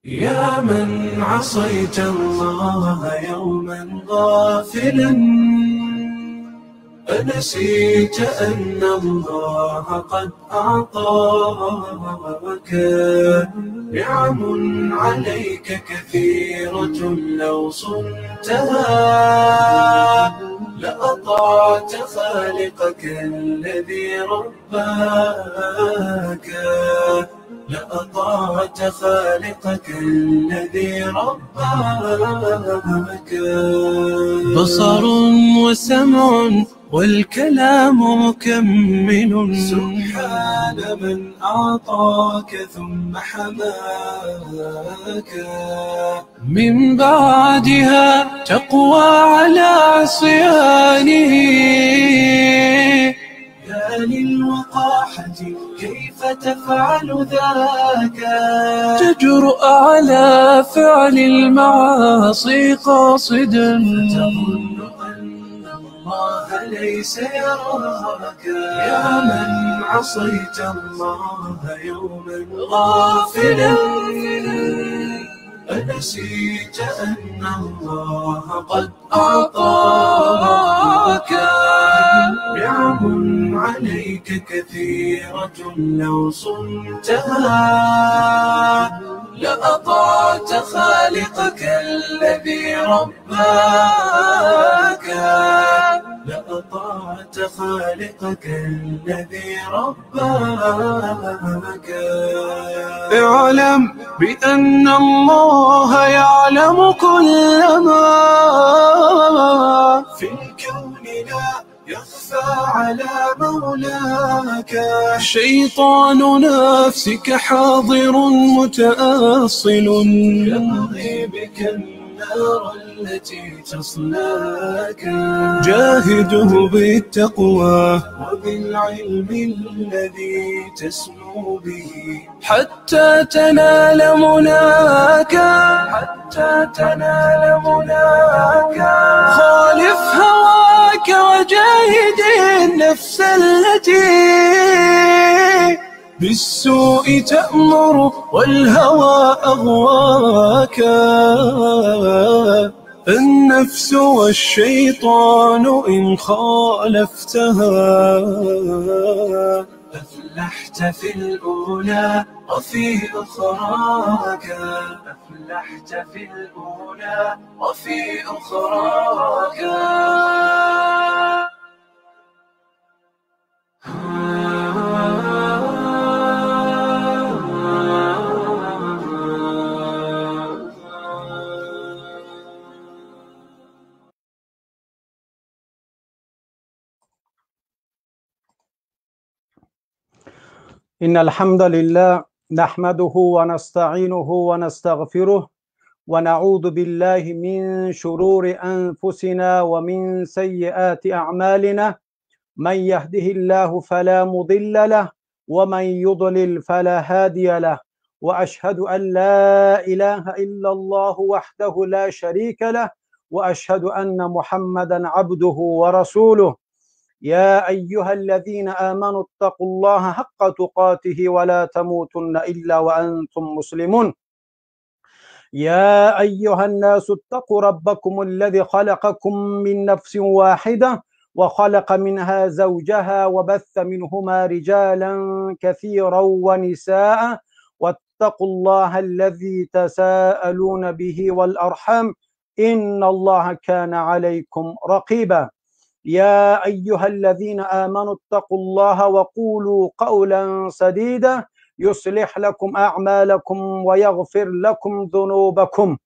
يا من عصيت الله يوما غافلا، أنسيت أن الله قد أعطاك نعم عليك كثيرة لو صنتها لأطعت خالقك الذي رباك، لأطعت خالقك الذي رباك. بصر وسمع والكلام مكمل، سبحان من أعطاك ثم حماك، من بعدها تقوى على عصيانه. يا للوقاحة كيف تفعل ذاك، تجرؤ على فعل المعاصي قاصدا، تظن أن الله ليس يراك. يا من عصيت الله يوما غافلا، أنسيت أن الله قد أعطاك نعم عليك كثيرة لو صنتها لأطعت خالقك الذي رباك، لأطعت خالقك الذي رباك. اعلم بأن الله يعلم كل ما في الكون، لا يخفى على مولاك. شيطان نفسك حاضر متأصل، يبغي بك النار التي تصلاك. جاهده بالتقوى وبالعلم الذي تسمو به، حتى تنال مناك، حتى تنال مناك. خالف هواك وجاهد النفس التي بالسوء تأمر والهوى أغواك. النفس والشيطان إن خالفتها أفلحت في الأولى وفي أخراك، أفلحت في الأولى وفي أخراك. إن الحمد لله نحمده ونستعينه ونستغفره ونعوذ بالله من شرور أنفسنا ومن سيئات أعمالنا، من يهده الله فلا مضل له ومن يضلل فلا هادي له، وأشهد أن لا إله إلا الله وحده لا شريك له، وأشهد أن محمدا عبده ورسوله. يا أيها الذين آمنوا اتقوا الله حق تقاته ولا تموتن إلا وأنتم مسلمون. يا أيها الناس اتقوا ربكم الذي خلقكم من نفس واحدة وخلق منها زوجها وبث منهما رجالا كثيرا ونساء، واتقوا الله الذي تساءلون به والأرحام إن الله كان عليكم رقيبا. يا أيها الذين آمنوا اتقوا الله وقولوا قولا سديدا يصلح لكم أعمالكم ويغفر لكم ذنوبكم،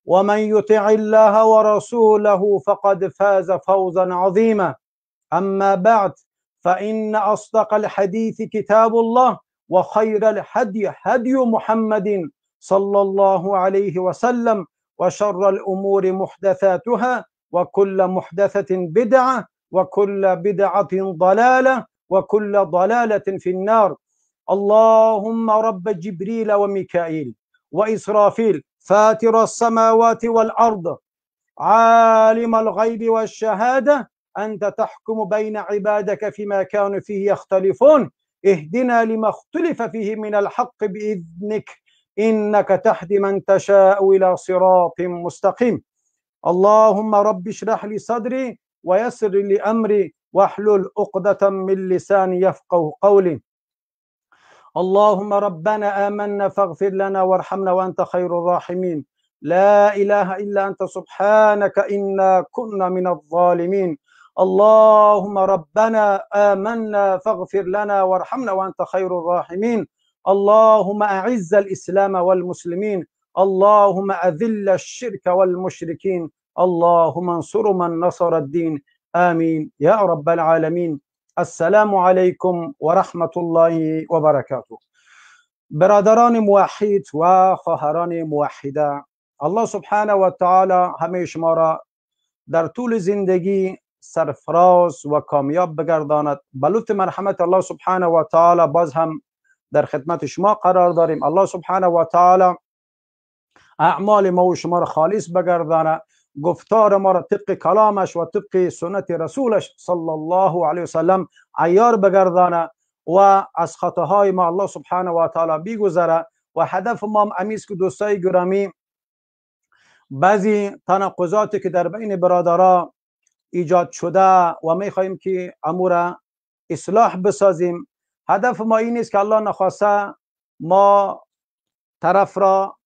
ومن يطع الله ورسوله فقد فاز فوزا عظيما. أما بعد، فإن أصدق الحديث كتاب الله، وخير الهدي هدي محمد صلى الله عليه وسلم، وشر الأمور محدثاتها، وكل محدثة بدعة، وكل بدعة ضلالة، وكل ضلالة في النار. اللهم رب جبريل وميكائيل وإسرافيل، فاتر السماوات والأرض، عالم الغيب والشهادة، أنت تحكم بين عبادك فيما كانوا فيه يختلفون، اهدنا لما اختلف فيه من الحق بإذنك، إنك تهدي من تشاء إلى صراط مستقيم. اللهم رب اشرح لي صدري ويسر لي أمري واحلل عقدة من لساني يفقه قولي. اللهم ربنا آمنا فاغفر لنا وارحمنا وأنت خير الراحمين. لا إله إلا أنت سبحانك إنا كنا من الظالمين. اللهم ربنا آمنا فاغفر لنا وارحمنا وأنت خير الراحمين. اللهم أعز الإسلام والمسلمين، اللهم أذل الشرك والمشركين، اللهم انصر من نصر الدين، آمين يا رب العالمين. السلام علیکم و رحمت الله و برکاته. برادران موحد و خواهران موحده، الله سبحانه و تعالی همه شما را در طول زندگی سرفراز و کامیاب بگرداند. به لطف مرحمت الله سبحانه و تعالی باز هم در خدمت شما قرار داریم. الله سبحانه و تعالی اعمال ما و شما را خالص بگرداند، گفتار ما را طبق کلامش و طبق سنت رسولش صلی الله علیه وسلم عیار بگردانه و از خطاهای ما الله سبحانه و تعالی بیگذره. و هدف ما هم امیست که دوستای گرامی، بعضی تناقضاتی که در بین برادرها ایجاد شده و میخواهیم که امور اصلاح بسازیم. هدف ما این نیست که الله نخواسته ما طرف را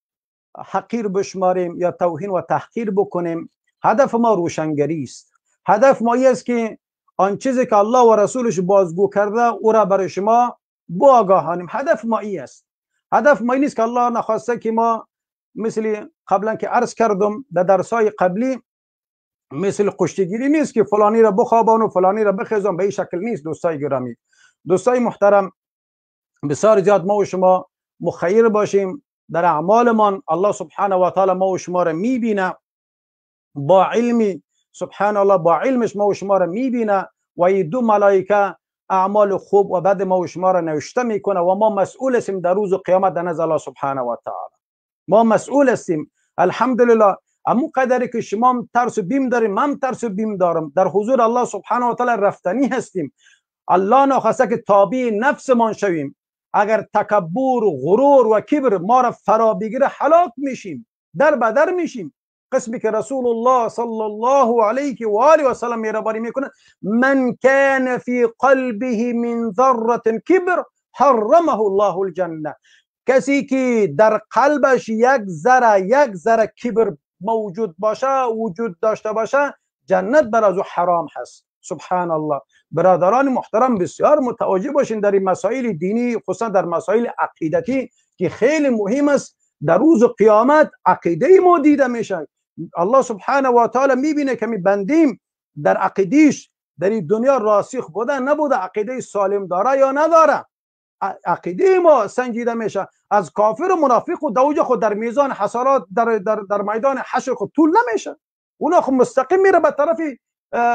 حقیر بشماریم یا توهین و تحقیر بکنیم. هدف ما روشنگری است. هدف ما این است که آن چیزی که الله و رسولش بازگو کرده او را برای شما بآگاهانیم. هدف ما این است. هدف ما این نیست که الله نخواسته که ما مثل قبلا که عرض کردم در درسای قبلی، مثل کشتیگیری نیست که فلانی را بخوابان و فلانی را بخیزان، به این شکل نیست. دوستای گرامی، دوستای محترم، بسیار زیاد ما و شما مخیر باشیم در اعمالمان. الله سبحانه و تعالی ما و شما را میبینه با علمی، سبحان الله، با علمش ما و شما را میبینه و این دو ملائکه اعمال خوب و بد ما و شما را نوشته میکنه و ما مسئول هستیم در روز قیامت در نزد الله سبحانه و تعالی. ما مسئول هستیم. الحمدلله امو قدری که شما ترس و بیم داریم، من ترس و بیم دارم، در حضور الله سبحانه و تعالی رفتنی هستیم. الله نخواسته که تابع نفسمان شویم. اگر تکبر و غرور و کبر ما را فرا بگیره هلاک میشیم، در بدر میشیم. قسمی که رسول الله صلی الله علیه و آله و سلم مهربانی میکنه، من کان فی قلبه من ذره کبر حرمه الله الجنه. کسی که در قلبش یک ذره کبر موجود باشه، وجود داشته باشه، جنت بر از او حرام هست. سبحان الله. برادران محترم، بسیار متوجه باشین در این مسائل دینی، خصوصا در مسائل عقیدتی که خیلی مهم است. در روز قیامت عقیده ما دیده میشه. الله سبحانه و تعالی میبینه که می بندیم در عقیدیش در این دنیا راسخ بوده نبوده، عقیده سالم داره یا نداره. عقیده ما سنجیده میشه. از کافر و منافق و دوجه خود در میزان حسرات در در در میدان حشر خود طول نمیشه، اونا خود مستقیم میره به طرف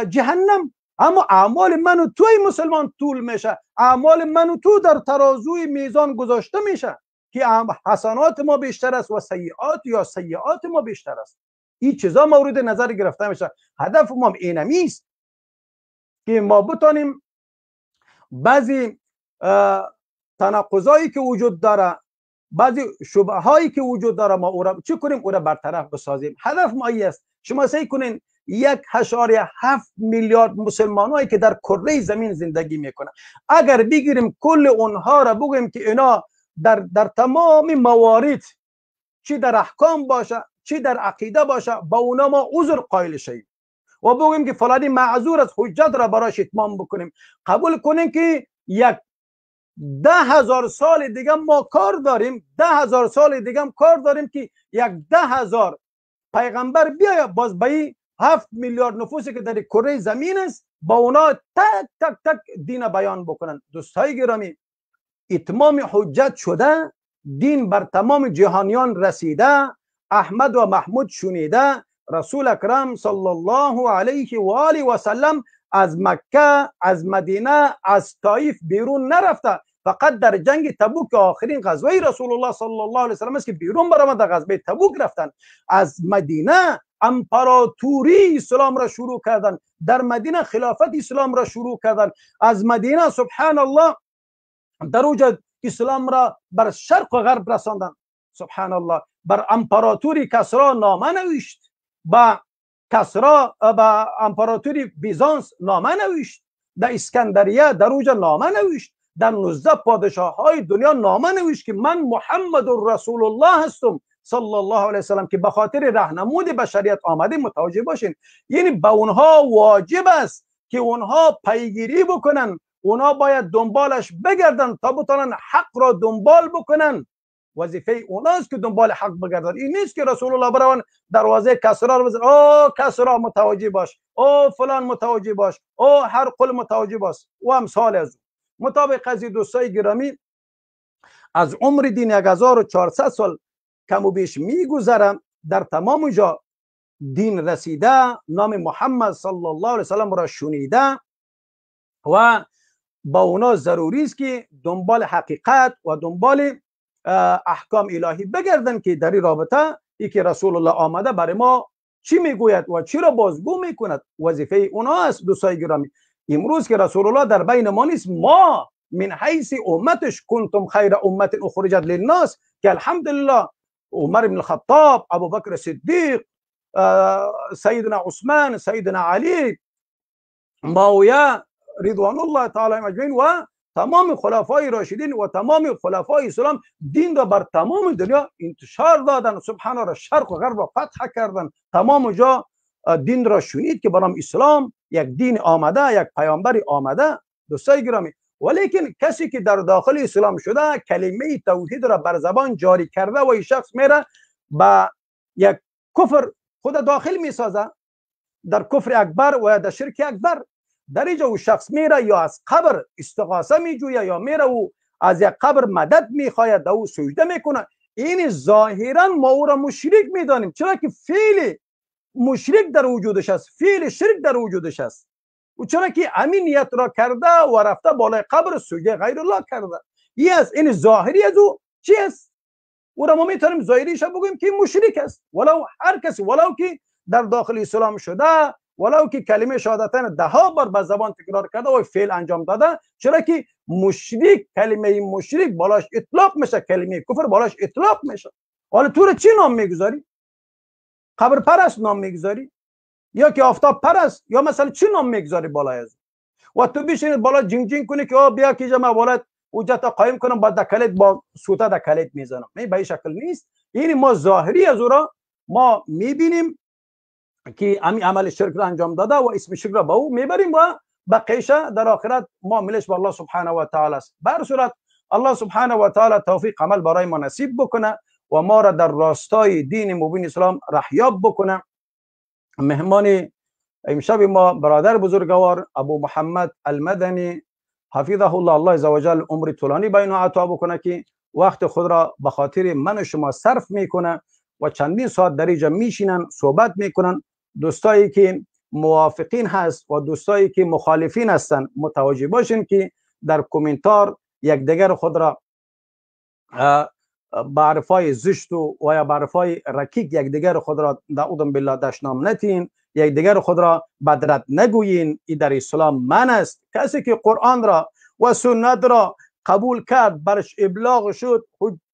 جهنم. اما اعمال من و توی مسلمان طول میشه، اعمال من و تو در ترازوی میزان گذاشته میشه که حسنات ما بیشتر است و سیئات یا سیئات ما بیشتر است. این چیزا مورد نظر گرفته میشه. هدف ما اینمی است که ما بتانیم بعضی تناقضایی که وجود داره، بعضی شبهه هایی که وجود داره، ما او را چه کنیم؟ او را برطرف بسازیم. هدف ما این است. شما سعی کنین 1.7 میلیارد مسلمانایی که در کره زمین زندگی میکنن، اگر بگیریم کل اونها را بگوییم که اینا در تمام موارد، چی در احکام باشه چی در عقیده باشه، با اونا ما عذر قائل شویم و بگوییم که فلانی معذور از، حجت را براش اتمام بکنیم، قبول کنیم که 10,000 سال دیگه ما کار داریم، 10,000 سال دیگه هم کار داریم که 10,000 پیغمبر بیاید باز به این 7 میلیارد نفوسی که در کره زمین است با اونا تک تک تک دین بیان بکنن. دوستای گرامی، اتمام حجت شده، دین بر تمام جهانیان رسیده، احمد و محمود شنیده، رسول اکرم صلی الله علیه و آله و سلم از مکه، از مدینه، از طایف بیرون نرفته، فقط در جنگ تبوک آخرین غزوه رسول الله صلی الله علیه و سلم است که بیرون برآمد، در غزوه تبوک رفتن. از مدینه امپراتوری اسلام را شروع کردن، در مدینه خلافت اسلام را شروع کردن، از مدینه سبحان الله در اوج اسلام را بر شرق و غرب رساندن. سبحان الله، بر امپراتوری کسرا نامه نوشت، با کسرا با امپراتوری بیزانس نامه نوشت، در اسکندریه در اوجا نامه نوشت، در 19 پادشاه های دنیا نامه نوشت که من محمد رسول الله هستم صلی الله علیه وسلم، که به خاطر رهنمود بشریت آمده. متوجه باشین، یعنی به اونها واجب است که اونها پیگیری بکنن، اونها باید دنبالش بگردن تا بتونن حق را دنبال بکنن. وظیفه اوناست که دنبال حق بگردن. این نیست که رسول الله بروان دروازه کسرا رو بزن، او کسرا متوجه باش، او فلان متوجه باش، او هر قل متوجه باش و امثال از او. مطابق از دوستای گرامی، از عمر دین 1400 سال کم و بیش میگذرم، در تمام جا دین رسیده، نام محمد صلی الله علیه وسلم را شنیده و با اونا ضروری است که دنبال حقیقت و دنبال احکام الهی بگردن که در این رابطه ای که رسول الله آمده برای ما چی میگوید و چی را بازگو میکند. وظیفه اونا است دوستای گرامی. امروز که رسول الله در بین ما نیست، ما من حیث امتش کنتم خیر امت اخرجت للناس، که الحمدلله عمر بن الخطاب، ابوبکر صدیق، سیدنا عثمان، سیدنا علی، معاویه رضوان الله تعالی اجمعین و تمام خلفای راشدین و تمام خلفای اسلام دین را بر تمام دنیا انتشار دادن. سبحان الله، شرق و غرب را فتح کردن، تمام جا دین را شنید که برام اسلام یک دین آمده، یک پیامبر آمده. دوستای گرامی، ولیکن کسی که در داخل اسلام شده، کلمه توحید را بر زبان جاری کرده و این شخص میره با یک کفر خود داخل میسازه، در کفر اکبر و در شرک اکبر. در اینجا او شخص میره یا از قبر استغاثه میجویه یا میره و از یک قبر مدد میخواید، او سجده میکنه. این ظاهرا ما او را مشرک میدانیم، چرا که فعل مشرک در وجودش است، فعل شرک در وجودش است. و چرا که امین نیت را کرده و رفته بالای قبر سجده غیر الله کرده. این است، این ظاهری از او چی است؟ او را ما میتونیم ظاهریش بگوییم که مشرک است، ولو هر کسی، ولو که در داخل اسلام شده، ولو که کلمه شهادتین ده ها بار به زبان تکرار کرده و فعل انجام داده. چرا که مشرک، کلمه مشرک بالاش اطلاق میشه، کلمه کفر بالاش اطلاق میشه. حالا تو رو چی نام میگذاری؟ قبر پرست نام میگذاری؟ یا که آفتاب پرست، یا مثلا چی نام میگذاری بالای از و تو بشینید بالا جینگ جینگ کنی که آ بیا که جمع بالات اوجا قایم کنم، با دکلت با سوتا دکلت میزنم. نه، به این شکل نیست. یعنی ما ظاهری از او را ما میبینیم که امی عمل شرک را انجام داده و اسم شرک را به او میبریم و بقیشه در آخرت معاملش با الله سبحانه و تعالی است. بر صورت الله سبحانه و تعالی توفیق عمل برای ما نصیب بکنه و ما را در راستای دین مبین اسلام رهیاب بکنه. مهمان امشب ما برادر بزرگوار ابو محمد المدنی حفظه الله، الله عزوجل عمر طولانی به اینها عطا بکنه که وقت خود را به خاطر من و شما صرف میکنه و چندین ساعت در اینجا میشینن صحبت میکنن. دوستایی که موافقین هست و دوستایی که مخالفین هستن متوجه باشین که در کومنتار یکدیگر خود را به حرفای زشت و یا به حرفای رکیک یکدیگر خود را نعوذ بالله دشنام نتین، یکدیگر خود را بدرد نگویین. این در اسلام من است. کسی که قرآن را و سنت را قبول کرد، برش ابلاغ شد،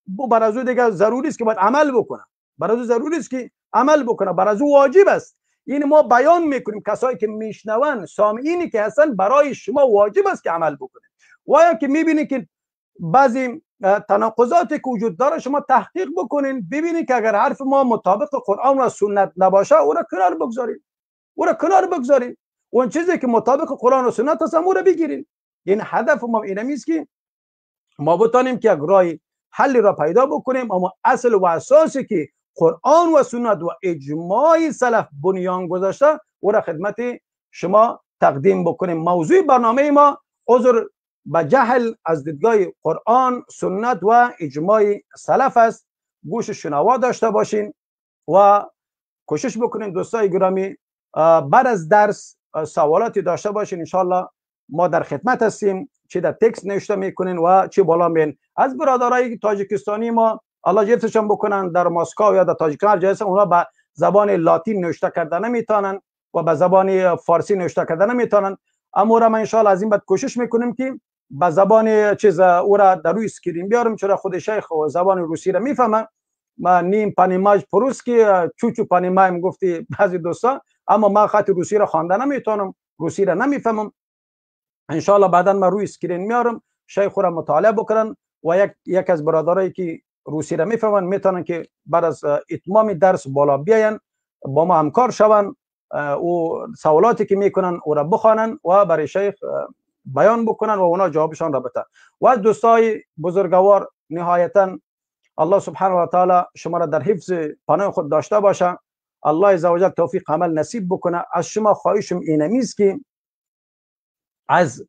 بر از او دیگه ضروری است که باید عمل بکنه، بر از او ضروری است که عمل بکنه، بر از او واجب است. این ما بیان میکنیم، کسایی که میشنون، سامعینی که هستن، برای شما واجب است که عمل بکنید. و یا که میبینید که بعضی تناقضاتی که وجود داره شما تحقیق بکنین، ببینید که اگر حرف ما مطابق قرآن و سنت نباشه او را کنار بگذارین، او را کنار بگذارین، اون چیزی که مطابق قرآن و سنت هست او را بگیرین. یعنی هدف ما این است که ما بتانیم که یک راه حل را پیدا بکنیم، اما اصل و اساسی که قرآن و سنت و اجماع سلف بنیان گذاشته او را خدمت شما تقدیم بکنیم. موضوع برنامه ما عذر به جهل از دیدگاه قرآن، سنت و اجماع سلف است. گوش شنوا داشته باشین و کوشش بکنین دوستای گرامی بعد از درس سوالاتی داشته باشین، انشالله ما در خدمت هستیم، چه در تکست نوشته میکنین و چه بالا میین. از برادرای تاجیکستانی ما الله جفتشان بکنن، در مسکو یا در تاجیکستان هر جای هستن، اونا به زبان لاتین نوشته کرده نمیتونن و به زبان فارسی نوشته کرده نمیتونن، اما را ما انشالله از این بعد کوشش میکنیم که به زبان چیز او را در روی screen بیارم، چرا خود شیخ و زبان روسی را میفهمه. ما نیم понимаешь по-русски، чуть-чуть понимаем گفتی بعضی دوستا، اما من خط روسی را خوانده نمیتونم، روسی را نمیفهمم. انشالله بعدا من روی screen میارم، شیخ را مطالعه بکنن و یک از برادرایی که روسی را میفهمن میتونن که بعد از اتمام درس بالا بیاین، با ما همکار شون، او سوالاتی که میکنن او را بخوانن و برای شیخ بیان بکنن و اونا جوابشان را بدن. و از دوستای بزرگوار، نهایتا الله سبحانه و تعالی شما را در حفظ پناه خود داشته باشه. الله عزوجل توفیق عمل نصیب بکنه. از شما خواهشم اینمیست که از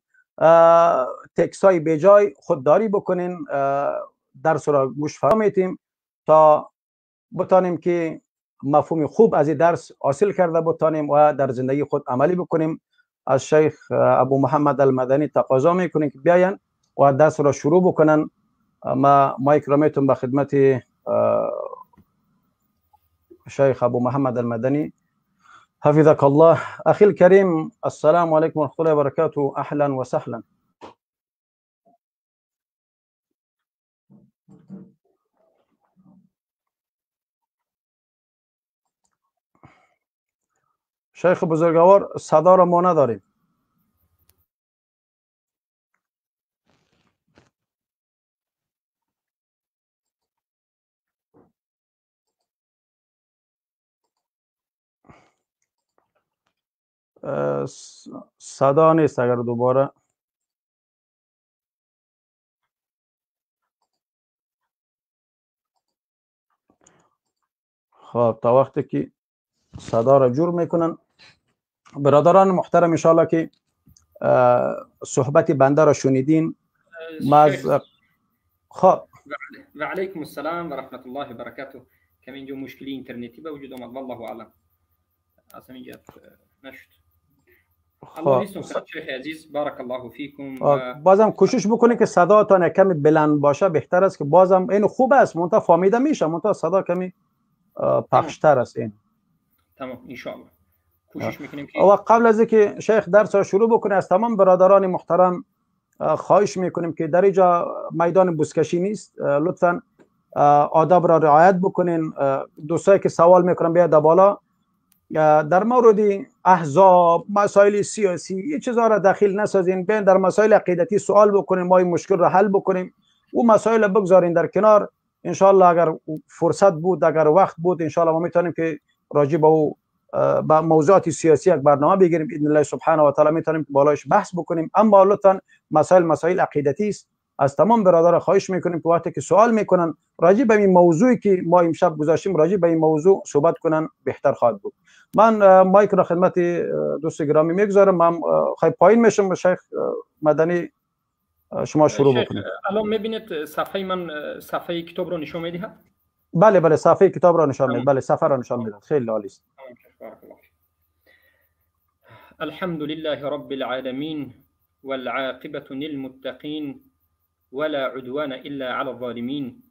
تکس های بیجای خودداری بکنین، درس را گوش فرا میتیم تا بتانیم که مفهوم خوب از این درس حاصل کرده بتانیم و در زندگی خود عملی بکنیم. از شیخ ابو محمد المدنی تقاضا میکنیم که بیاین و درس را شروع بکنن. ما مایک را میتون به خدمت شیخ ابو محمد المدنی. حفظك الله اخي الكريم. السلام عليكم ورحمة الله وبركاته. اهلا وسهلا. شیخ بزرگوار، صدا را ما نداریم. صدا نیست. اگر دوباره خب تا وقتی که صدا را جور میکنن، برادران محترم، انشاءالله که صحبت بنده را شنیدین. خب و علیکم السلام و رحمت الله و برکاته. کم اینجا مشکلی اینترنتی به وجود آمد، والله اعلم، اصلا اینجا نشد. شیخ عزیز، بارک الله فیکم. بازم کوشش بکنید که صداتان کمی بلند باشه بهتر است، که بازم این خوب است، منتها فهمیده میشه، منتها صدا کمی پخشتر است این. تمام، ان شاء الله کوشش میکنیم که و قبل از اینکه شیخ درس را شروع بکنه، از تمام برادران محترم خواهش میکنیم که در اینجا میدان بوسکشی نیست، لطفا آداب را رعایت بکنین. دوستایی که سوال میکنن بیاد بالا، در مورد احزاب، مسائل سیاسی، این چیزها را دخیل نسازین. بیاین در مسائل عقیدتی سوال بکنیم، ما این مشکل را حل بکنیم و مسائل بگذارین در کنار. انشالله اگر فرصت بود، اگر وقت بود، انشالله ما میتونیم که راجع به او با موضوعات سیاسی یک برنامه بگیریم، باذن الله سبحانه و تعالی میتونیم بالایش بحث بکنیم. اما لطفا مسائل عقیدتی است. از تمام برادران خواهش میکنیم که وقتی که سوال میکنن راجع به این موضوعی که ما امشب گذاشتیم، راجع به این موضوع صحبت کنن، بهتر خواهد بود. من مایک را خدمت دوست گرامی میگذارم. من خیلی پایین میشم. شیخ مدنی، شما شروع بکنید. الان میبینید صفحه من، صفحه کتاب رو نشون میدهد؟ بله بله، صفحه کتاب را نشان میده. بله، صفحه را نشان میده. خیلی عالی است. الحمد لله رب العالمین والعاقبة للمتقین ولا عدوان إلا على الظالمين،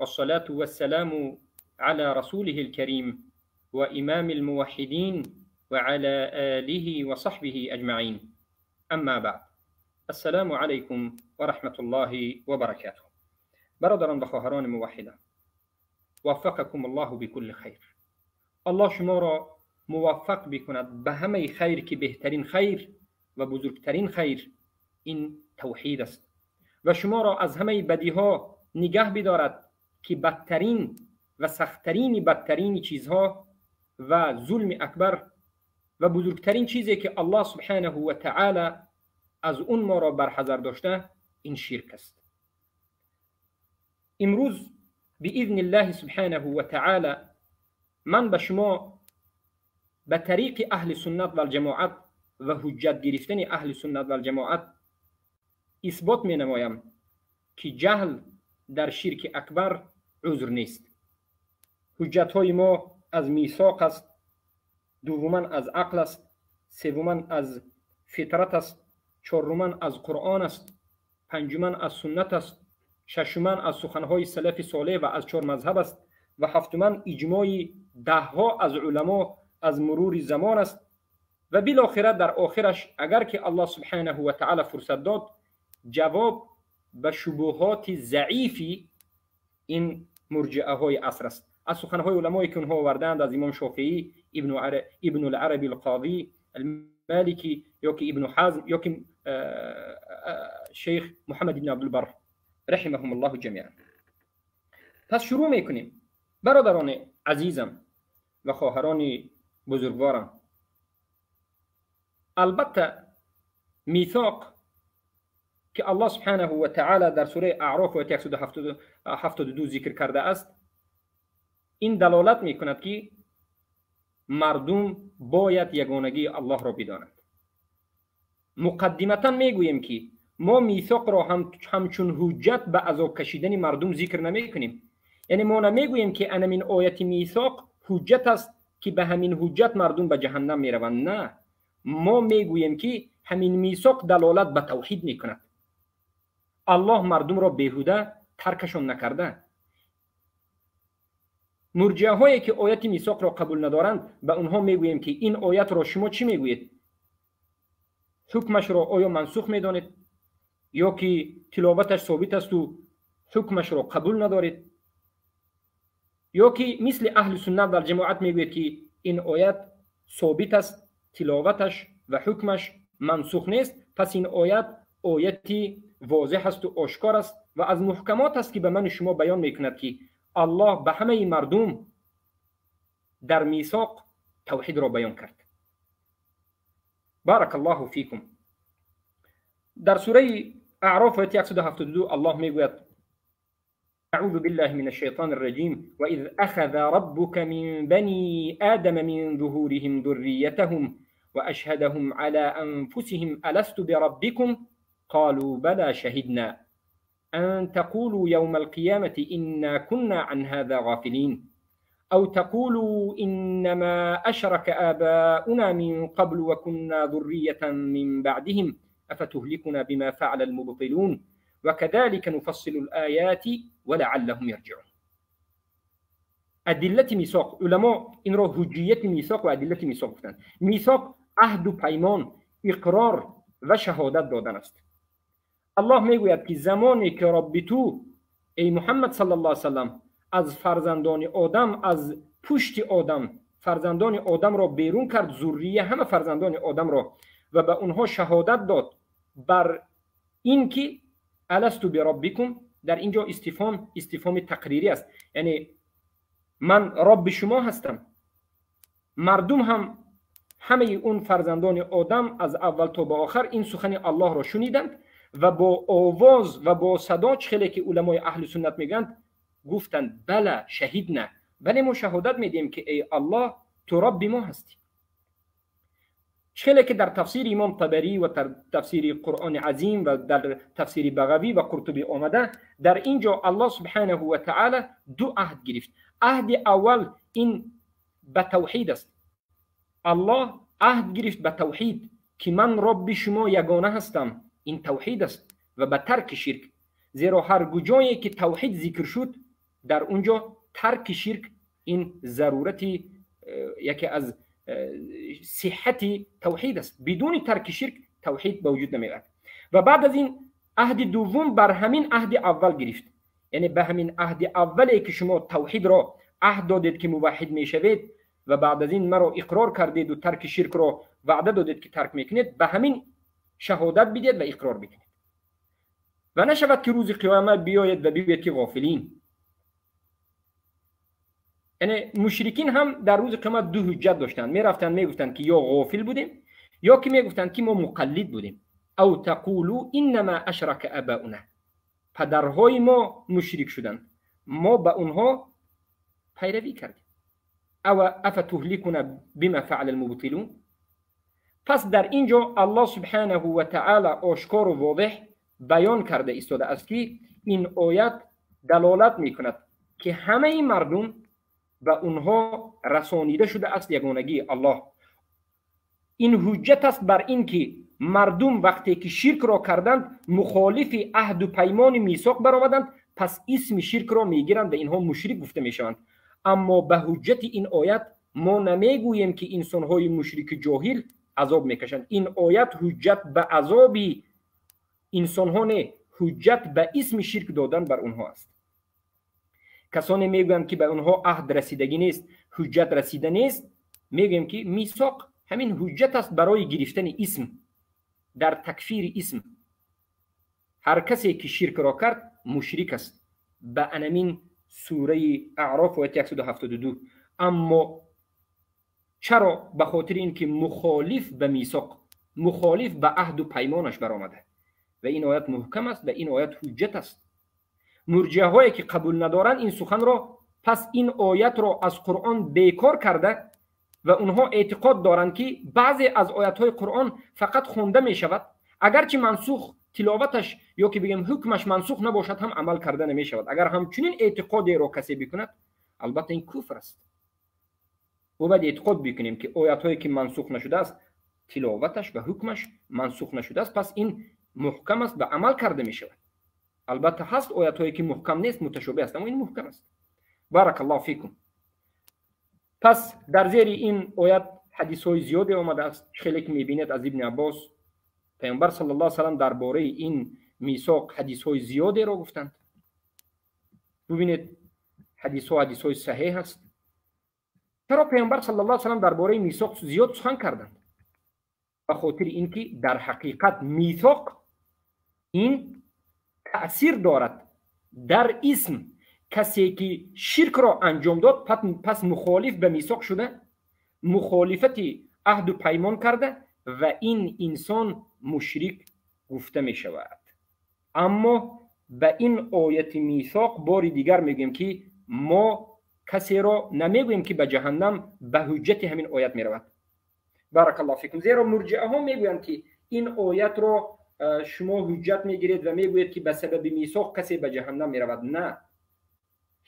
والصلاة والسلام على رسوله الكريم وإمام الموحدين وعلى آله وصحبه أجمعين. أما بعد، السلام عليكم ورحمة الله وبركاته. برادران و خواهران موحدان، وفقكم الله بكل خیر. الله شما را موفق بکند به همه خیر که بهترین خیر و بزرگترین خیر این توحید است، و شما را از همه بدیها نگه بدارد که بدترین و سختترین بدترین چیزها و ظلم اکبر و بزرگترین چیزی که الله سبحانه و تعالی از اون ما را برحذر داشته این شرک است. امروز باذن الله سبحانه و تعالی من به شما به طریق اهل سنت و الجماعت و حجت گرفتن اهل سنت و الجماعت اثبات می نمایم که جهل در شرک اکبر عذر نیست. حجت های ما از میثاق است، دوما از عقل است، سوما از فطرت است، چهارما از قرآن است، پنجما از سنت است، ششما از سخنهای سلف صالح و از چهار مذهب است، و هفتما اجماع ده ها از علما از مرور زمان است، و بالاخره در آخرش اگر که الله سبحانه و تعالی فرصت داد جواب به شبهات ضعیفی این мурҷиаҳои аср аст. Аз суханҳои уламое ки онҳо овардаанд аз имом Шофеӣ, Ибну Алараби Алқози, Алмалики ё ки Ибну Ҳазм ё ки шейх Муҳаммад ибн Абдулбар раҳимаҳум Аллоҳу ҷамиан. Пас шурӯъ мекунем. Бародарони азизам ва хоҳарони бузургворам, албатта мисоқ ки Аллоҳ субҳанаҳу ва таъала дар сураи Аъроф ояти 172 зикр кардааст, ин далолат мекунад ки мардум бояд ягонагии Аллоҳро бидонанд. Муқаддиматан мегӯем ки мо мисоқро ҳамчун ҳуҷҷат ба азоб кашидани мардум зикр намекунем. Яъне мо намегӯем ки анамин ояти мисоқ ҳуҷҷат аст ки ба ҳамин ҳуҷҷат мардум ба ҷаҳаннам мераванд. На, мо мегӯем ки ҳамин мисоқ далолат ба тавҳид мекунад. Аллоҳ мардумро беҳуда таркашон накарда. Мурҷиаҳое ки ояти мисоқро қабул надоранд, ба онҳо мегӯем ки ин оятро шумо чӣ мегӯед? Ҳукмашро оё мансух медонед ё ки тиловаташ собит асту ҳукмашро қабул надоред? Ё ки мисли аҳли суннат вал ҷамоат мегӯед ки ин оят собит аст, тиловаташ ва ҳукмаш мансух нест, пас ин оят ояти возеҳ асту ошкор аст ва аз муҳкамот аст ки ба ману шумо баён мекунад ки Аллоҳ ба ҳамаи мардум дар мисоқ тавҳидро баён кард. Барак Аллоҳу фикум. Дар сураи Аъроф ояти 172 Аллоҳ мегӯяд: أعوذ بالله من الشيطان الرجيم وإذ أخذ ربك من بني آدم من ظهورهم ذريتهم وأشهدهم على أنفسهم ألست بربكم قالوا بلى شهدنا أن تقولوا يوم القيامة إنا كنا عن هذا غافلين أو تقولوا إنما أشرك آباؤنا من قبل وكنا ذرية من بعدهم أفتهلكنا بما فعل المبطلون وكذلك نفصل الآيات ولعلهم يرجعون. أدلة ميثاق، علماء این را حجیت میثاق و ادلت میثاق گفتند. میثاق عهد و پیمان، اقرار و شهادت دادن است. الله میگوید که زمانی که رب تو ای محمد صلی الله علیه وسلم از فرزندان آدم، از پشت آدم فرزندان آدم را بیرون کرد، ذریه همه فرزندان آدم را، و به اونها شهادت داد بر اینکه الستو بربکم. در اینجا استفهام تقریری است، یعنی من رب شما هستم. مردم هم همه اون فرزندان آدم از اول تا به آخر این سخن الله را شنیدند و با آواز و با صدا، خیلی که علمای اهل سنت میگند، گفتند بله شهیدنا، بله ما شهادت میدیم که ای الله تو رب ما هستی. خیلی که در تفسیر امام طبری و در تفسیر قرآن عظیم و در تفسیر بغوی و قرطبی آمده، در اینجا الله سبحانه و تعالی دو عهد گرفت. عهد اول این به توحید است. الله عهد گرفت به توحید که من رب شما یگانه هستم، این توحید است، و به ترک شرک. زیرا هر جایی که توحید ذکر شد در اونجا ترک شرک این ضرورت یکی از صحت توحید است. بدون ترک شرک توحید به وجود نمیاد. و بعد از این عهد دوم بر همین عهد اول گرفت، یعنی به همین عهد اولی که شما توحید را عهد دادید که موحد میشوید و بعد از این مرا اقرار کردید و ترک شرک را وعده دادید که ترک میکنید، به همین شهادت بدید و اقرار بکنید و نشود که روز قیامت بیاید و بگوید که غافلین. یعنی مشرکین هم در روز قیامت دو حجت داشتند، میرفتند میگفتند که یا غافل بودیم یا که میگفتند که ما مقلد بودیم. او تقولوا انما اشرک اباؤنا، پدرهای ما مشرک شدند، ما به اونها پیروی کردیم. او افتهلکنا بما فعل المبطلون. پس در اینجا الله سبحانه و تعالی آشکار و واضح بیان کرده ایستاده است که این آیت دلالت میکند که همه مردم به اونها رسانیده شده است یگانگی الله. این حجت است بر این که مردم وقتی که شرک را کردند مخالف عهد و پیمان میثاق برآمدند، پس اسم شرک را میگیرند و اینها مشرک گفته میشوند. اما به حجت این آیت ما نمیگوییم که انسانهای مشرک جاهل عذاب میکشند. این آیت حجت به عذاب انسانها نه، حجت به اسم شرک دادن بر اونها است. Касоне мегӯянд, ки ба онҳо аҳд расидагӣ нест, ҳуҷҷат расида нест, мегӯем, ки мисоқ ҳамин ҳуҷҷат аст барои гирифтани исм, дар такфири исм. Ҳар касе ки ширкро кард, мушрик аст, ба анамин сураи Аъроф, ояти 172. Аммо чаро? Ба хотири ин ки мухолиф ба мисоқ, мухолиф ба аҳду паймонаш баромада. Ва ин оят муҳкам аст ва ин оят ҳуҷҷат аст. Мурҷиаҳое ки қабул надоранд ин суханро, пас ин оятро аз Қуръон бекор карда ва онҳо эътиқод доранд, ки баъзе аз оятҳои Қуръон фақат хонда мешавад, агарчи мансух тиловаташ ё ки бигем ҳукмаш мансух набошад ҳам, амал карда намешавад. Агар ҳамчунин эътиқодеро касе бикунад, албатта ин куфр аст. Мо бояд эътиқод бикунем, ки оятҳое ки мансух нашудааст, тиловаташ ва ҳукмаш мансух нашудааст, пас ин муҳкам аст ва амал карда мешавад. Албатта, ҳаст оятҳое ки муҳкам нест, муташобеҳ аст, аммо ин муҳкам аст. Баракаллоҳу фикум. Пас дар зери ин оят ҳадисҳои зиёде омадааст. Хеле ки мебинед, аз Ибни Аббос, Паёмбар саллаллоҳу алайҳи васаллам дар бораи ин мисоқ ҳадисҳои зиёдеро гуфтанд. Бубинед, ҳадисҳо ҳадисҳои саҳеҳ аст. Чаро Паёмбар саллаллоҳу алайҳи васаллам дар бораи мисоқ зиёд сухан карданд? Ба хотири ин ки дар ҳақиқат мисоқ ин таъсир дорад дар исм. Касе ки ширкро анҷом дод, пас мухолиф ба мисоқ шуда, мухолифати аҳду паймон карда ва ин инсон мушрик гуфта мешавад. Аммо ба ин ояти мисоқ бори дигар мегӯем, ки мо касеро намегӯем, ки ба ҷаҳаннам ба ҳуҷҷати ҳамин оят меравад. Баракаллоҳу фикум. Зеро мурҷиаҳо мегӯянд, ки ин оятро шумо ҳуҷҷат мегиред ва мегӯед, ки ба сабаби мисоқ касе ба ҷаҳаннам меравад. На,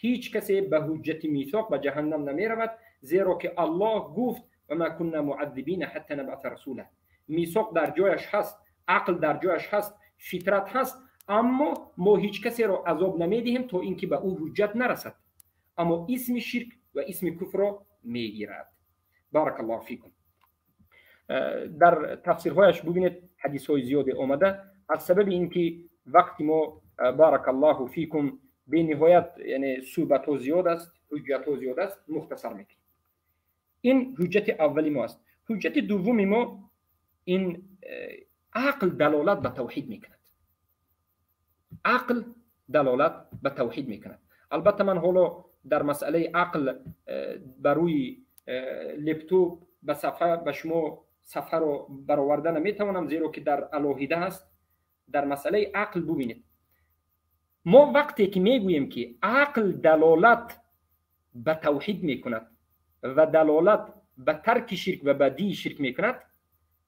ҳеҷ касе ба ҳуҷҷати мисоқ ба ҷаҳаннам намеравад, зеро ки Аллоҳ гуфт: «Ва ма кунна муаззибина ҳатта набъаса расула». Мисоқ дар ҷояш ҳаст, ақл дар ҷояш ҳаст, фитрат ҳаст, аммо мо ҳеҷ касеро азоб намедиҳем, то ин ки ба ӯ ҳуҷҷат нарасад. Аммо исми ширк ва исми куфрро мегирад. Баракаллоҳу фикум. Дар тафсирҳояш бубинед, ҳадисҳои зиёде омада. Аз сабаби ин ки вақти мо, баракаллоҳу фикум, бениҳоят, яъне суҳбатҳо зиёд аст, ҳуҷҷатҳо зиёд аст, мухтасар мекунем. Ин ҳуҷҷати аввали мо аст. Ҳуҷҷати дуввуми мо ин ақл далолат ба тавҳид мекунад. Ақл далолат ба тавҳид мекунад. Албатта, ман ҳоло дар масъалаи ақл ба рӯи лептоп ба сафҳа ба шумо сафҳаро бароварда наметавонам, зеро ки дар алоҳида ҳаст. Дар масъалаи ақл бубинед, мо вақте ки мегӯем, ки ақл далолат ба тавҳид мекунад ва далолат ба тарки ширк ва бадии ширк мекунад,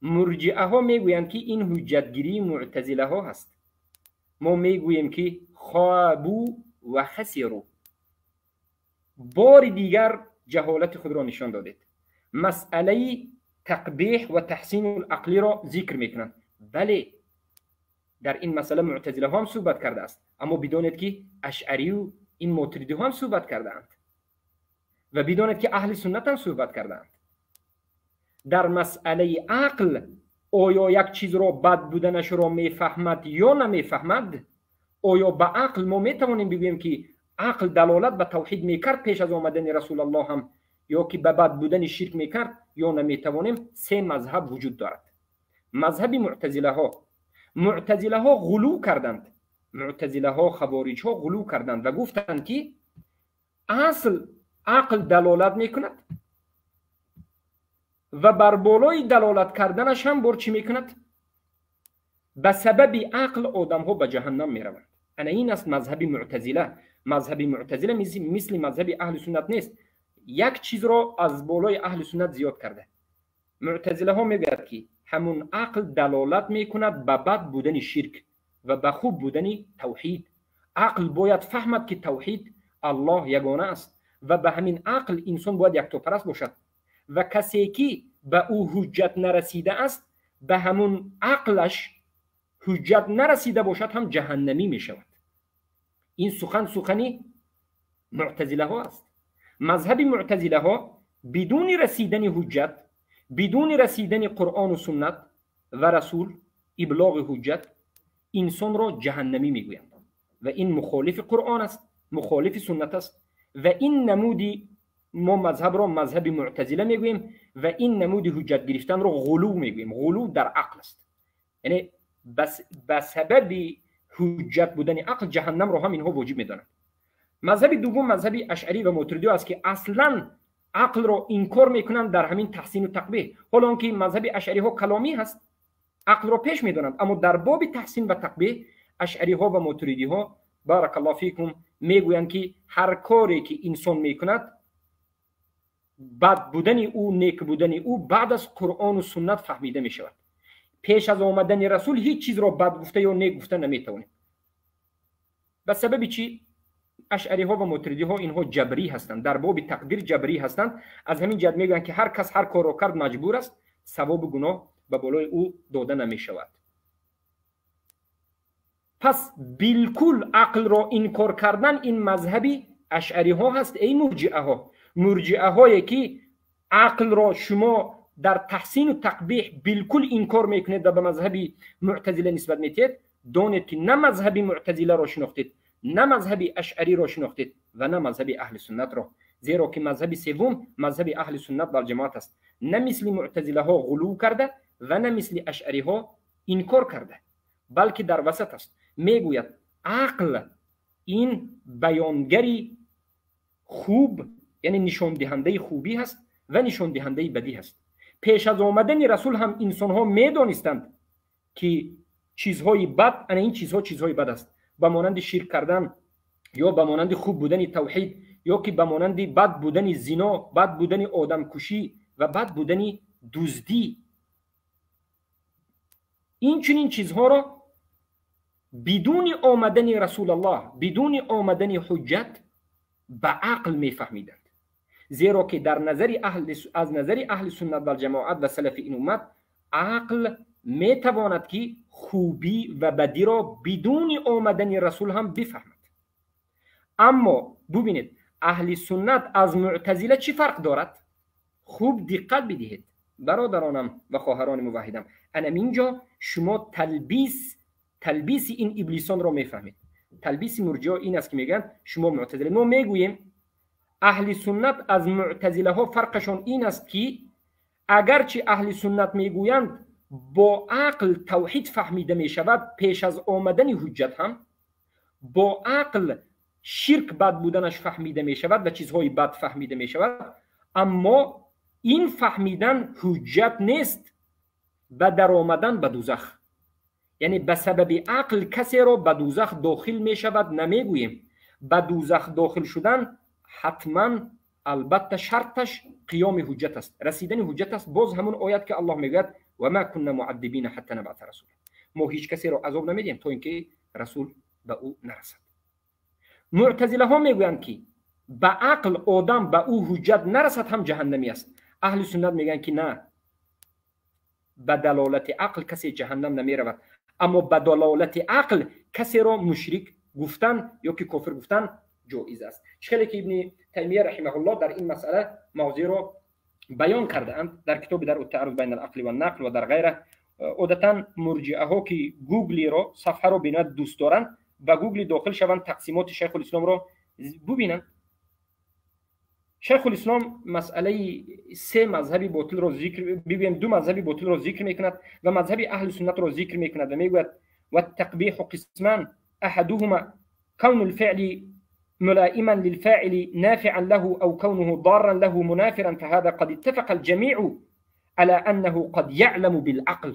мурҷиаҳо мегӯянд, ки ин ҳуҷҷатгирии муътазилаҳо ҳаст. Мо мегӯем, ки хобу ва хасиру, бори дигар ҷаҳолати худро нишон додед. Масъалаи тақбеҳ ва таҳсину ақлиро зикр мекунанд. Бале, дар ин масъала муътазилаҳо ҳам суҳбат кардааст, аммо бидонед, ки ашъарию ин мотуридиҳо ҳам суҳбат кардаанд ва бидонед, ки аҳли суннат ҳам суҳбат кардаанд дар масъалаи ақл. Оё як чизро бад буданашро мефаҳмад ё намефаҳмад? Оё ба ақл мо метавонем бигӯем, ки ақл далолат ба тавҳид мекард пеш аз омадани Расулаллоҳ ҳам ё ки ба бад будани ширк мекард ё наметавонем? Се мазҳаб вуҷуд дорад. Мазҳаби муътазилаҳо. Муътазилаҳо ғулув карданд, муътазилаҳо, хавориҷҳо ғулув карданд ва гуфтанд, ки асл ақл далолат мекунад ва бар болои далолат карданаш ҳам бор чӣ мекунад? Ба сабаби ақл одамҳо ба ҷаҳаннам мераванд. Ана ин аст мазҳаби муътазила. Мазҳаби муътазила мисли мазҳаби аҳли суннат нест, як чизро аз болои аҳли суннат зиёд карда. Муътазилаҳо мегӯяд, ки ҳамун ақл далолат мекунад ба бад будани ширк ва ба хуб будани тавҳид. Ақл бояд фаҳмад, ки тавҳид, Аллоҳ ягона аст ва ба ҳамин ақл инсон бояд яктопараст бошад ва касе ки ба ӯ ҳуҷҷат нарасидааст, ба ҳамун ақлаш ҳуҷҷат нарасида бошад ҳам, ҷаҳаннамӣ мешавад. Ин сухан сухани муътазилаҳо аст. Мазҳаби муътазилаҳо бидуни расидани ҳуҷҷат, бидуни расидани Қуръону суннат ва расул, иблоғи ҳуҷҷат, инсонро ҷаҳаннамӣ мегӯянд ва ин мухолифи Қуръон аст, мухолифи суннат аст. Ва ин намуди мо мазҳабро мазҳаби муътазила мегӯем ва ин намуди ҳуҷҷат гирифтанро ғулув мегӯем. Ғулув дар ақл аст, яъне ба сабаби ҳуҷҷат будани ақл ҷаҳаннамро ҳам инҳо воҷиб медонанд. Мазҳаби дуввум мазҳаби ашъарӣ ва мотуридиҳо аст, ки аслан ақлро инкор мекунанд дар ҳамин таҳсину тақбеҳ. Ҳоло он ки мазҳаби ашъариҳо каломӣ ҳаст, ақлро пеш медонанд, аммо дар боби таҳсин ва тақбеҳ ашъариҳо ва мотуридиҳо, баракаллоҳу фикум, мегӯянд, ки ҳар коре ки инсон мекунад, бад будани ӯ, нек будани ӯ баъд аз Қуръону суннат фаҳмида мешавад. Пеш аз омадани расул ҳеҷ чизро бад гуфта ё нек гуфта наметавонем. Ба сабаби чӣ? Ашъариҳо ва мотуридиҳо инҳо ҷабрӣ ҳастанд, дар боби тақдир ҷабрӣ ҳастанд. Аз ҳамин ҷиҳат мегӯянд, ки ҳар кас ҳар корро кард, маҷбур аст, савобу гуноҳ ба болои ӯ дода намешавад. Пас билкул ақлро инкор кардан ин мазҳаби ашъариҳо ҳаст. Эй мурҷиаҳо, мурҷиаҳое ки ақлро шумо дар таҳсину тақбеҳ билкул инкор мекунед ва ба мазҳаби муътазила нисбат метиҳед, донед, ки на мазҳаби муътазиларо шинохтед, на мазҳаби ашъариро шинохтед ва на мазҳаби аҳли суннатро. Зеро ки мазҳаби севум мазҳаби аҳли суннат валҷамоат аст. На мисли муътазилаҳо ғулув карда ва на мисли ашъариҳо инкор карда, балки дар васат аст. Мегӯяд, ақл ин баёнгари хуб, яъне нишондиҳандаи хубӣ ҳаст ва нишондиҳандаи бадӣ ҳаст. Пеш аз омадани расул ҳам инсонҳо медонистанд, ки чизҳои бад, ана ин чизҳо чизҳои бад аст, ба монанди ширк кардан ё ба монанди хуб будани тавҳид ё ки ба монанди бад будани зино, бад будани одамкушӣ ва бад будани дуздӣ. Инчунин чизҳоро бидуни омадани Расулаллоҳ, бидуни омадани ҳуҷҷат ба ақл мефаҳмиданд. Зеро ки дар назари аз назари аҳли суннат валҷамоат ва салафи ин уммат ақл метавонад, ки хубӣ ва бадиро бидуни омадани расул ҳам бифаҳмад. Аммо бубинед, аҳли суннат аз муътазила чӣ фарқ дорад? Хуб диққат бидиҳед, бародаронам ва хоҳарони муваҳҳидам. Анам ҷо шумо талбиси ин иблисонро мефаҳмед. Талбиси мурҷио ин аст, ки мегӯянд, шумо муътазила. Мо мегӯем, аҳли суннат аз муътазилаҳо фарқашон ин аст, ки агарчи аҳли суннат мегӯянд, бо ақл тавҳид фаҳмида мешавад пеш аз омадани ҳуҷҷат ҳам, бо ақл ширк бад буданаш фаҳмида мешавад ва чизҳои бад фаҳмида мешавад, аммо ин фаҳмидан ҳуҷҷат нест ба даромадан ба дузах. Яъне ба сабаби ақл касеро ба дузах дохил мешавад намегӯем. Ба дузах дохил шудан ҳатман, албатта, шарташ қиёми ҳуҷҷат аст, расидани ҳуҷҷат аст. Боз ҳамун оят, ки Аллоҳ мегӯяд: «Ва ма кунна муаддибина ҳатта набъата расула». Мо ҳеҷ касеро азоб намедиҳем, то ин ки расул ба ӯ нарасад. Муътазилаҳо мегӯянд, ки ба ақл одам ба ӯ ҳуҷҷат нарасад ҳам ҷаҳаннамӣ аст. Аҳли суннат мегӯянд, ки на, ба далолати ақл касе ҷаҳаннам намеравад, аммо ба далолати ақл касеро мушрик гуфтан ё ки кофир гуфтан ҷоиз аст. Чӣ хеле ки Ибни Таймия раҳимаҳуллоҳ дар ин масъала мавзеъро баён кардаанд дар китоби «Даръу таъаруз байна ал-ақли ван-нақл» ва дар ғайра. Одатан мурҷиаҳо, ки гуглиро, сафҳаро бениҳоят дӯст доранд, ба гугли дохил шаванд, тақсимоти Шайхулисломро бубинанд. Шайхулислом масъалаи се мазҳаби ботилро зикр, бигӯем, ду мазҳаби ботилро зикр мекунад ва мазҳаби аҳли суннатро зикр мекунад ва мегӯяд: «والتقبيح قسمان: أحدهما كون الفعل ملائما للفاعل نافعا له أو كونه ضارا له منافرا، فهذا قد اتفق الجميع على أنه قد يعلم بالعقل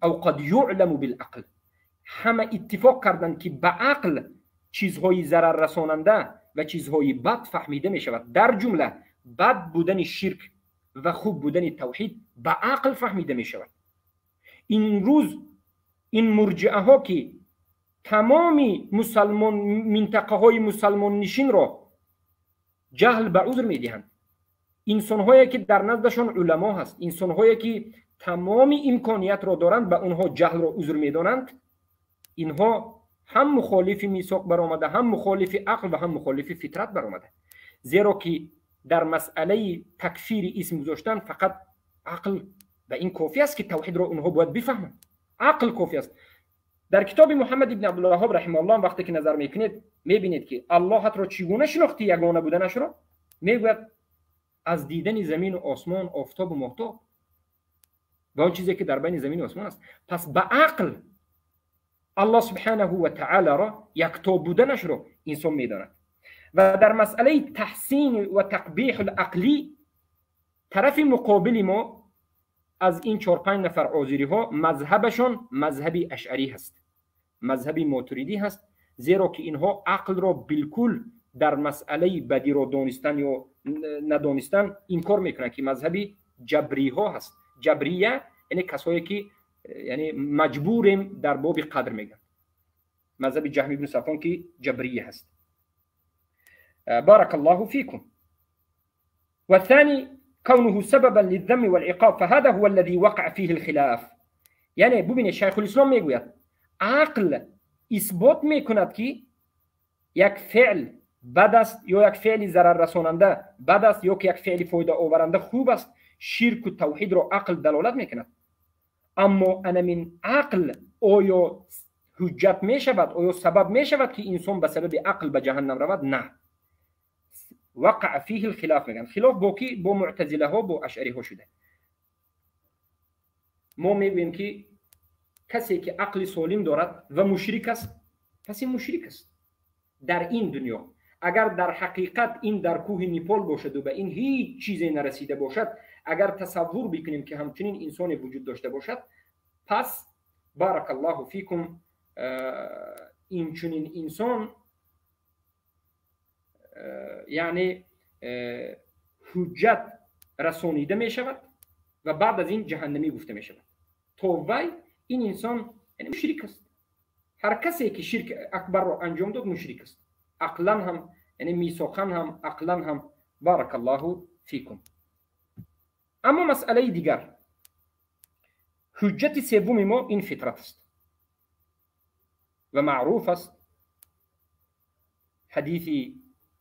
أو قد يعلم بالعقل». Ҳама иттифоқ карданд, ки ба ақл чизҳои зараррасонанда ва чизҳои бад фаҳмида мешавад. Дар ҷумла бад будани ширк ва хуб будани тавҳид ба ақл фаҳмида мешавад. Имрӯз ин мурҷиаҳо, ки тамоми мусалмон минтақаҳои мусалмоннишинро ҷаҳл ба узр медиҳанд, инсонҳое ки дар наздашон уламо ҳаст, инсонҳое ки тамоми имкониятро доранд, ба онҳо ҷаҳлро узр медонанд, инҳо ҳам мухолифи мисоқ баромада, ҳам мухолифи ақл ва ҳам мухолифи фитрат баромада. Зеро ки дар масъалаи такфири исм гузоштан фақат ақл ба ин кофӣ аст, ки тавҳидро онҳо бояд бифаҳманд, ақл кофӣ аст. Дар китоби Муҳаммад ибн Абдулваҳҳоб раҳимаҳуллоҳ вақте ки назар мекунед, мебинед ки Аллоҳатро чӣ гуна шинохти ягона буданашро мегӯяд аз дидани замину осмон, офтобу моҳтоб ва он чизе ки дар байни замину осмон аст. Пас ба ақл Аллоҳ субҳанаҳу ва таолоро якто буданашро инсон медонад. Ва дар масъалаи таҳсин ва тақбеҳул ақлӣ тарафи муқобили мо аз ин 4-5 нафар озириҳо мазҳабашон мазҳаби ашъарӣ ҳаст, мазҳаби мотуридӣ ҳаст, зеро ки инҳо ақлро билкул дар масъалаи бадиро донистан ё надонистан инкор мекунанд, ки мазҳаби ҷабриҳо ҳаст. Ҷабрия яъне касое ки яъне маҷбурем дар боби қадр мегӯянд. Мазҳаби Ҷаҳм ибн Сафвон ки ҷабрия ҳаст. بارك الله فيكم. والثاني كونه سببا للذم والعقاب فهذا هو الذي وقع فيه الخلاف. یعنی ببینید شیخ الاسلام میگوید عقل اثبات میکند که یک فعل بد است یا یک فعل ضرر رساننده بد است یا که یک فعل فایده آورنده خوب است. شرک و توحید را عقل دلالت میکند. اما انا من عقل آیا حجت میشود، آیا سبب میشود که انسان به سبب عقل به جهنم رود؟ نه. وقع فيه الخلاف میگن. خلاف با کی؟ با معتزله ها، با اشعری ها شده. ما میگوییم که کسی که عقل سالم دارد و مشرک است، پس این مشرک است در این دنیا. اگر در حقیقت این در کوه نیپال باشد و به این هیچ چیزی نرسیده باشد، اگر تصور بکنیم که همچنین انسانی وجود داشته باشد، پس بارک الله فیکم این چنین انسان یعنی حجت رسانیده می شود و بعد از این جهنمی گفته می شود. تا وی این انسان یعنی مشرک است. هر کسی که شرک اکبر را انجام داد مشرک است، عقلا هم یعنی میثاقا هم عقلا هم. بارک الله فیکم. اما مسئله دیگر، حجت سوم ما این فطرت است و معروف است حدیث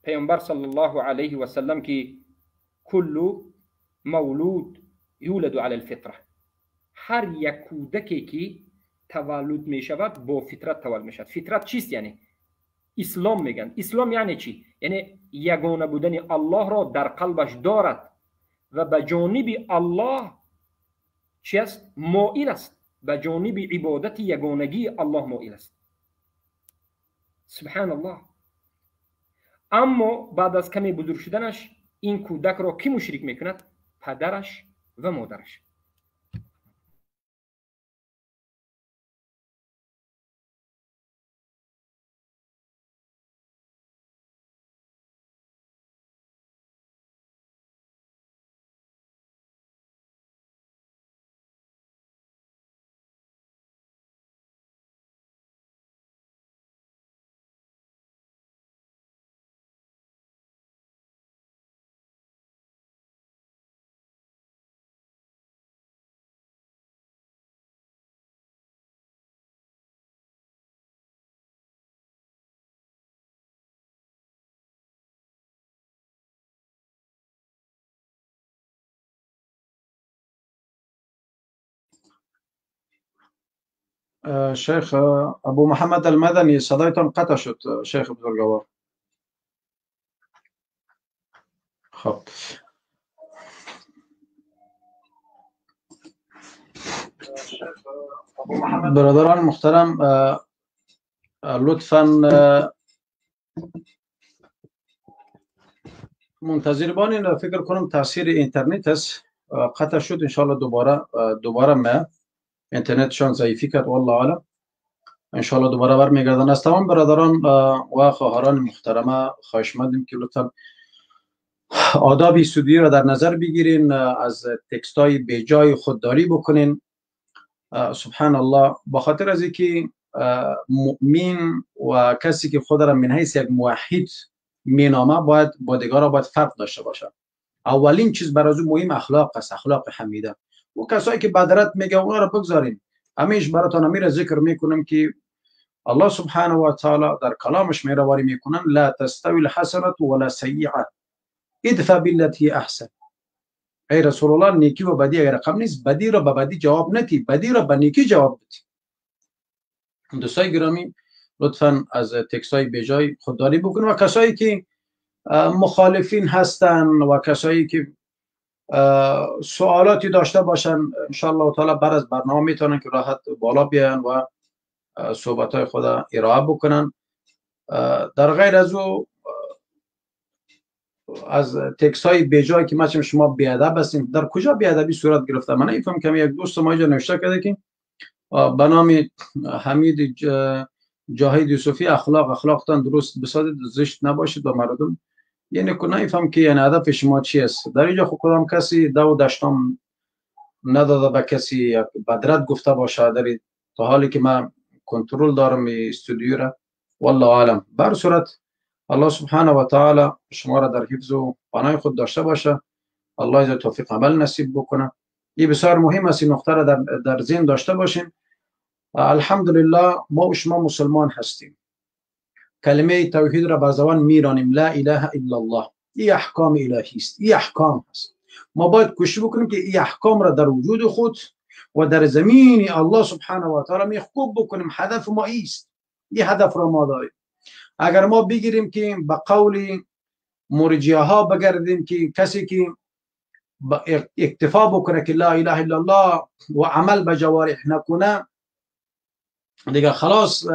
پیامبر صلی الله علیه و سلم که کل مولود یولد علی الفطره، هر یک کودکی که تولد می شود با فطرت تولد می شود. فطرت چیست؟ یعنی اسلام میگن. اسلام یعنی چی؟ یعنی یگانه بودن الله را در قلبش دارد و به جانب الله چی است؟ مائل است. به جانب عبادت یگانگی الله مائل است. سبحان الله. اما بعد از کمی بزرگ شدنش این کودک را کی مشرک میکند؟ پدرش و مادرش. شیخ ابو محمد المدنی صدایتان قطع شد شیخ بزرگوار. خب برادران محترم، لطفاً منتظر بانین. فکر کنم تاثیر اینترنت است، قطع شد. انشالله دوباره ما اینترنتشان ضعیفی کرد، والله اعلم. انشالله دوباره برمیگردن. از تمام برادران و خواهران محترمه خواهش مندیم که لطفاً آداب سودی را در نظر بگیرین، از تکست های بیجای خودداری بکنین. سبحان الله، با خاطر از اینکه مؤمن و کسی که خود را من حیث یک موحد مینامه باید با دیگران باید فرق داشته باشه. اولین چیز برای او مهم اخلاق است، اخلاق حمیده. و کسایی که بدرت میگه اونا را بگذارین. همیش براتون امیر ذکر میکنم که الله سبحانه و تعالی در کلامش میرواری میکنن لا تستوی الحسنه ولا سیئه ادفع بالتي احسن. ای رسول الله، نیکی و بدی اگر رقم نیست، بدی را به بدی جواب ندی، بدی را به نیکی جواب بدی. دوستای گرامی لطفا از تکست های بیجای خودداری بکنید و کسایی که مخالفین هستن و کسایی که سوالاتی داشته باشن انشالله تعالی بعد از برنامه میتونن که راحت بالا بیان و صحبت های خود ارائه بکنن. در غیر از او از تکست های بیجای که ما شما بیادب هستین، در کجا بیادبی صورت گرفته؟ من نمیفهم که یک دوست ما اینجا نوشته کرده که به نام حمید جاهد یوسفی اخلاقتان درست بسازید، زشت نباشید با مردم. یعنی که نمیفهم که یعنی هدف شما چی است. در اینجا خب کدام کسی دو دشتام نداده به کسی بدرد گفته باشه در تا حالی که من کنترل دارم استودیو را، والله عالم. بر صورت الله سبحانه و تعالی شما را در حفظ و پناه خود داشته باشه، الله عز توفیق عمل نصیب بکنه. این بسیار مهم است، این نقطه را در ذهن داشته باشیم. الحمدلله ما و شما مسلمان هستیم، کلمه توحید را بر زبان میرانیم، لا اله الا الله. این احکام الهی است، این احکام است. ما باید کوشش بکنیم که این احکام را در وجود خود و در زمین الله سبحانه و تعالی میخکوب بکنیم. هدف ما ایست، این هدف را ما داریم. اگر ما بگیریم که به قول مرجیه ها بگردیم که کسی که اکتفا بکنه که لا اله الا الله و عمل به جوارح نکنه دیگه خلاص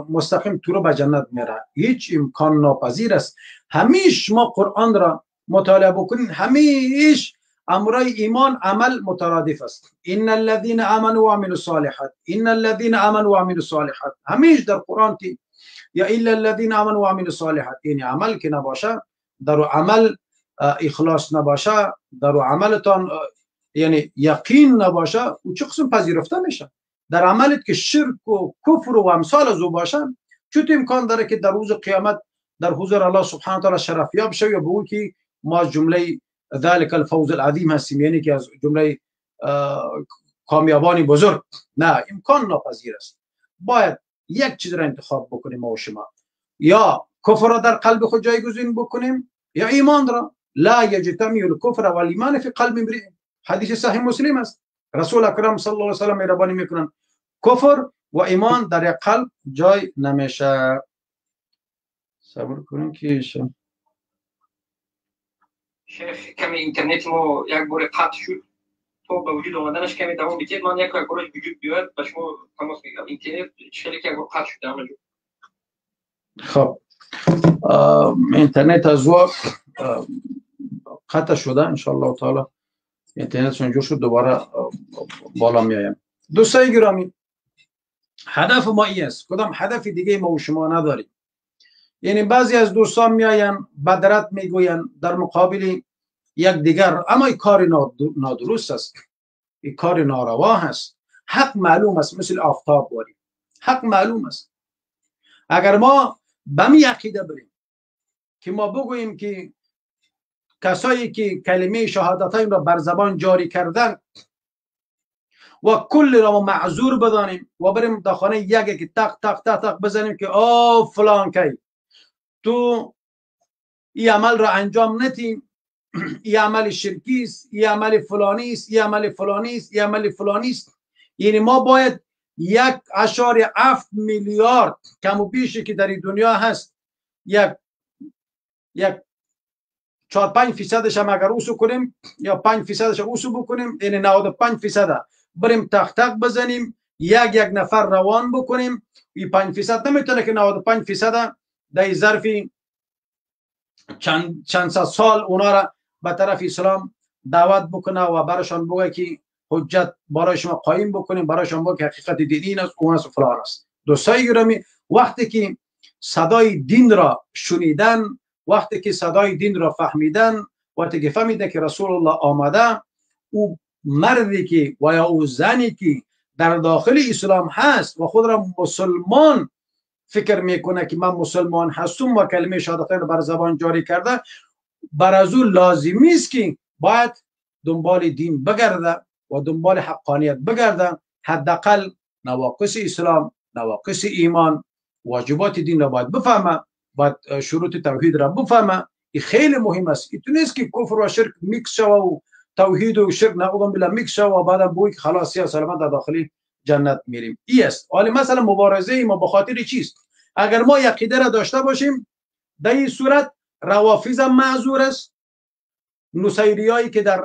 مستقیم تو رو به جنت میره، هیچ امکان ناپذیر است. همیش ما قرآن را مطالعه بکنین، همیش امرای ایمان عمل مترادف است. ان الذين امنوا وعملوا الصالحات، ان الذين امنوا وعملوا الصالحات، همیش در قرآن که یا الا الذين امنوا وعملوا الصالحات، یعنی عمل که نباشه، در عمل اخلاص نباشه، در عملتان یعنی یقین نباشه، او چه قسم پذیرفته میشه؟ در عملت که شرک و کفر و امثال از او باشن، چطور امکان داره که در روز قیامت در حضور الله سبحانه و تعالی شرفیاب شوی یا بگویی که ما از جمله ذلك الفوز العظیم هستیم، یعنی که از جمله کامیابان بزرگ؟ نه، امکان ناپذیر است. باید یک چیز را انتخاب بکنیم ما و شما، یا کفر را در قلب خود جایگزین بکنیم یا ایمان را. لا یجتمع الکفر والایمان فی قلب امرئ، حدیث صحیح مسلم است. رسول اکرم صلی الله علیه و سلم مهربانی میکنن کفر و ایمان در یک قلب جای نمیشه. صبر کنین که شیخ کمی اینترنت ما یک بار قطع شد، تا به وجود آمدنش کمی دوام بیتید. من یک بارش وجود بیاد به شما تماس میگیرم. اینترنت خیلی که یک بار قطع شده همه جو. خب اینترنت از وقت قطع شده، ان شاء الله تعالی اینترنتشون جور شد دوباره بالا میایم. دوستای گرامی، هدف ما این است، کدام هدف دیگه ما و شما نداریم. یعنی بعضی از دوستان میاین بدرت میگوین در مقابل یک دیگر، اما این کار نادرست است، این کار ناروا هست. حق معلوم است، مثل آفتاب باری حق معلوم است. اگر ما به می عقیده بریم که ما بگوییم که کسایی که کلمه شهادتین را بر زبان جاری کردن و کل را ما معذور بدانیم و بریم در خانه یک که تق تق تق تق بزنیم که آ فلان کی تو این عمل را انجام ندی، این عمل شرکی است، این عمل فلانی است، این عمل فلانی است، این عمل فلانی است. یعنی ما باید 1.7 میلیارد کم و بیشی که در این دنیا هست، یک 4-5 فیصدش هم اگر اوسو کنیم یا 5 فیصدش اوسو بکنیم، یعنی 95 فیصد بریم تق تق بزنیم، یک نفر روان بکنیم. این 5 فیصد نمیتونه که 95 فیصد در ظرف چند صد سال اونا را به طرف اسلام دعوت بکنه و براشان بگه که حجت برای شما قایم بکنیم، برای شما بگه که حقیقت دین این است، اون است و فلان است. دوستای گرامی، وقتی که صدای دین را شنیدن، وقتی که صدای دین را فهمیدن، وقتی که فهمیدن که رسول الله آمده، او مردی که و یا او زنی که در داخل اسلام هست و خود را مسلمان فکر میکنه که من مسلمان هستم و کلمه شهادتین بر زبان جاری کرده، بر از او لازمی است که باید دنبال دین بگرده و دنبال حقانیت بگرده. حداقل نواقص اسلام، نواقص ایمان، واجبات دین را باید بفهمه، باید شروط توحید را بفهمه. این خیلی مهم است. این نیست که کفر و شرک میکس شوه و توحید و شرک نعوذ بالله میکس شوه و بعدم بگویی که خلاص یا سلامت در داخلی جنت میریم. ای است. حالا مثلا مبارزه ما به خاطر چیست؟ اگر ما عقیده را داشته باشیم در این صورت روافض معذور است، نصیریایی که در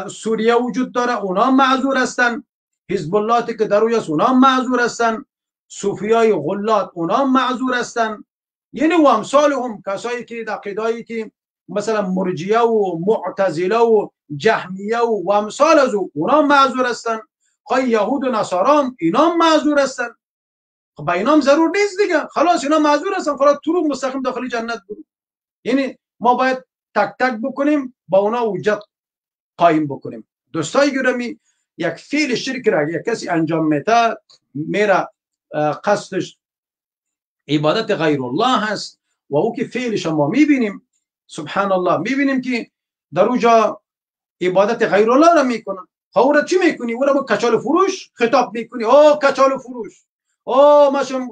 سوریه وجود داره اونا معذور هستن، حزب الله که در اوی است اونا معذور هستن، صوفیای غلات اونا معذور هستن، یعنی و امثالهم کسایی که عقیده‌ای که مثلا مرجیه و معتزله و جهمیه و امثال از اونا معذور هستن. خواهی یهود و نصارام اینا معذور هستن. خب اینا هم ضرور نیست دیگه، خلاص اینا معذور هستن، خلاص تو رو مستقیم داخل جنت برو. یعنی ما باید تک تک بکنیم، با اونا حجت قایم بکنیم. دوستای گرامی، یک فعل شرک را یک کسی انجام میده، میره قصدش عبادت غیر الله هست و او که فعلش ما میبینیم، سبحان الله، میبینیم که در اوجا عبادت غیر الله را میکنن. خب او را چی میکنی؟ او را با کچال فروش خطاب میکنی، او کچال فروش، او مثلا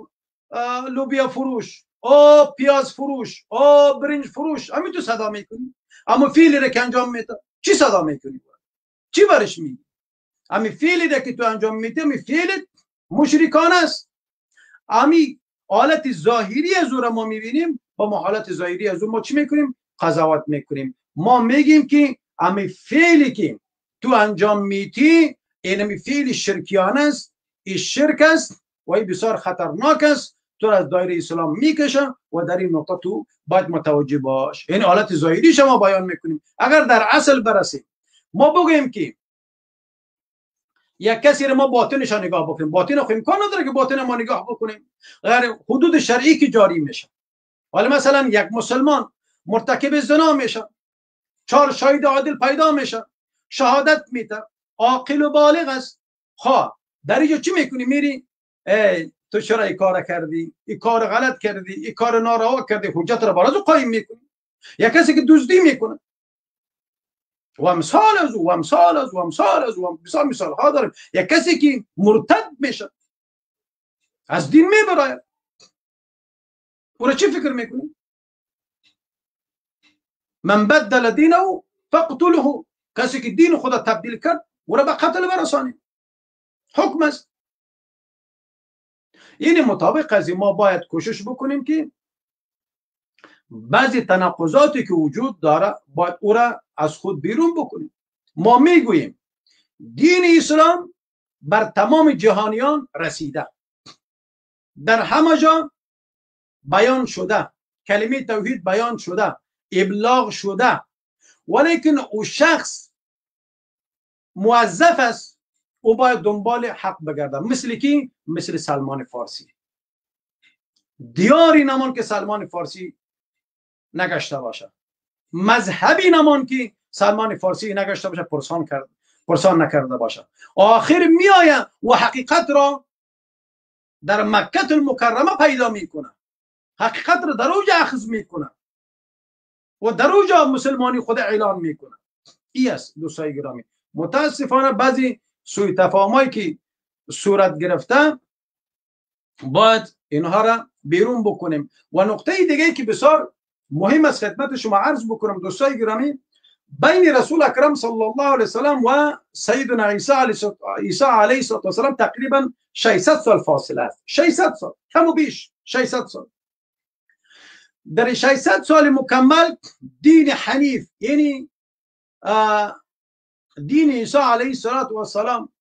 لوبیا فروش، او پیاز فروش، او برنج فروش، همین تو صدا میکنی. اما فعلی را که انجام میده چی صدا میکنی؟ چی برش میگی؟ امی فعلی را که تو انجام میدی امی فعل مشرکان است. امی حالت ظاهری از او را ما میبینیم، با ما حالت ظاهری از او ما چی میکنیم؟ قضاوت میکنیم. ما میگیم که امی فعلی که تو انجام میتی اینمی فعل شرکیانه است، این شرک است و این بسیار خطرناک است، تو از دایره اسلام میکشه و در این نقطه تو باید متوجه باش. این حالت ظاهری شما بیان میکنیم. اگر در اصل برسیم ما بگوییم که یک کسی رو ما باطنش رو نگاه بکنیم، باطن خو امکان نداره که باطن ما نگاه بکنیم، غیر حدود شرعی که جاری میشه. ولی مثلا یک مسلمان مرتکب زنا میشه، 4 شاهد عادل پیدا میشه، شهادت میده، عاقل و بالغ است. خب در اینجا چی میکنی؟ میری ای تو چرا این کار کردی؟ این کار غلط کردی، این کار ناروا کردی، حجت را باز قایم میکنی. یک کسی که دزدی میکنه و امثال از او و امثال از و امثال از و مثال مثال ها داریم. یک کسی که مرتد میشه از دین میبراید، او را چی فکر میکنی؟ من بدل دینه فاقتله، کسی که دین خدا تبدیل کرد او را به قتل برسانید، حکم است. یعنی مطابق از ما باید کوشش بکنیم که بعضی تناقضاتی که وجود داره باید او را از خود بیرون بکنیم. ما میگوییم دین اسلام بر تمام جهانیان رسیده، در همه جا بیان شده، کلمه توحید بیان شده، ابلاغ شده، ولیکن او شخص موظف است، او باید دنبال حق بگرده. مثل کی؟ مثل سلمان فارسی. دیاری نمان که سلمان فارسی نگشته باشه، مذهبی نمان که سلمان فارسی نگشته باشه، پرسان نکرده باشه. آخر میآید و حقیقت را در مکه المکرمه پیدا میکنه، حقیقت را در اوجا اخذ میکنه و در اوجا مسلمانی خود اعلان میکنه. ای است دوستای گرامی. متاسفانه بعضی سوء تفاهمایی که صورت گرفته باید اینها را بیرون بکنیم. و نقطه دیگه که بسیار مهم است خدمت شما عرض بکنم دوستای گرامی، بین رسول اکرم صلی الله علیه وسلم و سیدنا عیسی علیه السلام تقریبا 600 سال فاصله است. 600 سال کم و بیش، 600 سال. در 600 سال مکمل دین حنیف، یعنی دین عیسی علیه السلام،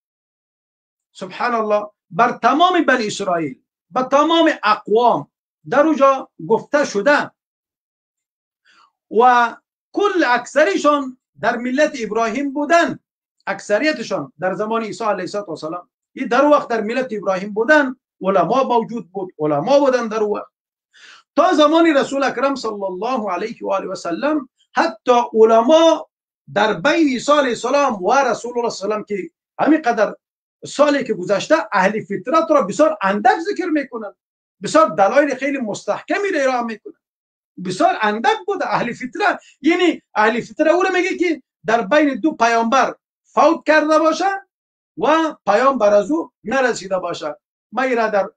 سبحان الله، بر تمام بنی اسرائیل، بر تمام اقوام در اوجا گفته شده و کل اکثریشان در ملت ابراهیم بودن. اکثریتشان در زمان عیسی علیه السلام در وقت در ملت ابراهیم بودن، علما موجود بود، علما بودن در وقت. تا زمان رسول اکرم صلی الله علیه و آله و سلم حتی علما در بین عیسی علیه السلام و رسول الله صلی الله علیه و سلم که همین قدر سالی که گذشته، اهل فطرت را بسیار اندک ذکر میکنند، بسیار دلایل خیلی مستحکمی را ارائه میکنند، بسیار اندک بوده اهل فطره. یعنی اهل فطره او را میگه که در بین دو پیامبر فوت کرده باشه و پیامبر از او نرسیده باشه. ما ایرا در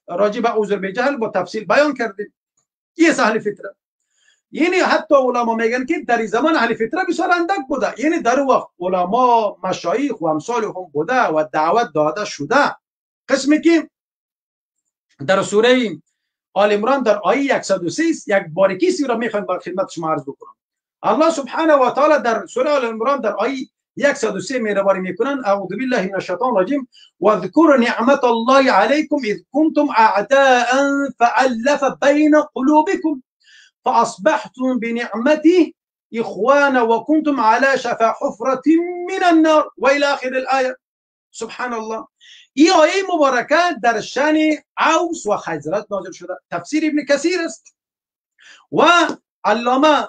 راجع به عذر به جهل با تفصیل بیان کردیم. یه اهل فطره. یعنی حتی علما میگن که در زمان اهل فتره بسیار اندک بوده، یعنی در وقت علما مشایخ و امثال هم بوده و دعوت داده شده. قسمی که در سوره آل عمران در آیه 103 یک باریکی را میخوایم بر خدمت شما عرض بکنم. الله سبحانه و تعالی در سوره آل عمران در آیه 103 مهربانی میکنن: اعوذ بالله من الشیطان الرجیم واذکروا نعمت الله علیکم اذ کنتم اعداء فالف بین قلوبکم فاصبحتم بنعمته اخوانا وکنتم على شفا حفرة من النار و الى آخر الآیه. سبحان الله. این آیه مبارکه در شأن اوس و خزرج نازل شده، تفسیر ابن کثیر است و علامه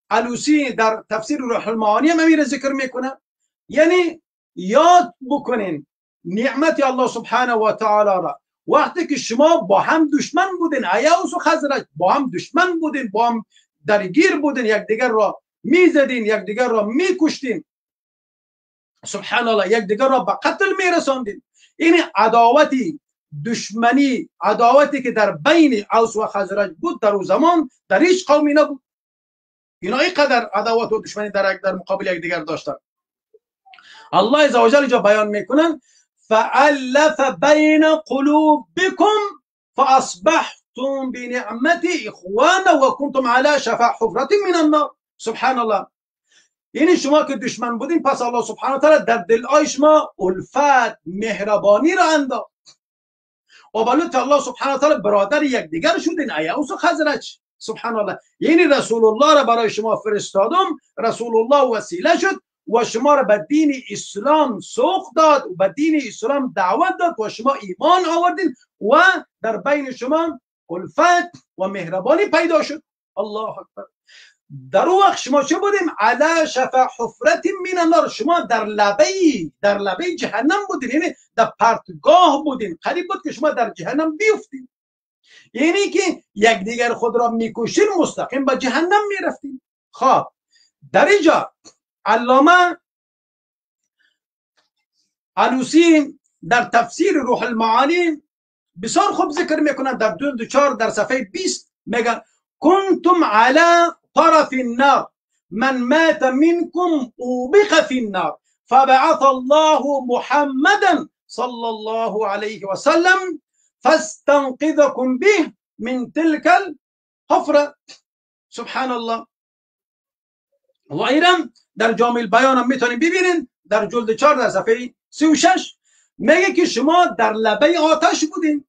علوسی در تفسیر روح المعانی هم امیر ذکر میکنه. یعنی یاد بکنین نعمت الله سبحانه و تعالی را وقتی که شما با هم دشمن بودین، اوس و خزرج با هم دشمن بودین، با هم درگیر بودین، یکدیگر را میزدین، یکدیگر را میکشتین، سبحان الله، یکدیگر را به قتل میرساندین. این عداوتی دشمنی، عداوتی که در بین اوس و خزرج بود در او زمان در هیچ قومی نبود. اینا اینقدر عداوت و دشمنی در مقابل یکدیگر داشتن. الله عزوجل اینجا بیان میکنن فألف بین قلوبکم فأصبحتم بنعمته اخوانا وکنتم على شفا حفرة من النار. سبحان الله. یعنی شما که دشمن بودین، پس الله سبحانه و تعالی در دلهای شما الفت، مهربانی را انداخت و با لطف الله سبحانه و تعالی برادر یکدیگر شدین، اوس و خزرج. سبحان الله. یعنی رسول الله را برای شما فرستادم، رسول الله وسیله شد و شما را به دین اسلام سوق داد و به دین اسلام دعوت داد و شما ایمان آوردین و در بین شما الفت و مهربانی پیدا شد. الله اکبر. در اون وقت شما چه بودیم؟ علی شفا حفرة من النار. شما در لبه جهنم بودین، یعنی در پرتگاه بودین، قریب بود که شما در جهنم بیفتین، یعنی که یکدیگر خود را میکشین، مستقیم به جهنم میرفتین. خب در اینجا علامه علوسی در تفسیر روح المعانی بسیار خوب ذکر میکنه، در 2 4 در صفحه 20 میگه کنتم علی طرف النار من مات منكم أوبق في النار فبعث الله محمدا صلى الله عليه وسلم فاستنقذكم به من تلك الحفرة. سبحان الله. و ایرم در جامع البیان هم میتونیم ببینین، در جلد 4 در صفحه 36 میگه که شما در لبه آتش بودین،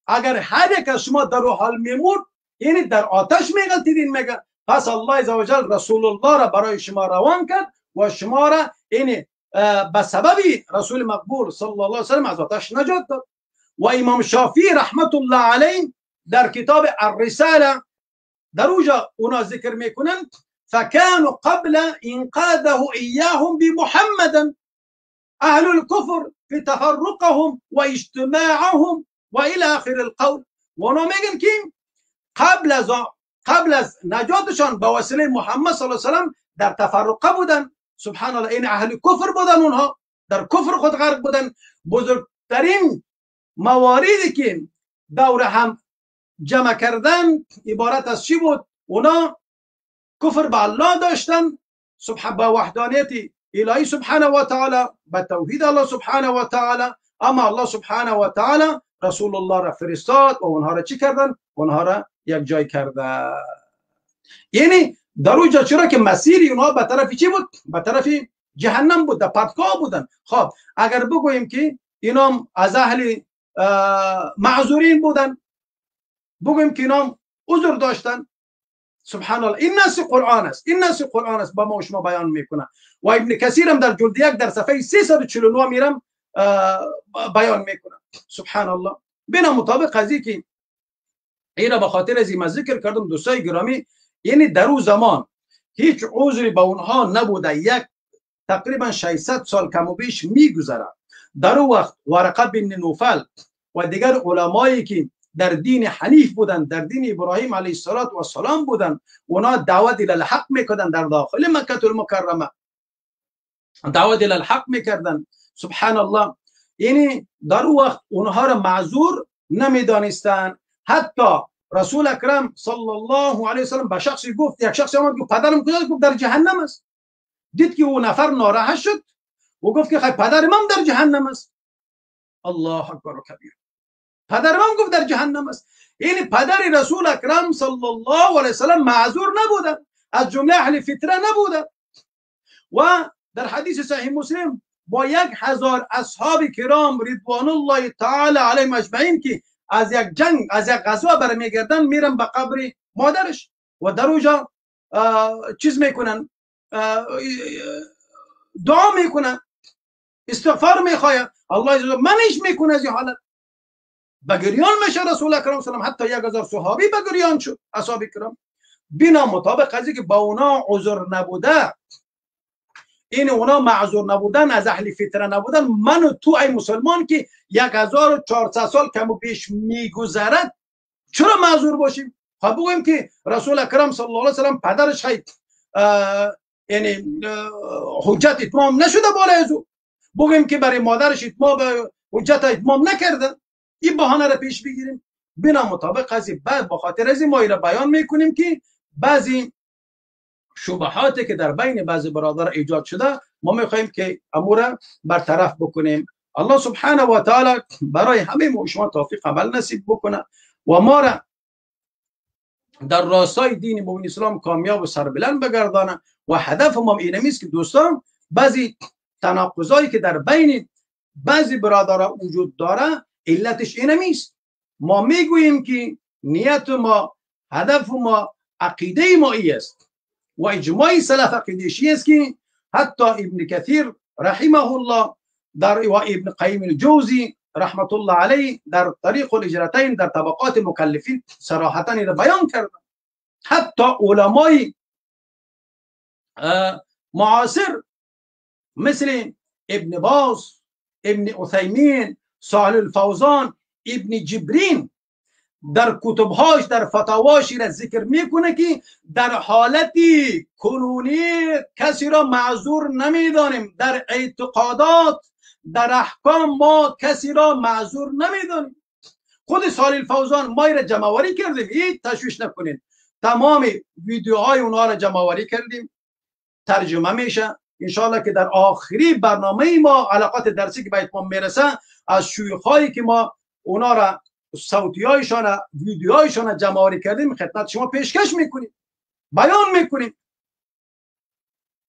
اگر هر یک از شما در حال میمرد یعنی در آتش میغلطیدین. میگه پس الله عزوجل رسول الله را برای شما روان کرد و شما را یعنی به سبب رسول مقبول صلی الله علیه وسلم از آتش نجات داد. و امام شافعی رحمت الله علیه در کتاب الرساله در اوجا اونا ذکر میکنن فكانوا قبل انقاذه اياهم بمحمد اهل الكفر في تفرقهم واجتماعهم والى اخر القول. و اونا میگن که قبل از نجاتشان به وسیله محمد صلی الله علیه وسلم در تفرقه بودن. سبحان الله. این اهل کفر بودن، اونها در کفر خود غرق بودن. بزرگترین مواردی که دور هم جمع کردن عبارت از چی بود؟ اونا کفر به الله داشتن، سبحان، با وحدانیت الهی سبحانه و تعالی، به توحید الله سبحانه و تعالی. اما الله سبحانه و تعالی رسول الله را فرستاد و اونها را چی کردن؟ اونها را یک جای کردن. یعنی در اونجا چرا که مسیر اونها به طرف چی بود؟ به طرف جهنم بود، در پرتگاه بودن. خب اگر بگوییم که اینا از اهل معذورین بودن، بگوییم که اینا عذر داشتن. سبحان الله. این نص قرآن است، این نص قرآن است با ما و شما بیان میکنه. و ابن کثیر هم در جلد 1 در صفحه 349 میرم بیان میکنه. سبحان الله. بنا مطابق از که اینا به خاطر از این ذکر کردم دوستای گرامی، یعنی در او زمان هیچ عذری به اونها نبوده. یک تقریبا 600 سال کم و بیش میگذره. در او وقت ورقه بن نوفل و دیگر علمایی که در دین حنیف بودن، در دین ابراهیم علیه السلام بودن، اونا دعوت الی الحق میکردن در داخل مکه المکرمه، دعوت الی الحق میکردن. سبحان الله. یعنی در او وقت اونها را معذور نمیدانستند. حتی رسول اکرم صلی الله علیه وسلم به شخصی گفت، یک شخصی آمد گفت پدرم کجاست؟ گفت در جهنم است. دید که او نفر ناراحت شد و گفت که خیلی پدر من در جهنم است. الله اکبر و کبیر. پدر من گفت در جهنم است. یعنی پدر رسول اکرم صلی الله علیه وسلم معذور نبوده، از جمله اهل فتره نبوده. و در حدیث صحیح مسلم با 1000 اصحاب کرام رضوان الله تعالی علیهم اجمعین که از یک جنگ، از یک غزوه برمیگردن، میرن به قبر مادرش و در اونجا چیز میکنن، دعا میکنن، استغفار میخواین، الله عز وجل منش میکنه از این حالت. بگریان میشه رسول اکرم صلی الله علیه و حتی 1000 صحابی بگریان شد، اصحاب کرام، بنا مطابق قضیه که با اونا عذر نبوده، این اونا معذور نبودن، از اهل فتره نبودن. من و تو ای مسلمان که 1400 سال کم و بیش میگذرد چرا معذور باشیم؟ خب بگوییم که رسول اکرم صلی الله علیه و سلم پدرش خیلی یعنی حجت اتمام نشده بالای از او، بگوییم که برای مادرش اتمام حجت اتمام نکرده، این بهانه را پیش بگیریم. بنا مطابق قضیه بعد با خاطر از این ما را بیان میکنیم که بعضی شبهاتی که در بین بعضی برادر ایجاد شده ما میخواهیم که امور برطرف بکنیم. الله سبحانه و تعالی برای همه ما شما توفیق عمل نصیب بکنه و ما را در راستای دین مبین اسلام کامیاب و سربلند بگردانه. و هدف ما این نیست که دوستان بعضی تناقضایی که در بین بعضی برادرها وجود داره علتش این نیست. ما میگوییم که نیت ما، هدف ما، عقیده ما ای است و اجماع سلف عقیده است که حتی ابن کثیر رحمه الله در و ابن قیم الجوزی رحمت الله علیه در طریق الهجرتین در طبقات مکلفین صراحتا را بیان کرد. حتی علمای معاصر مثل ابن باز، ابن عثیمین، صالح الفوزان، ابن جبرین در کتبهاش، در فتاواش را ذکر میکنه که در حالتی کنونی کسی را معذور نمیدانیم، در اعتقادات، در احکام ما کسی را معذور نمیدانیم. خود صالح الفوزان ما را جمع آوری کردیم، هیچ تشویش نکنید، تمام ویدیوهای اونها را جمع آوری کردیم، ترجمه میشه انشاءالله که در آخری برنامه ما علاقات درسی که به اتمام میرسه از شیوخهایی که ما اونا را صوتیایشان، ویدیوهایشان جمع آوری کردیم خدمت شما پیشکش میکنیم، بیان میکنیم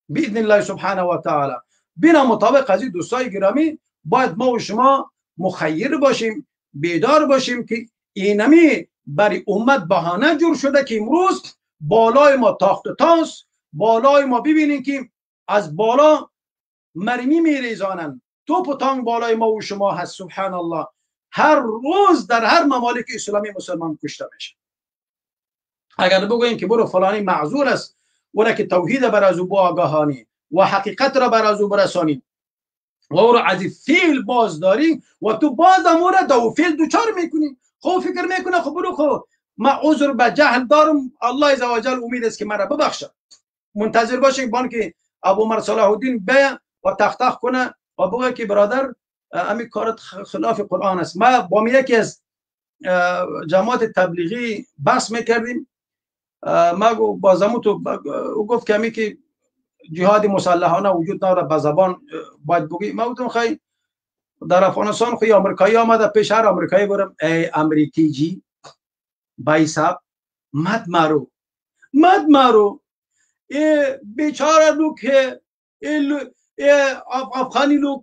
باذن الله سبحانه و تعالی. بنا مطابق از این دوستای گرامی باید ما و شما مخیر باشیم، بیدار باشیم که اینمی برای امت بهانه جور شده که امروز بالای ما تاخت و تاس، بالای ما ببینیم که از بالا مرمی میریزانند، توپ و تانک بالای ما و شما هست. سبحان الله، هر روز در هر ممالک اسلامی مسلمان کشته میشه. اگر بگوییم که برو فلانی معذور است، ورا که توحید بر از او آگاهانی و حقیقت را بر از او برسانی و او را از فعل بازداری و تو باز هم او را دو فعل دوچار میکنی، خب فکر میکنه خب برو خب ما عذر به جهل دارم، الله عزوجل امید است که مرا ببخشه. منتظر باشیم بان که ابو عمر صلاح الدین بیا و تختخ کنه و بگه که برادر امی کارت خلاف قرآن است. ما با یکی از جماعت تبلیغی بحث میکردیم، ما بازمو تو او گفت که امی که جهاد مسلحانه وجود نداره به زبان باید بگی. ما گفتم خیلی در افغانستان خو امریکایی آمده، پیش هر امریکایی برم ای امریکی جی بای صاحب مت مارو مت مارو، ای بیچاره لوک ہے، ای افغانی لوک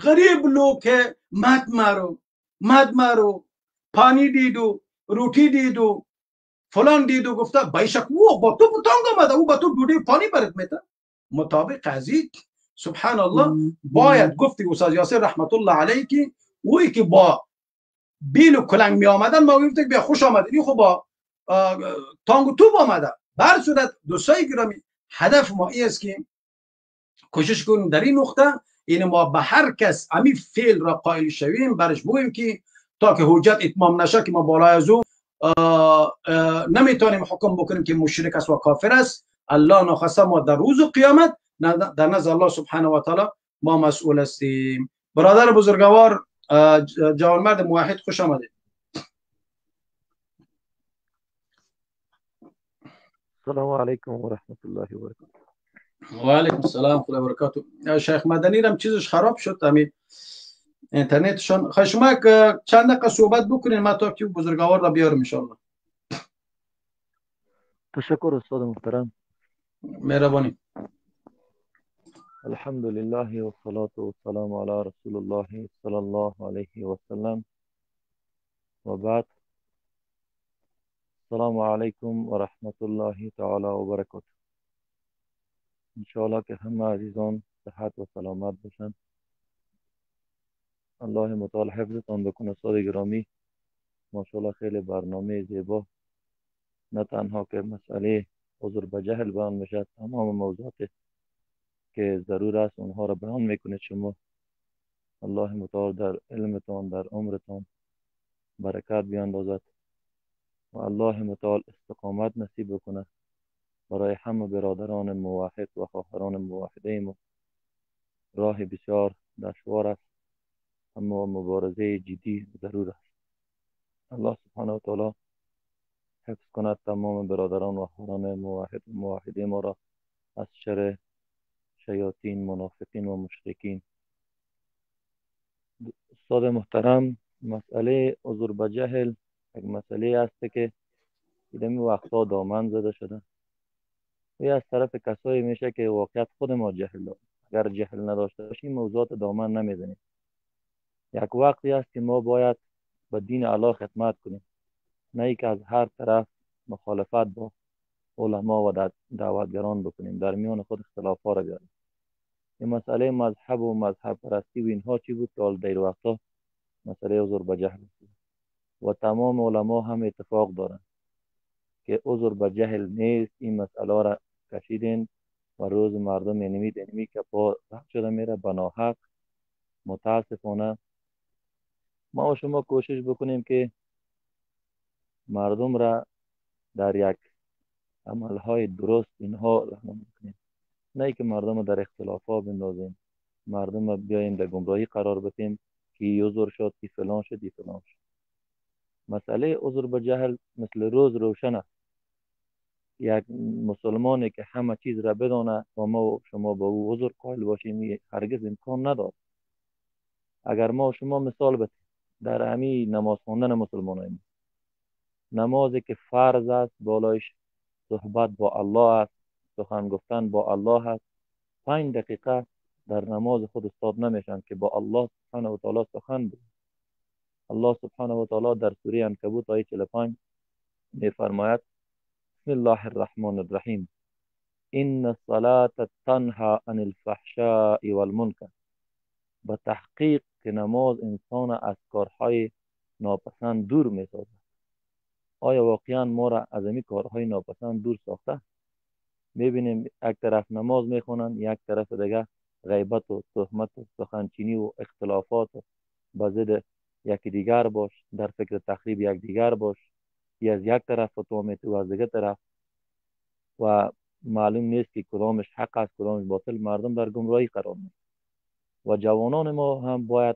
غریب لوک ہے، مت مارو مت مارو، پانی دی دو، روٹی دی دو، فلان دی دو. گفته بیشک او با تو تانگ آمده، او با تو دوده پانی برات میته. مطابق قضیه سبحان الله باید گفتی استاد یاسر رحمت الله علیه که اوی که با بیل و کلنگ می آمدن ما گفتیم بیا خوش آمدین، خب با تانگ و توپ آمده. بر صورت دوستای گرامی هدف ما این است که کوشش کنیم در این نقطه این ما به هر کس امی فعل را قائل شویم برش بگوییم که تا که حجت اتمام نشه که ما بالای از او نمیتونیم حکم بکنیم که مشرک است و کافر است. الله ناخواسته ما در روز قیامت در نزد الله سبحانه و تعالی ما مسئول هستیم. برادر بزرگوار جوانمرد موحد خوش آمدید. سلام علیکم و رحمت الله و برکاته. و علیکم السلام خدا برکاته. شیخ مدنی رم چیزش خراب شد، همین اینترنتشون. خواهش شما چند دقیقه صحبت بکنین، ما تا که بزرگوار را بیارم ان شاء الله. تشکر استاد محترم. مهربانی. الحمد لله و الصلاة و السلام علی رسول الله صلی الله علیه و سلم و بعد. السلام علیکم و رحمت الله تعالی و برکاته. انشاءالله که همه عزیزان صحت و سلامت باشند. الله متعال حفظتان بکنه. استاد گرامی، ماشاءالله خیلی برنامه زیبا، نه تنها که مسئله عذر به جهل بیان میشه، تمام موضوعات که ضرور است اونها را بیان میکنید شما. الله متعال در علمتان، در عمرتان برکت بیاندازد و الله متعال استقامت نصیب بکنه برای همه برادران موحد و خواهران موحده ما. راه بسیار دشوار است، اما مبارزه جدی ضرور است. الله سبحانه و تعالی حفظ کند تمام برادران و خواهران موحد و موحده ما را از شر شیاطین، منافقین و مشرکین. استاد محترم، مسئله عذر به جهل یک مسئله است که این وقتا دامن زده شده و از طرف کسایی میشه که واقعیت خود ما جهل داریم. اگر جهل نداشته باشیم موضوعات دامن نمیزنیم. یک وقتی است که ما باید به دین الله خدمت کنیم، نه اینکه از هر طرف مخالفت با علما و دعوتگران بکنیم، در میان خود اختلاف ها را بیاریم. این مسئله مذهب و مذهب پرستی و اینها چی بود که حال دیر وقتا مسئله عذر به جهل بود و تمام علما هم اتفاق دارند که عذر به جهل نیست. این مسئله را کشیدین و روز مردم انمی که پا رفت شده میره بناحق. متاسفانه ما و شما کوشش بکنیم که مردم را در یک عملهای درست اینها راهنمایی کنیم، نه اینکه مردم را در اختلافها بندازیم، مردم را بیایم در گمراهی قرار بدیم که عذر شد، که فلان شد، که فلان شد. مسئله عذر به جهل مثل روز روشن است. یک مسلمانی که همه چیز را بدانه و ما و شما با او عذر قائل باشیم هرگز امکان ندارد. اگر ما و شما مثال بدیم در همین نماز خواندن مسلمانان، نمازی که فرض است، بالایش صحبت با الله است، سخن گفتن با الله است، 5 دقیقه در نماز خود استاد نمیشن که با الله سبحانه و تعالی سخن بگویند. الله سبحانه و تعالی در سوره عنکبوت آیه 45 میفرماید: بسم الله الرحمن الرحیم، ان الصلاة تنها عن الفحشاء والمنکر. به تحقیق که نماز انسان از کارهای ناپسند دور میسازد. آیا واقعا ما را از این کارهای ناپسند دور ساخته؟ میبینیم یک طرف نماز میخونن، یک طرف دیگه غیبت و تهمت و سخنچینی و اختلافات و به ضد یکی دیگر باش، در فکر تخریب یک دیگر باش، از یک طرف فتوا میتی و از دیگه طرف، و معلوم نیست که کدامش حق است کدامش باطل. مردم در گمراهی قرار میگیرند و جوانان ما هم باید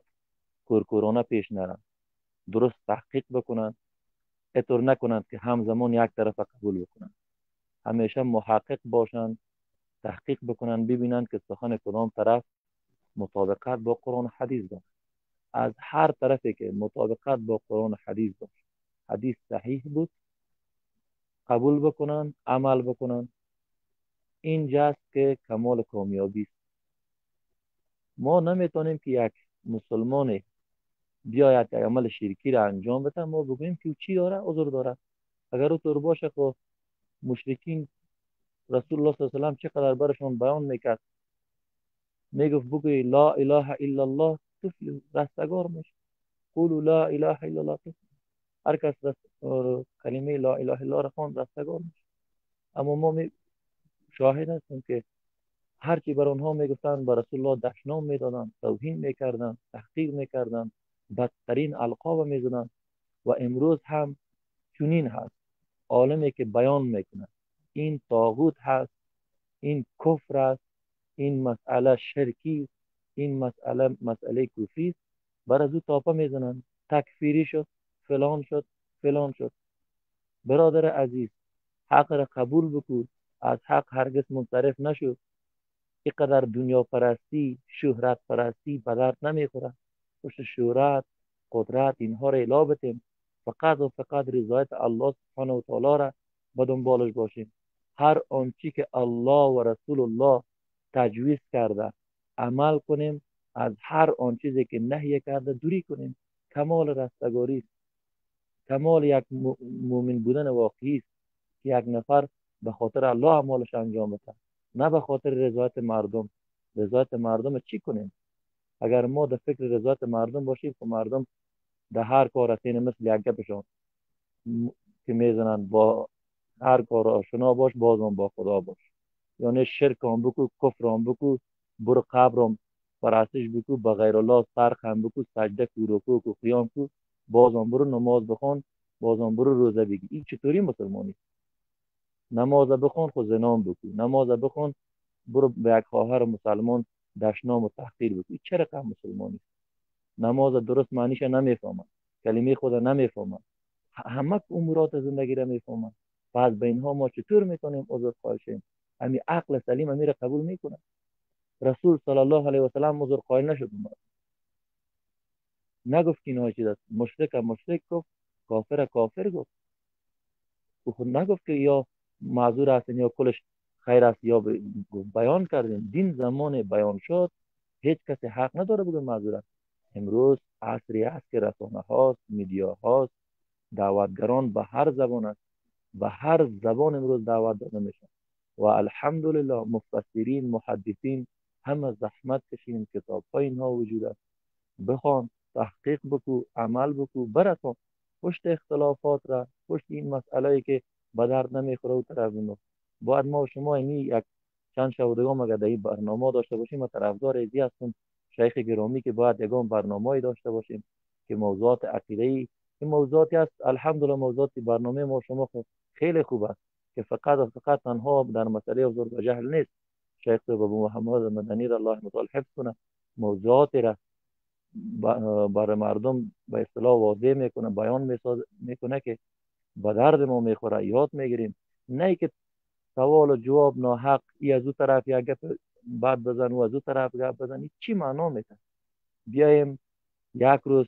کورکورانه پیش نرند، درست تحقیق بکنند، اطور نکنند که همزمان یک طرف قبول بکنند. همیشه محقق باشند، تحقیق بکنند، ببینند که سخن کدام طرف مطابقت با قرآن و حدیث دارد. از هر طرفی که مطابقت با قرآن و حدیث داشت، حدیث صحیح بود، قبول بکنند، عمل بکنند. اینجاست که کمال کامیابی است. ما نمیتونیم که یک مسلمان بیاید یک عمل شرکی را انجام بده، ما بگوییم که چی داره، عذر داره. اگر او طور باشه خب مشرکین رسول الله صلی الله علیه و سلم چقدر برشان بیان میکرد، میگفت بگوی لا اله الا الله تفلح، رستگار میشه. قولوا لا اله الا الله تفلح. هر کس کلمه لا اله الا الله را خواند رستگار میشه. اما ما شاهد هستیم که هرچی بر آنها میگفتند بر رسول الله دشنام میدادند، توهین میکردند، تحقیر میکردند، بدترین القاب میزدند. و امروز هم چنین هست. عالمی که بیان میکنه این طاغوت هست، این کفر است، این مسئله شرکی است، این مسئله مسئله کفری است، بر از او تاپه میزنند، تکفیری شد، فلان شد، فلان شد. برادر عزیز، حق را قبول بکو، از حق هرگز منصرف نشو. اینقدر دنیا پرستی، شهرت پرستی به درد نمیخوره. پشت شهرت، قدرت اینها را الا بتیم، فقط و فقط رضایت الله سبحانه و تعالی را به دنبالش باشیم. هر آنچی که الله و رسول الله تجویز کرده عمل کنیم، از هر آن چیزی که نهی کرده دوری کنیم. کمال رستگاری است، کمال یک مؤمن بودن واقعی است که یک نفر به خاطر الله اعمالش انجام بده، نه به خاطر رضایت مردم. رضایت مردم چی کنیم؟ اگر ما در فکر رضایت مردم باشیم که مردم در هر کار هستین، مثل یک گپشان که میزنن، با هر کار آشنا باش بازم با خدا باش. یعنی شرک هم بکو، کفر هم بکو، برو قبر هم پرستش بکو، با غیر الله سر خم بکو، سجده کو، رکوع کو، قیام کو، بازم برو نماز بخوان، بازم برو روزه بگی. این چطوری مسلمانی؟ نماز بخوان خود زنام بکو، نماز بخوان برو به یک خواهر مسلمان دشنام و تحقیر بکو. این چه رقم مسلمانی؟ نماز درست معنیش نمیفهمن، کلمه خود نمیفهمن، همه امورات زندگی را میفهمن. پس به اینها ما چطور میتونیم عذر قائل شیم؟ همین عقل سلیم امیر قبول میکنه. رسول صلی الله علیه و سلم عذر قائل نشد، نگفت که اینها چیز است. مشرک مشرک گفت، کافر کافر گفت. او خود نگفت که یا معذور هستن یا کلش خیر است، یا بیان کردیم. دین زمان بیان شد، هیچ کسی حق نداره بگه معذور است. امروز عصری است که رسانه هاست، میدیا هاست، دعوتگران به هر زبان است، به هر زبان امروز دعوت داده میشن و الحمدلله مفسرین، محدثین همه زحمت کشیدن، کتاب های اینها وجود است. بخوان، تحقیق بکو، عمل بکو، برسان پشت اختلافات را، پشت این مسئله که به درد نمیخوره و طرف بنداز. باید ما و شما اینی یک چند شب دیگه مگر در این برنامه داشته باشیم. ما طرفدار ازی هستم شیخ گرامی که باید یگان برنامه‌ای داشته باشیم که موضوعات عقیده‌ای، این موضوعاتی است. الحمدلله موضوعات برنامه ما شما خیلی خوب است که فقط و فقط تنها در مسئله عذر و جهل نیست. شیخ ابو محمد مدنی را الله متعال حفظ کنه، موضوعات را برای مردم به اصطلاح واضح میکنه، بیان میکنه که به درد ما میخوره، یاد میگیریم. نه که سوال و جواب ناحق، ای از او طرف یک گپ بعد بزن و از او طرف گپ بزن، چی معنا میده؟ بیایم یک روز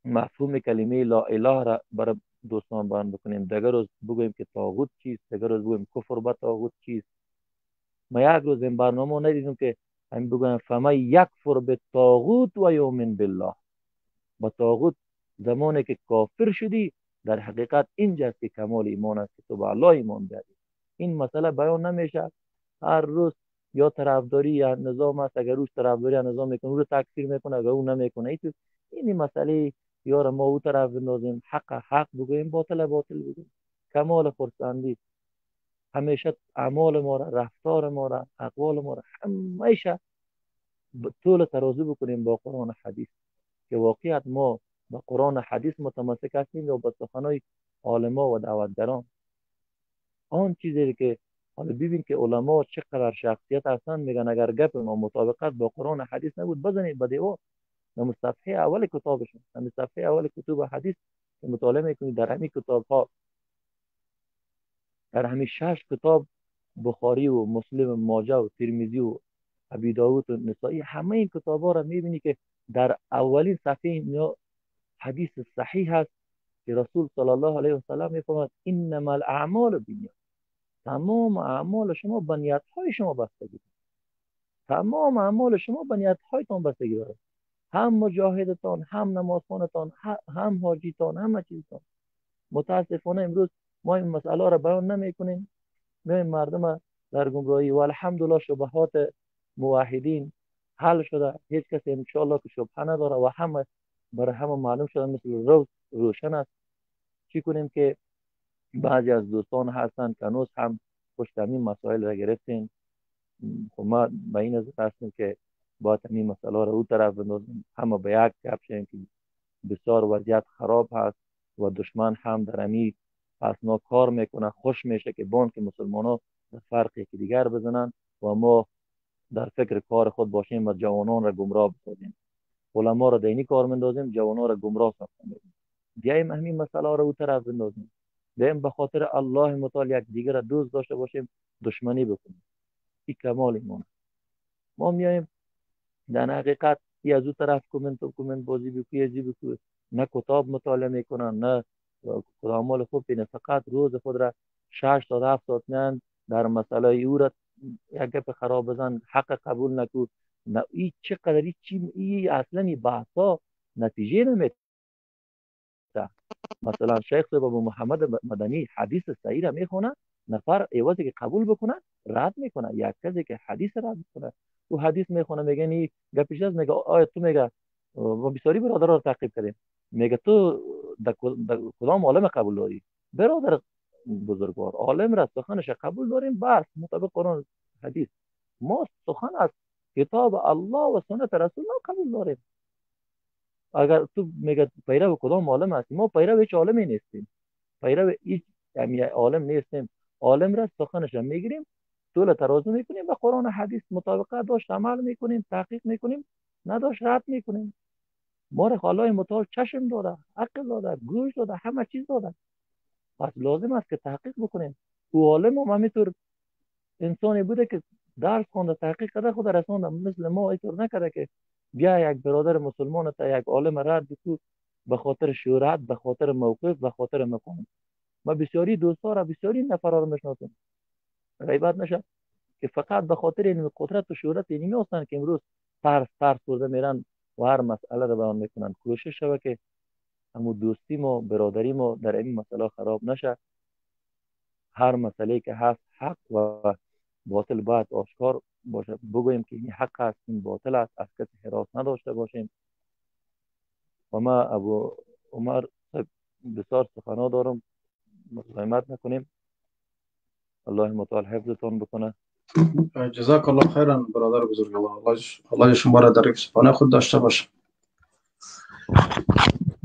مفهوم کلمه لا اله را برای دوستان بیان بکنیم، دیگر روز بگوییم که طاغوت چیست، دیگر روز بگوییم کفر به طاغوت چیست. ما یک روز این برنامه ندیدیم که هم بگویم فمن یکفر بالطاغوت و یؤمن بالله. با طاغوت زمانی که کافر شدی، در حقیقت اینجاست که کمال ایمان است که تو به الله ایمان بیاری. این مسئله بیان نمیشه. هر روز یا طرفداری یا نظام است، اگر روش طرفداری یا نظام میکنه او رو تکفیر میکنه، اگر او نمیکنه این مسئله یار ما او طرف بندازیم، حق حق بگوییم، باطل باطل بگوییم. کمال خرسندی همیشه اعمال ما را، رفتار ما را، اقوال ما را همیشه طول ترازو بکنیم با قرآن و حدیث، که واقعیت ما با قرآن و حدیث متمسک هستیم یا با سخنای عالما و دعوتگران. آن چیزی که حالا ببین که علما چقدر شخصیت هستن، میگن اگر گپ ما مطابقت با قرآن و حدیث نبود بزنید به دیوار. در صفحه اول کتابشون، در صفحه اول کتب حدیث که مطالعه میکنید، در همین کتاب ها، در همین 6 کتاب بخاری و مسلم و ماجه و ترمذی و ابی داود و نسائی، همه این کتاب ها را میبینی که در اولین صفحه اینا حدیث صحیح هست که رسول صلی الله علیه و سلم میفرماید انما الاعمال بالنیات. تمام اعمال شما به نیت های شما بستگی داره. تمام اعمال شما به نیت هایتان بستگی داره. هم مجاهدتان، هم نمازخوانتان، هم حاجیتان، همه چیزتان. متاسفانه امروز ما این مسئله را بیان نمیکنیم، میایم مردم در گمراهی و الحمدلله شبهات موحدین حل شده، هیچ کسی انشالله که شبهه نداره و همه برای همه معلوم شده، مثل روز روشن است. چی کنیم که بعضی از دوستان هستند که هنوز هم پشت همین مسائل را گرفتیم. خب ما به این نظر هستیم که باید همین مسئله را او طرف بندازیم، همه به یک گپ شویم که بسیار وضعیت خراب هست و دشمن هم در همین اثنا کار میکنه، خوش میشه که بانک مسلمان ها در فرق یکی دیگر بزنن و ما در فکر کار خود باشیم و جوانان را گمراه بسازیم. علما را دینی کار مندازیم، جوانان را گمراه ساختیم. بیایم همین مسئله را او طرف بندازیم. بیایم به خاطر الله متعال یک دیگر را دوست داشته باشیم، دشمنی بکنیم. این کمال ایمان. ما میایم در حقیقت ای از او طرف کومنت و کومنت بازی بکوی، ازی بکوی، نه کتاب مطالعه میکنن، نه اعمال خوب بینه، فقط روز خود را 6 تا 7 ساعت میان در مسئله او را یک گپ خراب بزن، حق قبول نکو. نه ای چقدر ای چی ای اصلا ای بحثا نتیجه نمیده. مثلا شیخ صاحب ابو محمد مدنی حدیث صحیح را میخونه، نفر عوضی که قبول بکنه رد میکنه، یک کسی که حدیث رد میکنه، او حدیث میخونه میگه نی گپش است، میگه آیا تو، میگه ما بسیاری برادرها رو تعقیب کردیم، میگه تو در کدام عالم قبول داری؟ برادر بزرگوار، عالم را سخنش قبول داریم، بس مطابق قرآن حدیث. ما سخن از کتاب الله و سنت رسول الله قبول داریم. اگر تو میگه پیرو کدام عالم هستی؟ ما پیرو هیچ عالمی نیستیم، پیرو هیچ عالم نیستیم. عالم را سخنش میگیریم، طول ترازو میکنیم و قرآن و حدیث مطابقت داشت عمل میکنیم، تحقیق میکنیم، نداشت رد میکنیم. ما را الله متعال چشم داده، عقل داده، گوش داده، همه چیز داده، پس لازم است که تحقیق بکنیم. او عالم هم همینطور انسانی بوده که درس خوانده، تحقیق کرده، خود رسانده، مثل ما اینطور نکرده که بیا یک برادر مسلمان تا یک عالم رد بکو به خاطر شهرت، به خاطر موقف، به خاطر مقام. ما بسیاری دوستا را، بسیاری نفرا رو میشناسم، غیبت نشه که فقط به خاطر علم قدرت و شهرت اینی هستن که امروز ترس ترس برده میرن و هر مسئله رو بیان میکنن. کوشش شوه که همو دوستی ما، برادری ما در این مسئله خراب نشه. هر مسئله که هست حق و باطل باید آشکار باشه، بگوییم که این حق است، این باطل است، از کسی حراس نداشته باشیم. و ما ابو عمر بسیار سخنا دارم، مزاحمت نکنیم. الله متعال حفظتان بکنه. جزاک الله خیرا برادر بزرگوار، الله شما را در حفظ خود داشته باشه.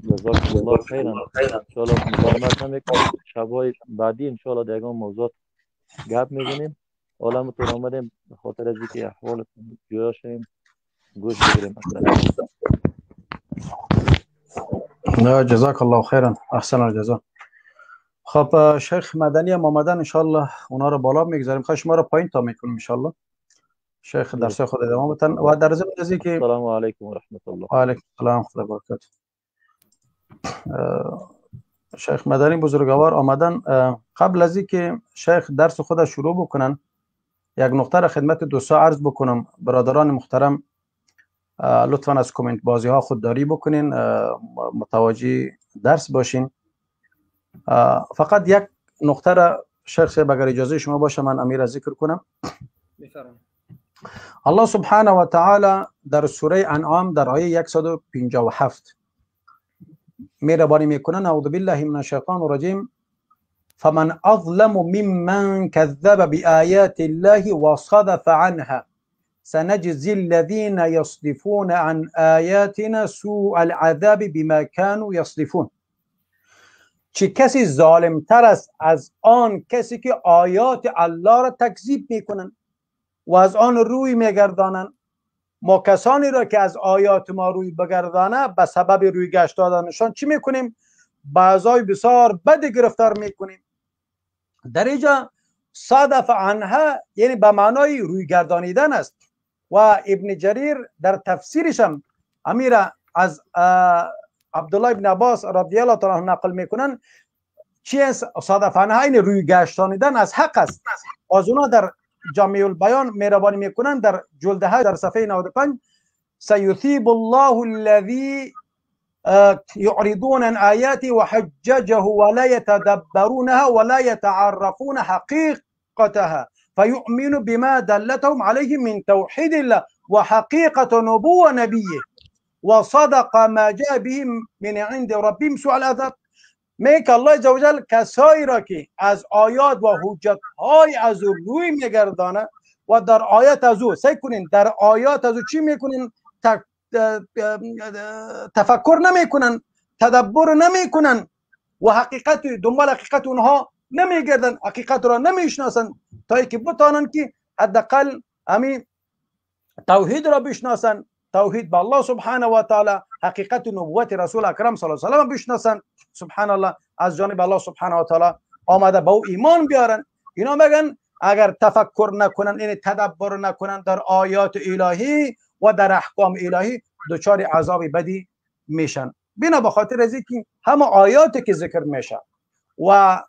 جزاک الله خیرا. ان شاء الله مزاحمت نمیکنیم. شب‌های بعدی ان شاء الله دیگه موضوعات گپ میزنیم. عالمتون آمدیم به خاطر از اینکه احوالتون جویا شویم، گوش بگیریم. نه جزاک الله خیرا، احسن الجزا. خب شیخ مدنی هم آمدن، انشالله اونا رو بالا میگذاریم. خب شما رو پایین تا میکنیم انشالله. شیخ درس خود ادامه بدن و در ضمن از اینکه السلام علیکم و رحمت الله. و علیکم السلام، خدا برکت. شیخ مدنی بزرگوار آمدن. قبل از اینکه شیخ درس خود شروع بکنن یک نقطه را خدمت دوستا عرض بکنم. برادران محترم لطفا از کامنت بازی ها خودداری بکنین، متوجه درس باشین. فقط یک نقطه را شیخ صاحب اگر اجازه شما باشه من امیر ذکر کنم. بفرمایید. الله سبحانه و تعالی در سوره انعام در آیه 157 مهربانی میکنن، اعوذ بالله من الشیطان الرجیم، فمن اظلم ممن كذب بآیات الله وصدف عنها سنجزي الذين يصدفون عن آیاتنا سوء العذاب بما كانوا يصدفون. چه کسی ظالمتر است از آن کسی که آیات الله را تکذیب میکنن و از آن روی میگردانند؟ ما کسانی را که از آیات ما روی بگردانه به سبب روی گشت دادنشان چی میکنیم؟ بعضای بسیار بد گرفتار میکنیم. در اینجا صدف عنها یعنی به معنای روی گردانیدن است و ابن جریر در تفسیرش هم امیر از عبدالله ابن عباس رضی الله تعالی عنه نقل میکنن چی است؟ صدف عنها یعنی روی گشتانیدن از حق است. از اونا در جامع البیان مهربانی میکنن در جلد 8 در صفحه 95، سیثیب الله الذی يعرضون عن آياته وحججه ولا يتدبرونها ولا يتعرفون حقيقتها فيؤمن بما دلتهم عليه من توحيد الله وحقيقة نبوة نبيه وصدق ما جاء به من عند ربهم سوء العذاب. میگه الله عزوجل کسایی را که از آیات و حجت های از او روی میگردانه و در آیات از او سعی کنین، در آیات از او چی میکنین؟ تفکر نمیکنن، تدبر نمیکنن و حقیقت دنبال حقیقت اونها نمیگردن، حقیقت را نمیشناسن تا اینکه بتانن که حداقل همین توحید را بشناسن، توحید به الله سبحانه و تعالی، حقیقت نبوت رسول اکرم صلی الله علیه و سلم بشناسن. سبحان الله، از جانب الله سبحانه و تعالی آمده، با او ایمان بیارن. اینا میگن اگر تفکر نکنن، یعنی تدبر نکنن در آیات الهی و در احکام الهی، دچار عذاب بدی میشن. بنا به خاطر از اینکه همه آیاتی که ذکر میشه و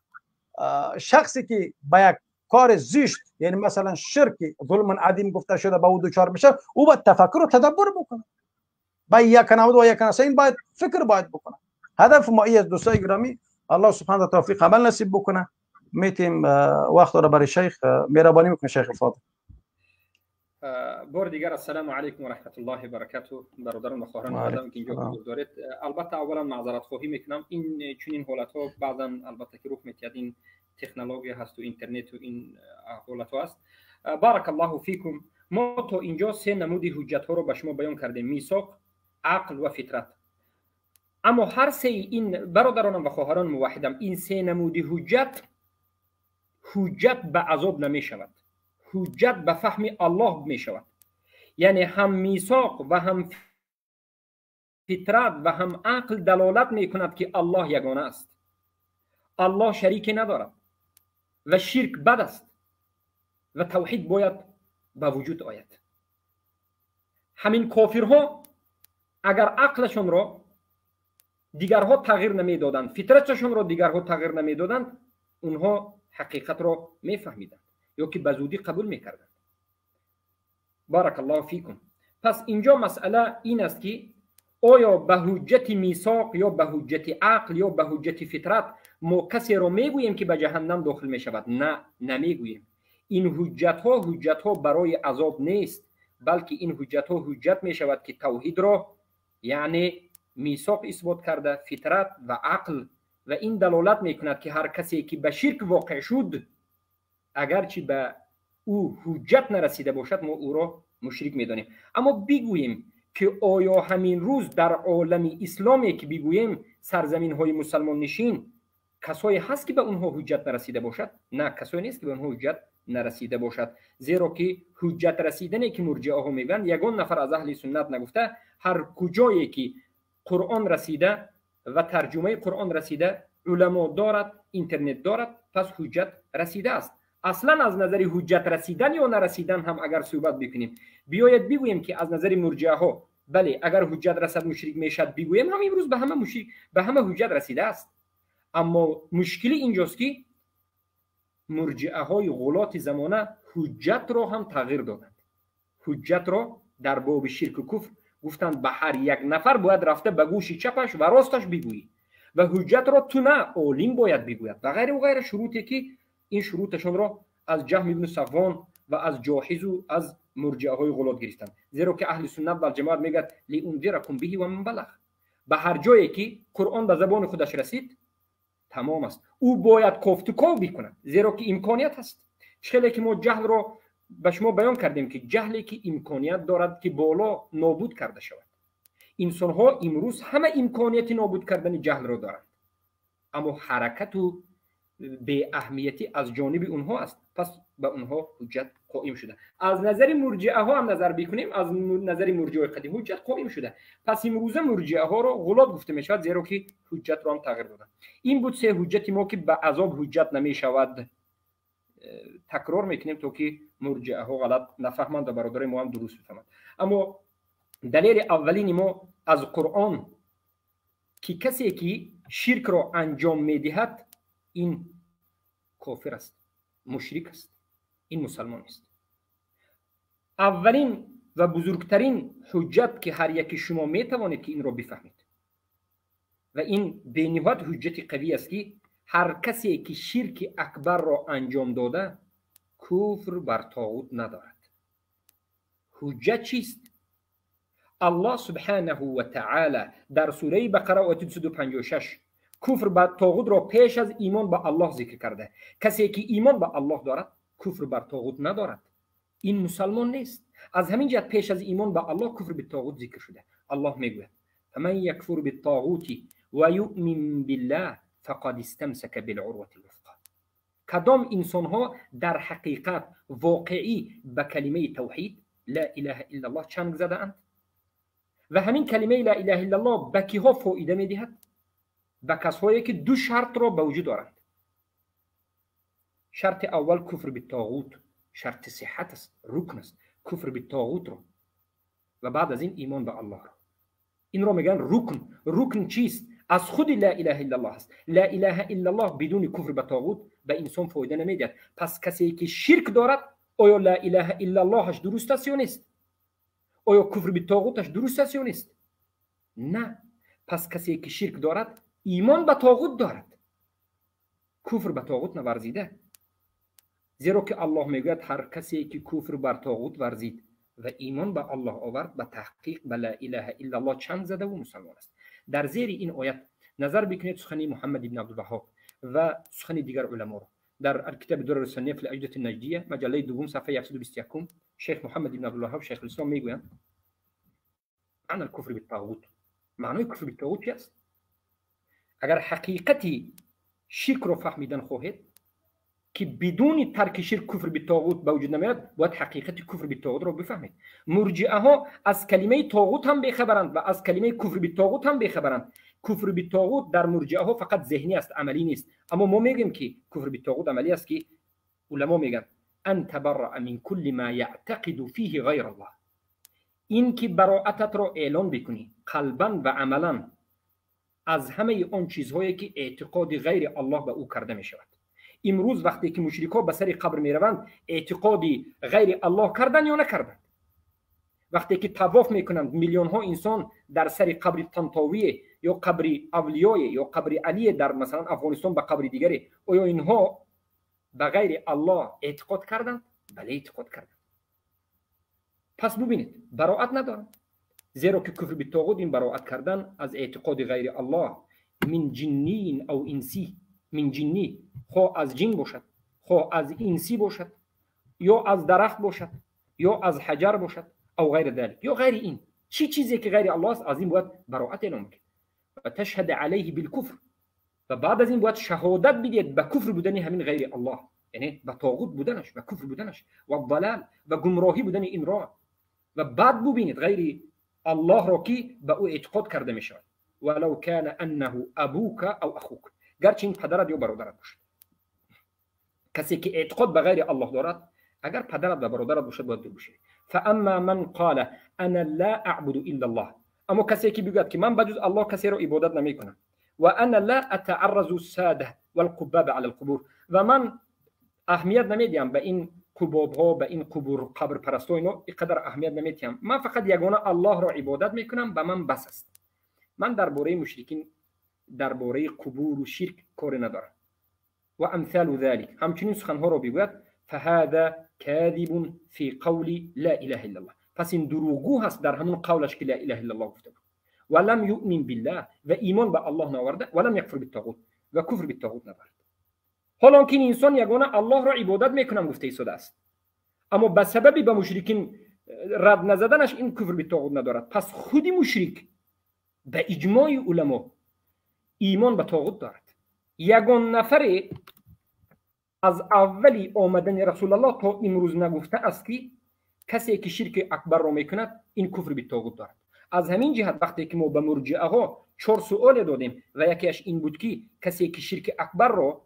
شخصی که با یک کار زشت، یعنی مثلا شرک ظلم عظیم گفته شده، با او دچار میشه، او باید تفکر و تدبر بکنه. با ایاک نعبد و ایاک نستعین باید فکر باید بکنه. هدف ما ای است دوستای گرامی، الله سبحانه و توفیق عمل نصیب بکنه. میتیم وقت را برای شیخ، مهربانی میکنه شیخ فاضل. بار دیگر السلام علیکم و رحمت الله و برکاته. برادران و خواهران محترم که اینجا حضور دارید، البته اولا معذرت خواهی میکنم. این چنین حالت ها بعضا البته که رخ میتید، این تکنولوژی هست و اینترنت و این حالت ها است. بارک الله فیکم. ما تا اینجا سه نمود حجت ها رو به شما بیان کردیم: میثاق، عقل و فطرت. اما هر سه این برادرانم و خواهران موحدم، این سه نمود حجت، حجت به عذاب نمی شود، حجت به فهم الله می شود. یعنی هم میثاق و هم فطرت و هم عقل دلالت می کند که الله یگانه است، الله شریک ندارد و شرک بد است و توحید باید به وجود آید. همین کافرها اگر عقلشون را دیگرها تغییر نمیدادند، فطرتشون را دیگرها تغییر نمیدادند، اونها حقیقت را میفهمیدند یا که به زودی قبول میکردند. بارک الله فیکم. پس اینجا مسئله این است که آیا به حجت میثاق یا به حجت عقل یا به حجت فطرت ما کسی را میگوییم که به جهنم داخل میشود؟ نه، نمیگوییم. این حجت ها حجت ها برای عذاب نیست، بلکه این حجت ها حجت میشود که توحید را، یعنی میثاق اثبات کرده، فطرت و عقل، و این دلالت میکند که هر کسی که به شرک واقع شد، اگرچه به او حجت نرسیده باشد، ما او را مشرک میدانیم. اما بگوییم که آیا همین روز در عالم اسلامی که بگوییم سرزمین های مسلمان نشین، کسایی هست که به اونها حجت نرسیده باشد؟ نه، کسایی نیست که به اونها حجت نرسیده باشد، زیرا که حجت رسیدنی که مرجئه ها میگن، یگان نفر از اهل سنت نگفته. هر کجایی که قرآن رسیده و ترجمه قرآن رسیده، علما دارد، اینترنت دارد، پس حجت رسیده است. اصلا از نظر حجت رسیدن یا نرسیدن هم اگر صحبت بکنیم، بیاید بگوییم که از نظر مرجئه ها بله، اگر حجت رسد مشرک میشد، بگوییم هم امروز به همه مشرک، به همه حجت رسیده است. اما مشکلی اینجاست که مرجئه های غلات زمانه حجت را هم تغییر دادند. حجت را در باب شرک و کفر گفتند به هر یک نفر باید رفته به گوش چپش و راستش بگویی و حجت را تو نه، عالم باید بگوید و غیره و غیره، شروطی که این شروطشان را از جهم ابن صفوان و از جاحظ و از مرجئه های غلات گرفتند. زیرا که اهل سنت و جماعت میگد لانذرکم به و من بلغ، به هر جایی که قرآن به زبان خودش رسید تمام است، او باید کوفت و کاو بکند، زیرا که امکانیت هست. چخیلی که ما جهل را به شما بیان کردیم که جهلی که امکانیت دارد که بالا نابود کرده شود. انسان ها امروز همه امکانیت نابود کردن جهل را دارند، اما حرکت و بی اهمیتی از جانب اونها است، پس به اونها حجت قائم شده. از نظر مرجئه ها هم نظر بکنیم، از نظر مرجئه قدیم حجت قائم شده. پس امروزه مرجئه ها را غلط گفته می شود، زیرا که حجت را هم تغییر دادن. این بود سه حجت ما که به عذاب حجت نمی شود. تکرار میکنیم تا که مرجئه ها غلط نفهمند و برادرای ما هم درست بفهمند. اما دلیل اولین ما از قرآن که کسی که شرک را انجام میدهد این کافر است، مشرک است، این مسلمان است. اولین و بزرگترین حجت که هر یک شما میتوانید که این را بفهمید و این بی‌نهایت حجت قوی است که هر کسی که شرک اکبر را انجام داده کفر بر طاغوت ندارد. حجت چیست؟ الله سبحانه و تعالی در سوره بقره آیه 256 کفر بر طاغوت را پیش از ایمان به الله ذکر کرده. کسی که ایمان به الله دارد کفر بر طاغوت ندارد، این مسلمان نیست. از همین جهت پیش از ایمان به الله کفر به طاغوت ذکر شده. الله میگوید فمن یکفر بالطاغوت و یؤمن بالله فقد استمسک بالعروة الوثقى. کدام انسان ها در حقیقت واقعی به کلمه توحید لا اله الا الله چنگ زده اند ва ҳамин калимаи ла илаҳа иллаллоҳ ба киҳо фоида медиҳад? Ба касҳое ки ду шартро ба вуҷуд доранд. Шарти аввал куфр биттоғут, шарти сиҳат аст, рукн аст, куфр биттоғутро ва баъд аз ин имон ба Аллоҳро. Инро мегӯянд рукн. Рукн чист? Аз худи ла илаҳа иллаллоҳ аст. Ла илаҳа иллаллоҳ бидуни куфр ба тоғут ба инсон фоида намедиҳад. Пас касе ки ширк дорад, оё ла илаҳа иллаллоҳаш дуруст аст ё нест? Оё куфр биттоғуташ дуруст аст ё нест? На. Пас касе ки ширк дорад, имон ба тоғут дорад, куфр ба тоғут наварзида. Зеро ки Аллоҳ мегӯяд ҳар касе ки куфр бар тоғут варзид ва имон ба Аллоҳ овард, ба таҳқиқ ба ла илаҳа иллаллоҳ чанд задаву мусалмон аст. Дар зери ин оят назар бикунед сухани Муҳаммад ибн Абдулваҳҳоб ва сухани дигар уламоро. Дар китоби Дурар Сунния фил аҷдати наҷдия, маҷаллаи дуввум, сафҳаи 121, шейх Муҳаммад ибн Абдулваҳҳоб, шейхулислом, мегӯянд: маъна куфр биттоғут. Маънои куфр биттоғут чи аст? Агар ҳақиқати ширкро фаҳмидан хоҳед, ки бидуни тарки ширк куфр биттоғут ба вуҷуд намеояд, бояд ҳақиқати куфр биттоғутро бифаҳмед. Мурҷиаҳо аз калимаи тоғут ҳам бехабаранд ва аз калимаи куфр биттоғут ҳам бехабаранд. Куфр биттоғут дар мурҷиаҳо фақат зеҳнӣ аст, амалӣ нест. Аммо мо мегӯем ки куфр биттоғут амалӣ аст, ки уламо мегӯянд: ан табарraa мин кулли ма яътақиду фиҳи ғайра Аллоҳ. Ин ки бароататро эълон бикунӣ қалбан ва амалан аз ҳамаи он чизҳое ки эътиқоди ғайри Аллоҳ ба ӯ карда мешавад. Имрӯз вақте ки мушрикҳо ба сари қабр мераванд, эътиқоди ғайри Аллоҳ кардан ё накарданд? Вақте ки тавоф мекунанд, миллионҳо инсон дар сари қабри Тантовие ё қабри Авлиёе ё қабри Алие дар масалан Афғонистон ба қабри дигаре, оё инҳо ба ғайри Аллоҳ эътиқод карданд? Бале, эътиқод карданд. Пас бубинед, бароат надоранд. Зеро ки куфр биттоғут ин бароат кардан аз эътиқоди ғайри Аллоҳ, мин ҷинниин ав инсӣ, мин ҷиннӣ, хоҳ аз ҷин бошад, хоҳ аз инсӣ бошад, ё аз дарахт бошад, ё аз ҳаҷар бошад, ав ғайра залик, ё ғайри ин. Чӣ чизе ки ғайри Аллоҳ аст, аз ин бояд бароат эълон кунед. Ва ташҳада алайҳи билкуфр, ва баъд аз ин бояд шаҳодат бидиҳед ба куфр будани ҳамин ғайри Аллоҳ, яъне ба тоғут буданаш, ба куфр буданаш, ва далал ва гумроҳӣ будани ин роҳ. Ва баъд бубинед ғайри Аллоҳро ки ба ӯ эътиқод карда мешавад. Валав кана аннаҳу абука ав ахук, гарчи ин падарат ё бародарат бошад. Касе ки эътиқод ба ғайри Аллоҳ дорад, агар падарат ва бародарат бошад, бояд дур бошед. Фаамма ман қала ана ла аъбуду илла Аллоҳ, аммо касе ки бигӯяд ки ман ба ҷуз Аллоҳ касеро ибодат намекунам, ва ана ла атаарразу сада валқубаба ала алқубур, ва ман аҳамият намедиҳам ба ин қубобҳо, ба ин қубур, қабрпарастҳо, ино ин қадар аҳамият намедиҳам, ман фақат ягона Аллоҳро ибодат мекунам, ба ман бас аст. Ман дар бораи мушрикин, дар бораи қубуру ширк коре надорам. Ва амсалу залик, ҳамчунин суханҳоро бигӯяд, фаҳада кадибун фи қавли ла илаҳа иллаллоҳ. Пас ин дурӯғгӯ ҳаст дар ҳамон қавлаш ки ла илаҳа иллаллоҳ гуфта буд. Ва лам юъмин биллаҳ, ва имон ба Аллоҳ наоварда, ва лам якфур биттоғут, ва куфр биттоғут надорад. Ҳолон ки ин инсон ягона Аллоҳро ибодат мекунам гуфта истодааст, аммо ба сабаби ба мушрикин рад назаданаш ин куфр биттоғут надорад. Пас худи мушрик ба иҷмои уламо имон ба тоғут дорад. Ягон нафаре аз аввали омадани Расулаллоҳ то имрӯз нагуфта аст ки касе ки ширки акбарро мекунад, ин куфр биттоғут дорад. Аз ҳамин ҷиҳат вақте ки мо ба мурҷиаҳо чор суоле додем ва якеаш ин буд ки касе ки ширки акбарро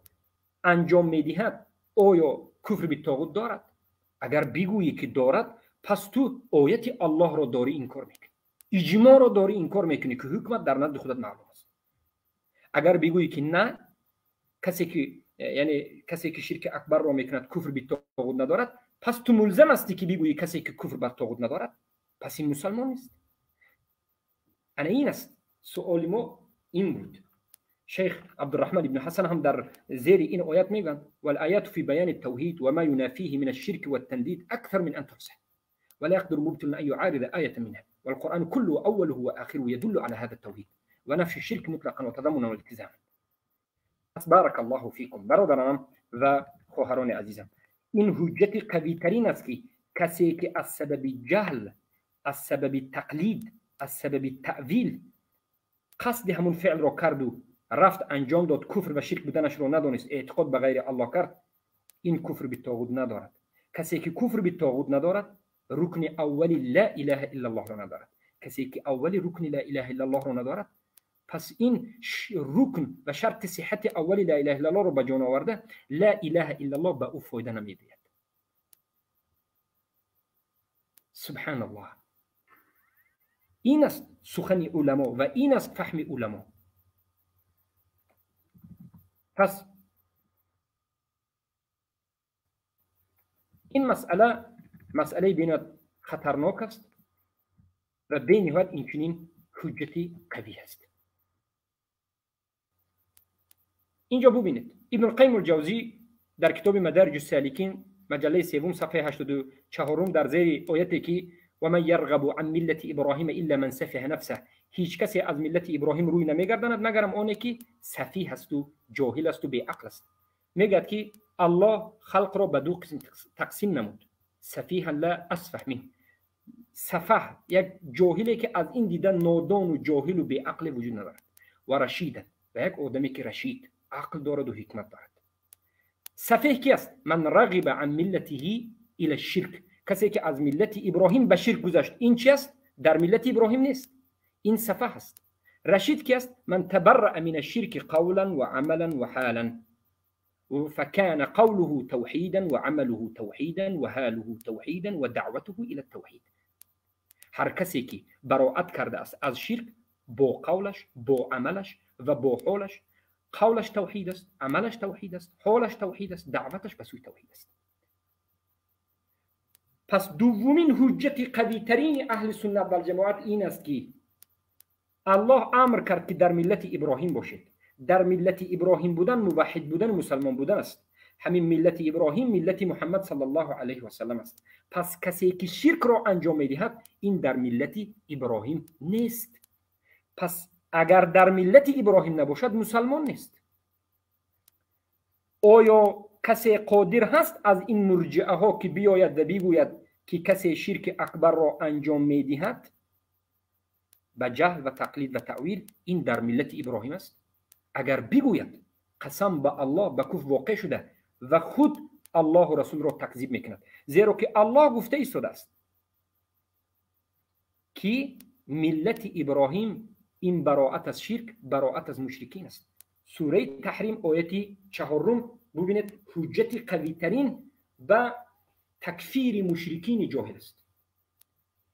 анҷом медиҳад, оё куфр биттоғут дорад? Агар бигӯӣ ки дорад, пас ту ояти Аллоҳро дорӣ инкор мекунӣ, иҷмоъро дорӣ инкор мекунӣ ки ҳукмат дар назди худат маълум аст. Агар бигӯӣ ки на, касе ки яъне касе ки ширки акбарро мекунад куфр биттоғут надорад, пас ту мулзам ҳастӣ ки бигӯӣ касе ки куфр бар тоғут надорад, пас ин мусалмон нест. Ана ин аст суоли мо, ин буд. Шейх Абдурраҳман ибн Ҳасан ҳам дар зери ин оят мегӯянд: والآيات في بيان التوحيد وما ينافيه من الشرك والتنديد أكثر من أن تحصى، ولا يقدر مبطل أن يعارض آية منها، والقرآن كله أوله وآخره يدل على هذا التوحيد ونفي الشرك مطلقا وتضمنا والتزاما. بارك الله فيكم. برادرانم و خواهران عزیزم، این حجت قوی ترین است که کسی که از سبب جهل، از سبب تقلید، از سبب تأویل قصد همون فعل را کرد و رفت انجام داد، کفر و شرک بودنش را ندانست، اعتقاد به غیر الله کرد، این کفر به طاغوت ندارد. کسی که کفر به طاغوت ندارد، رکن اول لا اله الا الله را ندارد. کسی که اول رکن لا اله الا الله رو ندارد، پس این رکن و شرط صحت اول لا اله الا الله رو به جان آورده، لا اله الا الله به او فایده نمیدهد. سبحان الله. این است سخن علما و این است فهم علما. پس این مسئله مسئله بین خطرناک است و بینهایت اینچنین حجتی قوی است. اینجا ببینید ابن القیم الجوزی در کتاب مدارج السالکین مجله سوم صفحه 84 در زیر آیتی که و من یرغب عن ملت ابراهیم الا من سفه نفسه، هیچ کسی از ملت ابراهیم روی نمیگرداند مگرم آنی که سفیه است و جاهل است و بی‌عقل است. میگد که الله خلق را به دو قسم تقسیم نمود، سفیه لا اسفه منه، سفه یک جاهلی که از این دیدن نادان و جاهل و بی‌عقل وجود ندارد، و رشیدا و یک آدمی که رشید عقل دارد و حکمت دارد. سفیه کی است؟ من رغب عن ملته الى الشرک، کسی که از ملت ابراهیم به شرک گذشت. این چی است؟ در ملت ابراهیم نیست، این سفه است. رشید کی است؟ من تبرأ من الشرک قولا وعملا وحالا، فكان قوله توحيدا وعمله توحيدا وحاله توحيدا ودعوته الى التوحید. هر کسی که براءت کرده است از شرک با قولش، با عملش و با حالش، قولش توحید است، عملش توحید است، حالش توحید است، دعوتش به سوی توحید است. پس دومین حجت قوی ترین اهل سنت و الجماعت این است که الله امر کرد که در ملت ابراهیم باشید. در ملت ابراهیم بودن موحد بودن، مسلمان بودن است. همین ملت ابراهیم ملت محمد صلی الله علیه و سلم است. پس کسی که شرک را انجام میدهد این در ملت ابراهیم نیست. پس اگر در ملت ابراهیم نباشد مسلمان نیست. آیا کسی قادر هست از این مرجعه ها که بیاید و بگوید که کسی شرک اکبر را انجام میدهد به جهل و تقلید و تأویل این در ملت ابراهیم است؟ اگر بگوید قسم به الله به کفر واقع شده و خود الله و رسول را تکذیب میکند، زیرا که الله گفته ایستاده است که ملت ابراهیم این براءت از شرک، براءت از مشرکین است. سوره تحریم آیت 4 ببینید حجت قوی ترین به تکفیر مشرکین جاهل است.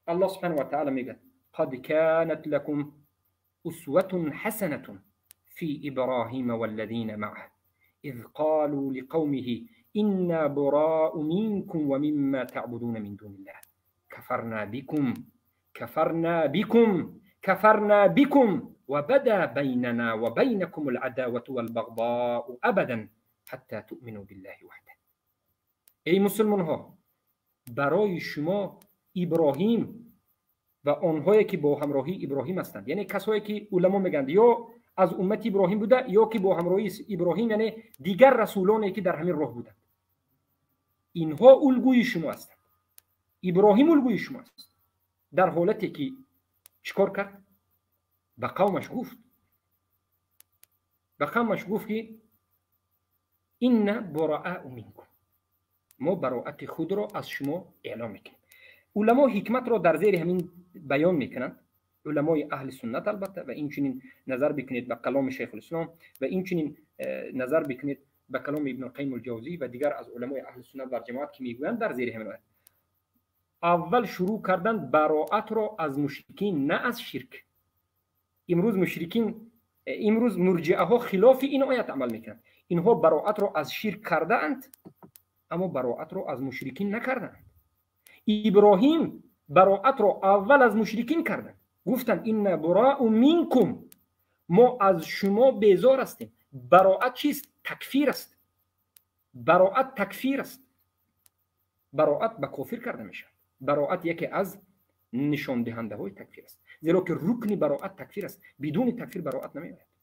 الله سبحانه و تعالی میگه قد كانت لكم اسوة حسنة في إبراهيم والذين معه إذ قالوا لقومه إنا براء منكم ومما تعبدون من دون الله كفرنا بكم كفرنا بكم كفرنا بكم وبدا بيننا وبينكم العداوة والبغضاء أبدا حتى تؤمنوا بالله وحده. ای مسلمان ها، برای شما ابراهیم و آنهایی که با همراهی ابراهیم هستند، یعنی کسایی که علما میگند یا از امت ابراهیم بوده یا که با همراهی ابراهیم، یعنی دیگر رسولانی که در همین راه بودند، اینها الگوی شما هستند. ابراهیم الگوی شما است. در حالتی که چیکار کرد؟ به قومش گفت، به قومش گفت که إنا براء منکم، ما براءت خود را از شما اعلام میکنیم. علما حکمت را در زیر همین بیان میکنند، علمای اهل سنت البته، و اینچنین نظر بکنید به کلام شیخ الاسلام و اینچنین نظر بکنید به کلام ابن القیم الجوزی و دیگر از علمای اهل سنت و جماعت که میگویند در زیر همین آیت اول شروع کردن براءت را از مشرکین، نه از شرک. امروز مشرکین، امروز مرجعه ها خلاف این آیت عمل میکنند. اینها براءت را از شرک کرده اند اما براءت را از مشرکین نکردند. ابراهیم براءت را اول از مشرکین کردند، گفتند إنا براء منکم، ما از شما بیزار هستیم. براءت چیست؟ تکفیر است. براءت تکفیر است. براءت به کافر کرده میشود. براءت یکی از نشان دهنده های تکفیر است، زیرا که رکن براءت تکفیر است. بدون تکفیر براءت نمیآید.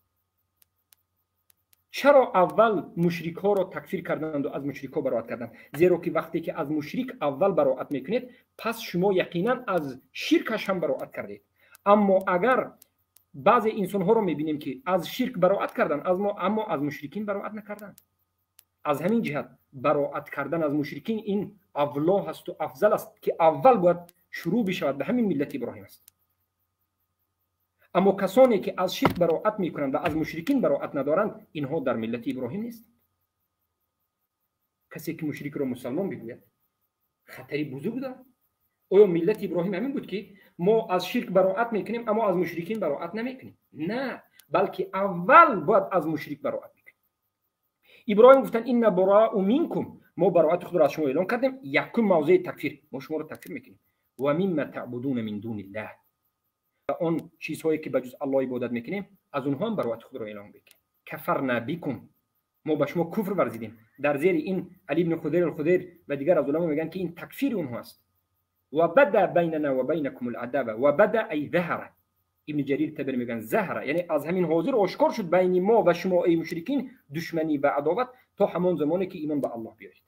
چرا اول مشرک ها را تکفیر کردند و از مشرک ها براءت کردند؟ زیرا که وقتی که از مشرک اول براءت میکنید پس شما یقینا از شرکش هم براءت کردید. اما اگر بعضی انسان ها رو میبینیم که از شرک براءت کردن از ما، اما از مشرکین براءت نکردند. از همین جهت براءت کردن از مشرکین این اولا هست و افضل است که اول باید شروع بشود به همین ملت ابراهیم است. Аммо касоне ки аз ширк бароат мекунанд ва аз мушрикин бароат надоранд, инҳо дар миллати Иброҳим нестанд. Касе ки мушрикро мусалмон бигӯяд, хатари бузург дорад. Оё миллати Иброҳим ҳамин буд, ки мо аз ширк бароат мекунем, аммо аз мушрикин бароат намекунем? На, балки аввал бояд аз мушрик бароат бикунем. Иброҳим гуфтанд: инна бураау минкум, мо бароати худро аз шумо эълон кардем. Якум мавзеи такфир, мо шуморо такфир мекунем. Ва мимма таъбудуна мин дуниллаҳ, ва он чизҳое ки ба ҷуз Аллоҳ ибодат мекунем, аз онҳо ҳам бароати худро эълон мекунем. Кафарна бикум, мо ба шумо куфр варзидем. Дар зери ин Али ибни Худайр ал-Худайр ва дигар аз уламо мегӯянд, ки ин такфири онҳо аст. Ва бада байнана ва байнакум ал-адава, ва бада ай заҳара, Ибни Ҷарир Табари мегӯянд заҳара, яъне аз ҳамин ҳозир ошкор шуд байни мо ва шумо, эй мушрикин, душманӣ ва адоват то ҳамон замоне ки имон ба Аллоҳ биёред.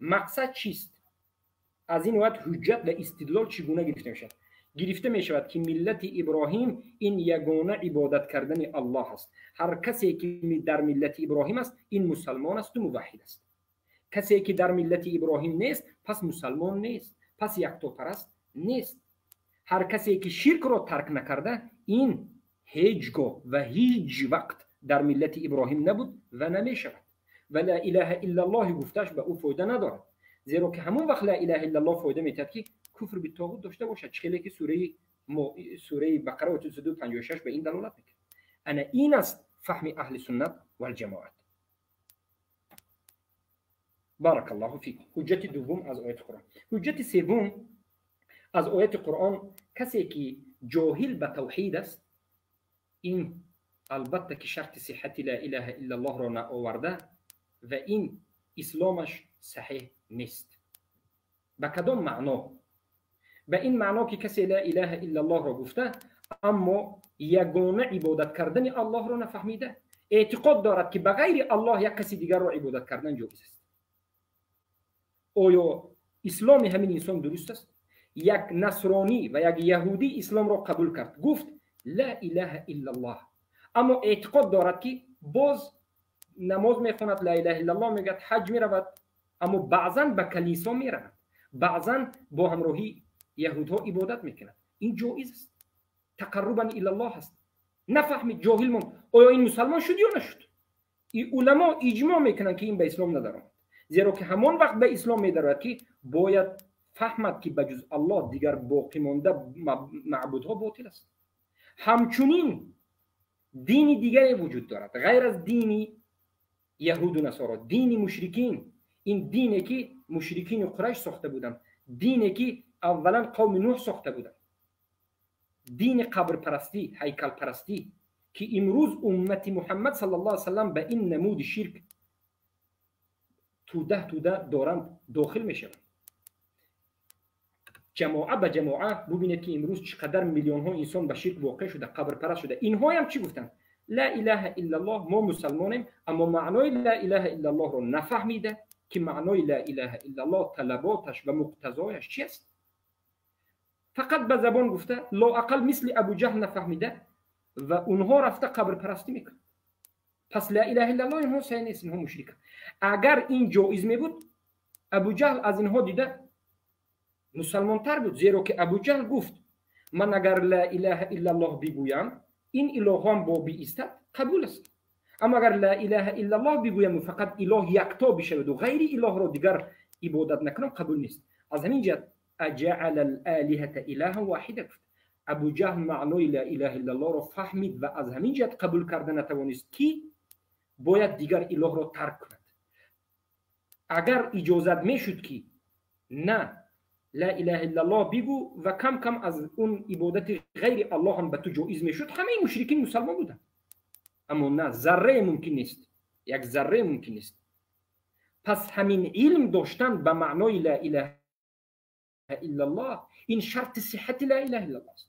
Мақсад чист? Аз ин оят ҳуҷҷат ва истидлол чӣ гуна гирифта мешавад? Гирифта мешавад, ки миллати Иброҳим ин ягона ибодат кардани Аллоҳ аст. Ҳар касе ки дар миллати Иброҳим аст, ин мусалмон асту муваҳҳид аст. Касе ки дар миллати Иброҳим нест, пас мусалмон нест, пас яктопараст нест. Ҳар касе ки ширкро тарк накарда, ин ҳеҷ гоҳ ва ҳеҷ вақт дар миллати Иброҳим набуд ва намешавад. Ва ла илаҳа иллаллоҳи гуфтааш ба ӯ фоида надорад, зеро ки ҳамон вақт ла илаҳа иллаллоҳ фоида метиҳад, ки куфр битоғут дошта бошад, чӣ хеле ки сураи Бақара ояти 256 ба ин далолат мекунад. Ана ин аст фаҳми аҳли суннат валҷамоат. Баракаллоҳу фикум. Ҳуҷҷати дуввум аз ояти Қуръон. Ҳуҷҷати севум аз ояти Қуръон: касе ки ҷоҳил ба тавҳид аст, ин албатта ки шарти сиҳати ла илаҳа иллаллоҳро наоварда ва ин исломаш саҳеҳ нест. Ба кадом маъно? Ба ин маъно, ки касе ла илаҳа иллаллоҳро гуфта, аммо ягона ибодат кардани Аллоҳро нафаҳмида, эътиқод дорад, ки ба ғайри Аллоҳ як каси дигарро ибодат кардан ҷоиз аст. Оё исломи ҳамин инсон дуруст аст? Як насронӣ ва як яҳудӣ исломро қабул кард, гуфт ла илаҳа иллаллоҳ, аммо эътиқод дорад, ки боз намоз мехонад, ла илаҳа иллаллоҳ мегӯяд, ҳаҷ меравад, аммо баъзан ба калисо меравад, баъзан бо ҳамроҳии яҳудҳо ибодат мекунад. Ин ҷоиз аст, тақаррубан илаллоҳ аст. Нафаҳмид, ҷоҳил монд. Оё ин мусалмон шуд ё нашуд? Уламо иҷмоъ мекунанд, ки ин ба ислом надаромад, зеро ки ҳамон вақт ба ислом медарояд, ки бояд фаҳмад, ки ба ҷуз Аллоҳ дигар боқӣ монда маъбудҳо ботил аст. Ҳамчунин дини дигаре вуҷуд дорад ғайр аз дини яҳуду насоро, дини мушрикин. Ин дине ки мушрикини Қурайш сохта буданд, дине ки аввалан қавми Нӯҳ сохта буданд, дини қабрпарастӣ, ҳайкалпарастӣ, ки имрӯз уммати Муҳаммад саллаллоҳу алайҳи васаллам ба ин намуди ширк тӯда тӯда доранд дохил мешаванд, ҷамоа ба ҷамоа. Бубинед, ки имрӯз чӣ қадар миллионҳо инсон ба ширк воқеъ шуда, қабрпараст шуда. Инҳоям чӣ гуфтанд? Ла илаҳа иллаллоҳ, мо мусалмонем, аммо маънои ла илаҳа иллаллоҳро нафаҳмида, ки маънои ла илаҳа иллаллоҳ, талаботаш ва муқтазояш чи аст, фақат ба забон гуфта, лоақал мисли Абуҷаҳл нафаҳмида ва онҳо рафта қабрпарастӣ мекунанд. Пас ла илаҳа иллаллоҳ инҳо саҳеҳ нест, инҳо мушриканд. Агар ин ҷоиз мебуд, Абуҷаҳл аз инҳо дида мусалмонтар буд, зеро ки Абуҷаҳл гуфт: ман агар ла илаҳа иллаллоҳ бигӯям, ин илоҳон бо биистад, қабул аст, аммо агар ла илаҳа иллаллоҳ бигӯяму фақат илоҳ якто бишаваду ғайри илоҳро дигар ибодат накунам, қабул нест. Аз ҳамин ҷиҳат аҷаала алолиҳата илаҳан воҳида гуфт. Абуҷаҳл маънои ла илаҳа иллаллоҳро фаҳмид ва аз ҳамин ҷиҳат қабул карда натавонист, ки бояд дигар илоҳро тарк кунад. Агар иҷозат мешуд, ки на ла илаҳа иллаллоҳ бигӯ ва кам кам аз он ибодати ғайри Аллоҳ ҳам ба ту ҷоиз мешуд, ҳамаи мушрикин мусалмон буданд. Аммо на, заррае мумкин нест, як заррае мумкин нест. Пас ҳамин илм доштан ба маънои ла илаҳа иллаллоҳ ин шарти сиҳати ла илаҳа иллаллоҳ аст.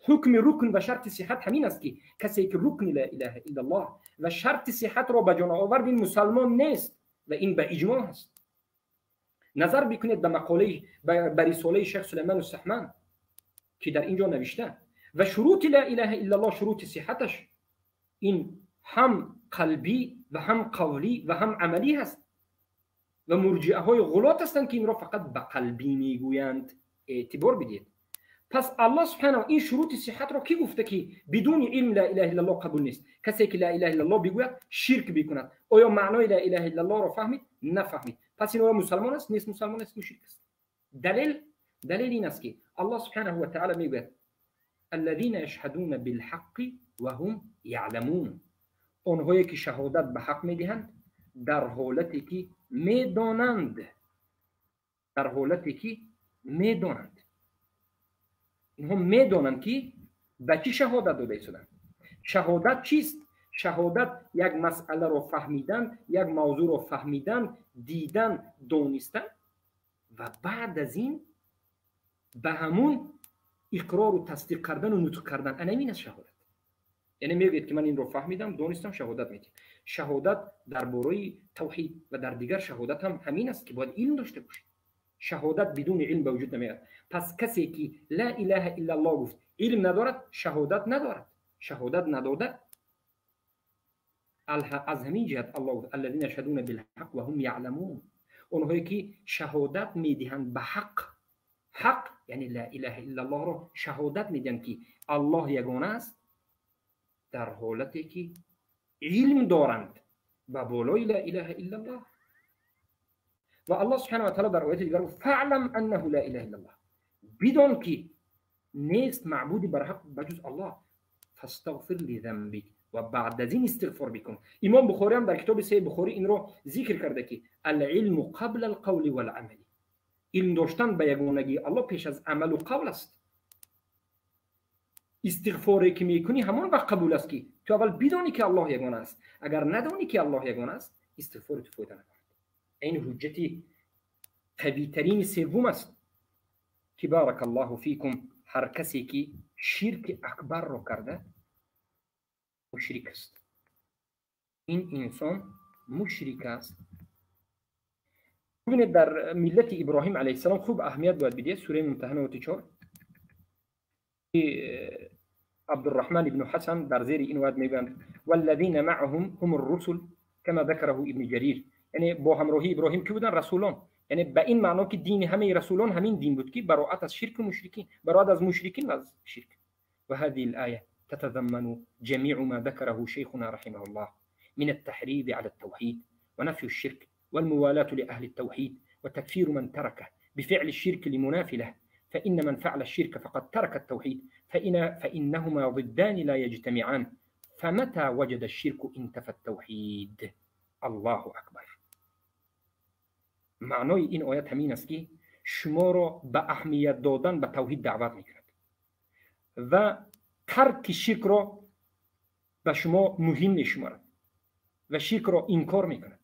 Ҳукми рукн ва шарти сиҳат ҳамин аст, ки касе ки рукни ла илаҳа иллаллоҳ ва шарти сиҳатро ба ҷо наовард, ин мусалмон нест ва ин ба иҷмоъ аст. Назар бикунед ба мақолаи, ба рисолаи шайх Сулаймону Саҳман, ки дар ин ҷо навишта ва шурути ла илаҳа иллаллоҳ, шурути сиҳаташ ин ҳам қалбӣ ва ҳам қавлӣ ва ҳам амалӣ ҳаст ва мурҷиаҳои ғулот ҳастанд, ки инро фақат ба қалбӣ мегӯянд. Эътибор бидиҳед. Пас Аллоҳ субҳанаҳу ин шурути сиҳатро кӣ гуфта, ки бидуни илм ла илаҳа иллаллоҳ қабул нест? Касе ки ла илаҳа иллаллоҳ бигӯяд, ширк бикунад, оё маънои ла илаҳа иллаллоҳро фаҳмид? Нафаҳмид. Пас ин оё мусалмон аст? Нест, мусалмон аст, мушрик аст. Далел ин аст, ки Аллоҳ субҳанаҳу ва таъала мегӯяд: аллазина яшҳадуна билҳаққи ва ҳум яъламун. Онҳое ки шаҳодат ба ҳақ медиҳанд дар ҳолате ки медонанд, дар ҳолате ки медонанд. Инҳо медонанд, ки ба чӣ шаҳодат дода истоданд. Шаҳодат чист? Шаҳодат як масъаларо фаҳмидан, як мавзӯъро фаҳмидан, дидан, донистан ва баъд аз ин ба ҳамун иқрору тасдиқ кардану нутқ кардан. Ана ин аст шаҳодат. Яъне мегӯяд, ки ман инро фаҳмидам, донистам, шаҳодат медиҳам. Шаҳодат дар бораи тавҳид ва дар дигар шаҳодат ҳам ҳамин аст, ки бояд илм дошта бошед. Шаҳодат бидуни илм ба вуҷуд намеояд. Пас касе ки ла илаҳа иллаллоҳ гуфт, илм надорад, шаҳодат надорад. Шаҳодат надода, аз ҳамин ҷиҳат Аллоҳ гуфт: аллазина яшҳадуна билҳақ ва ҳум яъламун. Онҳое ки шаҳодат медиҳанд ба ҳақ. Ҳақ яъне ла илаҳа иллаллоҳро шаҳодат медиҳанд, ки Аллоҳ ягона аст, дар ҳолате ки илм доранд ба болои ла илаҳа иллаллоҳ. Ва Аллоҳ субҳанаҳу ва таъала дар ояти дигар гуфт: фаълам аннаҳу ла илаҳа иллаллоҳ, бидон ки нест маъбуди барҳақ ба ҷуз Аллоҳ, фастағфир лизанбик, ва баъд аз ин истиғфор бикун. Имом Бухорӣ ҳам дар китоби Саҳеҳи Бухорӣ инро зикр карда, ки алилму қабла алқавли валамали, илм доштан ба ягонагии Аллоҳ пеш аз амалу қавл аст. Истиғфоре ки мекунӣ, ҳамон вақт қабул аст, ки ту аввал бидонӣ, ки Аллоҳ ягона аст. Агар надонӣ, ки Аллоҳ ягона аст, истиғфори ту фоида надорад. Ин ҳуҷҷати қавитарини севум аст, ки барака Аллоҳу фикум, ҳар касе ки ширки акбарро карда, мушрик аст. Ин инсон мушрик аст. Бубинед, дар миллати Иброҳим алайҳиссалом хуб аҳамият бояд бидиҳед. Сураи Мумтаҳана, ояти 4. Абдурраҳман ибну Ҳасан дар зери ин оят мегӯянд: валлазина маъаҳум ҳум ррусул кама закараҳу Ибни Ҷарир. Яъне бо ҳамроҳии Иброҳим кӣ буданд? Расулон. Яъне ба ин маъно, ки дини ҳамаи расулон ҳамин дин буд, ки бароат аз ширку мушрикин, бароат аз мушрикин ва аз ширк. Ва ҳазиҳи л-оя تتضمن جميع ما ذكره شيخنا رحمه الله من التحريض على التوحيد ونفي الشرك والموالاة لأهل التوحيد وتكفير من تركه بفعل الشرك المنافي له، فإن من فعل الشرك فقد ترك التوحيد، فإنهما ضدان لا يجتمعان، فمتى وجد الشرك انتفى التوحيد. الله أكبر. معنای این آیت همین است که شما را به اهمیت دادن به توحید دعوت میکند و ترک شرک را به شما مهم میشمارد و شرک را انکار میکند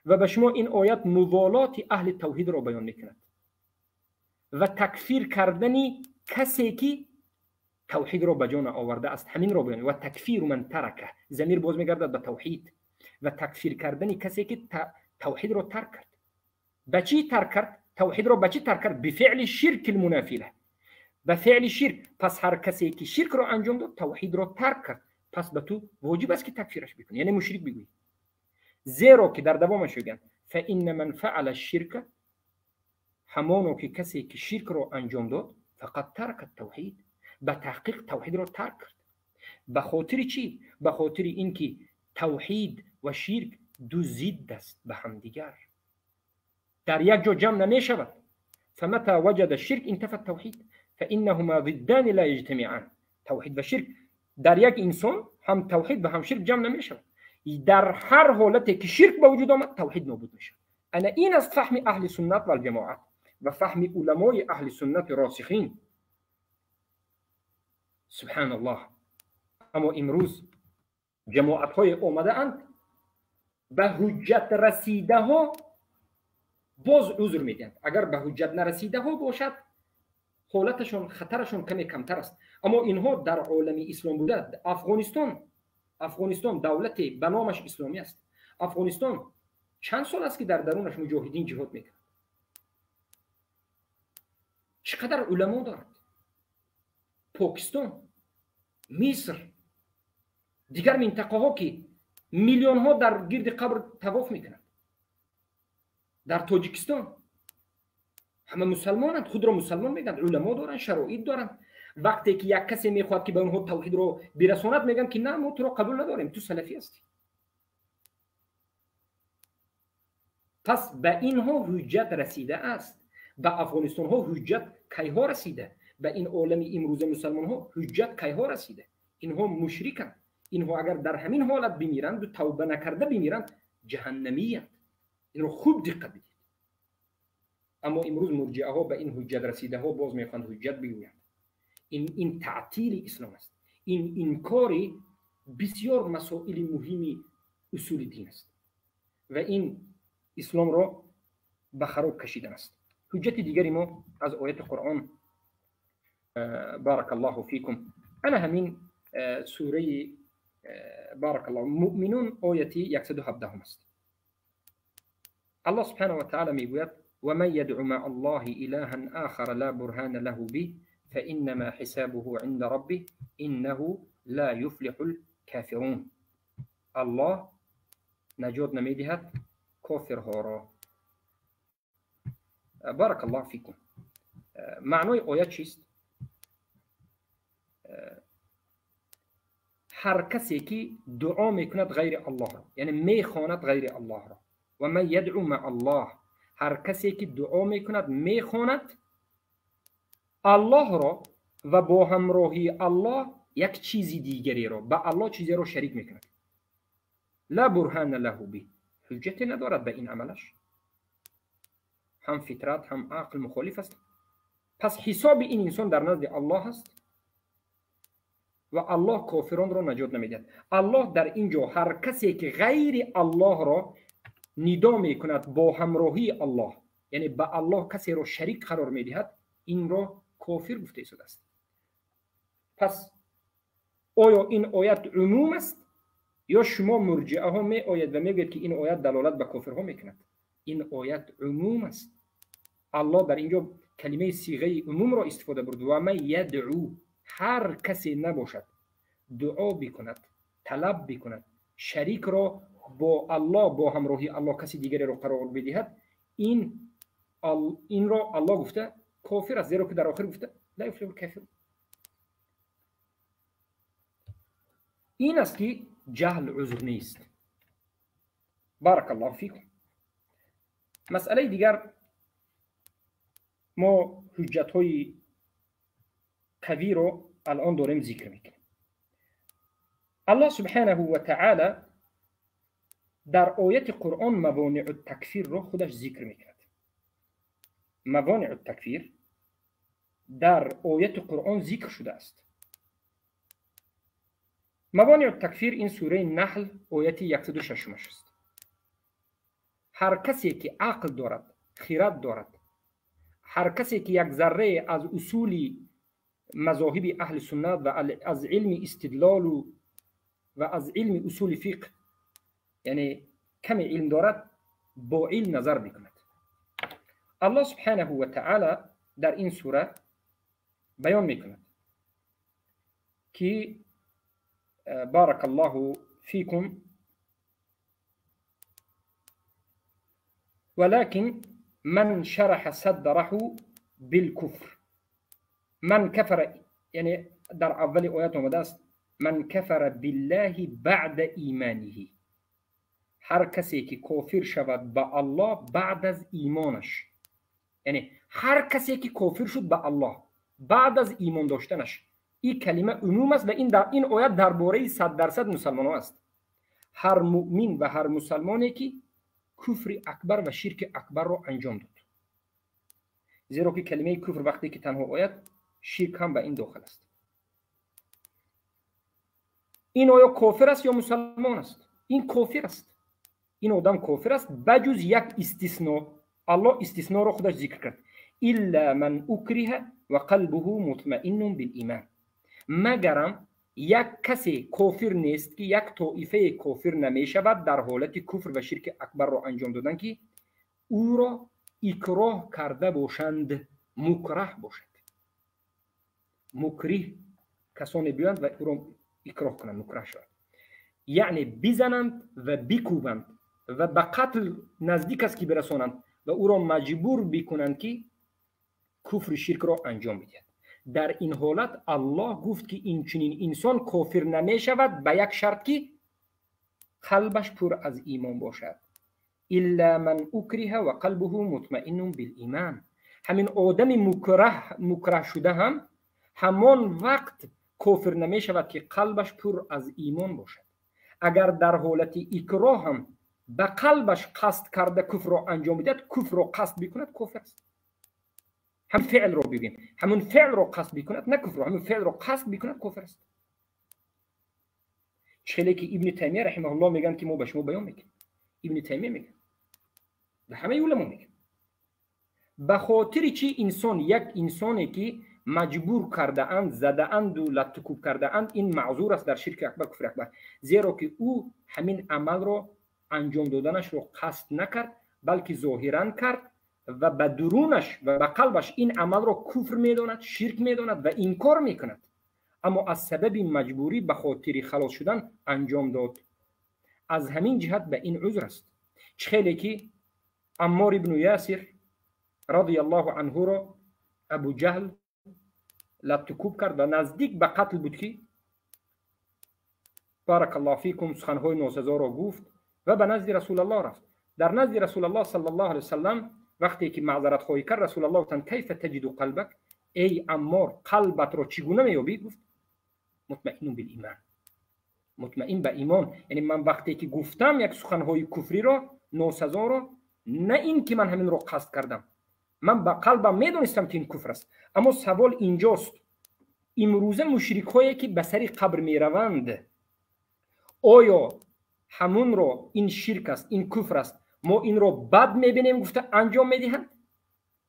و به شما این آیت موالات اهل توحید را بیان میکند و تکفیر کردن کسی که توحید را به جان آورده است، همین را بیان. و تکفیر من ترکه، ضمیر باز میگردد به توحید، و تکفیر کردن کسی که توحید را ترک کرد. به چی ترک کرد؟ توحید را به چی ترک کرد؟ بفعل شرک المنافی له، به فعل شرک. پس هر کسی که شرک را انجام داد، توحید را ترک کرد، پس به تو واجب است که تکفیرش بکنی، یعنی مشرک بگویی. زیرا که در دوامش میگن: فان من فعل الشرک، همانو که کسی که شرک را انجام داد، فقد ترک التوحید، به تحقیق توحید را ترک کرد. به خاطر چی؟ به خاطر اینکه توحید و شرک دو ضد است به همدیگر، در یک جا جمع نمی شود. فمتى وجد الشرك انتفى التوحید فإنهما ضدان لا يجتمعان. توحید و شرک در یک انسان، هم توحید و هم شرک جمع نمی شود. در هر حالتی که شرک به وجود آمد، توحید نابود می شود. انا این است فهم اهل سنت و الجماعت و فهم علمای اهل سنت راسخین. سبحان الله. اما امروز جماعت های آمده اند به حجت رسیده ها باز عذر میدهند. اگر به حجت نرسیده ها باشد، حالتشون، خطرشون کمی کمتر است. اما اینها در عالم اسلام بوده، افغانستان دولت به نامش اسلامی است. افغانستان چند سال است که در درونش مجاهدین جهاد میکنند. چقدر علما دارد. پاکستان، مصر، دیگر منطقه ها که میلیون ها در گرد قبر طواف میکنند. در تاجیکستان Ҳама мусалмонанд, худро мусалмон мегӯянд, уламо доранд, шароит доранд. Вақте ки як касе мехоҳад ки ба онҳо тавҳидро бирасонад, мегӯянд ки на, мо туро қабул надорем, ту салафӣ ҳастӣ. Пас ба инҳо ҳуҷҷат расида аст. Ба афғонистонҳо ҳуҷҷат кайҳо расида? Ба ин олами имрӯза мусалмонҳо ҳуҷҷат кайҳо расида? Инҳо мушриканд. Инҳо агар дар ҳамин ҳолат бимиранду тавба накарда бимиранд, ҷаҳаннамиянд. Инро хуб диққат бидиҳед. Аммо имрӯз мурҷиаҳо ба ин ҳуҷҷат расидаҳо боз мехоҳанд ҳуҷҷат бигӯянд. Ин таътили ислом аст. Ин инкори бисёр масоили муҳими усули дин аст ва ин исломро ба хароб кашидан аст. Ҳуҷҷати дигари мо аз ояти Қуръон, баракаллоҳу фикум, ана ҳамин сураи баракаллоҳ муъминун ояти 117 аст. Аллоҳ субҳанаҳу ва таъала мегӯяд: ومن يدع مع الله إلها آخر لا برهان له به فإنما حسابه عند ربه إنه لا يفلح الكافرون. الله نجات نمیدهد کافرها را. بارک الله فیکم. معنای آیه چیست؟ هر کسی که دعا میکند غیر الله را، یعنی میخواند غیر الله را، و من یدعو مع الله، هر کسی که دعا میکند میخواند الله را و با همراهی الله یک چیزی دیگری را، با الله چیزی را شریک میکند. لا برهان له به، حجت ندارد به این عملش. هم فطرت هم عقل مخالف است. پس حساب این انسان در نزد الله است و الله کافران را نجات نمیدهد. الله در اینجا هر کسی که غیر الله را ندا میکند با همراهی الله، یعنی به الله کسی را شریک قرار میدهد، این را کافر گفته شده است. پس آیا این آیت عموم است یا شما مرجعه ها می آید و میگوید که این آیت دلالت به کافرها میکند؟ این آیت عموم است. الله در اینجا کلمه صیغه عموم را استفاده برد. و من یدعو، هر کسی نباشد دعا بکند، طلب بکند، شریک را با الله، با همراهی الله کسی دیگری را قرار بدهد، این را الله گفته کافر است، زیرا که در آخر گفته لا یفلح الکافرون. این است که جهل عذر نیست. بارک الله فیکم. مسئله دیگر، ما حجت های قوی رو الان داریم ذکر میکنیم. الله سبحانه و تعالی در آیت قرآن موانع التکفیر رو خودش ذکر میکند. موانع التکفیر در آیت قرآن ذکر شده است. موانع التکفیر این سوره نحل آیت 106 است. هر کسی که عقل دارد، خیرت دارد، هر کسی که یک ذره از اصول مذاهب اهل سنت و از علم استدلال و از علم اصول فقه، یعنی کم علم دارد، با علم نظر میکند. الله سبحانه و تعالی در این سوره بیان میکند که بارک الله فیکم، ولكن من شرح صدره بالكفر، من كفر، یعنی در اول آیات آمده است من کفر بالله بعد ایمانه، هر کسی که کافر شود به الله بعد از ایمانش، یعنی هر کسی که کافر شد به الله بعد از ایمان داشتنش، این کلمه عموم است و این در این آیت درباره 100% مسلمان ها است. هر مؤمن و هر مسلمانی که کفر اکبر و شرک اکبر را انجام داد، زیرا که کلمه کفر وقتی که تنها آید شرک هم به این داخل است. این آیا کافر است یا مسلمان است؟ این کافر است. این آدم کافر است بجز یک استثناء. الله استثناء را خودش ذکر کرد، الا من اکره و قلبه مطمئن بالایمان، مگرم یک کسی کافر نیست که یک طایفه کافر نمی شود در حالت کفر و شرک اکبر را انجام دادن که او را اکراه کرده باشند، مکره باشد، مکره کسانی بیاند و او را اکراه کنند، مکره شود، یعنی بزنند و بکوبند و به قتل نزدیک است که برسانند و او را مجبور بکنند که куфру ширкро анҷом медиҳад. Дар ин ҳолат Аллоҳ гуфт, ки инчунин инсон кофир намешавад ба як шарт, ки қалбаш пур аз имон бошад. Илла ман укриҳа ва қалбуҳу мутмаиннун билиман. Ҳамин одами мукраҳ шуда ҳам ҳамон вақт кофир намешавад, ки қалбаш пур аз имон бошад. Агар дар ҳолати икроҳ ҳам ба қалбаш қасд карда куфрро анҷом бидиҳад, куфрро қасд бикунад, кофир аст. Ҳам феълро бигӯем, ҳамун феълро қасд бикунад, на куфрро, ҳамун феълро қасд бикунад, кофир аст. Хеле ки Ибни Таймия раҳимаҳуллоҳ мегӯянд, ки мо ба шумо баён мекунем. Ибни Таймия мегӯяд ва ҳамаи уламо мегӯянд. Ба хотири чи инсон, як инсоне ки маҷбур кардаанд, задаанду латтукӯб кардаанд, ин маъзур аст дар ширки акбар, куфри акбар, зеро ки ӯ ҳамин амалро анҷом доданашро қасд накард, балки зоҳиран кард ва ба дурунаш ва ба қалбаш ин амалро куфр медонад, ширк медонад ва инкор мекунад, аммо аз сабаби маҷбурӣ ба хотири халос шудан анҷом дод. Аз ҳамин ҷиҳат ба ин узр аст. Чӣ хеле ки Аммор ибну Ясир радиаллоҳу анҳуро Абу Ҷаҳл латтукӯб кард ва наздик ба қатл буд, ки баракаллоҳу фикум суханҳои носазоро гуфт ва ба назди Расулаллоҳ рафт. Дар назди Расулаллоҳ саллаллоҳу алайҳи васаллам вақте ки маъзаратхоҳӣ кард, Расулаллоҳ гуфтанд: кайфа таҷиду қалбак, эй Аммор, қалбатро чӣ гуна меёбӣ? Гуфт: мутмаинун билиман, мутмаин ба имон. Яъне ман вақте ки гуфтам як суханҳои куфриро, носазоро, на ин ки ман ҳаминро қасд кардам, ман ба қалбам медонистам, ки ин куфр аст. Аммо савол инҷост: имрӯза мушрикҳое ки ба сари қабр мераванд, оё ҳамунро ин ширк аст, ин куфр аст, мо инро бад мебинем гуфта анҷом медиҳанд,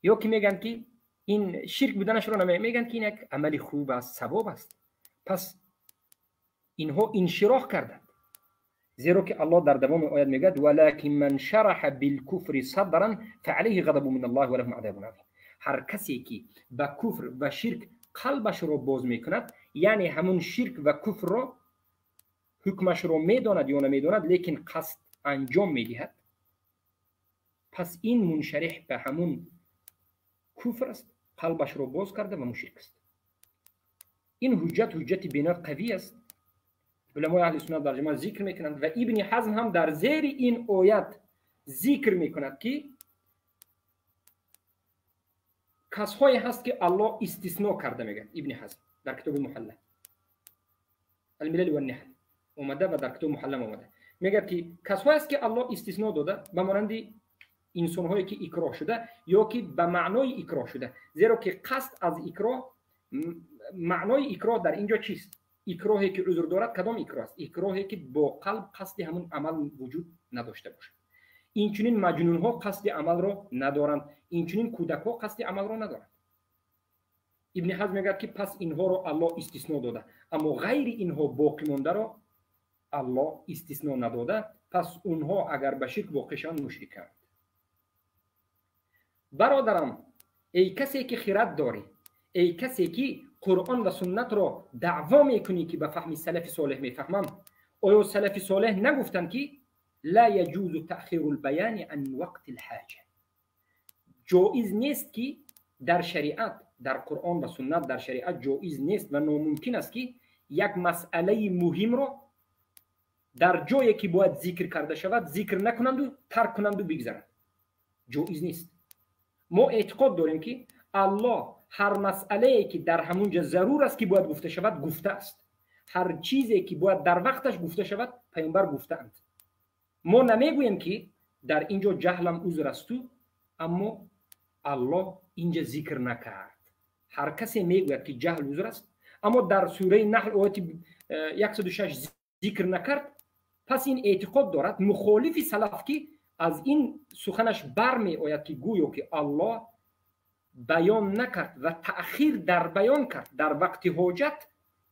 ё ки мегӯянд, ки ин ширк буданашро мегӯянд, ки ин як амали хуб аст, савоб аст? Пас инҳо иншироҳ карданд, зеро ки Аллоҳ дар давоми оят мегӯяд: валакин ман шараҳа билкуфри садран фаалайҳи ғадабу мин аллоҳи ва лаҳум азабун азим. Ҳар касе ки ба куфр ва ширк қалбашро боз мекунад, яъне ҳамун ширк ва куфрро ҳукмашро медонад ё намедонад, лекин қасд анҷом медиҳад, пас ин муншариҳ ба ҳамун куфр аст, қалбашро боз карда ва мушрик аст. Ин ҳуҷҷат ҳуҷҷати бениҳоят қавӣ аст. Уламои аҳли суннат дар ҷамоат зикр мекунанд ва Ибни Ҳазм ҳам дар зери ин оят зикр мекунад, ки касҳое ҳаст, ки Аллоҳ истисно карда, мегӯяд Ибни Ҳазм дар китоби Муҳалла Алмилал ванниҳал омада ва дар китоби Муҳаллам омада, мегӯяд, ки касҳое аст, ки Аллоҳ истисно дода, ба монанди инсонҳое ки икроҳ шуда ё ки ба маънои икроҳ шуда, зеро ки қасд аз икроҳ, маънои икроҳ дар ин ҷо чист? Икроҳе ки узр дорад кадом икроҳ аст? Икроҳе ки бо қалб қасди ҳамун амал вуҷуд надошта бошад. Инчунин маҷнунҳо қасди амалро надоранд, инчунин кӯдакҳо қасди амалро надоранд. Ибни Ҳазм мегӯяд, ки пас инҳоро Аллоҳ истисно дода, аммо ғайри инҳо боқӣ мондаро Аллоҳ истисно надода, пас онҳо агар ба ширк воқеъ шаванд, мушриканд. Бародарам, эй касе ки хират дорӣ, эй касе ки Қуръон ва суннатро даъво мекунӣ, ки ба фаҳми салафи солеҳ мефаҳмам, оё салафи солеҳ нагуфтанд, ки ла яҷузу таъхиру лбаяни ан вақти лҳоҷа? Ҷоиз нест, ки дар шариат, дар Қуръон ва суннат, дар шариат ҷоиз нест ва номумкин аст, ки як масъалаи муҳимро дар ҷое ки бояд зикр карда шавад, зикр накунанду тарк кунанду бигзаранд. Ҷоиз нест. Мо эътиқод дорем, ки Аллоҳ ҳар масъалае ки дар ҳамун ҷа зарур аст, ки бояд гуфта шавад, гуфтааст. Ҳар чизе ки бояд дар вақташ гуфта шавад, паёмбар гуфтаанд. Мо намегӯем, ки дар ин ҷо ҷаҳлам узр асту, аммо Аллоҳ инҷа зикр накард. Ҳар касе мегӯяд, ки ҷаҳл узр аст, аммо дар сураи Наҳл ояти 106 зикр накард, пас ин эътиқод дорад мухолифи салаф, ки аз ин суханаш бармеояд, ки гӯё ки Аллоҳ баён накард ва таъхир дар баён кард. Дар вақти ҳоҷат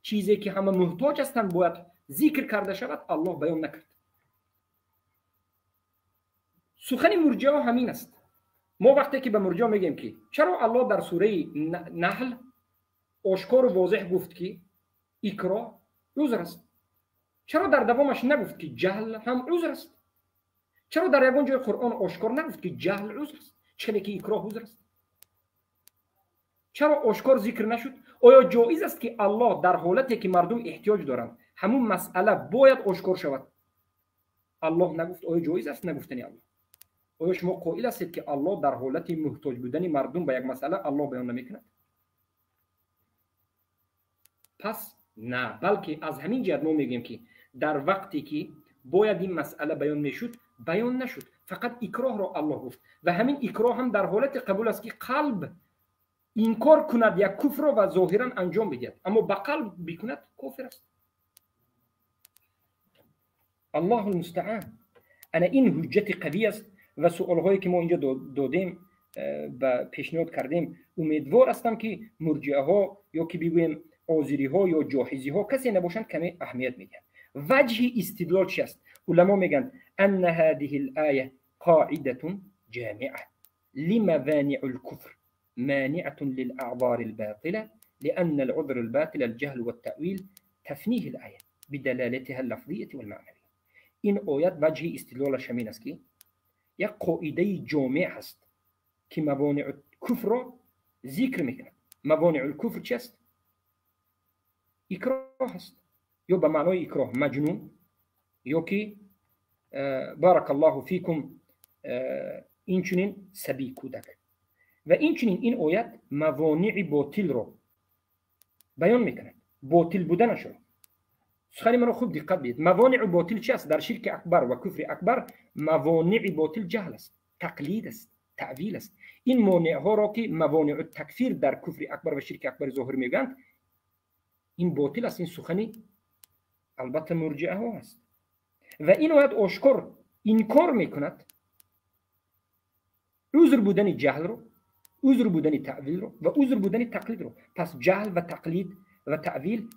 чизе ки ҳама муҳтоҷ ҳастанд, бояд зикр карда шавад, Аллоҳ баён накард. Сухани мурҷиаҳо ҳамин аст. Мо вақте ки ба мурҷиа мегӯем, ки чаро Аллоҳ дар сураи Наҳл ошкору возеҳ гуфт, ки икроҳ узр аст, чаро дар давомаш нагуфт, ки ҷаҳл ҳам узр аст? Чаро дар ягон ҷои Қуръон ошкор нагуфт, ки ҷаҳл узр аст, чӣ хеле ки икроҳ узр аст? Чаро ошкор зикр нашуд? Оё ҷоиз аст, ки Аллоҳ дар ҳолате ки мардум эҳтиёҷ доранд, ҳамун масъала бояд ошкор шавад? Аллоҳ нагуфт. Оё ҷоиз аст нагуфтани Аллоҳ? Оё шумо қоил ҳастед, ки Аллоҳ дар ҳолати муҳтоҷ будани мардум ба як масъала Аллоҳ баён намекунад? Пас на, балки аз ҳамин ҷиҳат мо мегӯем, ки дар вақте ки бояд ин масъала баён мешуд, баён нашуд. Фақат икроҳро Аллоҳ гуфт ва ҳамин икроҳ ҳам дар ҳолати қабул аст, ки қалб инкор кунад як куфрро ва зоҳиран анҷом бидиҳад, аммо ба қалб бикунад, кофир аст. Аллоҳу лмустаан. Ана ин ҳуҷҷати қавӣ аст ва суолҳое ки мо инҷо додем ба пешниҳод кардем, умедвор ҳастам, ки мурҷиаҳо ё ки бигӯем озириҳо ё ҷоҳизиҳо касе набошанд, каме аҳамият медиҳанд. Ваҷҳи истидлол чи аст? Уламо мегӯянд: анна ҳадиҳи лоя қоидатун ҷомиа лимаваниу лкуфр مانعة للأعذار الباطلة، لأن العذر الباطل الجهل والتأويل تفنيه الآية بدلالتها اللفظية والمعنوية. این آیت وجه استدلالش همین است که یک قاعده جامع هست که موانع کفر را ذکر میکند. موانع الکفر چی است؟ اکراه است، یا به معنای اکراه مجنون، یا که بارک الله فیکم اینچنین سبی، کودک. و اینچنین این آیت موانع باطل را بیان میکند، باطل بودنش را. سخنی مرا خوب دقت بدید. موانع باطل چی است؟ در شرک اکبر و کفر اکبر موانع باطل جهل است، تقلید است، تعویل است. این مانع ها را که موانع تکفیر در کفر اکبر و شرک اکبر ظاهر میگند، این باطل است. این سخنی البته مرجعه ها است و این آیت آشکار انکار میکند عذر بودن جهل رو، عذر بودن تعویل رو و عذر بودن تقلید رو. پس جهل و تقلید و تعویل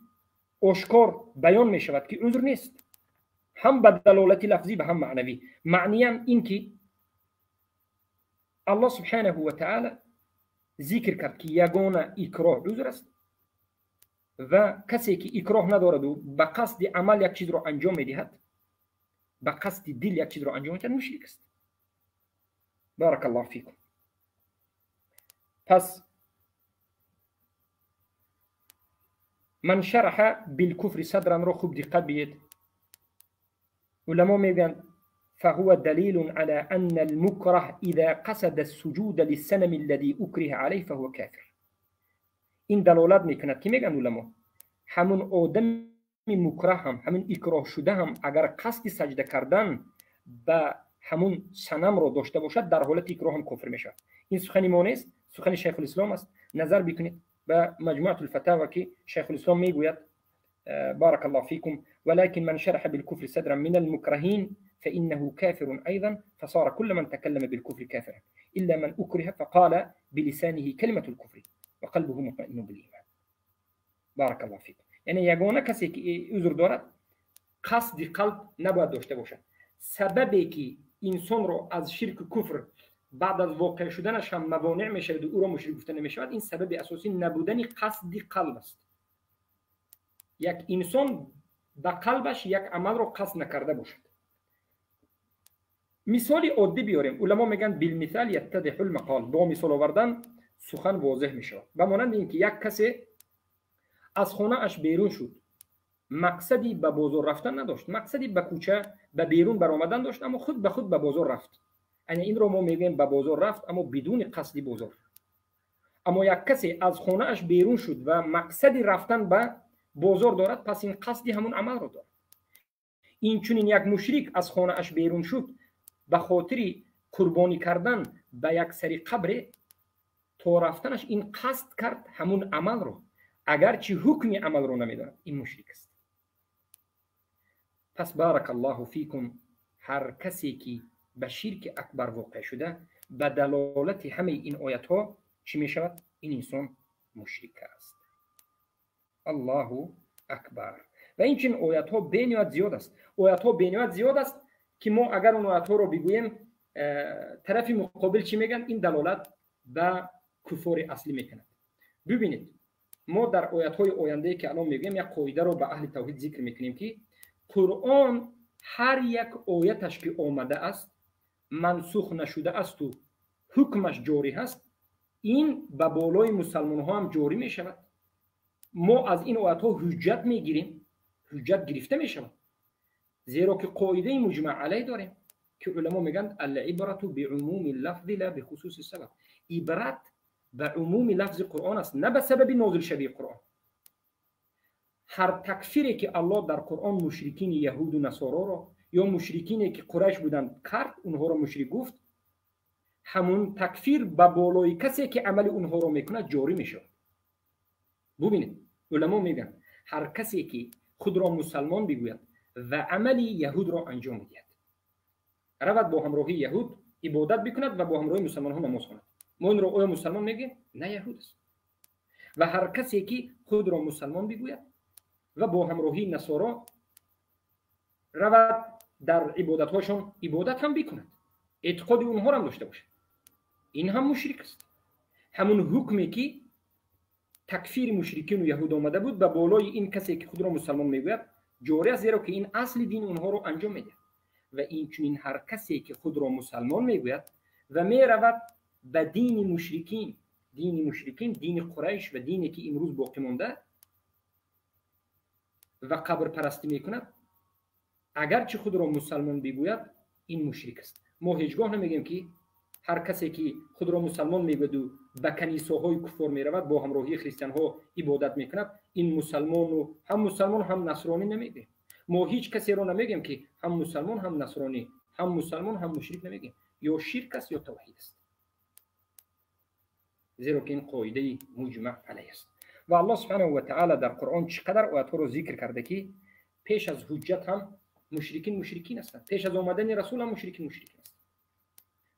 آشکار بیان می شود که عذر نیست، هم به دلالت لفظی و هم معنوی. معنی هم این که الله سبحانه و تعالی ذکر کرد که یگانه اکراه عذر است و کسی که اکراه ندارد و به قصد عمل یک چیز رو انجام میدهد، به قصد دل یک چیز رو انجام میدهد، مشرک است. بارک الله فیکم. پس من شرح بالكفر صدرا رو خوب دقت بید. علما میگن فهو دلیل على أن المكره إذا قصد السجود للصنم الذي أكره عليه فهو كافر. این دلالت میکند که میگن علما همون آدم مکره هم، همون اکراه شده هم اگر قصد سجده کردن به همون صنم رو داشته باشد، در حالت اکراه هم کفر میشود. این سخنی ما نیست، سخن شیخ الاسلام است. نظر بکنید به مجموعة الفتاوى که شیخ الاسلام میگوید بارك الله فيكم: ولكن من شرح بالكفر صدرا من المكرهين فإنه كافر أيضا، فصار كل من تكلم بالكفر كافرا إلا من أكره فقال بلسانه كلمة الكفر وقلبه مطمئن بالإيمان. بارك الله فيكم. یعنی یگانه کسی که عذر دارد قصد قلب نباید داشته باشد. سببی که انسان را از شرک و کفر بعد از واقع شدنش هم موانع میشود و او را مشرک گفته نمیشود، این سبب اساسی نبودن قصد قلب است. یک انسان به قلبش یک عمل را قصد نکرده باشد. مثال عادی بیاریم. علما میگن بالمثال یتضح المقال، با مثال آوردن سخن واضح میشود. به مانند اینکه یک کسی از خانه اش بیرون شد، مقصدی به بازار رفتن نداشت، مقصدی به کوچه به بیرون برآمدن داشت، اما خود به خود به بازار رفت. یعنی این رو ما میگیم به بازار رفت اما بدون قصد بازار. اما یک کسی از خانه اش بیرون شد و مقصدی رفتن به بازار دارد، پس این قصدی همون عمل رو دارد. این چنین یک مشرک از خانه اش بیرون شد به خاطر قربانی کردن به یک سری قبر، تا رفتنش این قصد کرد همون عمل رو، اگرچه حکم عمل رو نمیداند، این مشرک است. پس بارک الله فیکم، هر کسی که به شرک اکبر واقع شده به دلالت همه این آیت ها چی می شود؟ این انسان مشرک است. الله اکبر. و این چنین آیت ها بینیت زیاد است. آیت ها بینیت زیاد است که ما اگر اون آیت ها رو بگوییم طرف مقابل چی میگن؟ این دلالت به کفار اصلی میکند. ببینید ما در آیت های آینده که الان میگوییم یک قاعده رو به اهل توحید ذکر میکنیم که قرآن هر یک آیتش که آمده است منسوخ نشده است و حکمش جاری هست، Ин ба болои мусалмонҳо ҳам ҷорӣ мешавад. Мо аз ин оятҳо ҳуҷҷат мегирем, ҳуҷҷат гирифта мешавад, зеро ки қоидаи муҷмаъ алайҳ дорем, ки уламо мегӯянд: العبرة بعموم اللفظ لا بخصوص السبب. Ибрат ба умуми лафзи Қуръон аст, на ба сабаби нозилшавии Қуръон. Ҳар такфире ки Аллоҳ дар Қуръон мушрикини яҳуду насороро ё мушрикине ки Қурайш буданд кард, онҳоро мушрик гуфт, ҳамун такфир ба болои касе ки амали онҳоро мекунад, ҷорӣ мешавад. Бубинед, уламо мегӯянд: ҳар касе ки худро мусалмон бигӯяд ва амали яҳудро анҷом медиҳад, равад бо ҳамроҳии яҳуд ибодат бикунад ва бо ҳамроҳии мусалмонҳо намоз хонад, мо инро оё мусалмон мегӯем? На, яҳуд аст. Ва ҳар касе ки худро мусалмон бигӯяд ва бо ҳамроҳии насоро равад, дар ибодатҳошон ибодат ҳам бикунад, эътиқоди онҳоро ҳам дошта бошад, ин ҳам мушрик аст. Ҳамун ҳукме ки такфири мушрикину яҳуд омада буд, ба болои ин касе ки худро мусалмон мегӯяд, ҷорӣ аст, зеро ки ин асли дини онҳоро анҷом медиҳад. Ва инчунин ҳар касе ки худро мусалмон мегӯяд ва меравад ба дини мушрикин, дини мушрикин, дини Қурайш ва дине ки имрӯз боқӣ монда, ва қабрпарастӣ мекунад, агарчи худро мусалмон бигӯяд, ин мушрик аст. Мо ҳеҷ гоҳ намегӯем, ки ҳар касе ки худро мусалмон мегӯяду ба канисоҳои куффор меравад, бо ҳамроҳии христианҳо ибодат мекунад, ин мусалмону ҳам мусалмон, ҳам насронӣ намегӯем. Мо ҳеҷ касеро намегӯем, ки ҳам мусалмон, ҳам насронӣ, ҳам мусалмон, ҳам мушрик намегӯем. Ё ширк аст, ё тавҳид аст, зеро ки ин қоидаи муҷмаъ алайҳ аст. Ва Аллоҳ субҳанаҳу ва таъала дар Қуръон чӣ қадар оятҳоро зикр карда, ки пеш аз ҳуҷҷат ҳам мушрикин мушрикин ҳастанд, пеш аз омадани расул ҳам мушрикин мушрикин ҳастанд.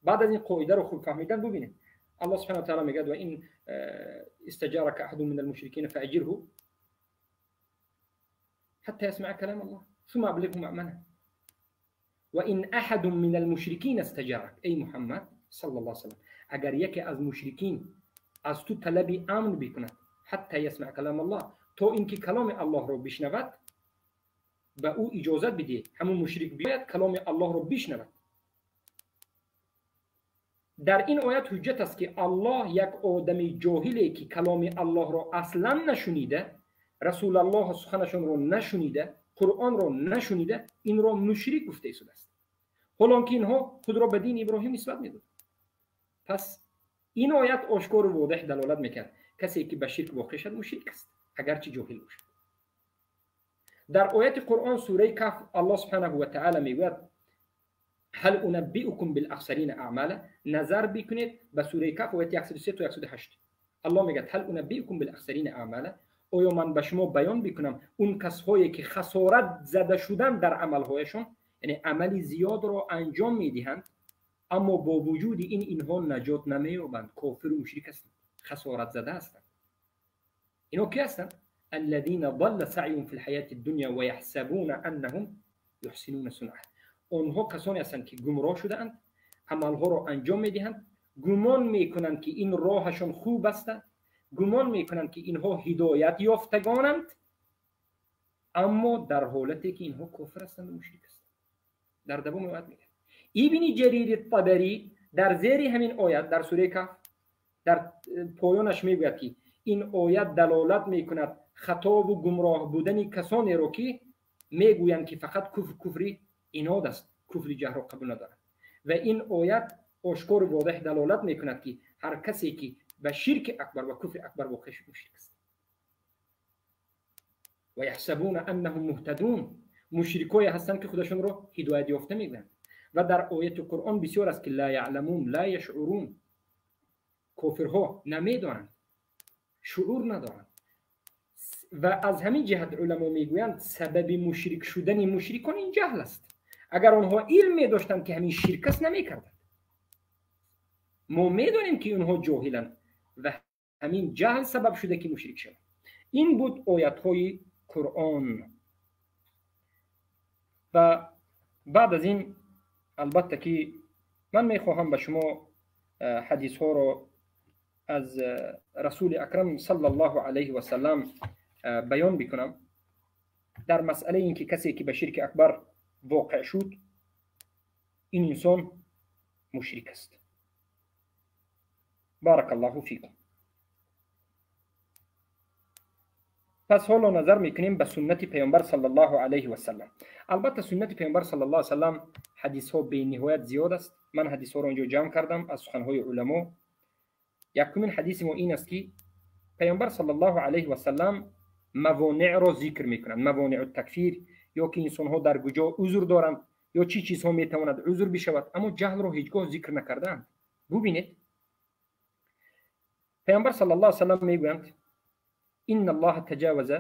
Баъд аз ин қоидаро хуб фаҳмидан, бубинед, Аллоҳ субҳанаҳу ва таъала мегӯяд: وإن استجارك أحد من المشركين فأجره حتى يسمع كلام الله ثم أبلغه مأمنه. وإن أحد من المشركين استجارك، ای محمد صلى الله عليه وسلم، اگر یکی از مشرکین از تو طلب امن بکند، حتى يسمع كلام الله، تا اینکه کلام الله رو بشنود، به او اجازت بده. همون مشرک بیاید کلام الله رو بشنود. در این آیت حجت است که الله یک آدم جاهلی که کلام الله را اصلا نشنیده، رسول الله سخنشان رو نشنیده، قرآن را نشنیده، این را مشرک گفته شده است، حالا که اینها خود را به دین ابراهیم نسبت میداد. پس این آیت آشکار و واضح دلالت میکرد کسی که به شرک واقع شد، مشرک است، اگرچه جاهل باشد. در آیت قرآن، سوره کهف، الله سبحانه و تعالی میگوید: هل أنبئكم بالأخسرين أعمالا. نظر بکنید به سوره کهف، آیت 103 تا 108. الله میگه: هل أنبئكم بالأخسرين أعمالا. آیا من به شما بیان بکنم اون کسهایی که خسارت زده شدن در عملهایشون؟ یعنی عمل زیاد را انجام میدهند، اما با وجود این اینها نجات نمییابند، کافر و مشرک هستند، خسارت زده هستند. اینا کی هستند؟ الذين ضل سعيهم في الحياة الدنيا ويحسبون أنهم يحسنون صنعا. آنها کسانی هستند که گمراه شدهاند، عملها را انجام میدهند، گمان میکنند که این راهشان خوب است، گمان میکنند که اینها هدایت یافتگانند، اما در حالتی که اینها کافر هستند و مشرک هستند. در دوام آیت میگه، ابن جریر طبری در زیر همین آیت در سوره کهف در پایانش میگوید که این آیت دلالت میکند خطا و گمراه بودن کسانی را که میگویند که فقط کفر کفری عناد است، کفر جهر را قبول ندارد. و این آیت آشکار و واضح دلالت میکند که هر کسی که به شرک اکبر و کفر اکبر واقع شد، مشرک است. ويحسبون أنهم مهتدون. مشرکای هستند که خودشون رو هدایت یافته میگویند. و در آیت قرآن بسیار است که لا يعلمون، لا يشعرون. کافرها نمیدانند، شعور ندارند. و از همین جهت علما میگویند سبب مشرک شدن مشرکان این جهل است. اگر آنها علم می داشتند که همین شرک است، نمیکردند. ما میدانیم که اونها جاهلند و همین جهل سبب شده که مشرک شوند. این بود آیت های قرآن. و بعد از این البته که من میخواهم به شما حدیث ها را از رسول اکرم صلى الله عليه وسلم بیان بکنم در مسئله اینکه کسی که به شرک اکبر واقع شد، این انسان مشرک است. بارک الله فیکم. پس حالا نظر میکنیم به سنت پیامبر صلی الله علیه و سلم. البته سنت پیامبر صلی الله علیه و سلم حدیث ها به نهایت زیاد است. من حدیث ها را اینجا جمع کردم از سخن های علما. یکمین حدیث ما این است که پیامبر صلی الله علیه و سلم موانع را ذکر میکنند، موانع التکفیر، یا که انسان ها در کجا عذر دارند یا چی چیزها میتواند عذر بشود، اما جهل را هیچگاه ذکر نکردند. ببینید پیامبر صلی الله علیه و سلم میگویند إن الله تجاوز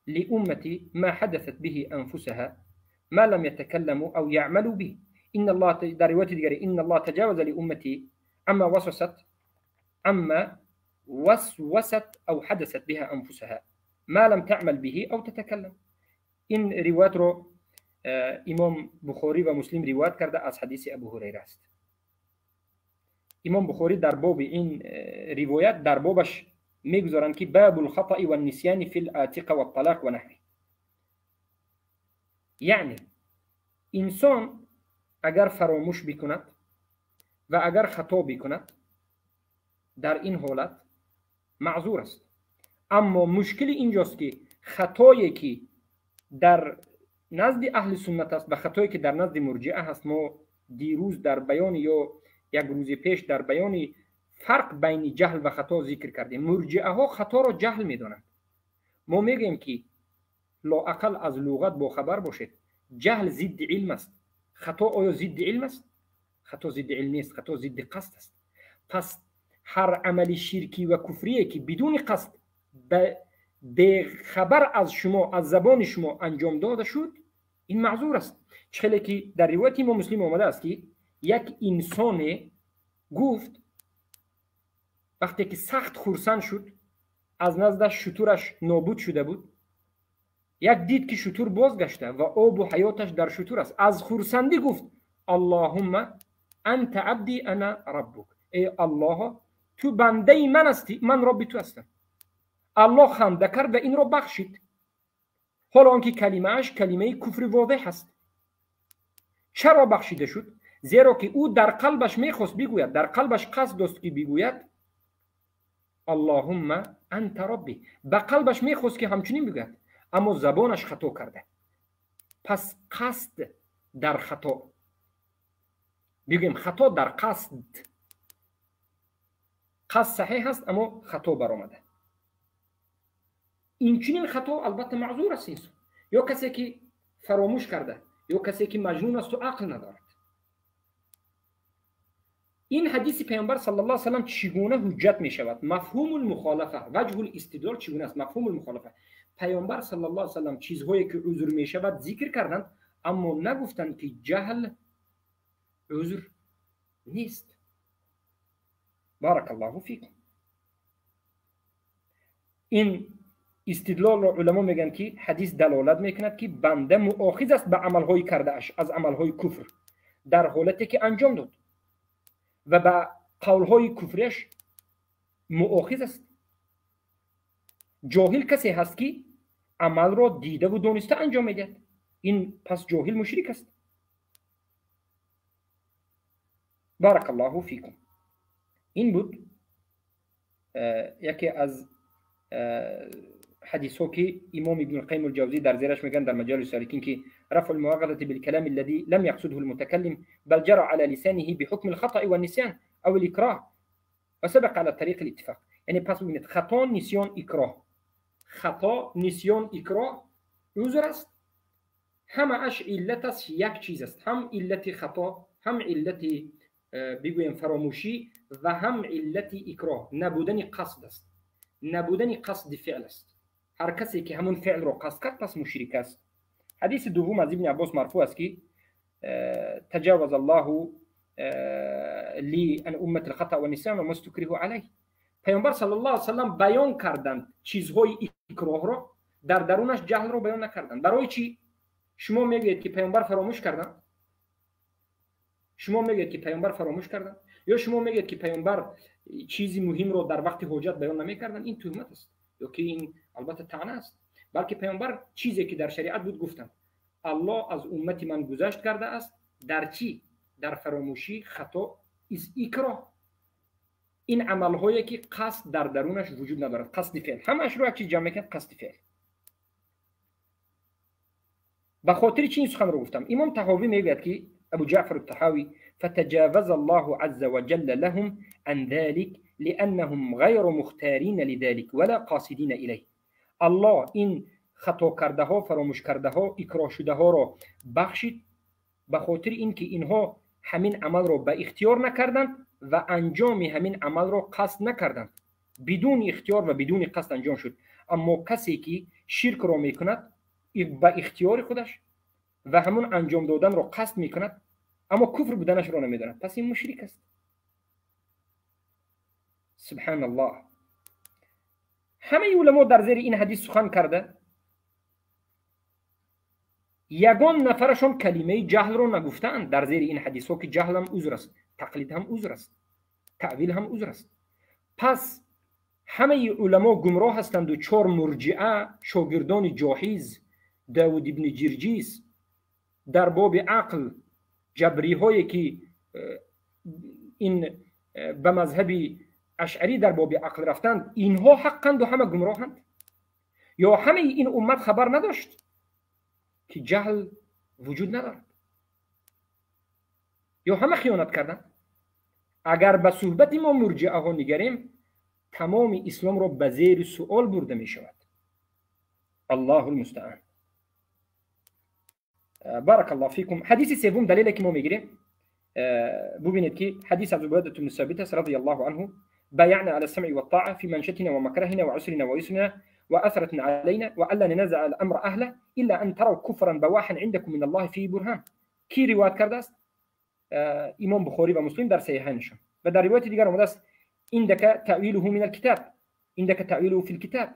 لأمتي ما حدثت به أنفسها ما لم يتكلموا أو يعملوا به. إن الله در رواية دیگری إن الله تجاوز لأمتي عما وسوست أو حدثت بها أنفسها ما لم تعمل به أو تتكلم. این روایت رو امام بخاری و مسلم روایت کرده از حدیث ابو هریره است. امام بخاری در باب این روایت در بابش میگذارند که باب الخطأ والنسیان فی العتیق والطلاق و نحوه. یعنی انسان اگر فراموش بکند و اگر خطا بکند در این حالت معذور است. اما مشکل اینجاست که خطایی که در نزد اهل سنت است و خطایی که در نزد مرجئه هست، ما دیروز در بیان یا یک روز پیش در بیان فرق بین جهل و خطا ذکر کردیم. مرجئه ها خطا را جهل میدانند. ما میگیم که لااقل از لغت با خبر باشید، جهل ضد علم است. خطا آیا ضد علم است؟ خطا ضد علم نیست، خطا ضد قصد است. پس هر عمل شرکی و کفریه که بدون قصد به خبر از شما، از زبان شما انجام داده شد، این معذور است. چه که در روایت امام مسلم آمده است که یک انسان گفت وقتی که سخت خرسند شد، از نزدش شتورش نابود شده بود، یک دید که شتور بازگشته و آب و حیاتش در شتور است، از خرسندی گفت اللهم انت عبدی انا ربک، ای الله تو بنده من هستی، من رب تو هستم. الله خنده کرد و این را بخشید، حالا آنکه کلمه‌اش کلمه کفر واضح است. چرا بخشیده شد؟ زیرا که او در قلبش میخواست بگوید، در قلبش قصد داشت که بگوید اللهم انت ربی، به قلبش میخواست که همچنین بگوید، اما زبانش خطا کرده. پس قصد در خطا، بگویم خطا در قصد، قصد صحیح است اما خطا برآمده. این چنین خطا البته معذور است انسان، یا کسی که فراموش کرده یا کسی که مجنون است و عقل ندارد. این حدیث پیامبر صلی الله علیه و سلم چگونه حجت می شود؟ مفهوم المخالفه، وجه الاستدلال چگونه است؟ مفهوم المخالفه، پیامبر صلی الله علیه و سلم چیزهایی که عذر می شود ذکر کردند، اما نگفتند که جهل عذر نیست. بارک الله فیکم. این استدلال را علما میگن که حدیث دلالت میکند که بنده مؤاخذ است به عملهای کرده اش از عملهای کفر در حالتی که انجام داد و به قولهای کفرش مؤاخذ است. جاهل کسی هست که عمل را دیده و دانسته انجام میدهد، این پس جاهل مشرک است. بارک الله فیکم. این بود یکی از حدیث ها که امام ابن القیم الجوزی در زیرش میگن در مجال السالکین که رفع المؤاخذة بالكلام الذي لم يقصده المتكلم بل جرى على لسانه بحكم الخطأ والنسيان او الإكراه وسبق على طريق الاتفاق. یعنی پس ببینید خطا، نسیان، اکراه، خطا، نسیان، اکراه عذر است، همه اش علت است، یک چیز است، هم علت خطا، هم علت بگویم فراموشی و هم علت اکراه، نبودن قصد است، نبودن قصد فعل است. هر کسی که همون فعل رو قصد کرد پس مشرک است. حدیث دوم از ابن عباس مرفوع است که تجاوز الله لی عن امة الخطأ والنسیان و ما استکره علیه. پیامبر صلی الله علیه و سلم بیان کردند چیزهای اکراه را، در درونش جهل را بیان نکردند. برای چی؟ شما میگویید که پیامبر فراموش کردند؟ شما میگویید که پیامبر فراموش کردند؟ یا شما میگویید که پیامبر چیزی مهم را در وقت حاجت بیان نمیکردند؟ این تهمت است یا که این البته طعنه است. بلکه پیامبر چیزی که در شریعت بود گفتند. الله از امت من گذشت کرده است در چی؟ در فراموشی، خطا، اکراه. ин амалҳое ки қасд дар дарунаш вуҷуд надорад, қасди феъл, ҳамааш ро як чиз ҷамъ мекунад, қасди феъл. Ба хотири чи ин суханро гуфтам? Имом Таҳовӣ мегӯяд ки Абу Ҷаъфар Таҳавӣ: فتجاوز الله عز وجل لهم عن ذلك لأنهم غير مختارين لذلك ولا قاصدين إليه. الله این خطا کرده ها، فراموش کرده ها، اکراه شده ها را بخشید به خاطر اینکه اینها همین عمل را به اختیار نکردند و انجام همین عمل را قصد نکردند، بدون اختیار و بدون قصد انجام شد. اما کسی که شرک را میکند به اختیار خودش و همون انجام دادن را قصد میکند، اما کفر بودنش را نمیداند، پس این مشرک است. سبحان الله. همه علما در زیر این حدیث سخن کرده، یگان نفرشون کلمه جهل رو نگفتند در زیر این حدیث ها که جهل هم عذر است، تقلید هم عذر است، تأویل هم عذر است. پس همه علما گمراه هستند و چهار مرجئه شاگردان جاحظ، داود ابن جرجیس در باب عقل، جبری هایی که این به مذهب اشعری در باب عقل رفتند، اینها حقند و همه گمراهند. یا همه این امت خبر نداشت که جهل وجود ندارد، یا همه خیانت کردند. اگر به صحبت ما مرجئه ها نگریم، تمام اسلام را به زیر سؤال برده می شود. الله المستعان. بارک الله فیکم. حدیث سوم دلیلی که ما میگیریم، ببینید که حدیث از عبادة بن ثابت رضی الله عنه: بايعنا على السمع والطاعة في منشتنا ومكرهنا وعسرنا ويسرنا وأثرة علينا وألا ننزع الأمر أهله إلا أن تروا كفرا بواحا عندكم من الله فيه برهان. کی روایت کرده است؟ امام بخاری و مسلم در صحیحینشون. و در روایت دیگر آمده است: عندك تأویله من الكتاب، عندك تأویله فی الكتاب.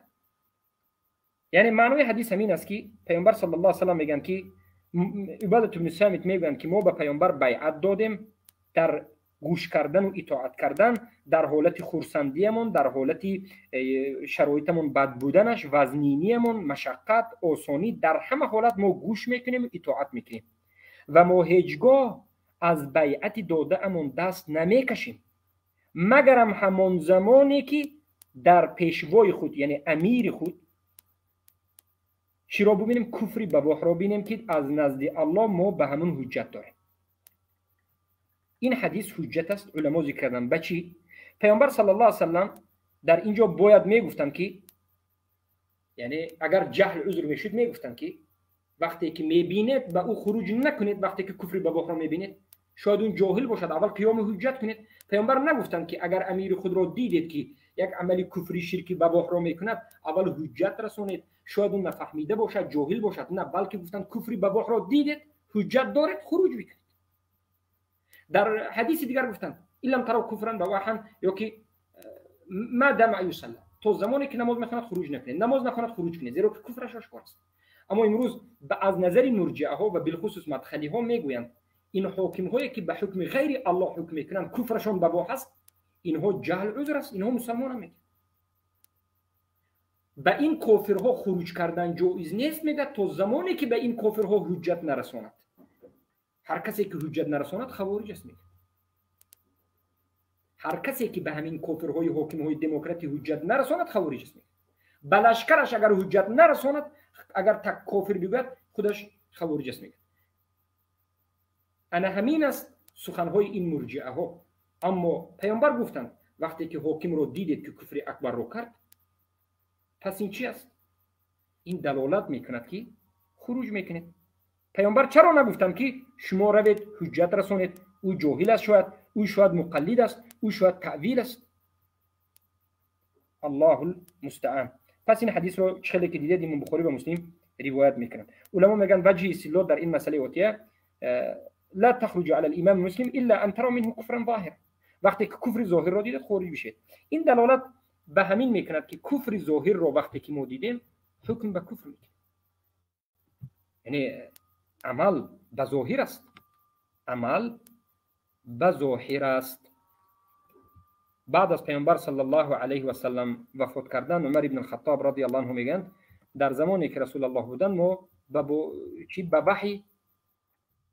یعنی معنای حدیث همین است که پیامبر صلی الله علیه و سلم میگن که عبادة بن صامت میگن که ما به پیامبر بیعت دادیم در گوش کردن و اطاعت کردن در حالت خرسندیمون، در حالت شرایطمون بد بودنش، وزنینیمون، مشقت، آسانی، در همه حالت ما گوش میکنیم و اطاعت میکنیم و ما هیچگاه از بیعت داده امون دست نمیکشیم، مگرم همان زمانی که در پیشوای خود یعنی امیر خود چی را ببینیم؟ کفری بواح را ببینیم که از نزد الله ما به همون حجت داریم. این حدیث حجت است، علما ذکر کردن. به چی؟ پیامبر صلی الله علیه و سلم در اینجا باید میگفتن که، یعنی اگر جهل عذر میشد میگفتن که وقتی که میبینید به او خروج نکنید، وقتی که کفر بواح را میبینید شاید اون جاهل باشد، اول قیام حجت کنید. پیامبر نگفتن که اگر امیر خود را دیدید که یک عمل کفری شرکی بواح را میکند اول حجت رسونید، شاید اون نفهمیده باشد، جاهل باشد. نه، بلکه گفتن کفری بواح را دیدید، حجت دارید، خروج بکنید. در حدیث دیگر گفتن الا تروا کفرا بواحا، یا که ما دام یصلی، تا زمانی که نماز میخواند خروج نکنید، نماز نخواند خروج کنید، زیرا که کفرش آشکار است. اما امروز از نظر مرجئه ها و بالخصوص مدخلی ها میگویند این حاکم هایی که به حکم غیر الله حکم میکنند کفرشان بواح است، اینها جهل عذر است، اینها مسلمان هم میگن. به این کافرها خروج کردن جایز نیست، میگه تا زمانی که به این کافرها حجت نرساند. هر کسی که حجت نرساند خوارج است میگه. هر کسی که به همین کافرهای حاکمهای دموکراتی حجت نرساند خوارج است میگه. به لشکرش اگر حجت نرساند، اگر تک کافر بگوید خودش خوارج است میگه. انا همین است سخنهای این مرجئه ها. اما پیامبر گفتند وقتی که حاکم رو دیدید که کفر اکبر رو کرد، پس این چی است؟ این دلالت میکند که خروج میکنید. پیامبر چرا نگفتند که شما روید حجت رسونید، او جاهل است، شاید او شاید مقلد است، او شاید تأویل است. الله المستعان. پس این حدیث رو چخلی که دیدید امام بخاری و مسلم روایت میکنند. علما میگن وجه استدلال در این مسئله آتیه: لا تخرج على الامام مسلم الا ان ترى منه كفرا ظاهرا. وقتی که کفر ظاهر را دیدید خارج بشید. این دلالت به همین میکند که کفر ظاهر را وقتی که ما دیدیم حکم به کفر میکنیم، یعنی عمل به ظاهر است، عمل به ظاهر است. بعد از پیامبر صلی الله علیه و سلم وفات کردن، عمر ابن الخطاب رضی الله عنه میگن در زمانی که رسول الله بودن ما به وحی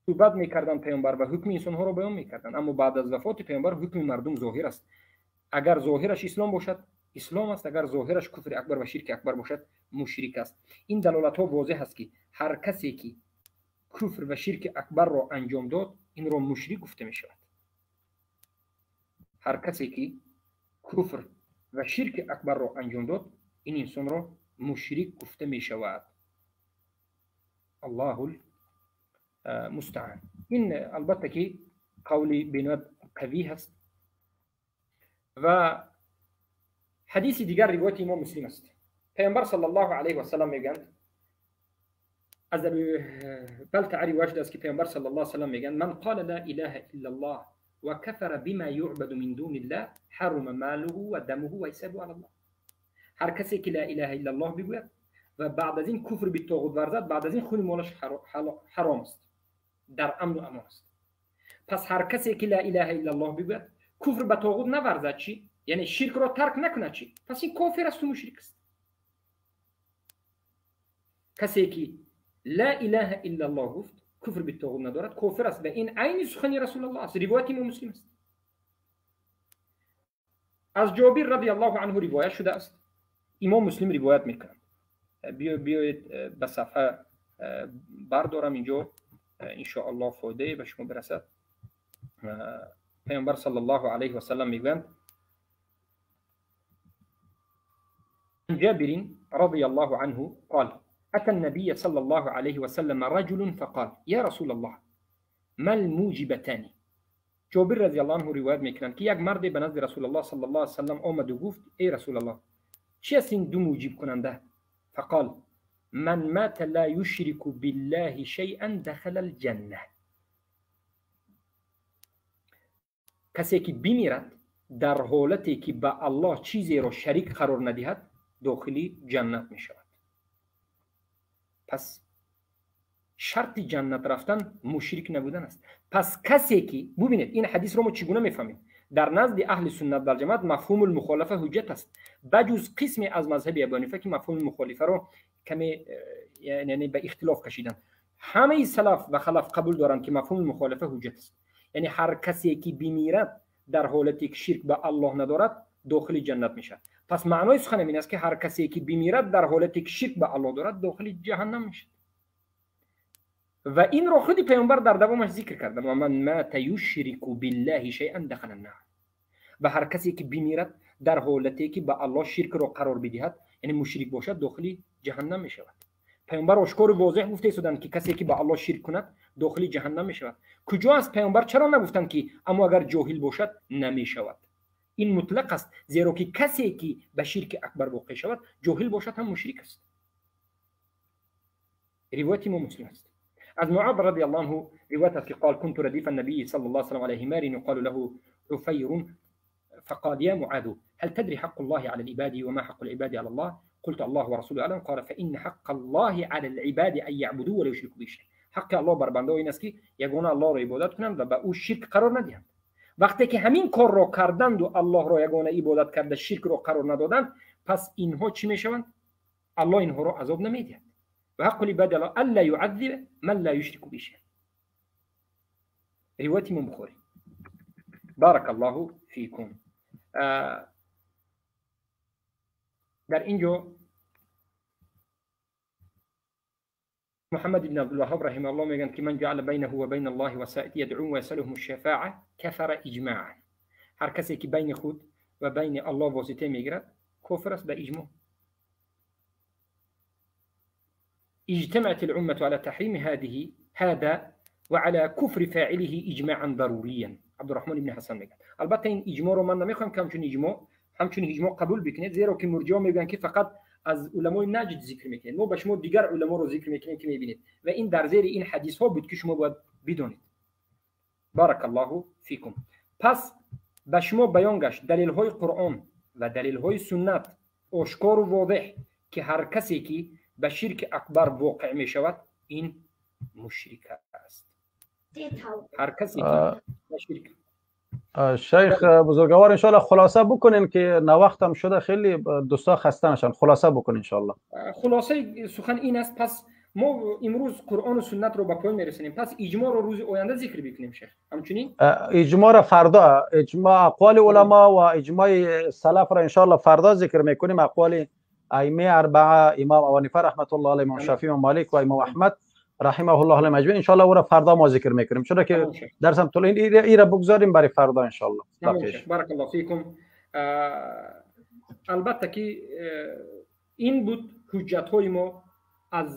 صحبت میکردن پیامبر و حکم انسانها رو بیان میکردن، اما بعد از وفات پیامبر حکم مردم ظاهر است. Агар зоҳираш ислом бошад, ислом аст, агар зоҳираш куфри акбар ва ширки акбар бошад, мушрик аст. Ин далолатҳо возеҳ аст, ки ҳар касе ки куфр ва ширки акбарро анҷом дод, инро мушрик гуфта мешавад. Ҳар касе ки куфр ва ширки акбарро анҷом дод, ин инсонро мушрик гуфта мешавад. Аллоҳул мустаан. Ин албатта ки қавли бениҳоят қавӣ ҳаст. Ва ҳадиси дигар ривояти имом Муслим аст. Паёмбар саллаллоҳу алайҳи васаллам мегӯянд, аз Аби Балтаа ривоят шудааст, ки паёмбар саллаллоҳу алайҳи васаллам мегӯянд: ман қола ла илаҳа иллаллоҳ ва кафара бима юъбаду мин дуниллаҳ ҳарума малуҳу ва дамуҳу ва ҳисабуҳу алаллоҳ. Ҳар касе ки ла илаҳа иллаллоҳ бигӯяд ва баъд аз ин куфр битоғут варзад, баъд аз ин хуни молаш ҳаром аст, дар амну амон аст. Пас ҳар касе ки ла илаҳа иллаллоҳ бигӯяд, куфр ба тоғут наварзад, чӣ? Яъне ширкро тарк накунад, чӣ? Пас ин кофир асту мушрик аст. Касе ки ла илаҳа иллаллоҳ гуфт, куфр битоғут надорад, кофир аст. Ва ин айни сухани Расулаллоҳ аст, ривояти имом Муслим аст. Аз Ҷобир радиаллоҳу анҳу ривоят шудааст, имом Муслим ривоят мекунад. Биёед ба сафҳа бардорам, инҷо иншоаллоҳ фоидае ба шумо бирасад. Паёмбар саллаллоҳу алайҳи васаллам мегӯянд: جابر رضي الله عنه قال: أتى النبي صلى الله عليه وسلم رجل فقال: يا رسول الله ما الموجبتان؟ جابر رضی الله عنه روایت میکنند که یک مرد به نزد رسول الله صلی الله علیه وسلم آمد و گفت: ای رسول الله، چی است این دو موجب کننده؟ فقال: من مات لا يشرك بالله شيئا دخل الجنة. کسی که بمیرد در حالتی که به الله چیزی را شریک قرار ندهد، داخلی جنت می شود. پس شرط جنت رفتن مشرک نبودن است. پس کسی که ببینید این حدیث رو ما چگونه میفهمیم، در نزد اهل سنت و جماعت مفهوم المخالفه حجت است، بجز قسمی از مذهب ابو حنیفه که مفهوم المخالفه رو کمی یعنی به اختلاف کشیدن. همه سلف و خلف قبول دارند که مفهوم المخالفه حجت است، یعنی هر کسی که بمیرد در حالتی که شرک به الله ندارد داخل جنت میشه. پس معنای سخن این است که هر کسی که بمیرد در حالتی که شرک به الله دارد داخل جهنم میشه. و این رو خود پیامبر در دوامش ذکر کردن: و من مات یشرک بالله شیئا دخل النار. و هر کسی که بمیرد در حالتی که به الله شرک را قرار بدهد، یعنی مشرک باشد، داخل جهنم میشود. پیامبر آشکار و واضح گفته شدند که کسی که به الله شرک کند داخل جهنم میشود. کجا است پیامبر چرا نگفتند که اما اگر جاهل باشد نمیشود؟ این مطلق است، زیرا که کسی که به شرک اکبر واقع شود جاهل باشد هم مشرک است. روایت امام مسلم است. از معاذ رضی الله عنه روایت است که قال: كنت رديف النبي صلى الله عليه وسلم على حمار يقال له عفير، فقال: يا معاذ هل تدري حق الله على العباد وما حق العباد على الله؟ قلت: الله ورسوله اعلم. قال: فإن حق الله على العباد أن يعبدوه ولا يشركوا به شيئا. حق الله بر بنده این است که یگانه الله را عبادت کنند و به او شرک قرار ندهند. وقتی که همین کار را کردند و الله را یگانه عبادت کرده شرک را قرار ندادند، پس اینها چی میشوند؟ الله اینها را عذاب نمیدهد. و حق العباد الا يعذب من لا يشرك به شيئا. روایت امام بخاری. بارک الله فیکم. در اینجا محمد بن عبد الوهاب رحمه الله میگن که من جعل بینه و بین الله وسائط یدعو و یسألهم الشفاعه کفر اجماعا. هر کسی که بین خود و بین الله واسطه میگیرد کفر است به اجماع. اجتمعت الأمة على تحريم هذا وعلى كفر فاعله اجماعا ضروريا. عبد الرحمن بن حسن میگن. البته این اجماع رو من نمیخوام که همچون اجماع قبول بکنید، زیرا که مرجئه میگن که فقط از علمای نجد ذکر میکنید، ما به شما دیگر علما رو ذکر میکنیم که میبینید و این در زیر این حدیث ها بود که شما باید بدونید. بارک الله فیکم. پس به شما بیان گشت دلیل های قرآن و دلیل های سنت آشکار و واضح که هر کسی که به شرک اکبر واقع می شود این مشرک است. هر کسی که به شرک. شیخ بزرگوار انشالله خلاصه بکنین که نوقت هم شده، خیلی دوستا خسته نشن. خلاصه بکنین انشالله. خلاصه سخن این است، پس Мо имрӯз Қуръону суннатро ба поён мерасонем, пас иҷмоъро рӯзи оянда зикр бикунем, шех. Ҳамчунин иҷмоъро фардо, иҷмоъ ақволи уламо ва иҷмои салафро иншоаллоҳ фардо зикр мекунем. Ақволи аимаи арбаа, имом Абу Ҳанифа раҳматуллоҳ алайҳ, имом Шофеъ, имом Молик ва имом Аҳмад раҳимаҳуллоҳ алайҳим аҷмаин, иншоаллоҳ ӯро фардо мо зикр мекунем, чунки дарсам тӯлонӣ, инро бигзорем барои фардо иншоаллоҳ. Баракаллоҳ фикум. Албатта ки ин буд ҳуҷҷатҳои мо аз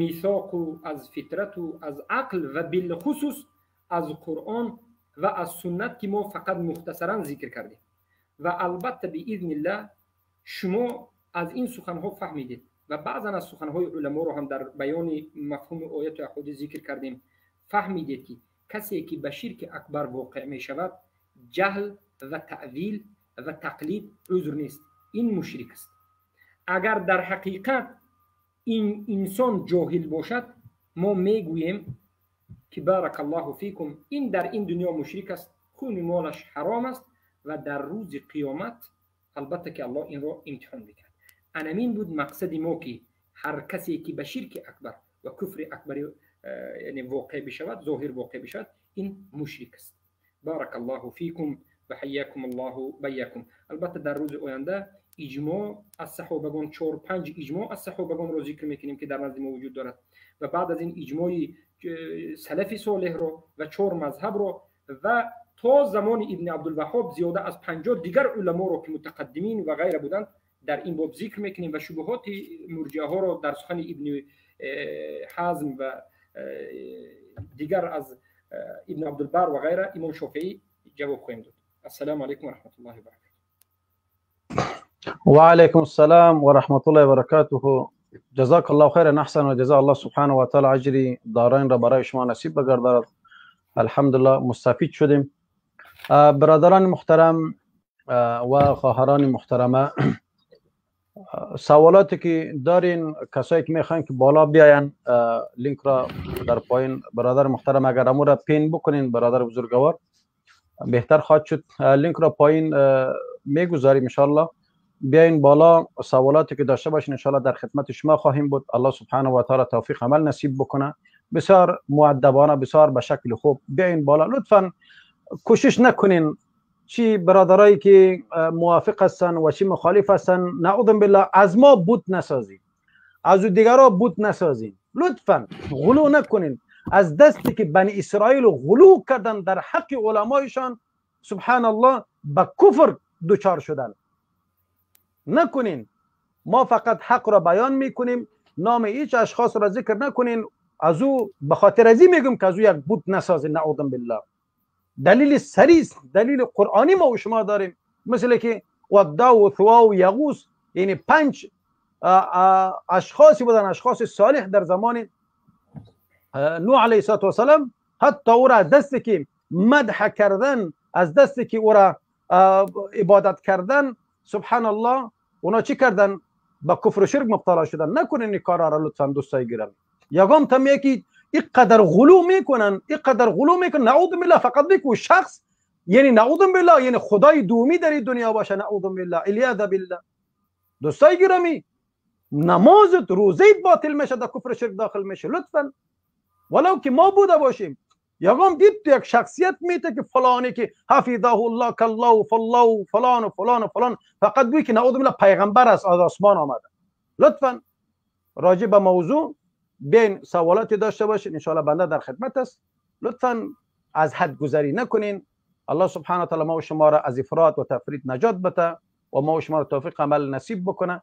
мисоқу аз фитрату аз ақл ва билхусус аз Қуръон ва аз суннат, ки мо фақат мухтасаран зикр кардем. Ва албатта биизниллаҳ шумо аз ин суханҳо фаҳмидед ва баъзан аз суханҳои уламоро ҳам дар баёни мафҳуми ояту аҳодис зикр кардем, фаҳмидед ки касе ки ба ширки акбар воқеъ мешавад, ҷаҳл ва таъвил ва тақлид узр нест, ин мушрик аст. Агар дар ҳақиқат ин инсон ҷоҳил бошад, мо мегӯем ки баракаллоҳу фикум, ин дар ин дунё мушрик аст, хуни молаш ҳаром аст ва дар рӯзи қиёмат албатта ки Аллоҳ инро имтиҳон мекунад. Анамин буд мақсади мо, ки ҳар касе ки ба ширки акбар ва куфри акбар яъне воқеъ бишавад, зоҳир воқеъ бишавад, ин мушрик аст. Баракаллоҳу фикум ва ҳайякум Аллоҳу байякум. Албатта дар рӯзи оянда иҷмоъ аз саҳобагон, 4-5 иҷмоъ аз саҳобагонро зикр мекунем, ки дар назди мо вуҷуд дорад, ва баъд аз ин иҷмои салафи солеҳро ва 4 мазҳабро ва то замони ибни Абдулваҳҳоб зиёда аз 50 дигар уламоро ки мутақаддимин ва ғайра буданд дар ин боб зикр мекунем ва шубҳоти мурҷиаҳоро дар сухани ибни Ҳазм ва дигар аз ибни Абдулбар ва ғайра имом Шофеӣ ҷавоб хоҳем дод. Ассалому алайкум ва раҳматуллоҳи ва баракатуҳ. وعليكم السلام ورحمة الله وبركاته. جزاك الله خيرا احسن و جزا الله سبحانه و تعالی اجری دارین را برای شما نصیب بگرداند. الحمدلله مستفید شدیم. برادران محترم و خواهران محترمه، سوالاتی که دارین، کسایی که میخواین که بالا بیاین، لینک را در پایین برادر محترم اگر امو را pin بکنین برادر بزرگوار بهتر خواهد شد. لینک را پایین میگذاریم انشالله. بیاین بالا، سوالاتی که داشته باشین انشالله در خدمت شما خواهیم بود. الله سبحانه و تعالی توفیق عمل نصیب بکنه. بسیار مؤدبانه، بسیار به شکل خوب بیاین بالا. لطفا کوشش نکنین چی برادرایی که موافق هستن و چی مخالف هستن، نعوذ بالله، از ما بوت نسازین، از دیگرا بوت نسازین. لطفا غلو نکنین. از دستی که بنی اسرائیل غلو کردن در حق علمایشان، سبحان الله، به کفر دچار شدن. نکنین. ما فقط حق را بیان میکنیم، نام هیچ اشخاص را ذکر نکنین. از او به خاطر ازی میگم که از او یک بوت نسازین، نعوذ بالله. دلیل سریس، دلیل قرآنی ما و شما داریم، مثل که ودا و ثوا و یغوث، یعنی 5 اشخاصی بودن، اشخاص صالح در زمان نوح علیه السلام، حتی او را از دست که مدح کردن، از دست که او را عبادت کردن، سبحان الله، اونا چی کردن؟ با کفر و شرک مبتلا شدن. نکنین این کارا را لطفا دوستای گرامی. یگام تم یکی اینقدر غلو میکنن، اینقدر غلو میکنن، نعوذ بالله، فقط بگو شخص، یعنی نعوذ بالله، یعنی خدای دومی در دنیا باشه، نعوذ بالله، الیاذ بالله. دوستای گرامی، نمازت، روزیت باطل میشه، در کفر و شرک داخل میشه. لطفا ولو که ما بوده باشیم، یگام دید تو یک شخصیت میته که فلانی که حفظه الله کالله و فالله و فلان و فلان و فلان، فقط گویی که نعوذ بالله پیغمبر است، از آسمان آمده. لطفا راجع به موضوع بیاین سوالاتی داشته باشین، انشاءالله بنده در خدمت است. لطفا از حد گذری نکنین. الله سبحانه و تعالی ما و شما را از افراط و تفرید نجات بده و ما و شما را توفیق عمل نصیب بکنه.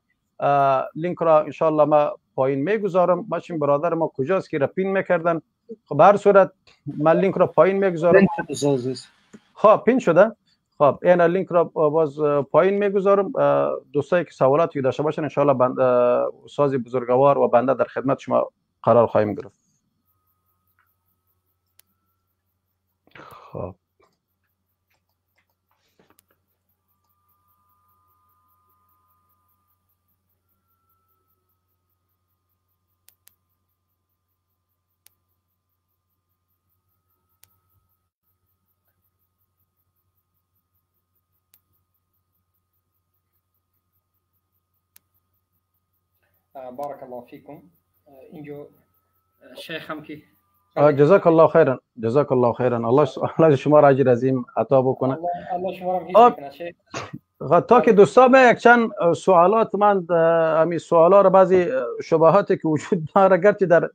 لینک را انشاءالله ما پایین میگذارم. بچین برادر ما کجاست که را pin میکردن؟ خب به هر صورت من لینک را پایین میگذارم. خب pin شده. خب این لینک را باز پایین میگذارم. دوستایی که سوالاتی داشته باشن انشاءالله بنده استاد بزرگوار و بنده در خدمت شما قرار خواهیم گرفت. خب بارك الله فيكم. اینجا شیخ هم که جزاک الله خیرا، جزاک الله خیرا. الله شما را اجر عظیم عطا بکنه. الله شما را حفظ کنه. شیخ تا که دوستا به یک چند سوالات من همین سوالا را بعضی شبهاتی که وجود داره گرچه در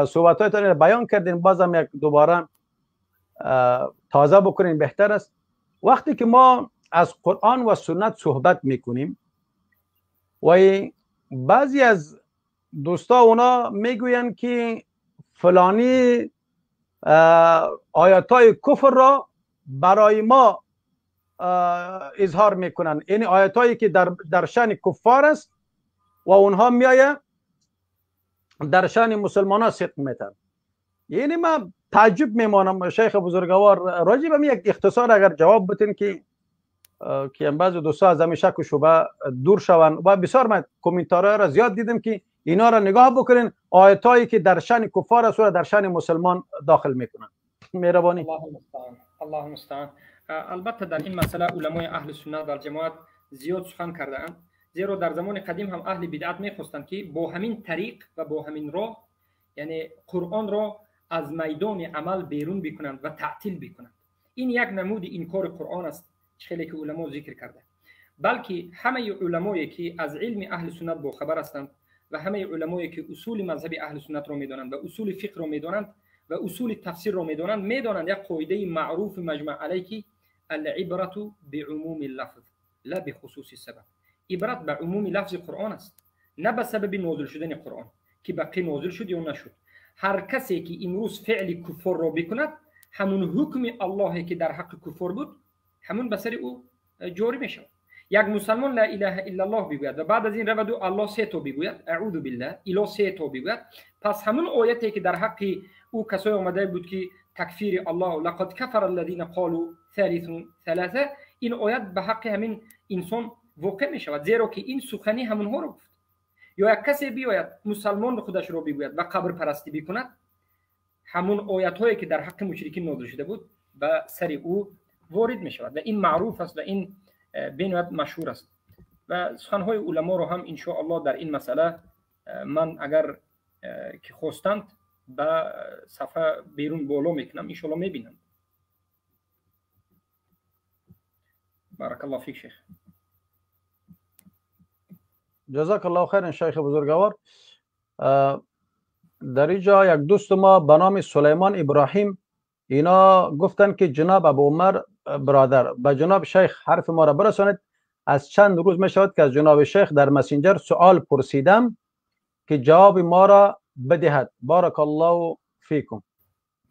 صحبت‌هایتان بیان کردین، بازم یک دوباره تازه بکنین بهتر است. وقتی که ما از قرآن و سنت صحبت میکنیم و بعضی از دوستا اونا میگوین که فلانی آیاتای کفر را برای ما اظهار میکنن، یعنی آیاتایی که در شأن کفار است و اونها میایه در شأن مسلمان ها صدق میتن. یعنی من تعجب میمانم شیخ بزرگوار، راجع به یک اختصار اگر جواب بتین که بعضی دوستا از همین شک و شبه دور شوند. و بسیار من کامنتارها را زیاد دیدم که اینا را نگاه بکنین، آیتایی که در شأن کفار است و در شأن مسلمان داخل میکنن. مهربانی. الله المستعان، الله المستعان. البته در این مسئله علمای اهل سنت و جماعت زیاد سخن کرده اند، زیرا در زمان قدیم هم اهل بدعت میخواستند که با همین طریق و با همین راه، یعنی قرآن را از میدان عمل بیرون بکنند و تعطیل بکنند. این یک نمود انکار قرآن است خیلی که علما ذکر کرده، بلکه همه علمایی که از علم اهل سنت باخبر هستند و همه علمایی که اصول مذهب اهل سنت را میدانند و اصول فقه را میدانند و اصول تفسیر را میدانند، میدانند یک قاعده معروف مجمع علیه که العبرة بعموم اللفظ لا بخصوص السبب. عبرت به عموم لفظ قرآن است، نه به سبب نازل شدن قرآن که بقیه نازل شد یا نشد. هر کسی که امروز فعل کفر را بکند، همون حکم الله که در حق کفر بود همون به سر او جاری میشود. یک مسلمان لا اله الا الله بگوید و بعد از این رود او الله سه تا بگوید، اعوذ بالله الا سه تا بگوید، پس همون آیتی که در حق او کسای آمده بود که تکفیر الله لقد کفر الذين قالوا ثالث ثلاثه، این آیت به حق همین انسان واقع می شود، زیرا که این سخنی همونها رو گفت. یا یک کسی بیاید مسلمان خودش رو بگوید و قبر پرستی بکند، همون آیت هایی که در حق مشرکین نازل شده بود به سر او وارد می شود و این معروف است و این بینایت مشهور است. و سخنهای علما رو هم ان شاء الله در این مسئله من اگر که خواستند به صفحه بیرون بالا میکنم، ان شاء الله میبینم. بارک الله فیک شیخ. جزاک الله خیر شیخ بزرگوار. در اینجا یک دوست ما به نام سلیمان ابراهیم اینا گفتن که جناب ابو عمر برادر به جناب شیخ حرف ما را برسانید. از چند روز می شود که از جناب شیخ در مسنجر سوال پرسیدم که جواب ما را بدهد. بارک الله فیکم.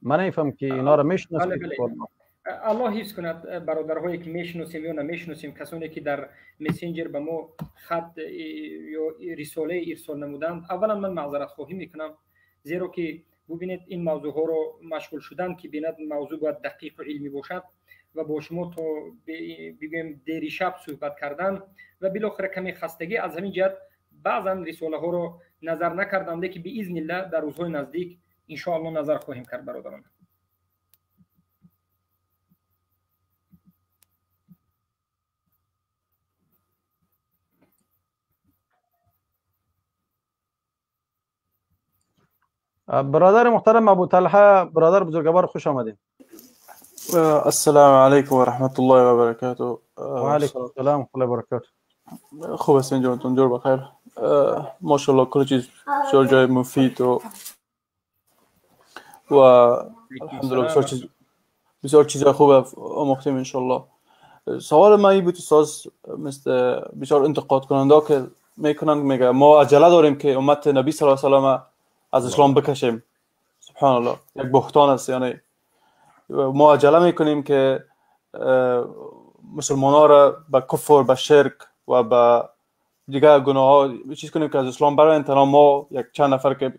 من نمیفهم که اینا را میشناسید. الله حفظ کند برادرهایی که میشناسیم یا نمیشناسیم، کسانی که در مسنجر به ما خط یا رساله ارسال نمودند. اولا من معذرت خواهی میکنم، زیرا که ببینید این موضوع ها رو مشغول شدن که بیند موضوع باید دقیق و علمی باشد و با شما تا بگویم دیر شب صحبت کردن و بالاخره کمی خستگی، از همین جهت بعضا رساله ها رو نظر نکردم، که باذن الله در روزهای نزدیک ان شاء الله نظر خواهیم کرد برادران. برادر محترم ابو طلحه، برادر بزرگوار، خوش آمدید. السلام علیکم و رحمت الله و برکاته. و علیکم السلام و الله و برکاته. خوب هستین جانتون؟ جور بخیر. ماشاءالله کل چیز بسیار جای مفید و الحمدلله بسیار چیز خوب آموختیم انشالله. سوال من این بود استاد، مثل بسیار انتقاد کننده که میکنن، میگه ما عجله داریم که امت نبی صلی الله علیه و سلم از اسلام بکشیم. سبحان الله، یک بهتان است. یعنی ما عجله میکنیم که مسلمان ها را به کفر، به شرک و به دیگر گناه ها چیز کنیم که از اسلام برایند. تنها ما یک چند نفر که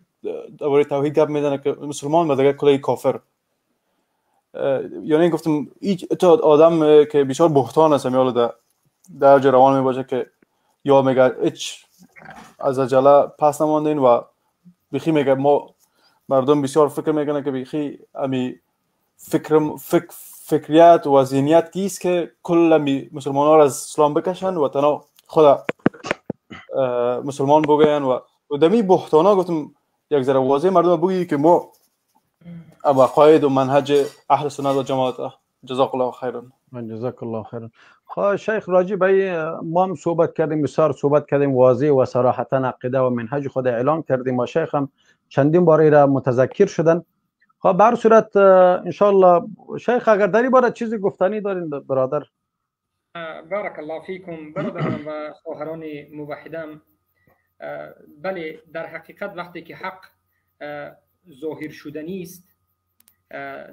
درباره توحید گپ میزنه که مسلمان و دیگر کلی کافر. یعنی گفتم هیچ آدم که بسیار بهتان است میاله در روان میباشه که یا میگه هیچ از عجله پس نماندین و بیخی میگه ما مردم بسیار فکر میکنه که بیخی امی فکریت و ذهنیت کیست که کل مسلمان ها را از اسلام بکشن و تنها خود مسلمان بگوین و و دمی بهتانا گفتم یک ذره واضح مردم بگی که ما عقاید و منهج اهل سنت و جماعت. جزاک الله خیرا. جزاک الله خیرا. خب شیخ راجی به ما هم صحبت کردیم، بسیار صحبت کردیم، واضح و صراحتا عقیده و منهج خود اعلام کردیم و شیخ هم چندین بار را متذکر شدن. خب به هر صورت انشالله شیخ اگر در این باره چیزی گفتنی دارین برادر. بارک الله فیکم. برادران و خواهران موحدم، بله در حقیقت وقتی که حق ظاهر شدنی است،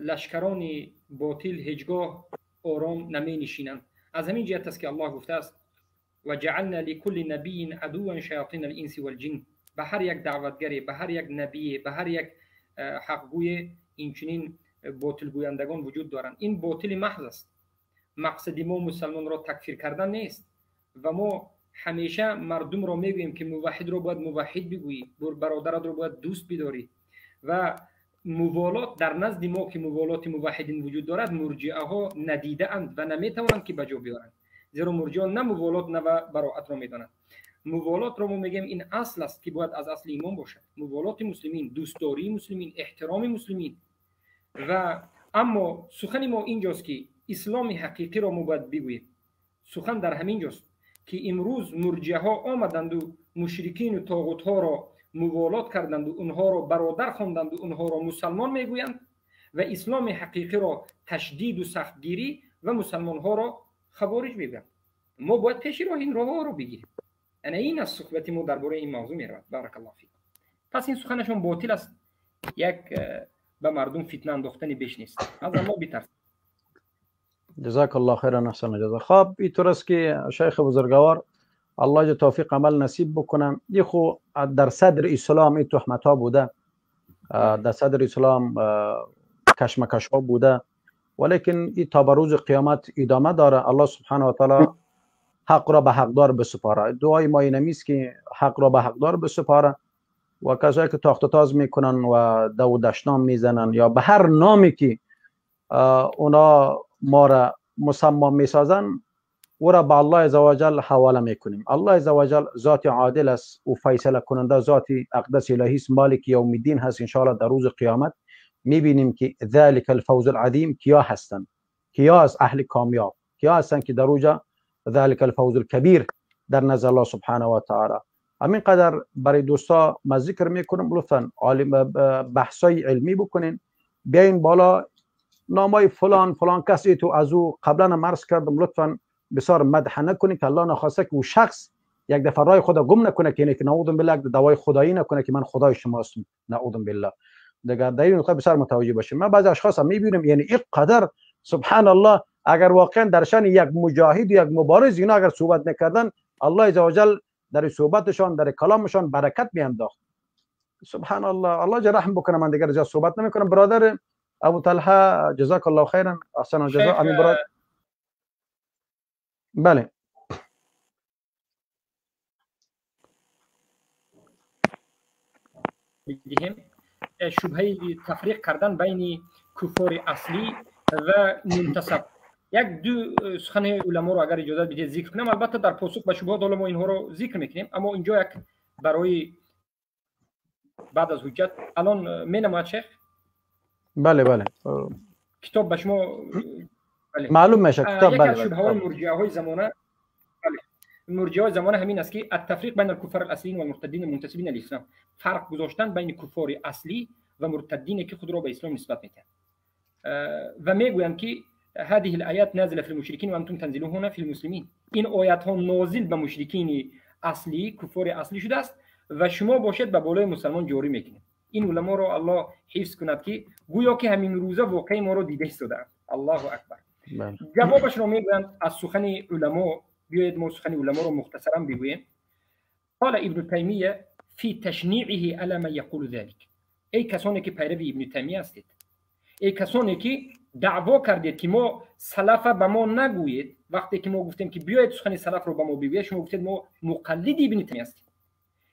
لشکران باطل هیچگاه آرام نمی نشینند. از همین جهت است که الله گفته است و جعلنا لكل نبی عدوا شیاطین الانس والجن. به هر یک دعوتگری، به هر یک نبی، به هر یک حقگوی این چنین باطل گویندگان وجود دارند. این باطل محض است. مقصد ما مسلمان را تکفیر کردن نیست و ما همیشه مردم را میگوییم که موحد را باید موحد بگویی، برادرت را باید دوست بداری. و موالات در نزد ما که موالات موحدین وجود دارد، مرجئه ها ندیده اند و نمیتوانند که به جا بیارند، زیرا مرجئه نه موالات نه براعت را میدانند. موالات را ما میگیم این اصل است که باید از اصل ایمان باشد. موالات مسلمین، دوستداری مسلمین، احترام مسلمین. و اما سخن ما اینجاست که اسلام حقیقی را ما باید بگوییم. سخن در همین جاست که امروز مرجئه ها آمدند و مشرکین و طاغوت ها را موالات کردند و اونها را برادر خواندند و اونها را مسلمان میگویند و اسلام حقیقی را تشدید و سختگیری و مسلمان ها را خوارج میگویند. ما باید پیش راه این راه را بگیریم. یعنی این از صحبت ما درباره این موضوع میرود. بارک الله فیک. پس این سخنشون باطل است، یک به مردم فتنه انداختن بیش نیست. از الله بترسید. جزاک الله خیرا، احسن جزا. خب اینطور است که شیخ بزرگوار الله توفیق عمل نصیب بکنم. یه خو در صدر اسلام این تهمت ها بوده، در صدر اسلام کشمکش ها بوده، ولیکن این تا به روز قیامت ادامه داره. الله سبحانه و تعالی حق را به حقدار بسپاره. دعای ما این است که حق را به حقدار بسپاره و کسایی که تاخت و تاز میکنن و دو دشنام میزنن یا به هر نامی که اونا ما را مسما میسازن، او را به الله عزوجل حواله میکنیم. الله عزوجل ذات عادل است و فیصله کننده ذات اقدس الهی است، مالک یوم الدین هست. ان شاء الله در روز قیامت میبینیم که ذلك الفوز العظیم کیا هستند، کیا از اهل کامیاب، کیا هستند که در روز ذلك الفوز الکبیر در نظر الله سبحانه و تعالی. همین قدر برای دوستا ما ذکر میکنم، لطفا بحثای علمی بکنین، بیاین بالا نامای فلان فلان کسی تو از او قبلا مرز کردم، لطفا بسیار مدح نکنید که الله نخواسته که او شخص یک دفعه رای خدا گم نکنه که اینه که نعوذ بالله دوای خدایی نکنه که من خدای شما هستم، نعوذ بالله. دیگر در این نقطه بسیار متوجه باشیم. من بعضی اشخاص هم میبینم یعنی اینقدر سبحان الله، اگر واقعا در شان یک مجاهد یک مبارز اینا اگر صحبت نکردن، الله عزوجل در صحبتشان در کلامشان برکت میانداخت. سبحان الله، الله جل رحم بکنه. من دیگر زیاد صحبت نمیکنم. برادر ابو طلحه جزاک الله خیرا، احسن الجزاء. امین برادر. بله بدهم شبهه تفریق کردن بین کفار اصلی و منتسب. یک دو سخن علما رو اگر اجازه بدید ذکر کنم. البته در پاسخ به شبهات ما اینها رو ذکر میکنیم، اما اینجا یک برای بعد از حجت الان مینماید شیخ. بله بله کتاب به شما بله. معلوم میشه کتاب. بله یک از شبهه های مرجعه های زمانه، بله مرجعه های زمانه همین است که التفریق بین الکفار الاصلین و المرتدین المنتسبین للاسلام، فرق گذاشتن بین کفار اصلی و مرتدین که خود را به اسلام نسبت میدهند و میگویند که هذه الآیات نازله في المشركين وانتم تنزلون في المسلمین. این آیات ها نازل به مشرکین اصلی، کفار اصلی شده است و شما باشد به بالای مسلمان جاری میکنید. این علما رو الله حفظ کند که گویا که همین روزه واقعی ما رو دیده ایستادند. الله اکبر. جوابش رو میگویند از سخن علما. بیایید ما سخن علما رو مختصرا بگوییم. قال ابن تیمیه فی تشنیعه علی من یقول ذلك. ای کسانی که پیرو ابن تیمیه هستید، ای کسانی که دعوا کردید که ما سلف به ما نگویید، وقتی که ما گفتیم که بیایید سخن سلف رو به ما بگویید، شما گفتید ما مقلد ابن تیمیه هستیم.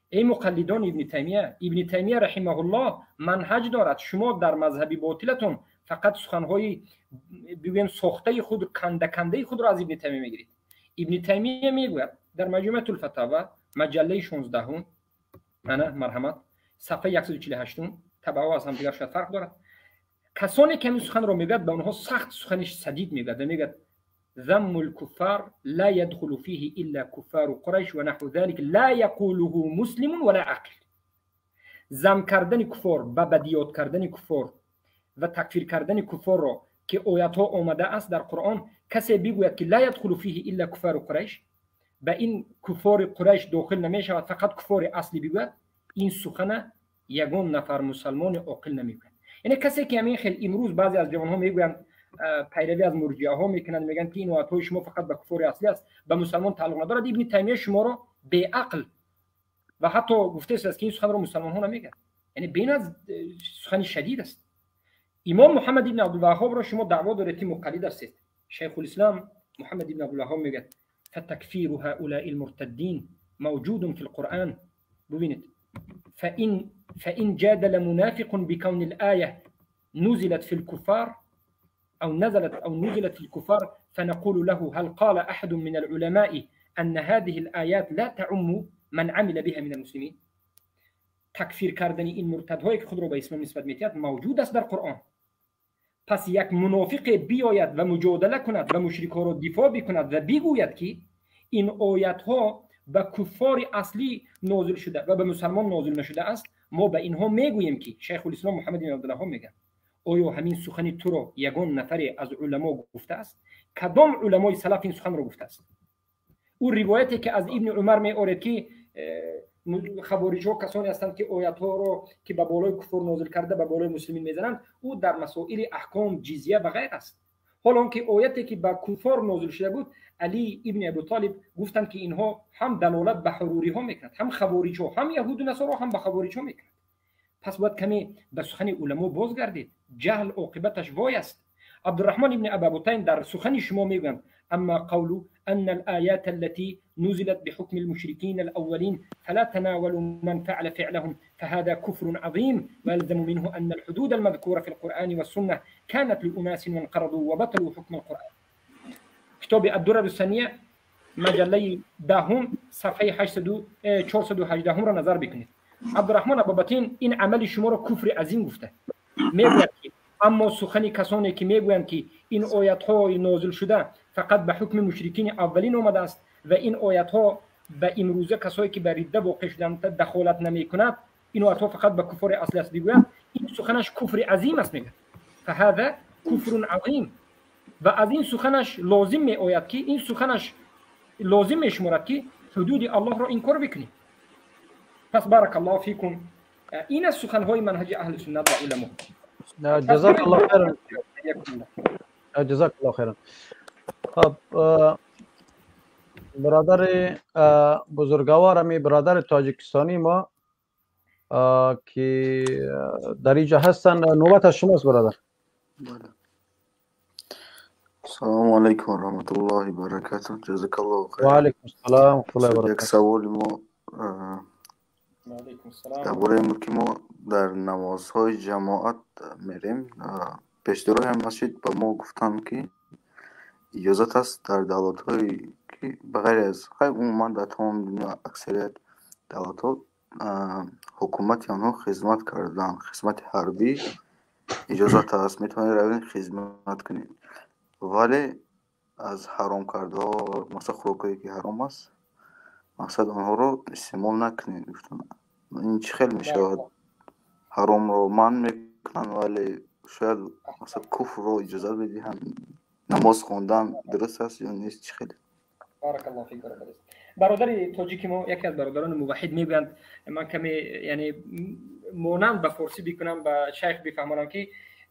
ای مقلدان ابن تیمیه، ابن تیمیه رحمه الله منهج دارد. شما در مذهب باطلتون فقط سخنهای بگویم ساخته خود، کنده کنده خود را از ابن تیمیه میگیرید. ابن تیمیه میگوید در مجموعه الفتاوی مجله 16 Ана марҳамат, сафҳаи 148, табаъҳо аз ҳамдигар шояд фарқ дорад. Касоне ки ҳамин суханро мегӯяд, ба онҳо сахт сухани садид мегӯяд ва мегӯяд: ذم الكفار لا يدخل فيه إلا كفار قريش ونحو ذلك لا يقوله مسلم ولا عاقل. ذم کردن کفار و بدیات کردن کفار و تکفیر کردن کفار را که آیت ها آمده است در قرآن، کسی بگوید که لا يدخل فيه إلا كفار قريش، به این کفار قریش داخل نمی شود، فقط کفار اصلی بگوید، این سخن یگان نفر مسلمان عاقل نمیگوید. یعنی کسی که همین خیلی امروز بعضی از جوان ها میگویند، پیروی از مرجئه ها میکنند، میگن که این آیت های شما فقط به کفار اصلی است، به مسلمان تعلق ندارد، ابن تیمیه شما را بی عقل و حتی گفته است که این سخن را مسلمان ها نمیگن. یعنی بین از سخن شدید است. امام محمد ابن عبدالوهاب را شما دعوا دارید که مقلد هستید. شیخ الاسلام محمد ابن عبدالوهاب میگه فتكفير هؤلاء المرتدين موجود في القرآن. ببینید فإن جادل منافق بكون الآية نزلت في الكفار أو نزلت أو نزلت في الكفار فنقول له هل قال أحد من العلماء أن هذه الآيات لا تعم من عمل بها من المسلمين؟ تکفیر کردن این مرتدهایی که خود را به اسلام نسبت می‌دهند موجود است در قرآن. پس یک منافق بیاید و مجادله کند و مشرک‌ها را دفاع بکند و بگوید که این آیت‌ها به کفار اصلی نازل شده و به مسلمان نازل نشده است، ما به اینها میگوییم که شیخ الاسلام محمد بن عبدالوهاب میگه آیا همین سخن تو را یگان نفری از علما گفته است؟ کدام علمای سلف این سخن را گفته است؟ او روایتی که از ابن عمر می آورد که خوارج ها کسانی هستند که آیت ها را که به بالای کفر نازل کرده به بالای مسلمین میزنند، او در مسائل احکام جزیه و غیر است. حالا آنکه آیتی که به کفار نازل شده بود، علی ابن ابی طالب گفتند که اینها هم دلالت به حروری ها میکند، هم خوارج ها، هم یهود و نصارا، هم به خوارج ها میکند. پس باید کمی به سخن علما بازگردید. جهل عاقبتش وای است. عبدالرحمن ابن ابابتین در سخن شما میگویند اما قول أن الآيات التي نزلت بحكم المشركين الأولين فلا تناول من فعل فعلهم فهذا كفر عظيم، ويلزم منه أن الحدود المذكورة في القرآن والسنة كانت لأناس وانقرضوا وبطلوا حكم القرآن. کتاب الدرر الثانیه مجله دهم صفحه 418 را نظر بکنید. عبدالرحمن ابابتین این عمل شما را کفر عظیم گفته. میگوید که اما سخن کسانی که میگویند که این آیت های نازل شده فقط به حکم مشرکین اولین آمده است و این آیت ها به امروزه کسایی که به رده واقع شدند دخالت نمی کند، این آیت ها فقط به کفر اصلی است میگویند، این سخنش کفر عظیم است. میگه فهذا کفر عظیم. و از این سخنش لازم می آید که این سخنش لازم می شمارد که حدود الله را انکار بکنیم. پس بارک الله فیکم، این از سخنهای منهج اهل سنت و علما. جزاک الله خیرا. جزاک الله خیرا. خب برادر بزرگوارم، برادر تاجیکستانی ما که در اینجا هستن، نوبت از شماست برادر. سلام علیکم و رحمت الله و برکاته. جزاک الله خیر. و علیکم السلام و رحمت الله و برکاته. یک سوال ما درباره این که ما در نمازهای جماعت میریم، پیشدارای مسجد به ما گفتن که اجازت است در دولت‌هایی که بغیر از عموما در تمام دنیا اکثریت دولت‌ها حکومت آنها خدمت کردن، خدمت حربی اجازت است، میتونید روین خدمت کنید، ولی از حرام کرده ها مثلا خوراکایی که حرام است مقصد آنها رو استعمال نکنید. گفتن این چی خیلی میشود؟ حرام رو من میکنن ولی شاید مثلا کفر رو اجازه بدهند. نماز خواندن درست است یا نیست؟ چی خیلی؟ بارک الله فیک برادر. برادر تاجیک ما، یکی از برادران موحد میگویند، من کمی یعنی مانند به فارسی بکنم به شیخ بفهمانم که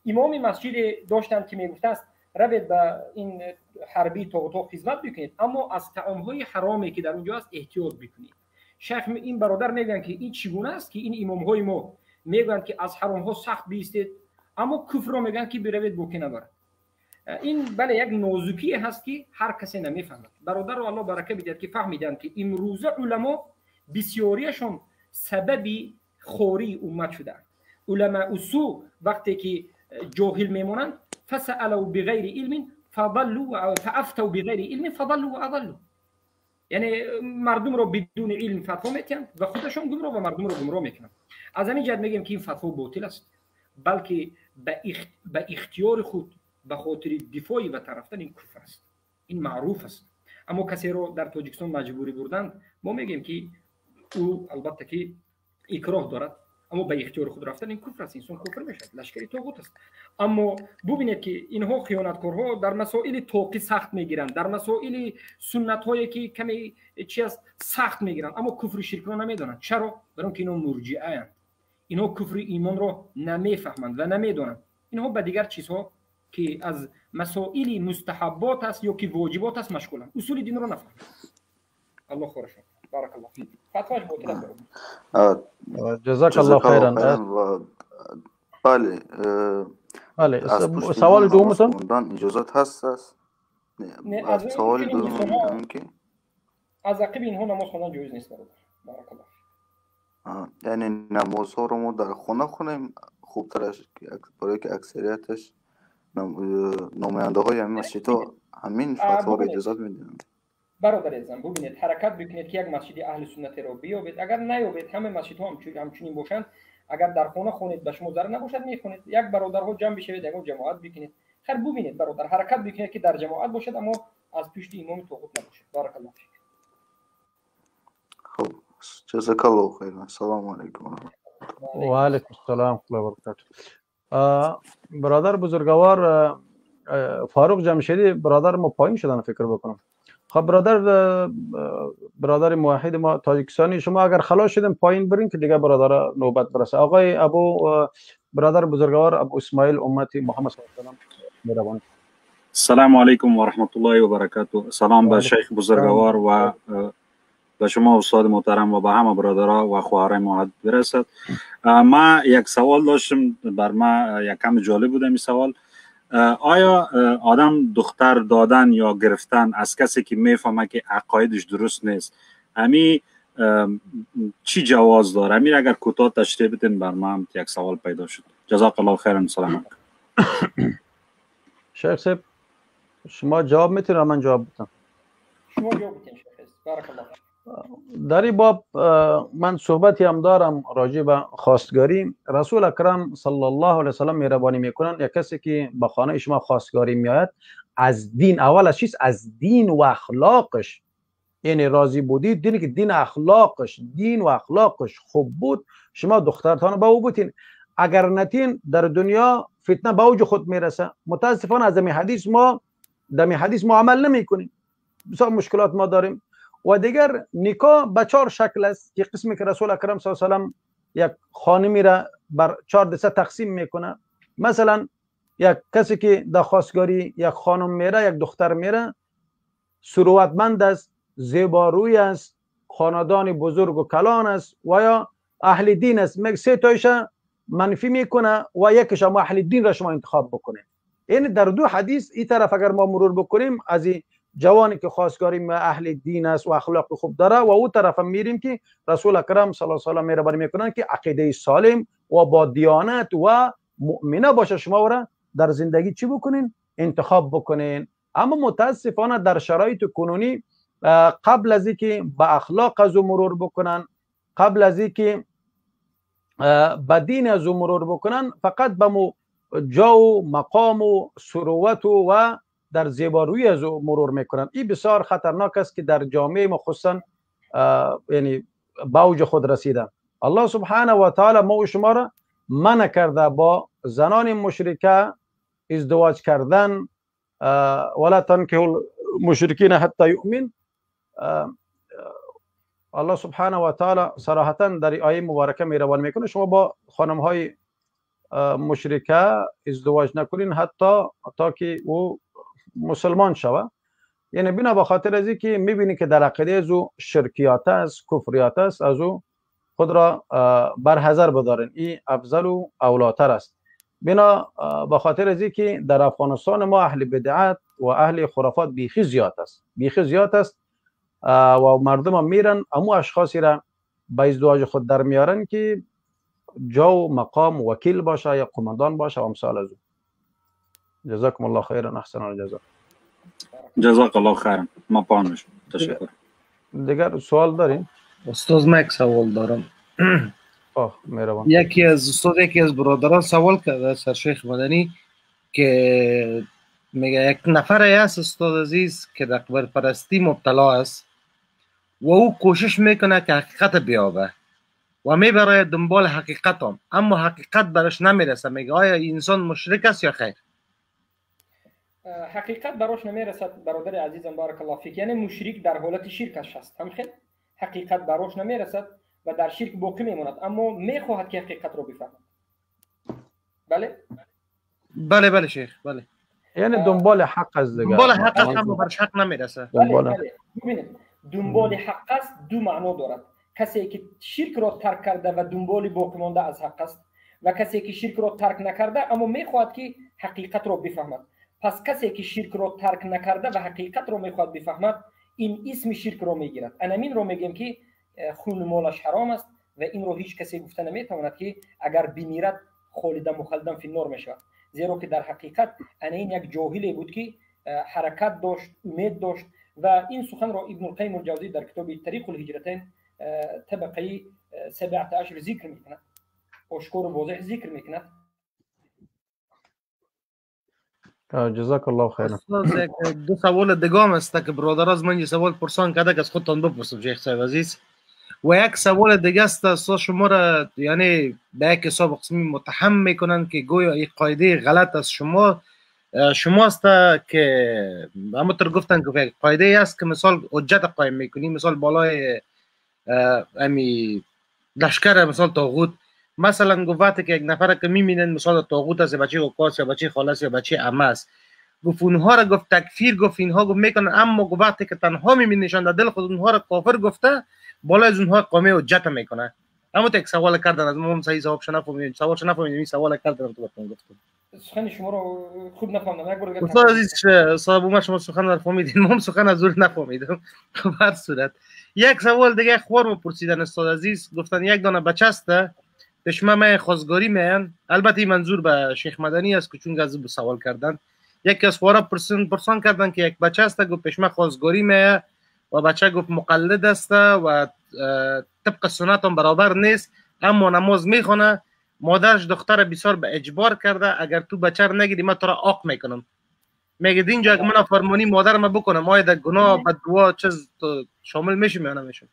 امام مسجد داشتند که میگفت است روید به این حربی تا خدمت بکنید، اما از طعامهای حرامی که در اونجا است احتیاط بکنید. شیخ این برادر میگن که این چگونه است که این امامهای ما میگن که از حرامها سخت بیستید، اما کفر رو میگن که بروید بوکی نداره. این بله یک نازکی هست که هر کسی نمیفهمد. برادر رو الله برکه بدهد که فهمیدن که امروزه علما بسیاریشون سبب خوری امت شدند. علما سو وقتی که جاهل میمونند فسألوا بغیر علم فضلوا فافتوا بغیر علم فضلوا واضلوا. Яъне мардумро бидуни илм фатво метиҳанд ва худашон гумроҳ ва мардумро гумроҳ мекунанд. Аз ҳамин ҷиҳат мегӯем, ки ин фатво ботил аст, балки ба ихтиёри худ ба хотири дифои ватан рафтан ин куфр аст, ин маъруф аст. Аммо касеро дар Тоҷикистон маҷбурӣ бурданд, мо мегӯем, ки ӯ албатта ки икроҳ дорад, аммо ба ихтиёри худ рафтан ин куфр аст, инсон куфр мешавад, лашкари тоғут аст. Аммо бубинед, ки инҳо хиёнаткорҳо дар масоили тоқӣ сахт мегиранд, дар масоили суннатҳое ки каме чи аст сахт мегиранд, аммо куфри ширкро намедонанд. Чаро? Барои он ки инҳо мурҷиаанд, инҳо куфри имонро намефаҳманд ва намедонанд. Инҳо ба дигар чизҳо ки аз масоили мустаҳаббот аст ё ки воҷибот аст машғуланд, усули динро нафаҳманд. Аллоҳ хорашон. Баракаллоҳ фик. Фатвош ботил аст. جزاک الله خیرا. بله بله، سوال دومتون اجازت هست است؟ از سوال دوم که از عقب اینها نماز خواندن جایز نیست برادر. بارک الله. یعنی نمازها رو ما در خونه خونیم خوبتر است، برای که اکثریتش نماینده های همین مسجد ها همین فتوا رو اجازت میدن. برادر عزیزم، ببینید، حرکت بکنید که یک مسجد اهل سنت رو بیابید. اگر نیابید، همه مسجد ها همچنین باشند، اگر در خانه خونید به شما ضرر نباشد میخونید. یک برادرها جمع بشوید، یک جماعت بکنید. خیر، ببینید برادر، حرکت بکنید که در جماعت باشد، اما از پشت امام طاغوت نباشد. بارک الله فیک. خب، جزاک الله خیرا. السلام علیکم. و علیکم السلام و برکاته. برادر بزرگوار فاروق جمشیدی، برادر ما پایین شدن فکر بکنم. خب برادر موحد ما تاجیکستانی، شما اگر خلاص شدن پایین برین که دیگه برادر نوبت برسه. آقای ابو برادر بزرگوار ابو اسماعیل امتی محمد صلی الله علیه و مهربان. السلام علیکم و رحمت الله و برکاته. سلام به شیخ بزرگوار و به شما استاد محترم و به همه برادرها و خواهرای موحد برسد. ما یک سوال داشتم، بر ما یک کم جالب بود این سوال. آیا آدم دختر دادن یا گرفتن از کسی که میفهمه که عقایدش درست نیست، امی چی جواز داره؟ امی اگر کوتاه تشریح بدین، بر ما هم یک سوال پیدا شد. جزاک الله خیرا. سلام. شیخ صاحب، شما جواب میتونید، من جواب بدم؟ شما جواب بدین شیخ، بارک الله. در این باب من صحبتی هم دارم راجع به خواستگاری. رسول اکرم صلی الله علیه وسلم مهربانی میکنن، یک کسی که به خانه شما خواستگاری میآید، از دین اول از چیز، از دین و اخلاقش یعنی راضی بودید، دینی که دین اخلاقش، دین و اخلاقش خوب بود، شما دخترتان به او بودین. اگر نتین، در دنیا فتنه به اوج خود میرسه. متاسفانه از می حدیث ما عمل نمیکنیم، بسیار مشکلات ما داریم. و دیگر نکاح به چهار شکل است که قسمی که رسول اکرم صلی الله علیه و سلم یک خانمی را بر چهار دسته تقسیم میکنه. مثلا یک کسی که در خواستگاری یک خانم میره، یک دختر میره، ثروتمند است، زیباروی است، خاندان بزرگ و کلان است و یا اهل دین است، میگه سه تایش منفی میکنه و یکیش هم اهل دین را شما انتخاب بکنه. یعنی در دو حدیث این طرف اگر ما مرور بکنیم، از این جوانی که خواستگاری اهل دین است و اخلاق خوب داره و او طرف هم میریم که رسول اکرم صلی الله علیه و سلم مهربانی میکنن که عقیده سالم و با دیانت و مؤمنه باشه، شما را در زندگی چی بکنین؟ انتخاب بکنین. اما متاسفانه در شرایط کنونی قبل از اینکه به اخلاق از او مرور بکنن، قبل از اینکه به دین از او مرور بکنن، فقط به مو جا و مقام و ثروت و در زیبارویی از او مرور میکنن. این بسیار خطرناک است که در جامعه ما خصوصا یعنی به اوج خود رسیده. الله سبحانه و تعالی ما و شما را منع کرده با زنان مشرکه ازدواج کردن، ولا تنكحوا المشركين حتى يؤمن. الله سبحانه و تعالی صراحتا در آیه مبارکه مهربان میکنه شما با خانم های مشرکه ازدواج نکنین حتی تا که او مسلمان شوه. یعنی بنا به خاطر از که میبینی که در عقیده از او شرکیات است، کفریات است، از او خود را بر حذر بدارین، این افضل و اولاتر است. بنا به خاطر از که در افغانستان ما اهل بدعت و اهل خرافات بیخی زیاد است، بیخی زیاد است و مردم هم میرن امو اشخاصی را به ازدواج خود در میارن که جا و مقام وکیل باشه یا قماندان باشه و امثال از او. جزاکم الله خیرا، احسن الجزا. جزاک الله خیرا. ما پایین میشم. تشکر. دیگر سوال دارین؟ استاد من یک سوال دارم. مهربان. یکی از استاد، یکی از برادران سوال کرده سرشیخ مدنی که میگه یک نفر است استاد عزیز که در قبر پرستی مبتلا است و او کوشش میکنه که حقیقت بیابه و میبره دنبال حقیقت هم، اما حقیقت برش نمیرسه. میگه آیا انسان مشرک است یا خیر؟ حقیقت براش نمیرسد برادر عزیزم، بارک الله فیک. یعنی مشرک در حالت شرکش هست، هم خیر حقیقت براش نمیرسد و در شرک باقی میماند، اما میخواهد که حقیقت رو بفهمد. بله بله بله شیخ، بله. یعنی دنبال حق است دیگه، دنبال حق است اما برش حق نمیرسه. بله بله. ببینید دنبال حق است دو معنا دارد: کسی که شرک را ترک کرده و دنبال باقی مانده از حق است، و کسی که شرک را ترک نکرده اما میخواهد که حقیقت را بفهمد. پس کسی که شرک را ترک نکرده و حقیقت را میخواهد بفهمد، این اسم شرک را میگیرد. انامین را میگیم که خون مالش حرام است و این را هیچ کسی گفته نمیتواند که اگر بمیرد خالدا مخلدا فی النار میشود، زیرا که در حقیقت انا این یک جاهلی بود که حرکت داشت، امید داشت. و این سخن را ابن القیم الجوزی در کتاب طریق الهجرتین طبقه 17 ذکر میکند، آشکار و واضح ذکر میکند. جزاک الله خیرا. دو سوال دیگه هم است که برادر از من یه سوال پرسان کرده که از خودتان بپرسم شیخ صاحب عزیز، و یک سوال دیگه است استاد شما را یعنی به یک حساب قسمی متهم میکنن که گویا این قاعده غلط از شما است که همونطور گفتن که قاعده است که مثال حجت قایم میکنی، مثال بالای امی لشکر مثال طاغوت، مثلا گفت وقتی که یک نفر که میبینن مثال طاغوت است، بچه وکاس یا بچه خالص یا بچه عمه است، گفت اونها را گفت تکفیر، گفت اینها گفت میکنن، اما گفت وقتی که تنها میبینیشان در دل خود اونها را کافر گفته، بالا از اونها قامه حجت میکنه. اما یک سوال کردن از ما صحیح جواب نفهمیدم، سوالش نفهمیدم، این سوال کردن تو براتون گفتم. سخن شما رو خوب نفهمیدم، یک بار دیگه. استاد عزیز صاحب ما شما سخن نفهمیدین، ما هم سخن از اول نفهمیدم. به هر صورت یک سوال دیگه خوار پرسیدن استاد عزیز، گفتن یک دانه بچه است پیش من خواستگاری میان، البته این منظور به شیخ مدنی است که چون از سوال کردن یکی از خوارا پرسان کردن که یک بچه است گفت پیش من خواستگاری میه و بچه گفت مقلد است و طبق سنت هم برابر نیست، اما نماز میخونه، مادرش دختر بسیار به اجبار کرده اگر تو بچه رو نگیری من تو را عاق میکنم. میگه اینجا اگه من فرمانی مادر ما بکنم آیا در گناه بددعا چیز شامل میشم یا نمیشم؟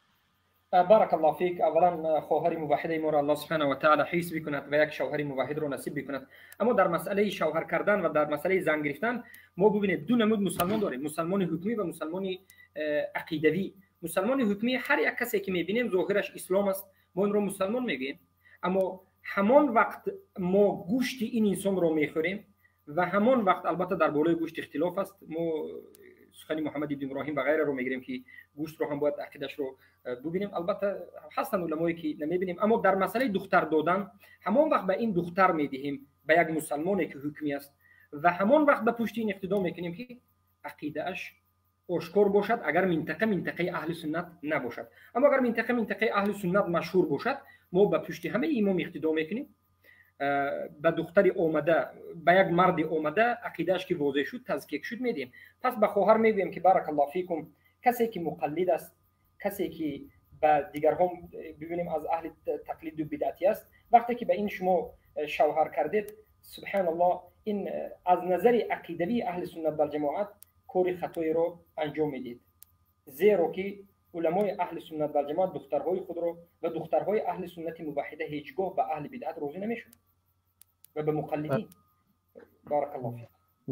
بارک الله فیک. اولا خواهر موحده ما را الله سبحانه و تعالی حفظ بکند و یک شوهر موحد را نصیب بکند. اما در مسئله شوهر کردن و در مسئله زن گرفتن ما ببینید دو نمود مسلمان داریم: مسلمان حکمی و مسلمان عقیدوی. مسلمان حکمی هر یک کسی که میبینیم ظاهرش اسلام است، ما این را مسلمان میگیم، اما همان وقت ما گوشت این انسان را میخوریم و همان وقت البته در بالای گوشت اختلاف است، ما سخن محمد ابن ابراهیم و غیره رو میگیریم که گوشت رو هم باید عقیدش رو ببینیم، البته هستن علمایی که نمیبینیم. اما در مسئله دختر دادن همان وقت به این دختر میدهیم به یک مسلمانی که حکمی است و همان وقت به پشت این اقتدا میکنیم که عقیده‌اش آشکار باشد، اگر منطقه منطقه اهل سنت نباشد. اما اگر منطقه منطقه اهل سنت مشهور باشد، ما به پشت همه امام اقتدا میکنیم. به دختر آمده، به یک مرد آمده عقیده‌اش که واضح شد، تزکیه شد، میدیم. پس به خواهر میگویم که بارک الله فیکم، کسی که مقلد است، کسی که به دیگرها ببینیم از اهل تقلید و بدعتی است، وقتی که به این شما شوهر کردید، سبحان الله، این از نظر عقیدوی اهل سنت و جماعت کار خطایی رو انجام میدید، زیرا که علمای اهل سنت و جماعت دخترهای خود رو و دخترهای اهل سنت موحده هیچگاه به اهل بدعت راضی نمیشون و به مقلدین. بارک الله فیک.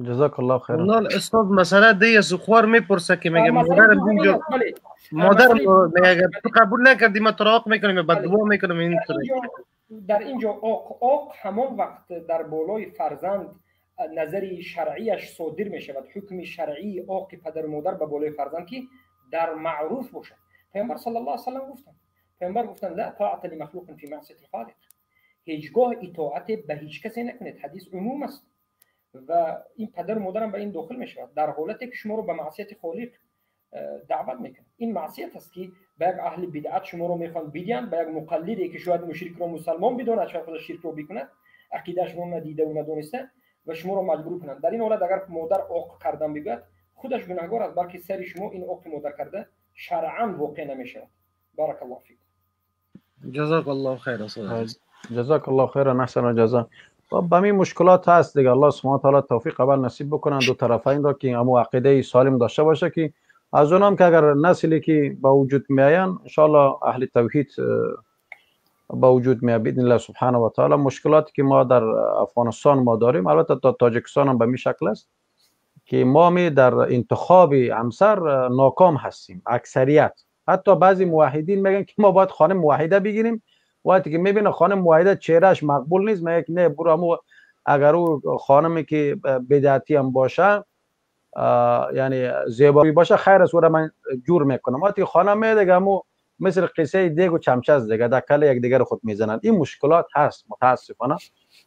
جزاک الله خیرا. والله استاد مسئله دی از خوار میپرسه که میگه مادرم اینجا، مادر میگه تو قبول نکردی ما تو عاق میکنیم، بددعا میکنم. این در اینجا عاق همان وقت در بالای فرزند نظر شرعیش صادر میشود، حکم شرعی عاق پدر و مادر به بالای فرزند که در معروف باشد. پیامبر صلی الله علیه و سلم گفتند، پیامبر گفتند لا طاعت لمخلوق فی معصیت الخالق، هیچگاه اطاعت به هیچ کسی نکنید. حدیث عموم است و این پدر و مادرم به این داخل میشود در حالتی که شما رو به معصیت خالق دعوت میکنه. این معصیت است که به یک اهل بدعت شما رو میخوان بدین، به یک مقلدی که شاید مشرک رو مسلمان بداند، شاید خودش شرک رو بکند، عقیده‌اش رو ندیده و ندونسته و شما رو مجبور کنند. در این حالت اگر مادر عاق کردن بگوید، خودش گناهگار است، بلکه سر شما این عاق مادر کرده شرعا واقع نمیشود. بارک الله فیک. جزاک الله خیر. جزاک الله خیرا، احسن الجزا. خب به مشکلات هست دیگه، الله سبحانه و تعالی توفیق اول نصیب بکنن دو طرفین را که امو عقیده سالم داشته باشه، که از اونام که اگر نسلی که با وجود میاین ان شاء الله اهل توحید با وجود میاد باذن الله سبحانه و تعالی. مشکلاتی که ما در افغانستان ما داریم، البته تا تاجیکستان هم به می شکل است که ما می در انتخاب همسر ناکام هستیم اکثریت. حتی بعضی موحدین میگن که ما باید خانم موحده بگیریم، وقتی که میبینه خانم موحده چهرهش مقبول نیست میگه نه برو امو اگر او خانمی که بدعتی هم باشه یعنی زیبایی باشه خیر است، او را من جور میکنم. وقتی خانم میاد دیگه امو مثل قصه دیگ و چمچه است دیگه، در کله یک دیگر خود میزنند. این مشکلات هست متاسفانه.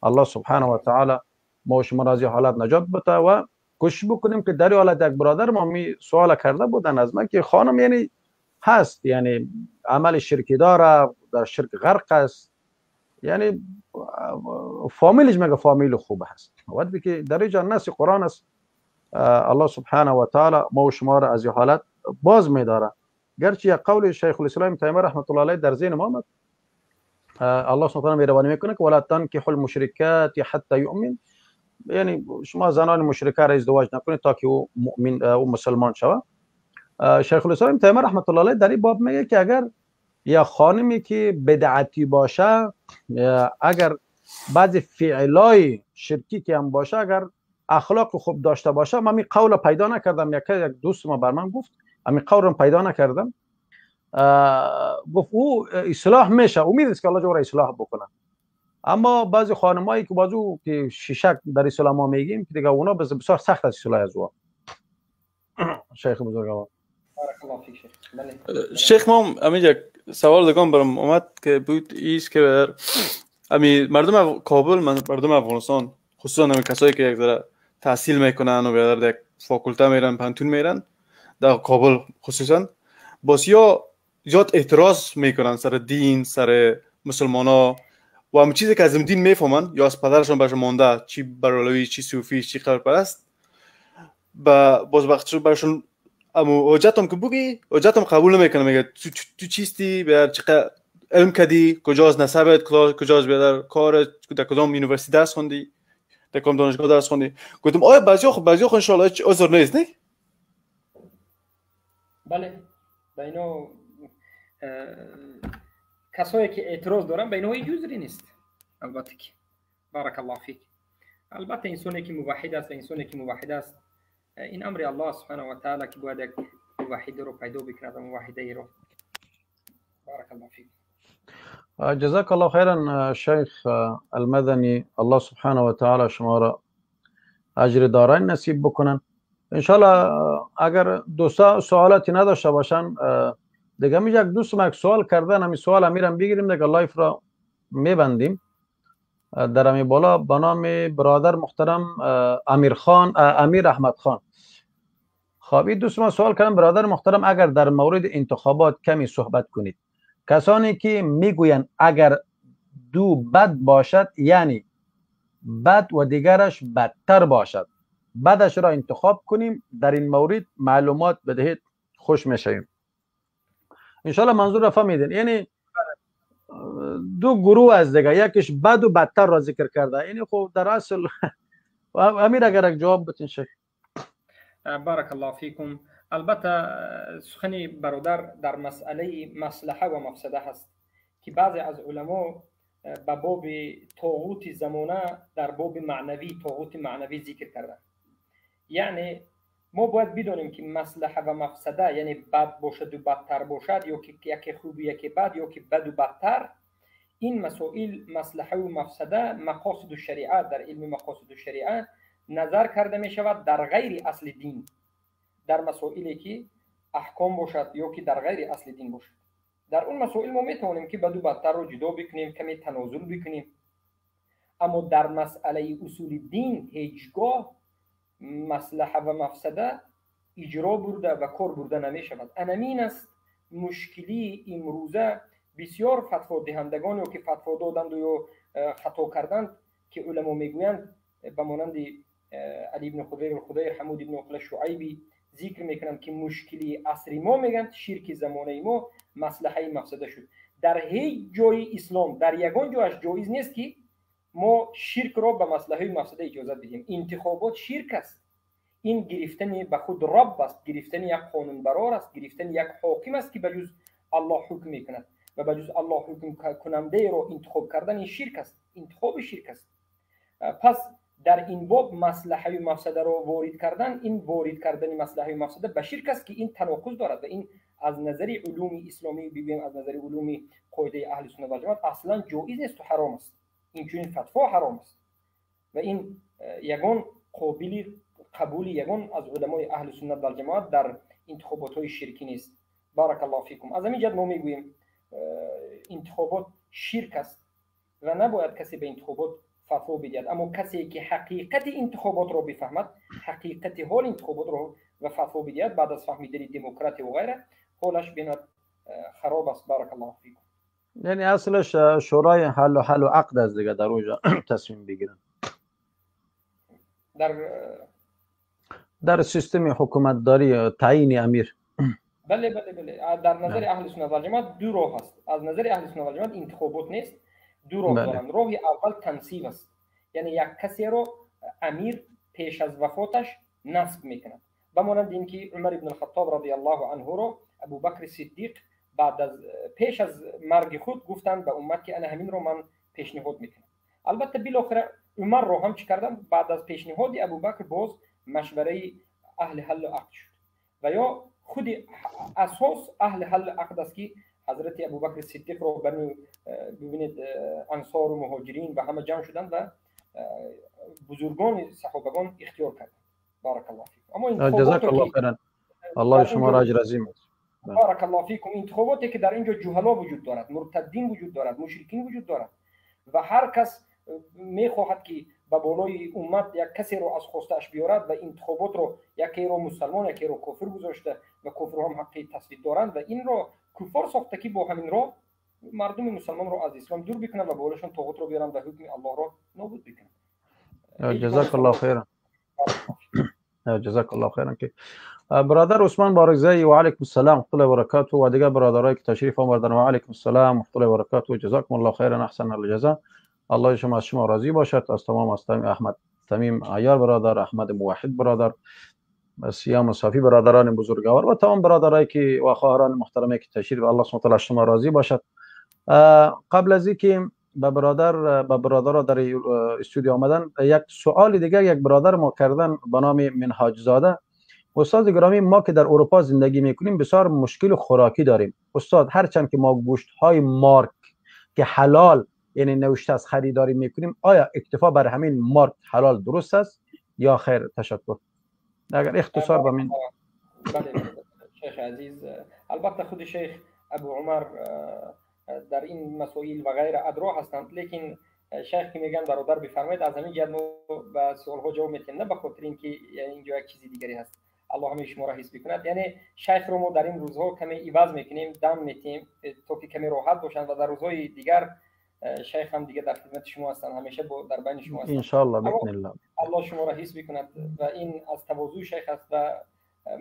الله سبحانه و تعالی ما شما را از حالت نجات بده و کوشش بکنیم که در حالت یک برادر ما می سوال کرده بودن از من که خانم یعنی هست، یعنی عمل شرکی داره، در شرک غرق است، یعنی فامیلش مگه فامیل خوب هست؟ وقتی که در اینجا نص قرآن است، الله سبحانه و تعالی ما و شما را از این حالت باز میداره. گرچه یک قول شیخ الاسلام تیمیه رحمت الله علیه در ذهن ما آمد، الله سبحانه و تعالی مهربانی میکنه که ولا تنکحوا المشرکات حتی یؤمن، یعنی شما زنان مشرکه را ازدواج نکنید تا که او مؤمن او مسلمان شود. شیخ الاسلام تیمیه رحمت الله علیه در این باب میگه که اگر یا خانمی که بدعتی باشه، اگر بعضی فعلای شرکی که هم باشه، اگر اخلاق خوب داشته باشه، من این قول پیدا نکردم، یک دوست ما بر من گفت همین قول رو پیدا نکردم، گفت او اصلاح میشه، امید است که الله جوره اصلاح بکنه. اما بعضی خانمایی که بازو که شیشک در اسلام ما میگیم که دیگه اونا بسیار سخت است اصلاح از او. شیخ بزرگوار بارک الله فیک. شیخ ما همین یک سوال دیگه برام اومد که بود ایست که امی مردم کابل، مردم افغانستان، خصوصا همین کسایی که یک ذره تحصیل میکنن و در یک فاکولته میرن، پنتون میرن در کابل خصوصا، باز یا زیاد اعتراض میکنن سر دین، سر مسلمان ها و هم چیزی که از دین میفهمن یا از پدرشان برشون مانده، چی برالوی، چی صوفی، چی قبرپرست، با باز وقت برشون امو حجتم که بگی حجتم قبول نمیکنه، میگه تو چیستی، بر چقدر علم کدی، کجاست نسبت، کجاست بیادر کار، در کدام university درس خوندی، در کدام دانشگاه درس خوندی. گفتم آیا بعضیا خب بعضیا خو ان شاء الله هیچ عذر نیست نه؟ بله، به اینا کسایی که اعتراض دارن به اینا هیچ عذری نیست البته که. بارک الله فیک. البته انسانی که موحد است، انسانی که موحد است، این امر الله سبحانه و تعالی که باید یک موحد رو پیدا بکنه و موحده رو. بارک الله فیک. جزاک الله خیرا شیخ المدنی، الله سبحانه و تعالی شما را اجر دارین نصیب بکنن انشالله. اگر دوستا سوالاتی نداشته باشن دیگه می یک دوست ما یک سوال کردن، همین سوال میرم بگیریم دیگه live را میبندیم. در امی بالا به نام برادر محترم امیر خان، امیر احمد خان. خب این دوست ما سوال کردن برادر محترم اگر در مورد انتخابات کمی صحبت کنید، کسانی که میگویند اگر دو بد باشد یعنی بد و دیگرش بدتر باشد، بدش را انتخاب کنیم، در این مورد معلومات بدهید خوش میشویم. انشالله منظور را فهمیدین. یعنی دو گروه از دیگه، یکیش بد و بدتر را ذکر کرده، یعنی خب در اصل امیر اگر یک جواب بتین شیخ. بارک الله فیکم. البته سخن برادر در مسئله مصلحه و مفسده هست که بعضی از علما به باب طاغوت زمانه در باب معنوی، طاغوت معنوی ذکر کردن. یعنی ما باید بدانیم که مصلحه و مفسده، یعنی بد باشد و بدتر باشد، یا که یکی خوب و یکی بد، یا که بد و بدتر، این مسائل مصلحه و مفسده مقاصد الشریعه، در علم مقاصد الشریعه نظر کرده می شود در غیر اصل دین، در مسائلی که احکام باشد یا که در غیر اصل دین باشد. در اون مسائل ما می توانیم که بد و بدتر رو جدا بکنیم، کمی تنازل بکنیم، اما در مسئله اصول دین هیچگاه مصلحه و مفسده اجرا برده و کار برده نمی شود. انمین است مشکلی امروزه بسیار فتوا دهندگان یا که فتوا دادند و یا خطا کردند که علما میگویند به مانند علی بن خضیر الخضیر، حمود بن عقله شعیبی، зикр мекунанд ки мушкили асри мо, мегӯянд, ширки замонаи мо маслаҳаи мафсада шуд. Дар ҳеҷ ҷои ислом, дар ягон ҷояш ҷоиз нест ки мо ширкро ба маслаҳаи мафсада иҷозат бидиҳем. Интихобот ширк аст. Ин гирифтани ба худ раб аст, гирифтани як қонунбарор аст, гирифтани як ҳоким аст ки ба ҷуз Аллоҳ ҳукм мекунад ва ба ҷуз Аллоҳ ҳукмкунандаеро интихоб кардан ин ширк аст, интихоби ширк аст. Пас дар ин боб маслаҳаю мафсадаро ворид кардан, ин ворид кардани маслаҳаю мафсада ба ширк аст ки ин таноқуз дорад ва ин аз назари улуми исломӣ бигӯем, аз назари улуми қоидаи аҳли суннат вал ҷамоат аслан ҷоиз несту ҳаром аст. Инчунин фатво ҳаром аст ва ин ягон қобили қабули ягон аз уламои аҳли суннат вал ҷамоат дар интихоботҳои ширкӣ нест. Баракаллоҳу фикум. Аз ҳамин ҷиҳат мо мегӯем интихобот ширк аст ва набояд касе ба интихобот фатво бидиҳад. Аммо касе ки ҳақиқати интихоботро бифаҳмад, ҳақиқати ҳоли интихоботро ва фатво бидиҳад, баъд аз фаҳмидани демократия ва ғайра, ҳолаш бинад хароб аст. Баракаллоҳу фикум. یعنی اصلش شورای حل و عقد است دیگه، در اونجا تصمیم بگیرن. در سیستم حکومتداری تعیین امیر. بله بله بله. در نظر اهل سنت و جماعت دو راه است. از نظر اهل سنت و جماعت انتخابات نیست، دو راه دارند. راه اول تنصیب است، یعنی یک کسی رو امیر پیش از وفاتش نصب میکند، به مانند اینکه عمر ابن الخطاب رضی الله عنه رو ابوبکر صدیق بعد از پیش از مرگ خود گفتند به امت که انا همین رو من پیشنهاد میکنم. البته بالاخره عمر رو هم چی کردن؟ بعد از پیشنهاد ابوبکر باز مشوره اهل حل و عقد شد و یا خود اساس اهل حل و عقد است که حضرت ابوبکر صدیق رو ببینید انصار و مهاجرین و همه جمع شدند و بزرگان صحابگان اختیار کردند. بارک الله فیکم. اما جزاک الله خیرا. الله شما را اجر عظیم. بارک الله فیکم. انتخاباتی که در اینجا جهلا وجود دارد، مرتدین وجود دارد، مشرکین وجود دارد و هر کس میخواهد که به بالای امت یک کسی رو از خواستش بیارد و انتخابات رو یکی رو مسلمان یکی رو کافر گذاشته و کافر هم حق تصویت دارند و این رو کفار ساخته که با همین رو مردم مسلمان رو از اسلام دور بکنند و بالاشون طاغوت رو بیارند و حکم الله رو نابود بکنند. جزاک الله خیرا. جزاک الله خیرا. که برادر عثمان بارکزایی و علیکم السلام و رحمت الله و برکاته و دیگر برادرایی که تشریف آوردن و علیکم السلام و رحمت الله و برکاته. جزاکم الله خیرا احسن الجزا. الله شما از شما راضی باشد. از تمام از احمد تمیم عیار برادر، احمد موحد برادر، سیام صافی برادران بزرگوار و تمام برادرایی که و خواهران محترمه که تشریف، الله سبحانه و تعالی شما راضی باشد. قبل از اینکه به برادرها در استودیو آمدن، یک سوال دیگر یک برادر ما کردن به نام منهاج زاده. استاد گرامی، ما که در اروپا زندگی میکنیم بسیار مشکل خوراکی داریم. استاد، هرچند که ما گوشت های مارک که حلال یعنی نوشته از خریداری میکنیم، آیا اکتفا بر همین مارک حلال درست است یا خیر؟ تشکر. اگر اختصار به من. بله شیخ عزیز، البته خود شیخ ابو عمر در این مسائل و غیر ادرا هستند، لیکن شیخ که میگن برادر بفرمایید، از همین جهت ما به سوال ها جواب میتیم، نه به خاطر اینکه یعنی اینجا یک چیز دیگری هست. الله همه شما را حفظ بکند. یعنی شیخ رو ما در این روزها کمی عوض میکنیم، دم میتیم تا که کمی راحت باشند و در روزهای دیگر شیخ هم دیگه در خدمت شما هستند، همیشه در بین شما هستند ان شاء الله باذن الله. الله شما را حفظ بکند و این از تواضع شیخ است و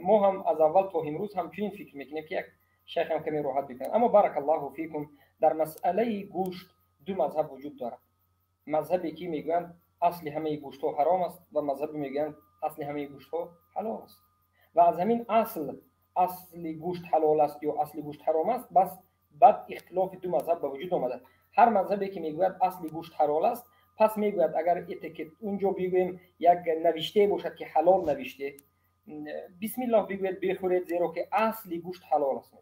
ما هم از اول تا امروز همچنین فکر میکنیم که یک شیخ هم کمی راحت بکند. اما بارک الله فیکم، در مسئله گوشت دو مذهب وجود دارد. مذهبی که میگویند اصل همه گوشت ها حرام است و مذهبی میگویند اصل همه گوشت ها حلال است. و از همین اصل گوشت حلال است یا اصل گوشت حرام است، بس بعد اختلاف دو مذهب به وجود آمده. هر مذهبی که میگوید اصل گوشت حلال است، پس میگوید اگر اتیکت اونجا بگوییم یک نوشته باشد که حلال نوشته، بسم الله بگوید بخورید، زیرا که اصل گوشت حلال است.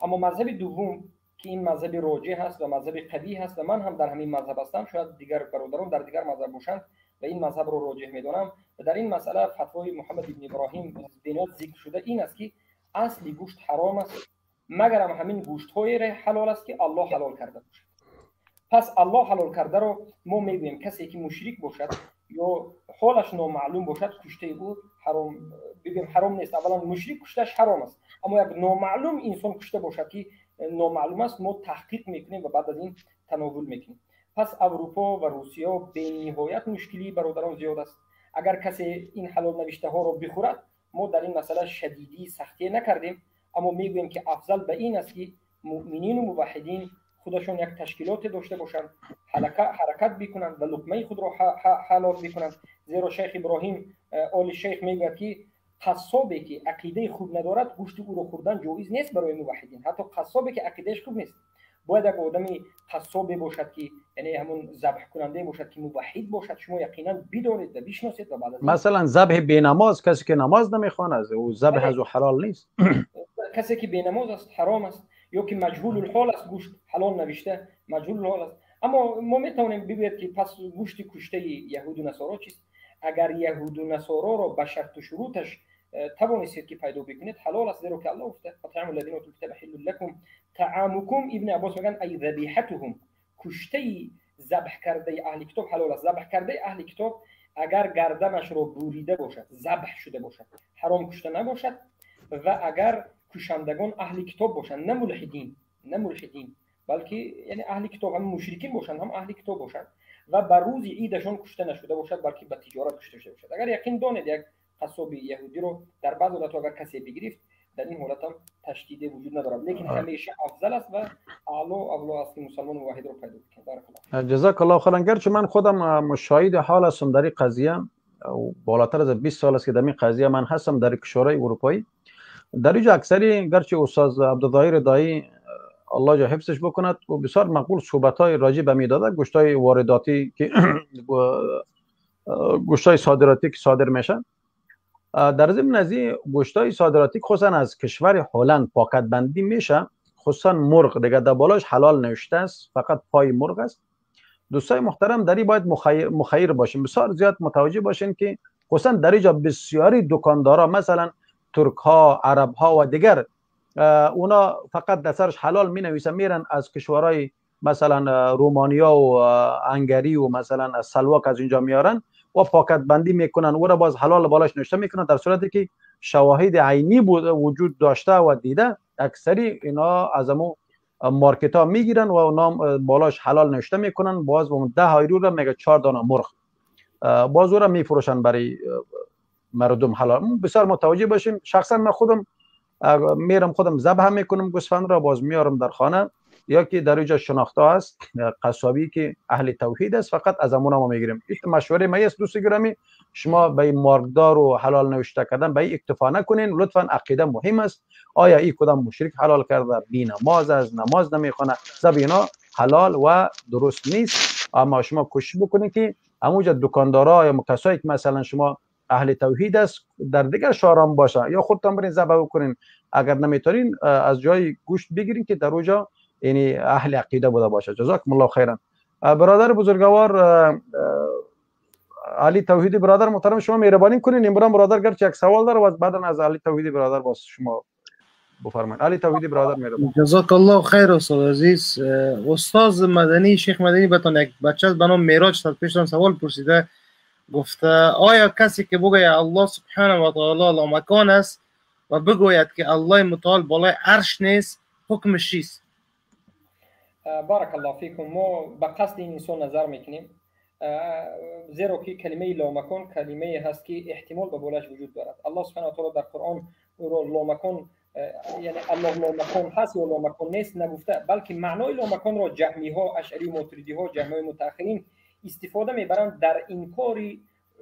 اما مذهب دوم که این مذهب راجح هست و مذهب قوی هست و من هم در همین مذهب هستم، شاید دیگر برادران در دیگر مذهب باشند و این مذهب رو راجح میدانم و در این مسئله فتوای محمد ابن ابراهیم بنیاد ذکر شده این است که اصل گوشت حرام است، مگر هم همین گوشت های حلال است که الله حلال کرده باشد. پس الله حلال کرده رو ما میگوییم کسی که مشرک باشد یا حالش نامعلوم باشد، کشته او حرام، بگیم حرام نیست. اولا مشرک کشتهش حرام است، اما یک نامعلوم انسان کشته باشد که نامعلوم است، ما تحقیق میکنیم و بعد از این تناول میکنیم. پس اروپا و روسیه به نهایت مشکلی برادران زیاد است. اگر کسی این حلال نوشته ها رو بخورد، ما در این مسئله شدیدی سختی نکردیم، اما میگوییم که افضل به این است که مؤمنین و موحدین خودشون یک تشکیلات داشته باشند، حرکت بکنند و لقمه خود را حلال بکنند. زیرا شیخ ابراهیم آل شیخ میگوید که قصابی که عقیده خوب ندارد گوشت او را خوردن جایز نیست برای موحدین. حتی قصابی که عقیدهش خوب نیست، باید یک آدمی قصابی باشد که یعنی همون ذبح کننده باشد که موحد باشد. شما یقینا بدانید و بشناسید و بعد از مثلا ذبح بی نماز، کسی که نماز نمیخواند او ذبح از او حلال نیست. کسی که بی نماز است حرام است، یا که مجهول الحال است، گوشت حلال نوشته مجهول الحال است. اما ما میتوانیم بگوییم که پس گوشت کشته یهود و نصارا چیست؟ اگر یهود و نصارا را به شرط و شروطش توانستید که پیدا بکنید حلال است، زیرا که الله گفته فطعام الذین اوتوا الکتاب حل لکم طعامکم. ابن عباس میگن ای ذبیحتهم، کشته ذبح کرده اهل کتاب حلال است. ذبح کرده اهل کتاب اگر گردنش را بریده باشد، ذبح شده باشد، حرام کشته نباشد، و اگر کشندگان اهل کتاب باشند، نه ملحدین، نه ملحدین، بلکه یعنی اهل کتاب هم مشرکین باشند هم اهل کتاب باشند، و بر روز عیدشان کشته نشده باشد بلکه به تجارت کشته شده باشد. اگر یقین دانید یک قصاب یهودی رو در بعض حالت‌ها اگر کسی بگرفت، در این حالت هم تشدید وجود ندارد، لیکن همیشه افضل است و اعلی اولا است که مسلمان واحد رو پیدا کنند. بارک الله. جزاک الله خیرا. گرچه من خودم مشاهد حال هستم در این قضیه، بالاتر از 20 سال است که در این قضیه من هستم در کشورهای اروپایی. در اینجا اکثری گرچه استاد عبدالظاهر دایی الله جا حفظش بکند و بسیار مقبول صحبت‌های راجع به میداده گوشت‌های وارداتی که گوشت‌های صادراتی که صادر میشن، در ضمن از این گوشت‌های صادراتی خصوصا از کشور هلند پاکت بندی میشه، خصوصا مرغ دیگه در بالاش حلال نوشته است، فقط پای مرغ است. دوستای محترم در این باید مخیر باشیم، بسیار زیاد متوجه باشین که خصوصا در اینجا بسیاری دکاندارا مثلا ترک ها، عرب ها و دیگر اونا فقط در سرش حلال می نویسن، میرن از کشورهای مثلا رومانیا و انگری و مثلا از سلواک از اینجا میارن و پاکت بندی میکنن، او را باز حلال بالاش نوشته میکنن، در صورتی که شواهد عینی بود وجود داشته و دیده اکثری اینا از امو مارکت ها میگیرن و اونا بالاش حلال نوشته میکنن، باز با 10 یورو را میگه 4 دانه مرغ باز او را میفروشن برای مردم حلال. بسیار متوجه باشیم. شخصا من خودم میرم خودم ذبح میکنم گوسفند را، باز میارم در خانه، یا که در اینجا شناخته است قصابی که اهل توحید است، فقط از امون ما میگیریم. این مشوره ما است دوست گرامی، شما به مارکدار و حلال نوشته کردن به این اکتفا نکنین، لطفا عقیده مهم است. آیا این کدام مشرک حلال کرده، بی نماز از نماز نمیخونه، ذبح اینا حلال و درست نیست. اما شما کوشش بکنین که همونجا دکاندارا یا کسایی که مثلا شما اهل توحید است در دیگر شهرام باشه، یا خودتان برین ذبح بکنین، اگر نمیتونین از جای گوشت بگیرین که در اونجا یعنی اهل عقیده بوده باشه. جزاکم الله خیرا. برادر بزرگوار علی توحیدی، برادر محترم شما مهربانی کنین امروز برادر گرچه یک سوال داره و بعدا از علی توحیدی برادر باز شما بفرمایید. علی توحیدی برادر مهربان. جزاک الله خیر استاد عزیز. استاد مدنی، شیخ مدنی، بتون یک بچه به نام معراج سال پیشتان سوال پرسیده، گفته آیا کسی که بگوید الله سبحانه و تعالی لامکان است و بگوید که الله متعال بالای عرش نیست، حکمش چیست؟ بارک الله فیکم. ما به قصد این انسان نظر میکنیم، زیرا که کلمه لامکان کلمه هست که احتمال به بالاش وجود دارد. الله سبحانه و تعالی در قرآن او را لامکان، یعنی الله لامکان هست یا لامکان نیست نگفته، بلکه معنای لامکان را جهمی ها، اشعری و ماتریدی ها، جهمی متأخرین استفاده میبرند در انکار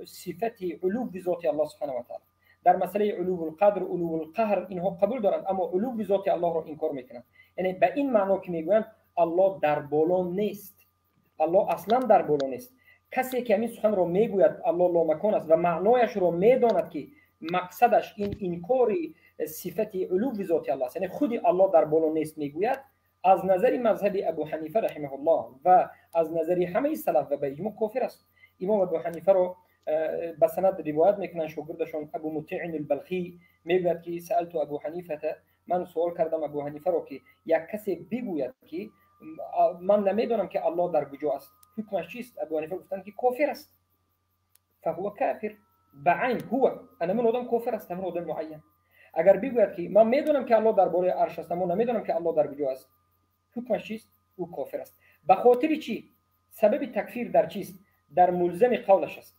صفت علو ذات الله سبحانه و تعالی. در مسئله علو القدر، علو القهر اینها قبول دارند، اما علو ذات الله را انکار میکنند. یعنی به این معنا که میگویند الله در بالا نیست، الله اصلا در بالا نیست. کسی که همین سخن را میگوید الله لامکان است و معنایش را میداند که مقصدش این انکار صفت علو ذات الله است، یعنی خود الله در بالا نیست میگوید، از نظر مذهب ابو حنیفه رحمه الله و از نظر همه سلف و به اجماع کافر است. امام ابو حنیفه را به سند روایت میکنن شاگردشون ابو مطیع البلخی میگوید که سألت ابو حنیفه، من سوال کردم ابو حنیفه را که یک کسی بگوید که من نمیدانم که الله در کجا است، حکمش چیست؟ ابو حنیفه گفتند که کافر است. فهو کافر بعین هو، انا من آدم کافر است، من آدم معین. اگر بگوید که من میدونم که الله در بالای عرش است اما نمیدونم که الله در کجا است، حکمش چیست؟ او کافر است. به خاطر چی؟ سبب تکفیر در چیست؟ در ملزم قولش است.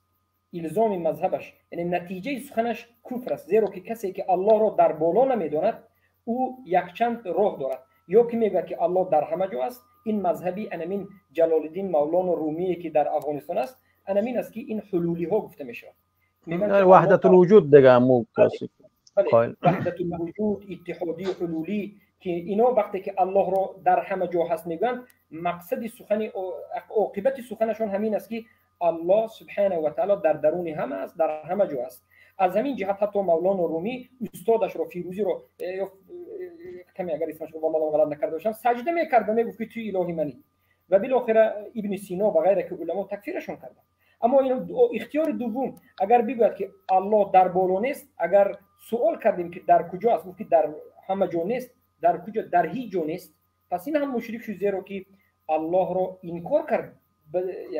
илзоми мазҳабаш, яъне натиҷаи суханаш куфр аст, зеро ки касе ки Аллоҳро дар боло намедонад, ӯ якчанд роҳ дорад. Ё ки мегӯяд, ки Аллоҳ дар ҳама ҷо аст. Ин мазҳаби анамин Ҷалолиддин Мавлоно Румие, ки дар Афғонистон аст, анамин аст, ки ин ҳулулиҳо гуфта мешавад. Ваҳдатулвуҷуд дига аму ваҳдатулвуҷуд, иттиҳодии ҳулулӣ, ки ино вақте ки Аллоҳро дар ҳама ҷо ҳаст мегӯянд, мақсади сухани, оқибати суханашон ҳамин аст, ки Аллоҳ субҳанаҳу ва таъало дар даруни ҳама аст, дар ҳама ҷо аст. Аз ҳамин ҷиҳат ҳатто Мавлоно Румӣ устодашро, Фирӯзиро, каме агар исмашро валлоҳ ғалат накарда бошам, саҷда мекард ва мегуфт, ки ту илоҳи манӣ. Ва билохира Ибни Сино ва ғайра, ки уламо такфирашон карданд. Аммо ин ихтиёри дуввум, агар бигӯяд, ки Аллоҳ дар боло нест, агар суол кардем, ки дар куҷо аст, гуфт, ки дар ҳама ҷо нест. Дар куҷо? Дар ҳеҷ ҷо нест. Пас ин ҳам мушрик шуд, зеро ки Аллоҳро инкор кард,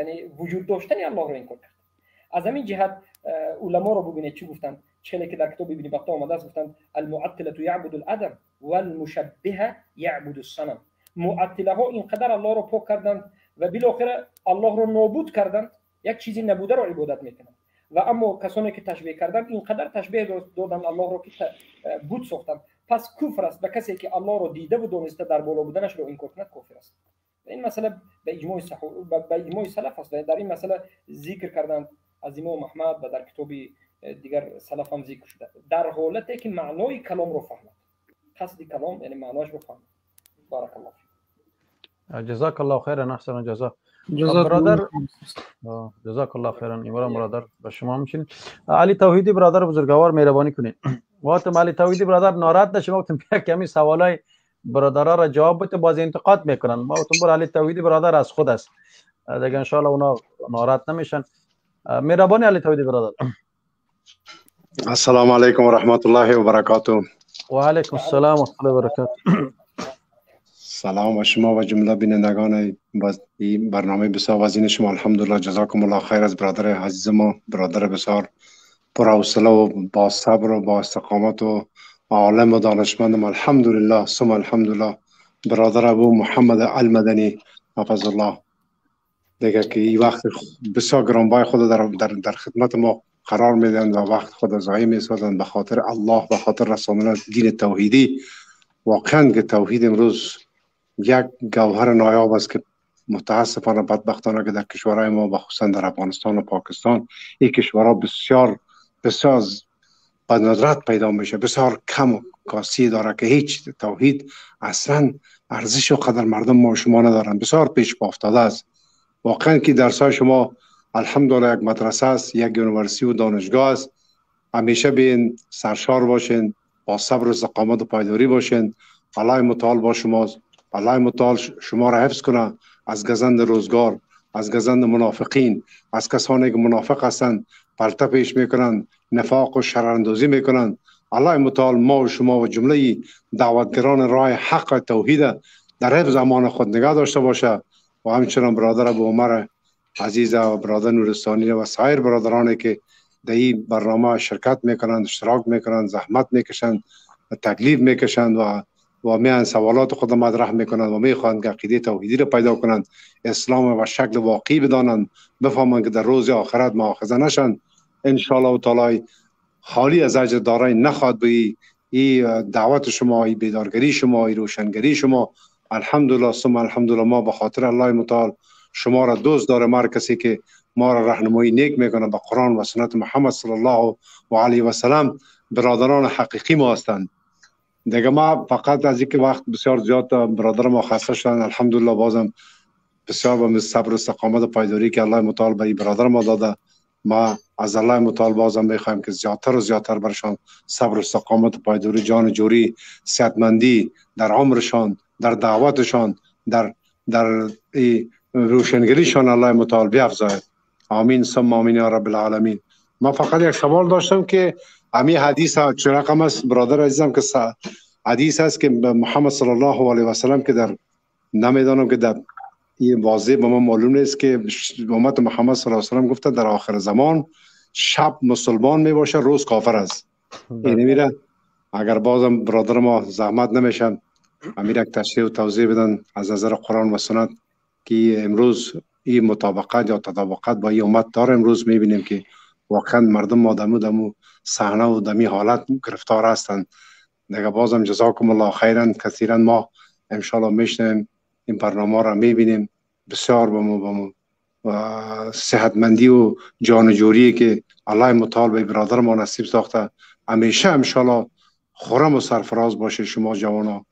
яъне вуҷуд доштани Аллоҳро инкор кард. Аз ҳамин ҷиҳат уламоро бубинед, чӣ гуфтанд, челе ки дар китоби Ибни Батта омадааст, гуфтанд: المعطلة يعبد العدم والمشبهة يعبد الصنم. Муаттилаҳо ин қадар Аллоҳро пок карданд ва билохира Аллоҳро нобуд карданд, як чизи набударо ибодат мекунанд. Ва аммо касоне ки ташбеҳ карданд, ин қадар ташбеҳ доданд Аллоҳро, ки буд сохтанд. Пас куфр аст ба касе ки Аллоҳро дидаву дониста дар боло буданашро инкор кунад, кофир аст. Ин масъала ба иҷмои салаф аст. Дар ин масъала зикр карданд аз имом Аҳмад ва дар китоби дигар салаф ҳам зикр шуда, дар ҳолате ки маънои каломро фаҳмад, қасди калом, яъне маъноашро фаҳмад. بارك الله. جزاك الله خيرا، احسن جزا برادر، جزاك الله خیرا. ایمران برادر، به شما همچنین. علی توحیدی برادر بزرگوار، مهربانی کنید. واتم علی توحیدی برادر ناراحت نشیم، گفتم کمی سوالای برادرها را جواب بده، باز انتقاد میکنن. ما گفتم بر علی توحیدی برادر از خود است دیگه، ان اونا ناراحت نمیشن. مهربانی علی توحیدی برادر. السلام علیکم و رحمت الله و برکاته. و علیکم السلام و رحمت الله و برکاته. سلام و شما و جمله بینندگان این برنامه بسیار وزین شما. الحمدلله، جزاکم الله خیر از برادر عزیز ما، برادر بسیار پرحوصله و با صبر و با استقامت و عالم و دانشمند. الحمدلله ثم الحمدلله، برادر ابو محمد المدنی حفظ الله، دیگه که این وقت بسیار گرانبهای خود در خدمت ما قرار میدن و وقت خود ضایع میسازن به خاطر الله، به خاطر رساندن دین توحیدی. واقعا که توحید امروز یک گوهر نایاب است که متاسفانه، بدبختانه که در کشورهای ما، بخصوصا در افغانستان و پاکستان، این کشورها بسیار بسیار به ندرت پیدا میشه، بسیار کم و کاسی داره که هیچ توحید اصلا ارزش و قدر مردم ما شما ندارن، بسیار پیش پا افتاده است. واقعا که درس های شما الحمدلله یک مدرسه است، یک university و دانشگاه است. همیشه بین سرشار باشین، با صبر و استقامت و پایداری باشین. الله متعال با شماست. الله متعال شما را حفظ کنه از گزند روزگار، از گزند منافقین، از کسانی که منافق هستند، پلته پیش میکنند، نفاق و شراندازی میکنند. الله متعال ما و شما و جمله دعوتگران راه حق توحید در حفظ امان خود نگاه داشته باشه. و همچنان برادر ابو عمر عزیز و برادر نورستانی و سایر برادرانی که در این برنامه شرکت میکنند، اشتراک میکنند، زحمت میکشند، تکلیف میکشند و میان سوالات خود مطرح میکنند و میخواهند که عقیده توحیدی را پیدا کنند، اسلام و شکل واقعی بدانند، بفهمند که در روز آخرت مؤاخذه نشند. ان شاء الله تعالی خالی از اجر دارای نخواد به این دعوت شما، این بیدارگری شما، این روشنگری شما. الحمدلله ثم الحمدلله، ما به خاطر الله متعال شما را دوست داره. هر کسی که ما را راهنمایی نیک میکنه به قرآن و سنت محمد صلی الله و علیه و سلم، برادران حقیقی ما هستند. دیگه ما فقط از اینکه وقت بسیار زیاد برادر ما خسته شدن، الحمدلله بازم بسیار به صبر و استقامت و پایداری که الله متعال به برادر ما داده، ما از الله متعال بازم میخوایم که زیادتر و زیادتر برشان صبر و استقامت و پایداری، جان جوری، صحتمندی در عمرشان، در دعوتشان، در روشنگریشان الله متعال بیافزاید. آمین ثم آمین یا رب العالمین. ما فقط یک سوال داشتم که امی حدیث چه رقم است برادر عزیزم، که حدیث است که محمد صلی الله علیه و سلم که در نمیدانم که در این واضح به ما معلوم نیست که امت محمد صلی الله علیه و سلم گفته در آخر زمان شب مسلمان می باشه، روز کافر است. این میره اگر بازم برادر ما زحمت نمیشن امیر یک تشریح و توضیح بدن از نظر قرآن و سنت که امروز این مطابقت یا تطابقت با این امت داره. امروز میبینیم که واقعا مردم ما دمو صحنه و دمی حالت گرفتار هستند دیگه. بازم جزاکم الله خیرا کثیرا. ما انشالله میشنویم این برنامه را میبینیم، بسیار به ما و صحتمندی و جان جوری که الله متعال به برادر ما نصیب ساخته، همیشه انشالله خورم و سرفراز باشه شما جوانا.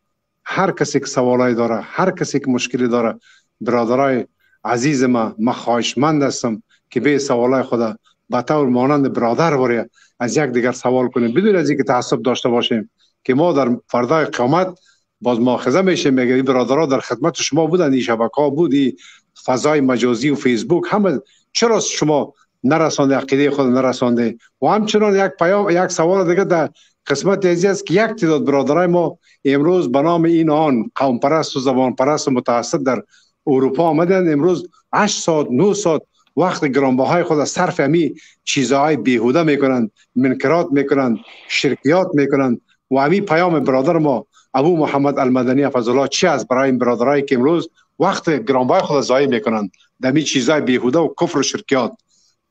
هر کسی که سوالای داره، هر کسی که مشکلی داره، برادرای عزیز ما خواهشمند هستم که به سوالای خود به طور مانند برادر واری از یک دیگر سوال کنیم، بدون از اینکه تعصب داشته باشیم که ما در فردای قیامت باز مؤاخذه میشیم. میگه این برادرها در خدمت شما بودن، این شبکه‌ها بود، این فضای مجازی و فیسبوک همه، چرا شما نرسانده عقیده خود نرسانده؟ و همچنان یک پیام، یک سوال دیگه در قسمت ازی است که یک تعداد برادرای ما امروز به نام این آن قوم پرست و زبان پرست و متعصب در اروپا آمدن، امروز 8 ساعت 9 ساعت وقت گرانبهای خود از صرف همی چیزهای بیهوده میکنند، منکرات میکنند، شرکیات میکنند. و همی پیام برادر ما ابو محمد المدنی حفظ الله چی است برای این برادرایی که امروز وقت گرانبهای خود ضایع میکنند در همی چیزهای بیهوده و کفر و شرکیات؟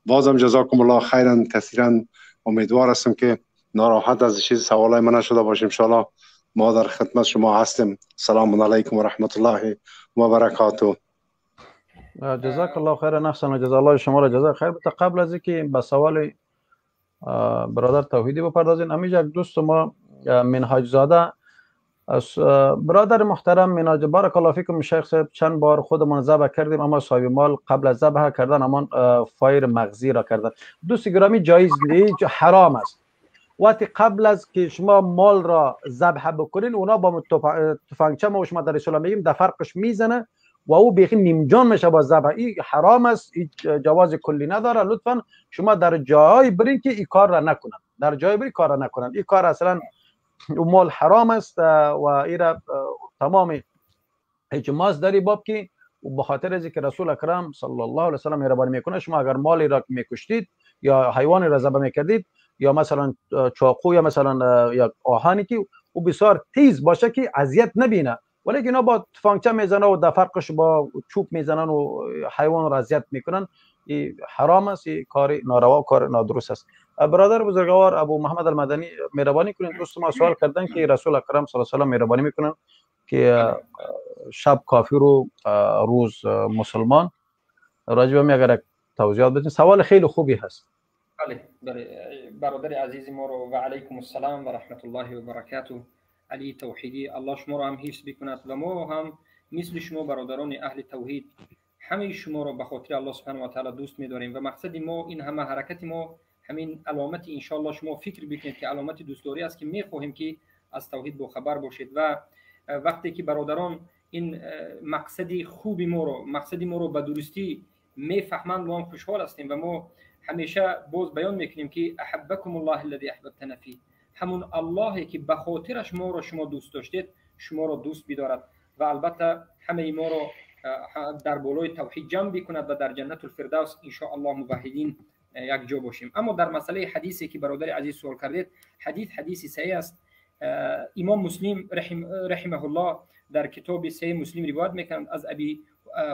بازم جزاکم الله خیرا کثیرا. امیدوار هستم که ناراحت از چیز سوالای من نشده باشیم. ان شاء الله ما در خدمت شما هستیم. سلام علیکم و رحمت الله و برکاته. جزاک الله خیرا، احسن جزا الله شما را جزای خیر بده. قبل از اینکه به سوال برادر توحیدی بپردازین، همیشه یک دوست ما منهاج زاده، برادر محترم منهاج، بارک الله فیکم شیخ صاحب، چند بار خودمان ذبح کردیم اما صاحب مال قبل از ذبح کردن همان فایر مغزی را کردن. دوست گرامی، جایز نیست، حرام است. وقتی قبل از که شما مال را ذبح بکنین، اونا با تفنگچه ما و شما در اسلام میگیم در فرقش میزنه و او بیخی نیمجان میشه با ذبح. این حرام است، این جواز کلی نداره. لطفا شما در جای برین که این کار را نکنن، در جای برین کار را نکنن. این کار اصلا مال حرام است و این را تمام اجماع در این باب که به خاطر از که رسول اکرم صلی الله علیه و سلم مهربانی میکنه، شما اگر مالی را میکشتید یا حیوانی را ذبح میکردید یا مثلا چاقو یا مثلا یا آهنی که او بسیار تیز باشه که اذیت نبینه، ولی اینا با تفنگچه میزنه و در فرقش با چوب میزنن و حیوان را اذیت میکنن، این حرام است، این کار ناروا و کار نادرست است. برادر بزرگوار ابو محمد المدنی مهربانی کنید. دوست ما سوال کردن که رسول اکرم صلی الله علیه و سلم مهربانی میکنن که شب کافر و روز مسلمان، راجع به اگر توضیحات بدین. سوال خیلی خوبی هست. بله بله، برادر عزیز ما رو و علیکم السلام و رحمت الله و برکاته. علی توحیدی، الله شما رو هم حفظ بکند و ما هم مثل شما برادران اهل توحید همه شما رو به خاطر الله سبحانه و تعالی دوست می‌داریم و مقصد ما این همه حرکت ما همین علامت ان شاء الله شما فکر بکنید که علامت دوستداری است که می‌خواهیم که از توحید با خبر باشید. و وقتی که برادران این مقصد خوبی ما رو، مقصد ما رو به درستی میفهمند، ما هم خوشحال هستیم و ما همیشه باز بیان میکنیم که احبکم الله الذی احببتنا فیه، همون اللهی که به خاطرش ما رو شما دوست داشتید شما رو دوست بدارد و البته همه ما رو در بالای توحید جمع بکند و در جنت الفردوس ان شاء الله موحدین یک جا باشیم. اما در مسئله حدیثی که برادر عزیز سوال کردید، حدیث حدیث صحیح است. امام مسلم رحمه الله در کتاب صحیح مسلم روایت میکنند از ابی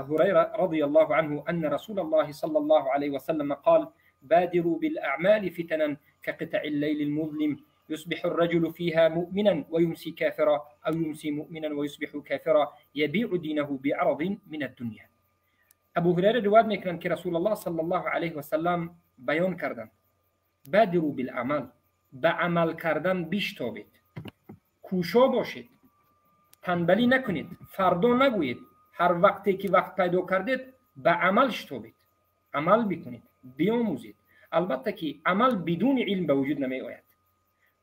هريرة رضي الله عنه أن رسول الله صلى الله عليه وسلم قال: بادروا بالأعمال فتنا كقطع الليل المظلم، يصبح الرجل فيها مؤمنا ويمسي كافرا، أو يمسي مؤمنا ويصبح كافرا، يبيع دينه بعرض من الدنيا. ابو هريره روایت میکنند که رسول الله صلی الله علیه و سلم بیان کردند: بادروا بالاعمال، به عمل کردن بیشتابید، کوشا باشید، تنبلی نکنید، فردا نگویید، هر وقتی که وقت پیدا کردید به عمل شتابید، عمل بکنید، بیاموزید. البته که عمل بدون علم به وجود نمی آید.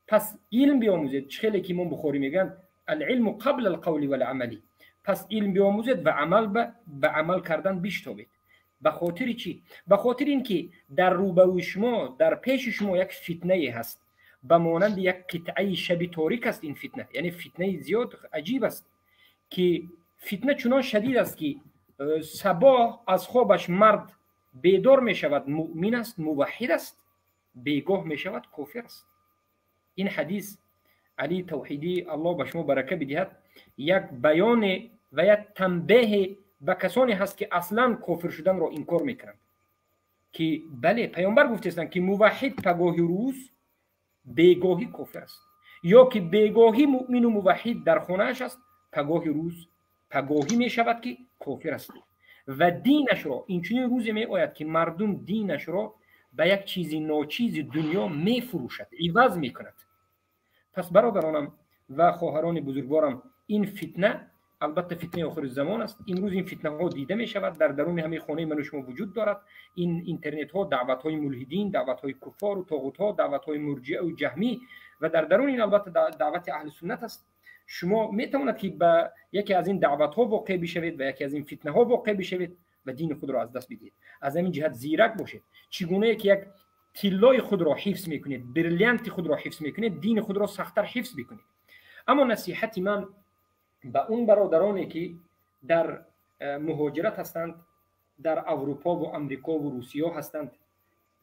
پس علم بیاموزید. چه که امام بخاری میگن العلم قبل القول والعمل. پس علم بیاموزید و عمل به عمل کردن بیشتابید. به خاطر چی؟ به خاطر اینکه در روبروی شما، در پیش شما یک فتنه هست، به مانند یک قطعه شب تاریک است این فتنه. یعنی فتنه زیاد عجیب است که فتنه چنان شدید است که صبح از خوابش مرد بیدار می شود مؤمن است، موحد است، بیگاه می شود کافر است. این حدیث علی توحیدی الله به شما برکه بدهد، یک بیان و یک تنبیه به کسانی هست که اصلا کافر شدن را انکار میکنند. ки бале, паёмбар гуфтаистанд ки муваҳҳид пагоҳи рӯз бегоҳӣ кофир аст, ё ки бегоҳӣ муъмину муваҳҳид дар хонааш аст, пагоҳи рӯз пагоҳӣ мешавад ки кофир аст ва динашро инчунин рӯзе меояд ки мардум динашро ба як чизи ночизи дунё мефурӯшад, иваз мекунад. Пас бародаронам ва хоҳарони бузургворам, ин фитна албатта фитнаи охири замон аст. Имрӯз ин фитнаҳо дида мешавад, дар даруни ҳамаи хонаи ману шумо вуҷуд дорад. Ин интернетҳо, даъватҳои мулҳидин, даъватҳои куффору тоғутҳо, даъватҳои мурҷиаву ҷаҳмӣ ва дар даруни ин албатта даъвати аҳли суннат аст. Шумо метавонад ки ба яке аз ин даъватҳо воқеъ бишавед ва яке аз ин фитнаҳо воқеъ бишавед ва дини худро аз даст бидиҳед. Аз ҳамин ҷиҳат зирак бошед. Чӣ гунае ки як тиллои худро ҳифз мекунед, бриллианти худро ҳифз мекунед, дини худро сахттар ҳифз бикунед. Аммо насиҳати ман ба он бародароне ки дар муҳоҷират ҳастанд, дар Аврупо ва Амрико ва Русия ҳастанд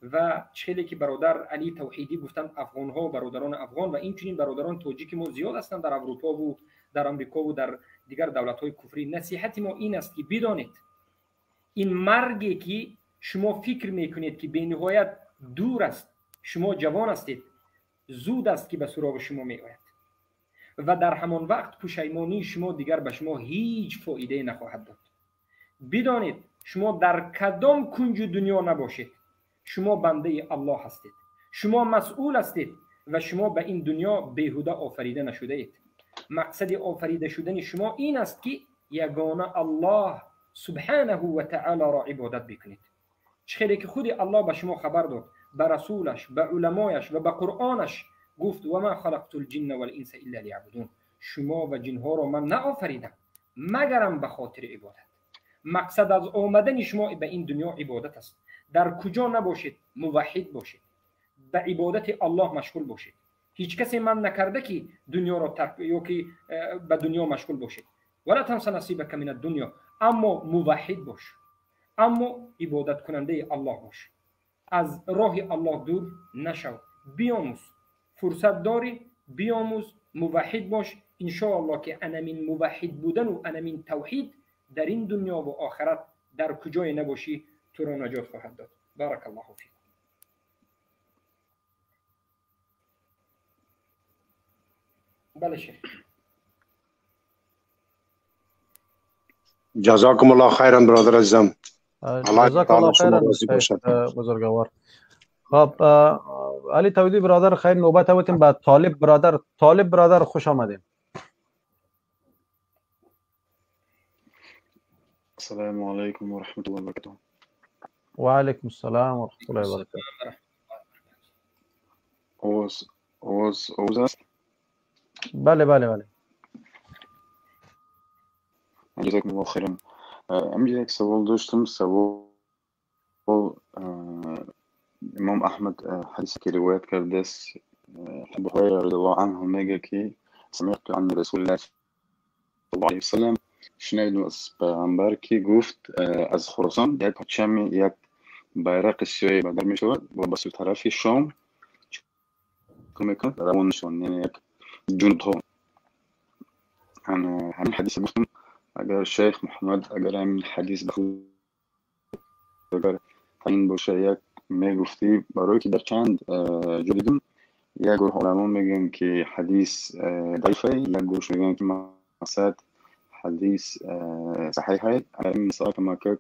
ва хеле ки бародар Али Тавҳидӣ гуфтанд, афғонҳо, бародарони афғон ва инчунин бародарони тоҷики мо зиёд ҳастанд дар Аврупо ва дар Амрико ва дар дигар давлатҳои куфрӣ. Насиҳати мо ин аст ки бидонед ин марге ки шумо фикр мекунед ки бениҳоят дур аст, шумо ҷавон ҳастед, зуд аст ки ба суроғи шумо меояд ва дар ҳамон вақт пушаймонии шумо дигар ба шумо ҳеҷ фоидае нахоҳад дод. Бидонед шумо дар кадом кунҷи дунё набошед, шумо бандаи Аллоҳ ҳастед, шумо масъул ҳастед ва шумо ба ин дунё беҳуда офарида нашудаед. Мақсади офарида шудани шумо ин аст ки ягона Аллоҳ субҳанаҳу ва таолоро ибодат бикунед. Чӣ хеле ки худи Аллоҳ ба шумо хабар дод, ба расулаш, ба уламояш ва ба Қуръонаш гуфт: ва ма халақту лҷинна валинса илла лиябудун. Шумо ва ҷинҳоро ман наофаридам магарам ба хотири ибодат. Мақсад аз омадани шумо ба ин дунё ибодат аст. Дар куҷо набошед, муваҳҳид бошед, ба ибодати Аллоҳ машғул бошед. Ҳеҷ касе ман накарда ки дунёро тарк ё ки ба дунё машғул бошед. Вала танса насибака мин аддунё. Аммо муваҳҳид бош, аммо ибодаткунандаи Аллоҳ бош, аз роҳи Аллоҳ дур нашав, биомӯз, фурсат дорӣ биомӯз, муваҳҳид бош. Иншоаллоҳ ки анамин муваҳҳид будану анамин тавҳид дар ин дунё ва охират дар куҷое набошӣ туро наҷот хоҳад дод. Баракаллоҳу фикум. Бале шейх. جزاکم الله خیرا برادر عزیزم. جزاک الله خیرا بزرگوار. خب علی توحیدی برادر، خیر نوبت اوتیم به طالب برادر. طالب برادر خوش آمدین. السلام علیکم و رحمت الله و برکاته. و علیکم السلام و رحمت الله و برکاته. اوز است؟ بله بله بله. جزاکم الله خیرا. امجا یک سوال داشتم. سوال امام احمد حدیث که روایت کرده است، ابو هریره رضی الله عنه میگه که سمعت عن رسول الله صلی الله علیه وسلم، شنیدم از پیامبر که گفت از خراسان یک پرچم، یک بیرق سیاه بدر می شود و به سوی طرف شام میکند روان شوند، یعنی یک جندها. همین حدیث گفتم اگر شیخ محمد اگر همین حدیث بخود اگر این باشه یک میگفتی، برای که در چند جا دیدم یک گروه علما میگن که حدیث ضعیفه، یک گروه میگن که مقصد حدیث صحیحه. این مسئله که ما که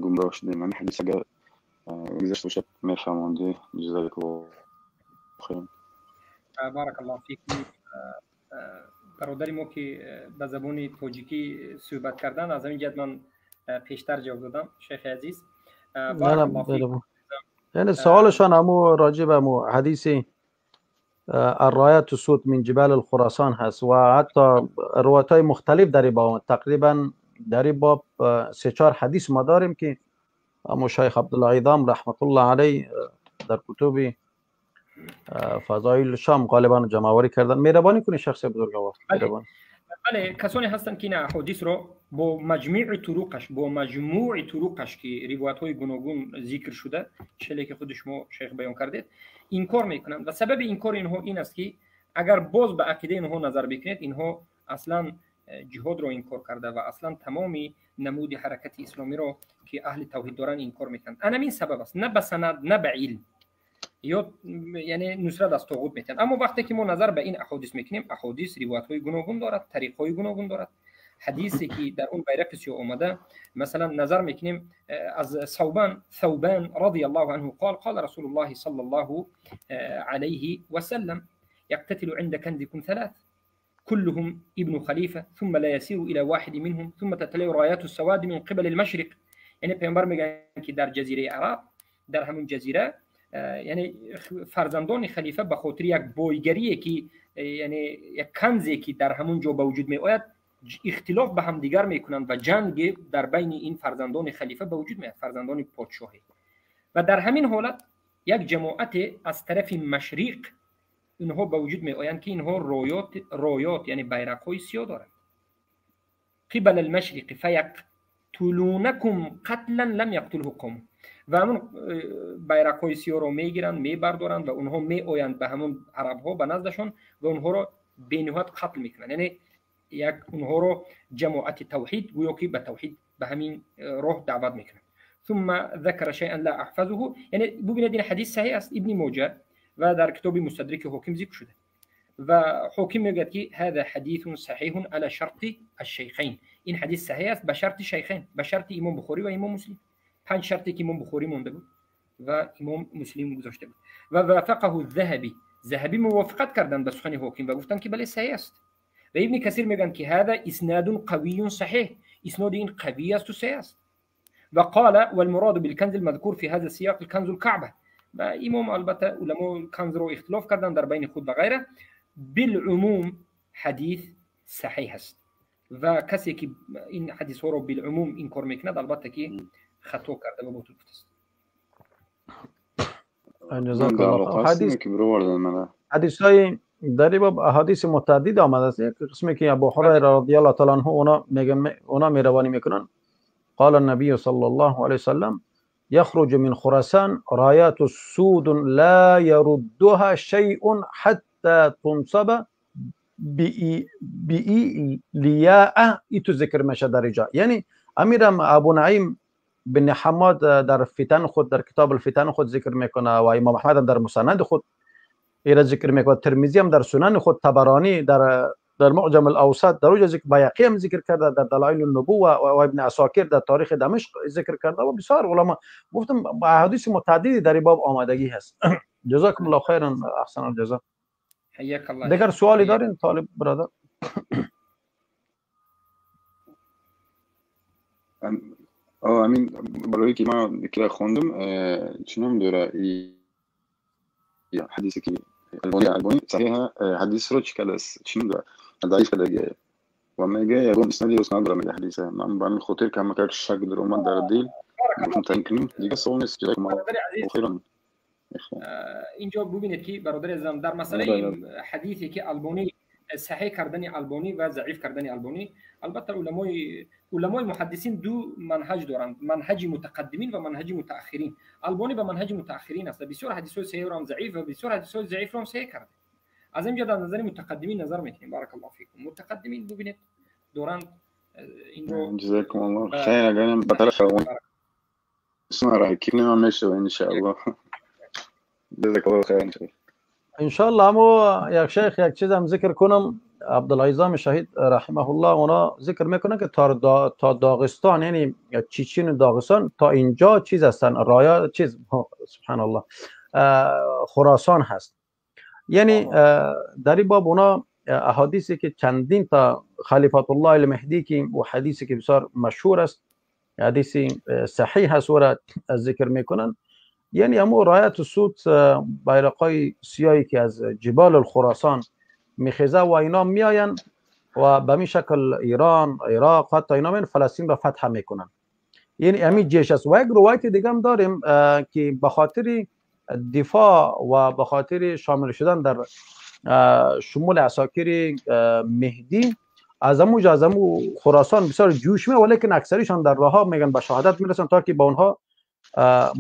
گمراه شدیم. همین حدیث اگر گذشته باشد میفهماندی. جزاک الله خیر. بارک الله فیکم. برادری ما که به زبان تاجیکی صحبت کردن، از همین جهت من پیشتر جواب دادم شیخ عزیز. یعنی سوالشان همو راجع به همو حدیث الرایت سود من جبال الخراسان هست و حتی روایت های مختلف در این باب، تقریبا در این باب 3-4 حدیث ما داریم که همو شیخ عبدالله عظام رحمت الله علیه در کتب فضایل شام غالبا جمع آوری کردن. مهربانی کنی شخص بزرگوار. بله، کسانی هستند که این احادیث را با مجموع طرقش، با مجموع طرقش که روایت های گوناگون ذکر شده، چلی که خود شما شیخ بیان کردید، انکار میکنند و سبب انکار اینها این است که اگر باز به عقیده اینها نظر بکنید، اینها اصلا ҷиҳодро инкор карда ва аслан тамоми намуди ҳаракати исломиро ки аҳли тавҳид доранд инкор мекунанд. Анамин сабаб аст, на ба санад, на ба илм, ё яъне нусрат аз тоғут метиҳанд. Аммо вақте ки мо назар ба ин аҳодис мекунем, аҳодис ривоятҳои гуногун дорад, тариқҳои гуногун дорад. Ҳадисе ки дар он байрақи сиёҳ омада, масалан назар мекунем аз Савбан радиаллоҳу анҳу қол қол расулуллоҳи саллаллоҳу алайҳи васаллам يقتتل عند كنزكم ثلاث كلهم ابن خليفة ثم لا يسير إلى واحد منهم ثم تتلي رايات السواد من قبل المشرق. یعنی پیامبر میگن که در جزیره عرب، در همون جزیره، یعنی فرزندان خلیفه به خاطر یک بایگری که یعنی یک کنزی که در همون جا به وجود می آید اختلاف به هم دیگر میکنند و جنگ در بین این فرزندان خلیفه به وجود میاد، فرزندان پادشاهی. و در همین حالت یک جماعت از طرف مشرق اینها به وجود می آیند که اینها رایات یعنی بیرق های سیاه دارند. قبل المشرق فیقتلونکم قتلا لم یقتله قوم. و همون بیرق های سیاه رو میگیرند، میبردارند و اونها می آیند به همون عرب ها به نزدشون و اونها رو بینهایت قتل میکنند. یعنی یک اونها رو جماعت توحید گویا که به توحید به همین راه دعوت میکنند. ثم ذکر شیئا لا احفظه. یعنی ببینید این حدیث صحیح است، ابن ماجه و در کتاب مستدرک حاکم ذکر شده و حاکم میگه که هذا حدیث صحیح على شرط الشیخین. این حدیث صحیح است به شرط شیخین، به شرط امام بخاری و امام مسلم. پنج شرطی که امام بخاری مونده بود و امام مسلم گذاشته بود. و وافقه الذهبی، ذهبی موافقت کردند به سخن حاکم و گفتند که بله صحیح است. و ابن کثیر میگن که هذا اسناد قوی صحیح، اسناد این قوی است و صحیح است. و قال والمراد بالكنز المذكور في هذا السياق الكنز الكعبه. و امام البته علما کنز رو اختلاف کردن در بین خود و غیره. بالعموم حدیث صحیح است و کسی که این حدیث ها رو بالعموم انکار میکند البته که خطا کرده و باطل گفته است. جزاک الله. حدیث های در این باب احادیث متعدد آمده است. یک قسمی که ابو هریره رضی الله تعالی عنه اونا میگن، اونا میروانی میکنن، قال النبي صلى الله عليه وسلم يخرج من خراسان رايات سود لا يردها شيء حتى تنصب بإيلياء. ایتو ذکر میشه در اینجا. یعنی امیرم ابو نعیم بن حماد در فتن خود، در کتاب الفتن خود ذکر میکنه و امام احمد هم در مسند خود ایرا ذکر میکنه، ترمذی هم در سنن خود، طبرانی در معجم الاوسط در اوج ذکر، بیهقی هم ذکر کرده در دلایل النبوه و ابن عساکر در تاریخ دمشق ذکر کرده و بسیار علما. گفتم احادیث متعددی در این باب آمادگی هست. جزاکم الله خیرا، احسن الجزا. حیاک الله. دیگر سوالی دارین طالب برادر؟ امین برای که ما که خوندم چنم داره حدیثی که الباني صحیح حدیث رو چیکار است چنم داره ضعیف دیگه و میگه یگون اسنادی و اسناد داره حدیثه. من به همین خاطر که ما یک شک در اومد در دل گفتم تعیین کنیم دیگه. سوال نیست. جزاکم الله خیرا. اینجا ببینید که برادر عزیزم در مسئله حدیثی که البانی صحیح کردن البانی و ضعیف کردن البانی، البته علمای محدثین دو منهج دارند، منهج متقدمین و منهج متأخرین. البانی به منهج متأخرین است، بسیار حدیث های صحیح را هم ضعیف و بسیار حدیث های ضعیف را هم صحیح کرده. از اینجا در نظر متقدمین نظر میکنیم. بارک الله فیکم. متقدمین ببینید دارند این رو. جزاکم الله خیر. اگر به طرف اسم را میشه ان شاء الله. جزاک الله خیر. انشالله. امو یک شیخ یک چیز هم ذکر کنم، عبدالعظام شهید رحمه الله اونا ذکر میکنه که تا داغستان، یعنی چیچین و داغستان تا اینجا چیز هستن، رایا چیز سبحان الله خراسان هست. یعنی در این باب اونا احادیثی که چندین تا خلیفت الله المهدی که و حدیثی که بسیار مشهور است، حدیثی صحیح هست و را ذکر میکنن. یعنی امو رایت سود بیرقای سیاهی که از جبال الخراسان میخیزه و اینا میآین و به می شکل ایران، عراق، حتی اینا من فلسطین را فتح میکنن. یعنی امی جیش است. و یک روایت دیگه هم داریم که به خاطر دفاع و به خاطر شامل شدن در شمول عساکر مهدی از امو خراسان بسیار جوش می، ولیکن اکثریشان در راه میگن به شهادت میرسن تا که به اونها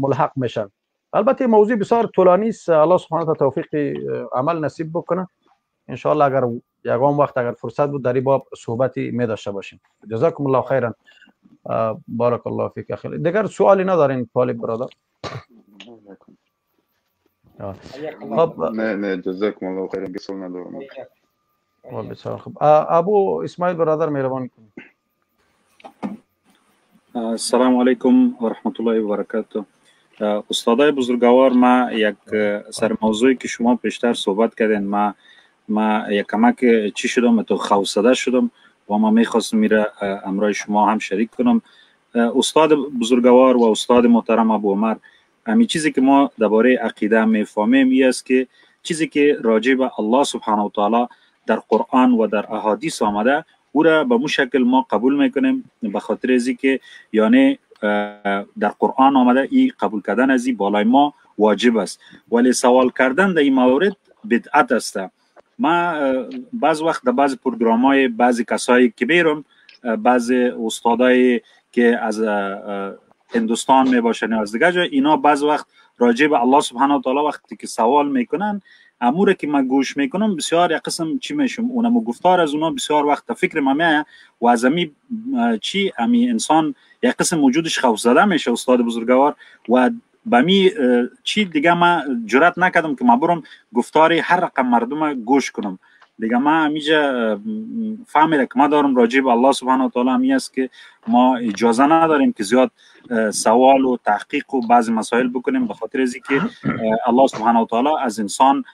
ملحق میشن. البته موضوع بسیار طولانی است. الله سبحانه و توفیق عمل نصیب بکنه. انشاءالله اگر یگان وقت اگر فرصت بود در این باب صحبتی می داشته باشیم. جزاکم الله خیرا، بارک الله فیک. اخی دیگر سوالی ندارین طالب برادر؟ خب نه جزاکم الله خیرا، سوال ندارم. بسیار خوب. ابو اسماعیل برادر مهربانی کنید. السلام علیکم و رحمت الله و برکاته. استادای بزرگوار، ما یک سر موضوعی که شما پیشتر صحبت کردین، ما یک کمک چی شدم، تو خوف زده شدم و ما میخواستم میره امرای شما هم شریک کنم. استاد بزرگوار و استاد محترم ابو عمر، همین چیزی که ما درباره عقیده میفهمیم این است که چیزی که راجع به الله سبحانه و تعالی در قرآن و در احادیث آمده، او را به مو شکل ما قبول میکنیم، به خاطر ازی که یعنی در قرآن آمده، ای قبول کردن از این بالای ما واجب است، ولی سوال کردن در این مورد بدعت است. ما بعض وقت در بعض پروگرام های بعضی کسایی که بیرم، بعض استادایی که از هندوستان می باشن یا از دیگه جای، اینا بعض وقت راجع به الله سبحانه و تعالی وقتی که سوال میکنن، امور که من گوش میکنم بسیار یک قسم چی میشم، اونم گفتار از اونا بسیار وقت فکر ما میایه و از امی چی امی انسان یک قسم وجودش خوف زده میشه استاد بزرگوار. و به می چی دیگه ما جرأت نکردم که ما برم گفتار هر رقم مردم گوش کنم. دیگه ما همیجا فهمیده که ما دارم راجع به الله سبحانه و تعالی همی است که ما اجازه نداریم که زیاد سوال و تحقیق و بعضی مسائل بکنیم، به خاطر از که الله سبحانه و تعالی از انسان،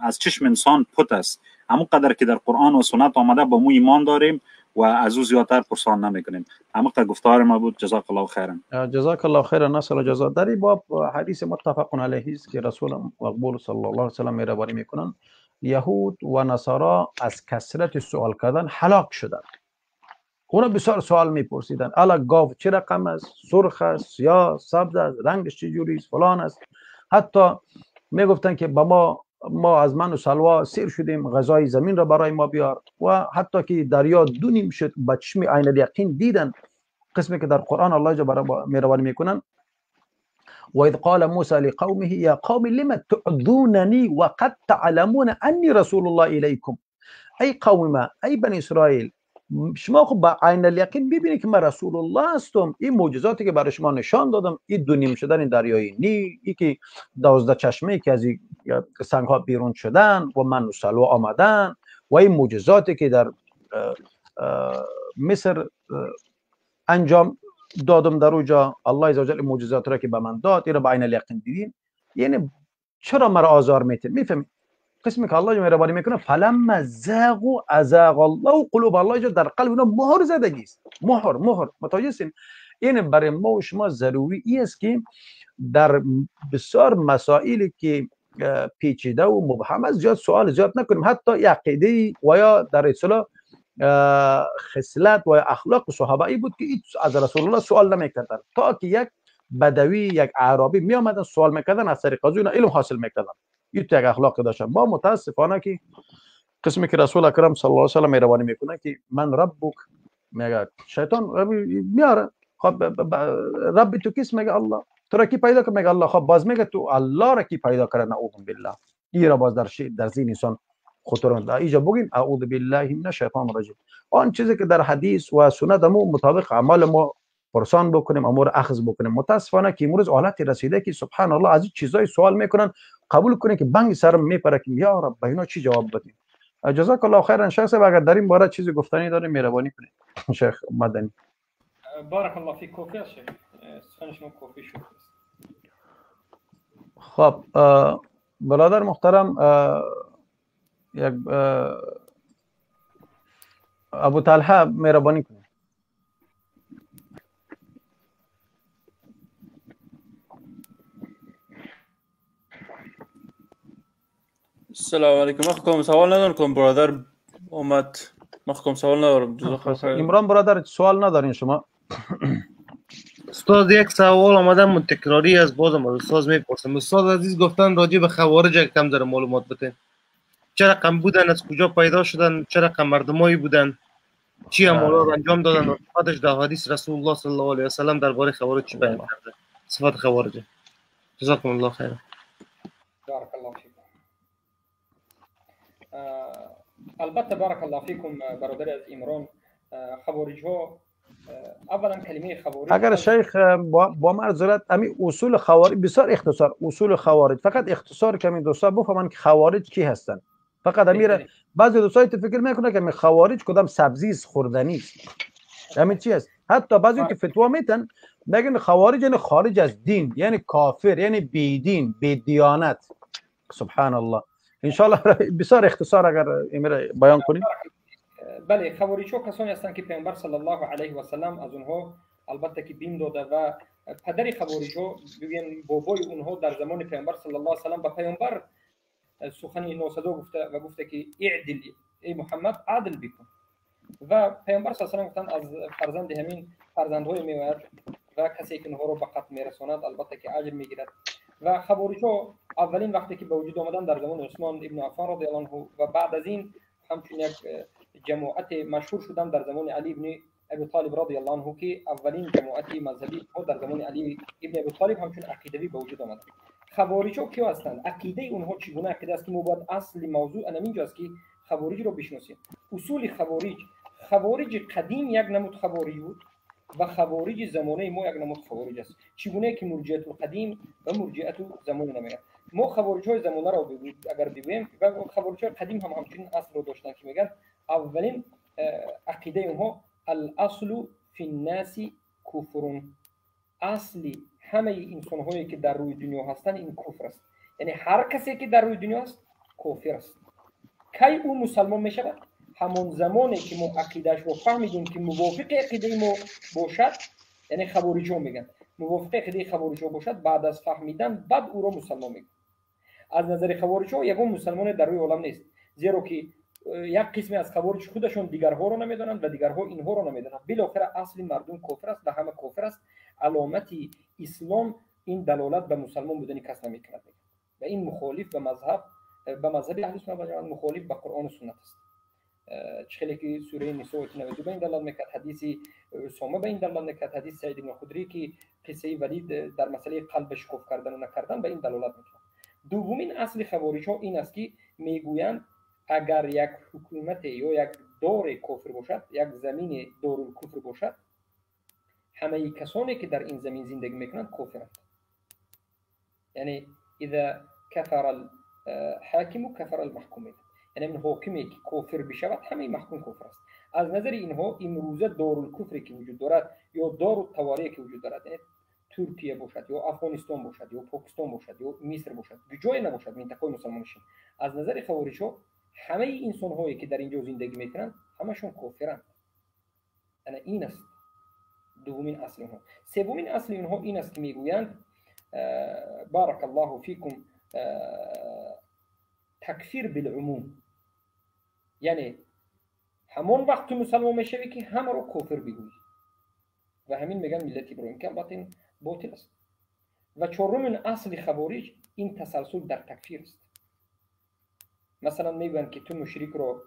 از چشم انسان پت است. همون قدر که در قرآن و سنت آمده با مو ایمان داریم و از او زیادتر پرسان نمیکنیم. همون قدر گفتار ما بود. جزاک الله خیرا. جزاک الله خیرا. نسل جزا. در این باب حدیث متفق علیه است که رسول مقبول صلی الله علیه و سلم مهربانی میکنن، یهود و نصارا از کثرت سوال کردن هلاک شدند. اونا بسیار سوال میپرسیدن، الا گاو چه رقم است، سرخ است یا سبز است، رنگش چه است، فلان است. حتی میگفتن که با ما از من و سلوا سیر شدیم، غذای زمین را برای ما بیار. و حتی که دریا دو نیم شد، با چشم عین الیقین دیدن، قسمی که در قرآن الله جل برای مهربانی میکنن، و اذ قال موسی لقومه یا قوم لم تعذوننی وقد تعلمون انی رسول الله الیکم. ای قوم ما، ای بنی اسرائیل، شما خب با عین الیقین ببینید که من رسول الله هستم. این معجزاتی که برای شما نشان دادم، این دو نیم شدن دریای نیل، این که 12 چشمه که از سنگ ها بیرون شدن و من و سلوا آمدن، و این معجزاتی که در مصر انجام دادم در اوجا، الله عزوجل معجزات را که به من داد، این را به عین الیقین دیدین، یعنی چرا مرا آزار میتین؟ میفهمید قسمی که الله مهربانی میکنه، فلما زاغوا ازاغ الله قلوب، الله جل در قلب اونا مهر زدگی است، مهر. متوجه هستین؟ این برای ما و شما ضروری ای است که در بسیار مسائلی که پیچیده و مبهم است زیاد سوال زیاد نکنیم، حتی عقیده و یا در اصطلاح خصلت و اخلاق صحابه ای بود که از رسول الله سوال نمیکردن، تا که یک بدوی، یک اعرابی می آمدن سوال میکردن، از طریق از علم حاصل میکردن. این یک اخلاق داشتن. با متاسفانه که قسمی که رسول اکرم صلی الله علیه و سلم مهربانی میکنه که من ربک، میگه شیطان میاره، خب رب تو کیست؟ میگه الله. تو را کی پیدا کرد؟ میگه الله. خب باز میگه تو الله را کی پیدا کرد؟ نعوذ بالله. این را باز در ذهن انسان خطر میده. اینجا بگیم اعوذ بالله من الشیطان الرجیم. آن چیزی که در حدیث و سنت ما مطابق اعمال ما پرسان بکنیم، امور اخذ بکنیم. متاسفانه که امروز حالت رسیده که سبحان الله از این چیزای سوال میکنن، قبول کنه که بنگ سرم میپره که یا رب به اینا چی جواب بدیم. جزاک الله خیرا. شیخ صاحب اگر در این باره چیزی گفتنی داریم مهربانی کنید. شیخ مدنی بارک الله فیک. کوفی است شیخ، سخن شما کوفی شد. خب برادر محترم، یک ابو طلحه مهربانی کنید. السلام علیکم. من خو سوال ندارم کم برادر اومد، من خو سوال ندارم. جزاک الله خیر. عمران برادر سوال ندارین شما؟ استاد یک سوال آمدن تکراری از بازم از استاد میپرسم. استاد عزیز گفتن راجع به خوارج یک کم داره معلومات بده. چه رقم بودن، از کجا پیدا شدن، چه رقم مردمایی بودن، چی اعمالا رو انجام دادن و صفاتش در حدیث رسول الله صلی الله علیه و سلم درباره خوارج چی بیان کرده، صفات خوارج. جزاکم الله خیرا. بارک الله فیک. Албатта, барак Аллоҳ фикум, бародари аз Имрон. Хавориҷҳо اولا کلمه خوارج، اگر شیخ با معذرت، امی اصول خوارج بسیار اختصار، اصول خوارج فقط اختصار کمی دوستا بفهمن که خوارج کی هستن. فقط امیر بعضی دوستای تو فکر میکنه که خوارج کدام سبزی خوردنی است، همین چی است. حتی بعضی که فتوا میتن میگن خوارج یعنی خارج از دین، یعنی کافر، یعنی بی دین، بی دیانت. سبحان الله. ان شاء الله بسیار اختصار اگر امیر بیان کنید. بله، خوارج ها کسانی هستند که پیامبر صلی الله علیه و سلم از اونها البته که بیم داده و پدر خوارج ها، بگیم بابای اونها در زمان پیامبر صلی الله علیه و سلم به پیامبر سخنی ناسزا گفته و گفته که اعدل ای محمد، عدل بکن. و پیامبر صلی الله علیه و سلم گفتند از فرزند همین فرزندهای میآید و کسی که اونها رو به قتل میرساند البته که اجر میگیرد. و خوارج ها اولین وقتی که به وجود آمدن در زمان عثمان ابن عفان رضی الله عنه و بعد از این همچون یک جماعت مشهور شدن در زمان علی ابن ابی طالب رضی الله عنه که اولین جماعت مذهبی در زمان علی ابن ابی طالب همچون عقیدوی به وجود آمد. خوارج ها کیا هستند؟ عقیده اونها چگونه عقیده است که ما باید اصل موضوع اینجاست که خوارج رو بشناسیم. اصول خوارج، خوارج قدیم یک نمود خوارج بود و خوارج زمانه ما یک نمود خوارج است. چگونه که مرجئه القدیم و مرجئه زمانه نمیگن. ما خوارج های زمانه را اگر بگوییم و خوارج های قدیم هم همچنین اصل رو داشتن که میگن اولین عقیده اونها الاصل فی الناس کفر، اصلی همه انسان هایی که در روی دنیا هستند این کفر است. یعنی هر کسی که در روی دنیا است کافر است. کی او مسلمان میشود؟ همان زمانی که ما عقیدهش رو فهمیدیم که موافق عقیده ما باشد، یعنی خوارج ها میگن موافق عقیده خوارج ها باشد، بعد از فهمیدن بعد او را مسلمان میگن. از نظر خوارج ها یگان مسلمان در روی عالم نیست، زیرا که یک قسمی از خوارج خودشون دیگرها رو نمیدونند و دیگرها اینها رو نمیدونند. بالاخره اصل مردم کافر است و همه کافر است. علامت اسلام این دلالت به مسلمان بودن کس نمیکند و این مخالف به مذهب، به مذهب اهل سنت و جماعت، مخالف به قرآن و سنت است. چخیلی که سوره نساء 92 به این دلالت میکرد، حدیث اسامه به این دلالت میکرد، حدیث سعید بن خدری که قصه ولید در مسئله قلب شکوف کردن و نکردن به این دلالت میکرد. دومین اصل خوارج ها این است که میگویند اگر یک حکومت یا یک دار کفر باشد، یک زمین دارالکفر باشد، همه کسانی که در این زمین زندگی میکنند کافرند. یعنی اذا کفر الحاکم کفر المحکوم، یعنی من حاکمی که کافر بشود همه محکوم کافر است. از نظر اینها امروزه دارالکفری که وجود دارد یا دارالتواری که وجود دارد، یعنی ترکیه باشد یا افغانستان باشد یا پاکستان باشد یا مصر باشد، جای نباشد منطقه مسلمان نشین، از نظر خوارج ها همه انسان هایی که در اینجا زندگی میکنند همشون کافرند. یعنی این است دومین اصل اینها. سومین اصل اینها این است که میگویند بارک الله فیکم تکفیر بالعموم، یعنی همون وقت تو مسلمان میشوی که همه رو کافر بگویی و همین میگن ملت ابراهیم که البته این باطل است. و چهارمین اصل خوارج این تسلسل در تکفیر است. مثلا میگن که تو مشرک رو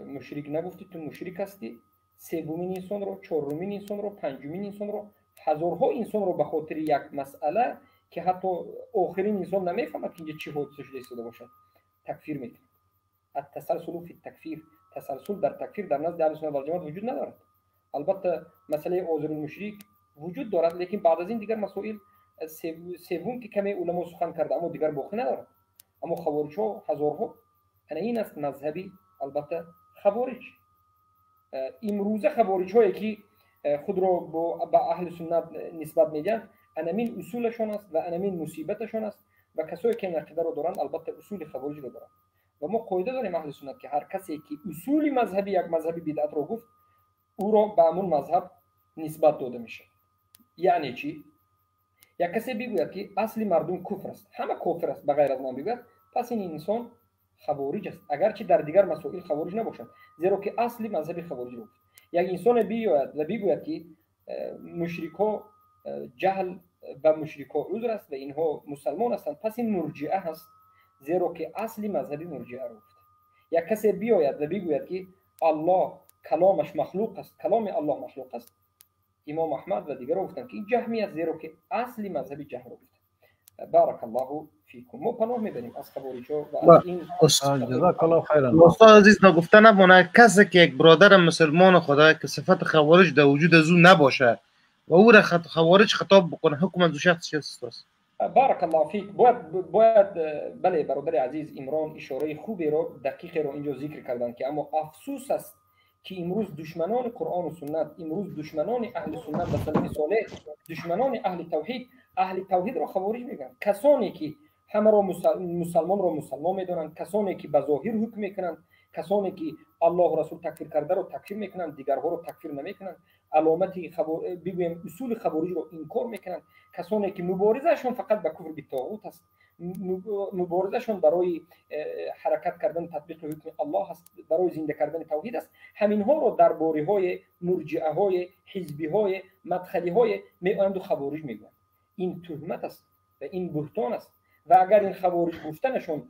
مشرک نگفتی، تو مشرک هستی. سومین انسان رو، چهارمین انسان رو، پنجمین انسان رو، هزارها انسان رو به خاطر یک مسئله که حتی آخرین انسان نمیفهمد که اینجا چی حادثه شده ایستاده باشد تکفیر میکنه. التسلسل فی التکفیر، تسلسل در تکفیر در نزد اهل سنت و جماعت وجود ندارد. البته مسئله عذر المشرک وجود دارد، لیکن بعد از این دیگر مسائل سوم که کمی علما سخن کرده اما دیگر باقی ندارد. اما خوارج ها هزارها، یعنی این است مذهبی البته خوارج. امروزه خوارج هایی که خود را با اهل سنت نسبت میدن انمین اصولشان است و انمین مصیبتشان است و کسایی که این عقیده را دارند البته اصول خوارج را دارند. و ما قاعده داریم اهل سنت که هر کسی که اصول مذهبی یک مذهبی بدعت را گفت او را به همون مذهب نسبت داده میشه. یعنی چی؟ یک کسی بگوید که اصل مردم کفر است، همه کافر است بغیر از من بگوید، پس این انسان خوارج است، اگرچه در دیگر مسائل خوارج نباشد، زیرا که اصل مذهب خوارج را گفت. یک انسان بیاید و بگوید که مشرک‌ها جهل به مشرک‌ها عذر است و اینها مسلمان هستند، پس این مرجئه هست، زیرا که اصل مذهبی مرجئه را گفت. یک کسی بیاید و بگوید که الله کلامش مخلوق است، کلام الله مخلوق است، امام احمد و دیگران گفتند که این جهمی است، زیرا که اصل مذهبی جهم را گفت. بارک الله فیکم. ما پناه میبریم از خوارج‌ها و از این. جزاک الله خیرا. استاد عزیز، نگفته نمانه کسی که یک برادر مسلمان خدا که صفت خوارج در وجود از او نباشه و او را خوارج خطاب بکنه، حکم از او شخص چیست؟ بارک الله فیک. باید بله برادر عزیز عمران اشاره خوبی رو، دقیقی رو اینجا ذکر کردن که اما افسوس است که امروز دشمنان قرآن و سنت، امروز دشمنان اهل سنت و سلف صالح، دشمنان اهل توحید، اهل توحید را خوارج میگن. کسانی که همه را مسلمان را مسلمان میدونند، کسانی که به ظاهر حکم میکنند، کسانی که الله و رسول تکفیر کرده رو تکفیر میکنند، دیگرها رو تکفیر نمیکنند، علامت بگویم اصول خوارج رو انکار میکنند، کسانی که مبارزهشون فقط به کفر بالطاغوت است، مبارزهشون برای حرکت کردن تطبیق حکم الله است، برای زنده کردن توحید است. همینها رو درباره های مرجعه های حزبی های مدخلی های میآیند و خوارج میگویند. این تهمت است و این بهتان است. و اگر این خوارج گفتنشون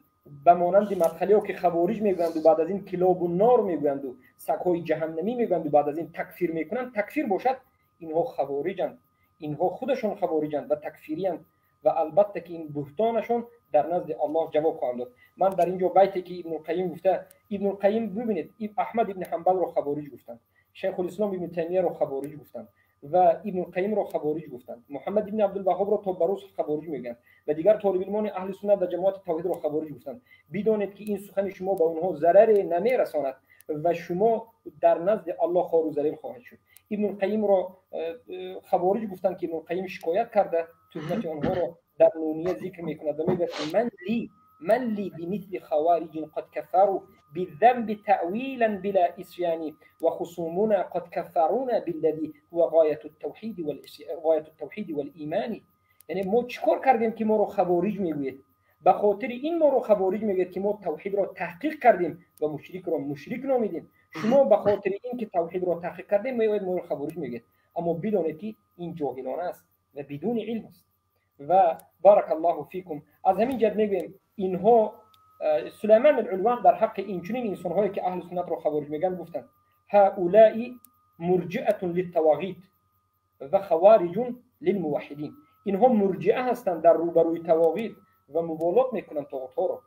به مانند مدخلی ها که خوارج میگویند و بعد از این کلاب و نار میگویند و سگ‌های جهنمی میگویند و بعد از این تکفیر میکنند، تکفیر باشد، اینها خوارجند، اینها خودشون خوارجند و تکفیریند و البته که این بهتانشون در نزد الله جواب خواهند داد. من در اینجا بیتی که ابن القیم گفته، ابن القیم ببینید، احمد ابن حنبل رو خوارج گفتند، شیخ الاسلام ابن تیمیه رو خوارج گفتند و ابن القیم رو خوارج گفتند، محمد ابن عبدالوهاب رو تا به روز خوارج میگن و دیگر طالب علمان اهل سنت و جماعت توحید رو خوارج گفتند. بدانید که این سخن شما به اونها ضرر نمیرساند و شما در نزد الله خوار و ذلیل خواهید شد. ابن القیم رو خوارج گفتند که ابن القیم شکایت کرده، تهمت آنها رو در نونیه ذکر میکند و میگه من لی بمثل خوارج قد كفروا بالذنب تأويلا بلا إسيان وخصومنا قد كفرونا بالذي هو غاية التوحيد والإيمان. یعنی ما چیکار کردیم که ما رو خوارج میگوید؟ به خاطر این ما رو خوارج میگوید که ما توحید را تحقیق کردیم و مشرک را مشرک نامیدیم. شما به خاطر این که توحید را تحقیق کردیم میگوید ما رو خوارج میگوید. اما بدانید که این جاهلانه است و بدون علم است. و بارک الله فیکم. از همین جهت میگویم اینها سلیمان العلوان در حق این چنین انسان‌هایی که اهل سنت را خوارج میگن گفتند هؤلاء مرجئه للطواغیت و خوارج للموحدین. اینها مرجئه هستند در روبروی طواغیت و مبالات میکنند طاغوت‌ها را.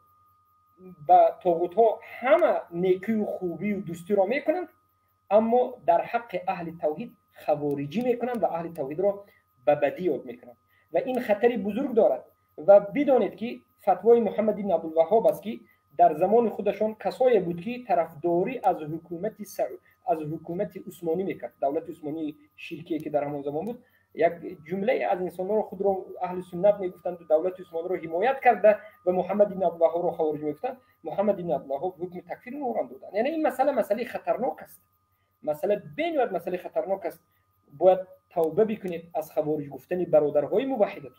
با طاغوت‌ها همه نیکی و خوبی و دوستی را میکنند، اما در حق اهل توحید خوارجی میکنند و اهل توحید را به بدی یاد میکنند و این خطری بزرگ دارد. و بدانید که فتوای محمد بن عبدالوهاب است که در زمان خودشان کسایی بود که طرفداری از حکومت عثمانی میکرد، دولت عثمانی شرکی که در همان زمان بود. یک جمله از انسان‌ها رو خود رو اهل سنت میگفتند و دولت عثمانی رو حمایت کرده و محمد بن عبدالوهاب رو خوارج میگفتند. محمد بن عبدالوهاب حکم تکفیر رو دادن. یعنی این مسئله خطرناک است، مسئله بنیاد مسئله خطرناک است. باید توبه بکنید از خوارج گفتن برادرهای موحدتون،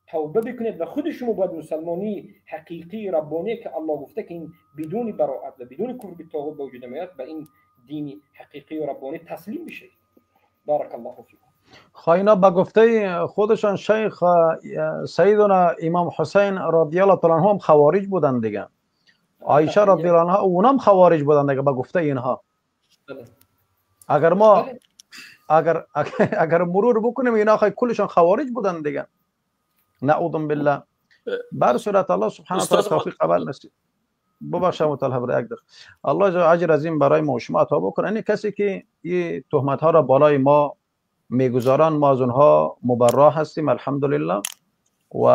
توبه بکنید و خود شما باید مسلمانی حقیقی ربانی که الله گفته که این بدون براءت و بدون کفر بالطاغوت به وجود نمیاد، به این دین حقیقی و ربانی تسلیم بشید. بارک الله فیکم. خاینا به گفته خودشان شیخ سیدنا امام حسین رضی الله تعالی عنه هم خوارج بودن دیگه، عایشه رضی الله عنها اونم خوارج بودن دیگه به گفته اینها. اگر ما اگر اگر مرور بکنیم اینا خیلی کلشان خوارج بودن دیگه، نعوذ بالله. بر صورت الله سبحانه و تعالی توفیق قبل نصیب. ببخشم مطلب را یک دقیقه. الله اجر عظیم برای ما و شما عطا بکنه. یعنی کسی که این تهمت ها را بالای ما میگذارن، ما از اونها مبرا هستیم الحمدلله. و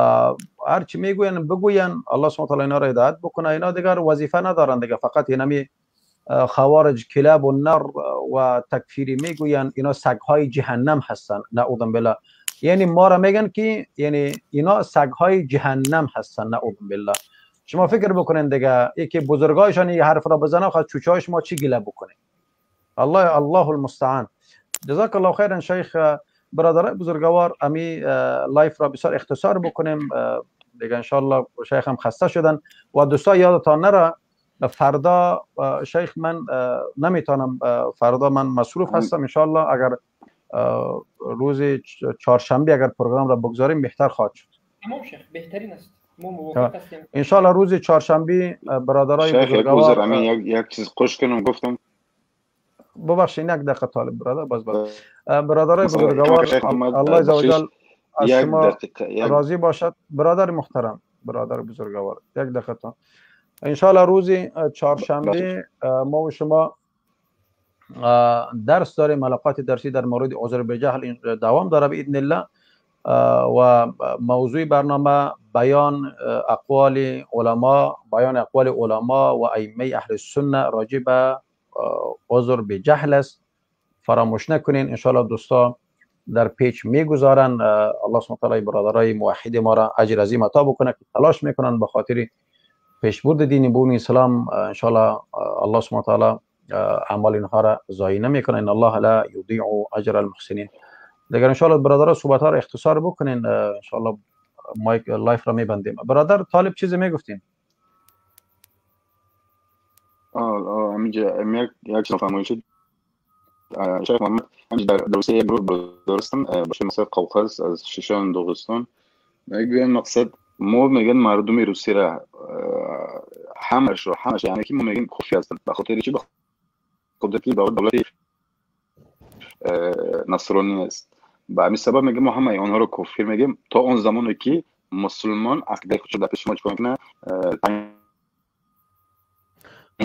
هر چی میگوین بگوین، الله سبحانه و تعالی اینا را هدایت بکنه. اینا دیگر وظیفه ندارن دیگه، فقط اینمی خوارج کلاب و نر و تکفیری میگوین، اینا سگهای جهنم هستن نعوذ بالله. یعنی ما را میگن که یعنی اینا سگهای جهنم هستن نعوذ بالله. شما فکر بکنین دیگه، یکی بزرگایشان این حرف را بزنه، خواهد چوچهای شما چی گله بکنه؟ الله الله المستعان. جزاک الله خیرا شیخ. برادرای بزرگوار، امی live را بسیار اختصار بکنیم دیگه، انشالله شیخ هم خسته شدن. و دوستا یادتان نره فردا شیخ من نمیتونم، فردا من مصروف هستم انشالله. اگر روز چهارشنبه اگر پروگرام را بگذاریم بهتر خواهد شد. تمام شیخ، بهترین است، ما موافق هستیم انشالله. روز چهارشنبه برادرای بزرگوار، یک چیز خوش کنم گفتم، ببخشید یک دقیقه طالب برادر، باز برادرای بزرگوار، الله عزوجل از یک شما دقیقه یک راضی باشد. برادر محترم، برادر بزرگوار، یک دقیقه تا انشالله روزی چهارشنبه ما و شما درس داریم، ملاقات درسی در مورد عذر به جهل دوام داره باذن الله، و موضوع برنامه بیان اقوال علما، بیان اقوال علما و ائمه اهل سنت راجع به عذر به جهل است. فراموش نکنین انشالله دوستا در پیچ میگذارن. الله سبحانه و تعالی برادرای موحد ما را اجر عظیم عطا بکنه که تلاش میکنن به خاطر پیشبرد دین بوم اسلام. انشالله الله سبحانه و تعالی اعمال اینها را ضایع نمیکنه. ان الله لا یضیع اجر المحسنین. دیگر انشالله برادرها صحبت ها را اختصار بکنین، انشالله mic live را میبندیم. برادر طالب چیزی میگفتین؟ آه همینجا یک چیز فرمایش شیخ محمد، همینجا در روسیه یک گروه درستم باشه مثلا قوقاز از شیشان داغستان میگوین مقصد ما میگن مردم روسیه را همش را همش، یعنی که ما میگیم کافی هستن به خاطر چی؟ به خاطر که دولت نصرانی است. به همین سبب میگیم ما همه آنها رو کافر میگیم تا اون زمانی که مسلمان عقیده خودش در پیش ما چیکار کنه،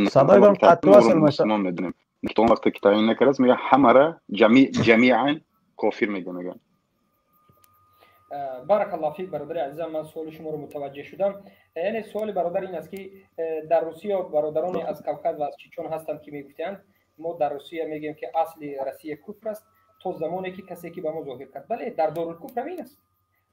صدای قطع وصل مسلمان میدونیم تا اون وقتی که تعیین نکرد میگه همه را جمیعا کافر میگه. میگن بارک الله فیک برادر عزیزم، من سوال شما رو متوجه شدم. یعنی سوال برادر این است که در روسیه برادران از قفقاز و از چچن هستند که میگفتند ما در روسیه میگیم که اصل روسیه کفر است تا زمانی که کسی که به ما ظاهر کرد. بله، در دارالکفر همین است.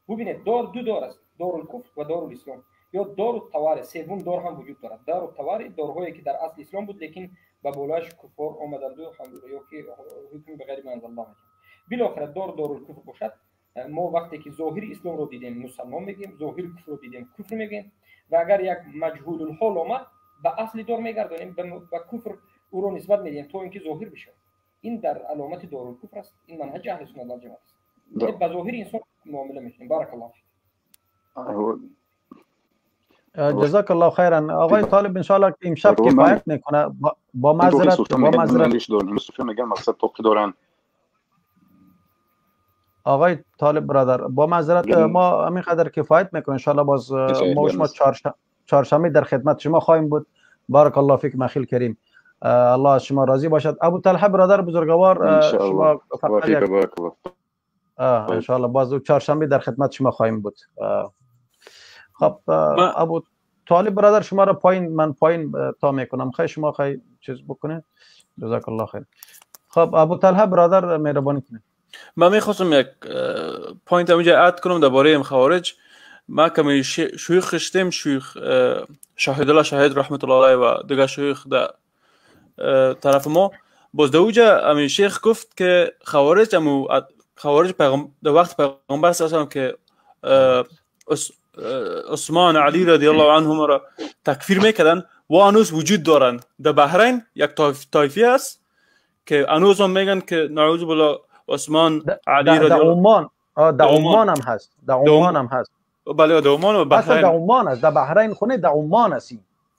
ببینید دار دو دار است، دارالکفر و دارالاسلام یا دارالطوارئ. سوم دار هم وجود دارد، دارالطوارئ، دارهایی که در اصل اسلام بود لیکن به بالایش کفار آمدند و یا که حکم به غیر ما انزل الله. بالاخره دار دارالکفر باشد. ما وقتی که ظاهر اسلام رو دیدیم مسلمان میگیم، ظاهر کفر رو دیدیم کفر میگیم، و اگر یک مجهول الحال آمد به اصل دار میگردانیم، به کفر او رو نسبت میدیم تا اینکه ظاهر بشه. این در علامت دارالکفر است، این منهج اهل سنت و جماعت است. به ظاهر انسان معامله میکنیم. بارک الله فیک. جزاک الله خیرا آقای طالب. ان شاء الله امشب کفایت میکنه با معذرت، با معذرت میگن مقصد توقی دارن. آقای طالب برادر با معذرت ما همین قدر کفایت میکنه ان شاء الله. باز ما شما چهارشنبه در خدمت شما خواهیم بود. بارک الله فیک مخیل کریم، الله از شما راضی باشد. ابو طلحه برادر بزرگوار شما فقط ان شاء الله باز چهارشنبه در خدمت شما خواهیم بود. خب ابو طالب برادر شما را پایین، من پایین تا میکنم، خیلی شما خیلی چیز بکنید. جزاک الله خیر. خب ابو طلحه برادر مهربانی کنید. من میخواستم یک point اونجا add کنم درباره خوارج. ما کمی شیوخ خشتیم، شیوخ شاهد الله شاهد رحمت الله علیه و دیگه شیوخ در طرف ما، باز در اونجا امی شیخ گفت که خوارج امو خوارج پیغام در وقت پیغمبر صلی الله علیه و که عثمان علی رضی الله عنهم را تکفیر میکردن و هنوز وجود دارن. در بحرین یک طایفه است که هنوز هم میگن که نعوذ بالله عثمان علی رضی الله عمان، در عمان هم هست، در عمان هم هست. بله در عمان و بحرین، در عمان است، در بحرین خونه در عمان است.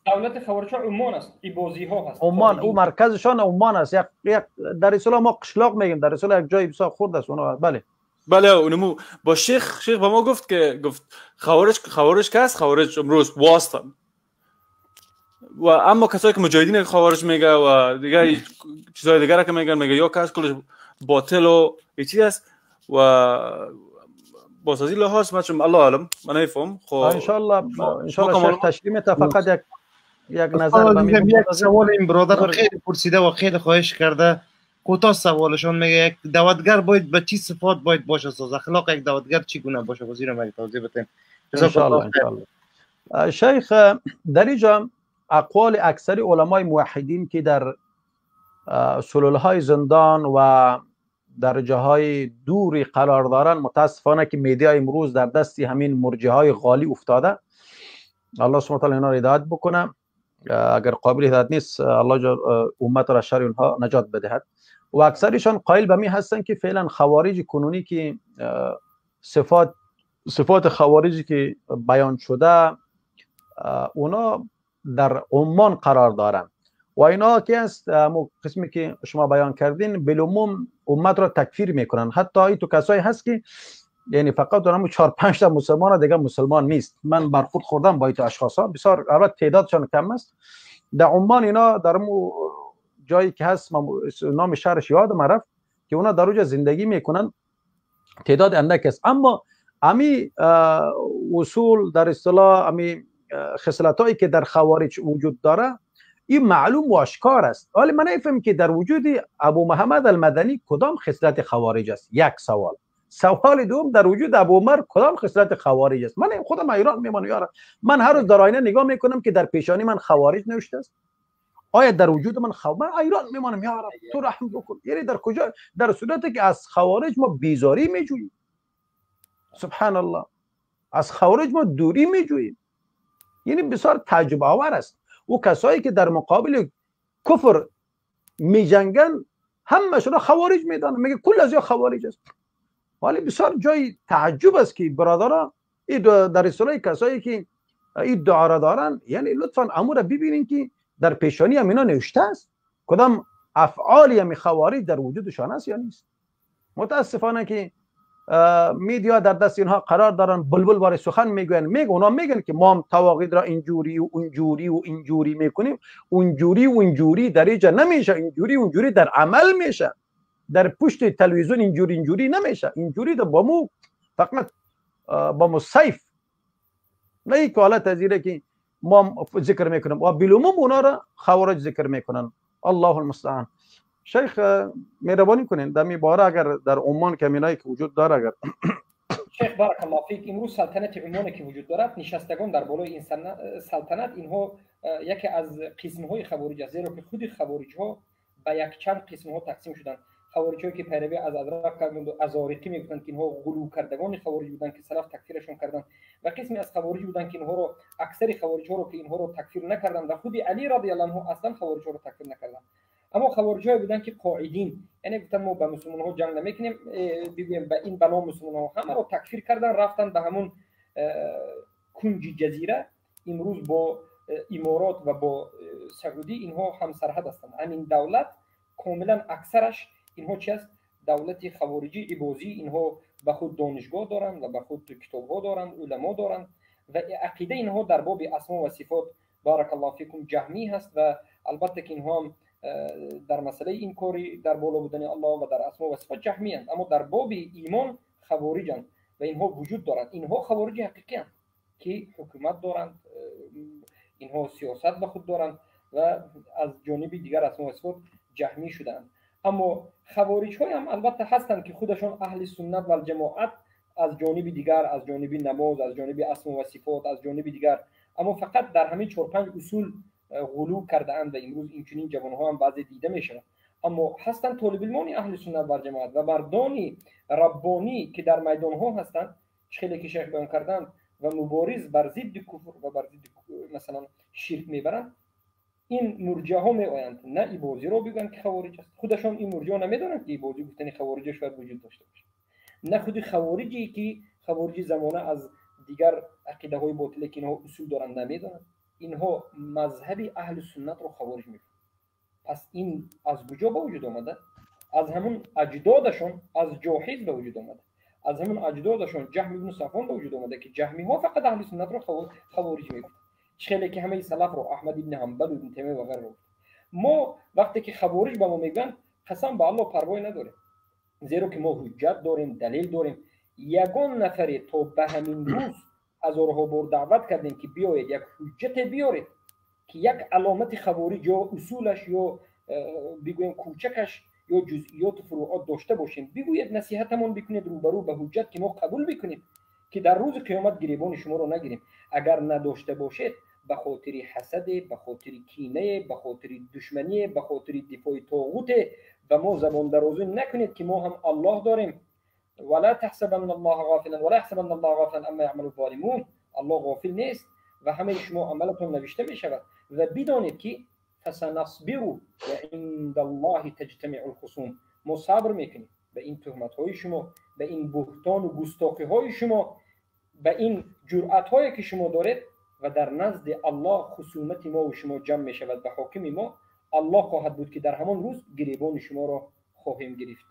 دولت خوارج عمان است، این بازی ها هست. عمان او مرکزشان عمان است. یک در اصطلاح ما قشلاق میگیم، در اصطلاح یک جای بسیار خرد است اونها. بله بله اونمو با شیخ به ما گفت که گفت خوارج کس خوارج امروز واستن و اما کسایی که مجاهدین خوارج میگه و دیگه چیزای دیگه را که میگن، میگه یا کس کلش باطل و چیز است و باز از این لحاظ من چون الله عالم من نمیفهم. خب ان شاء الله ان شاء الله شیخ تشریح فقط یک نظر به یک سوال این برادر خیلی پرسیده و خیلی خواهش کرده، کوتاه سوالشون میگه یک دعوتگر باید به چی صفات باید باشه؟ ساز اخلاق یک دعوتگر چگونه باشه؟ وزیر ما توضیح بدین. ان شاء الله ان شاء الله. شیخ در اینجا اقوال اکثر علمای موحدین که در سلولهای زندان و در جاهای دوری قرار دارن، متاسفانه که media امروز در دستی همین مرجع های غالی افتاده. الله سبحانه و تعالی اینا را هدایت بکنه، اگر قابل هدایت نیست الله امت را شر اونها نجات بدهد. و اکثرشان قائل به می هستند که فعلا خوارج کنونی که صفات خوارجی که بیان شده اونا در عمان قرار دارن و اینا که است قسمی که شما بیان کردین بالعموم امت را تکفیر میکنن. حتی ای تو کسایی هست که یعنی فقط دارم 4-5 تا مسلمان دیگه مسلمان نیست. من برخورد خوردم با این اشخاص ها، بسیار البته تعدادشان کم است. در عمان اینا در جایی که هست، نام شهرش یادم رفت، که اونا در اونجا زندگی میکنن، تعداد اندک است، اما امی اصول در اصطلاح امی خصلتایی که در خوارج وجود داره این معلوم و آشکار است. ولی من نفهم که در وجود ابو محمد المدنی کدام خصلت خوارج است. یک سوال. سوال دوم، در وجود ابو عمر کدام خصلت خوارج است؟ من خودم ایران میمانم یار، من هر روز در آینه نگاه میکنم که در پیشانی من خوارج نوشته است. آیا در وجود من من ایران میمانم یا رب تو رحم بکن. یعنی در کجا؟ در صورتی که از خوارج ما بیزاری میجوییم، سبحان الله، از خوارج ما دوری میجوییم. یعنی بسیار تعجب آور است. او کسایی که در مقابل کفر میجنگن همشون خوارج میدانن، میگه کل از یا خوارج است. ولی بسیار جای تعجب است که برادرها این در اصطلاح کسایی که این دعا را دارن، یعنی لطفا امور ببینین که در پیشانی هم اینا نوشته است کدام افعالی هم خوارج در وجودشان است یا نیست. متاسفانه که میدیا در دست اینها قرار دارن، بلبل بار سخن میگوین، میگه اونا میگن که ما هم تواقید را اینجوری و اونجوری و اینجوری میکنیم، اونجوری و اونجوری در اینجا نمیشه، اینجوری اونجوری در عمل میشه، در پشت تلویزیون اینجوری اینجوری نمیشه، اینجوری در با مو فقط با مو سیف، نه یک حالت از که ما ذکر میکنیم و بالعموم اونا را خوارج ذکر میکنن. الله المستعان. شیخ مهربانی کنین در می باره اگر در عمان کمینایی که وجود داره اگر شیخ بارک الله فیک، امروز سلطنت عمان که وجود دارد، نشستگان در بالای این سلطنت اینها یکی از قسم های خوارج است، زیرا که خود خوارج ها به یک چند قسم ها تقسیم شدند. خوارج هایی که پیروی از ادراک کردند و ازارقی میگفتند که اینها غلو کردگان خوارج بودند که سلف تکفیرشون کردند، و قسمی از خوارج بودند که اینها رو اکثر خوارج ها رو که اینها رو تکفیر نکردند و خود علی رضی الله عنه اصلا خوارج ها رو تکفیر نکردند. اما خوارج های بودند که قاعدین، یعنی گفتن ما به مسلمان ها جنگ نمیکنیم، بگویم به این بنا مسلمان ها همه رو تکفیر کردن، رفتن به همون کنج جزیره. امروز با امارات و با سعودی اینها هم سرحد هستند. همین دولت کاملا اکثرش اینها چی است؟ دولت خوارجی عبازی. اینها به خود دانشگاه دارند و به خود کتاب ها دارند، علما دارند و عقیده اینها در باب اسما و صفات بارک الله فیکم جهمی هست و البته که اینها هم در مسئله این کاری در بالا بودن الله و در اسما و صفات جهمی هستند، اما در باب ایمان خوارج هستند و اینها وجود دارند. اینها خوارج حقیقی هستند که حکومت دارند، اینها سیاست به خود دارند و از جانب دیگر اسما و صفات جهمی شدند. اما خوارج های هم البته هستند که خودشان اهل سنت و الجماعت از جانب دیگر، از جانب نماز، از جانب اسما و صفات، از جانب دیگر، اما فقط در همین 4-5 اصول غلو کرده اند و امروز این چنین جوان ها هم بعضی دیده می شود. اما هستند طالب علمان اهل سنت و الجماعت و مردانی ربانی که در میدان ها هستند، خیلی که شیخ بیان کردند و مبارز بر ضد کفر و بر ضد مثلا شرک میبرند. این مرجعه ها می آیند، نه ایبازی رو بگن که خوارج است، خودشان این مرجعه نمیدونند که ایبازی گفتن خوارج شاید وجود داشته باشه، نه خود خوارجی که خوارجی زمانه از دیگر عقیده های باطله که اینها اصول دارند نمیدونند. اینها مذهب اهل سنت رو خوارج میگن. پس این از کجا به وجود آمده؟ از همون اجدادشون، از جاحظ به وجود آمده، از همون اجدادشون جهم ابن صفوان به وجود آمده که جهمی ها فقط اهل سنت رو خوارج میگن، خیلی که همه سلف رو احمد ابن حنبل و ابن تیمیه و غیره. ما وقتی که خوارج به ما میگن قسم به الله پروای نداریم، زیرا که ما حجت داریم، دلیل داریم. یگان نفری تا به همین روز هزارها بار دعوت کردیم که بیایید یک حجت بیارید که یک علامت خوارج یا اصولش یا بگویم کوچکش یا جزئیات فروعات داشته باشیم، بگوید نصیحتمون بکنید روبرو به حجت که ما قبول بکنیم که در روز قیامت گریبان شما رو نگیریم. اگر نداشته باشید به خاطر حسد، به خاطر کینه، به خاطر دشمنی، به خاطر دفاع طاغوت به ما زبان درازی نکنید که ما هم الله داریم. ولا تحسبن الله غافلا ولا يحسبن الله غافلا عما يعمل الظالمون. الله غافل نیست و همه شما عملتون نوشته می شود و بدانید که فسنصبر و عند الله تجتمع الخصوم. ما صبر میکنیم به این تهمت های شما، به این بهتان و گستاخی های شما، به این جرأت هایی که شما دارید و در نزد الله خصومت ما و شما جمع می شود به حاکم ما الله خواهد بود که در همان روز گریبان شما را خواهیم گرفت.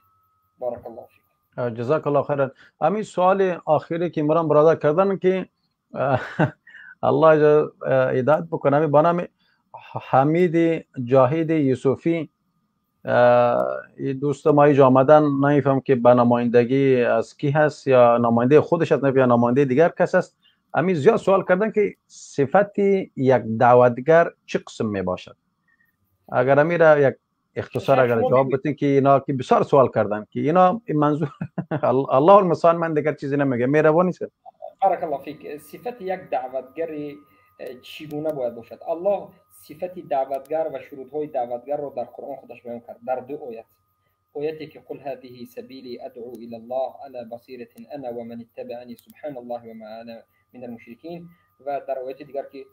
بارک الله فیک. جزاک الله خیرا. همین سوال آخری که مرام برادر کردن که الله هدایت بکنه، همین با نام حمید جاهد یوسفی دوست ما اینجا آمدن، نمیفهم که به نمایندگی از کی هست یا نماینده خودش هست یا نماینده دیگر کس است. همین زیاد سوال کردن که صفت یک دعوتگر چه قسم می باشد. اگر امیر یک اختصار اگر جواب بدین که اینا که بسیار سوال کردن که اینا منظور الله المستعان، من دیگر چیزی نمیگم، مهربانی است. بارک الله فیک. صفت یک دعوتگر چگونه باید باشد؟ الله صفت دعوتگر و شروطهای دعوتگر را در قرآن خودش بیان کرد در دو آیت. آیتی که قل هذه سبیلی ادعو الى الله على بصیرة انا ومن اتبعنی سبحان الله وما انا من المشرکین، و در آیت دیگر که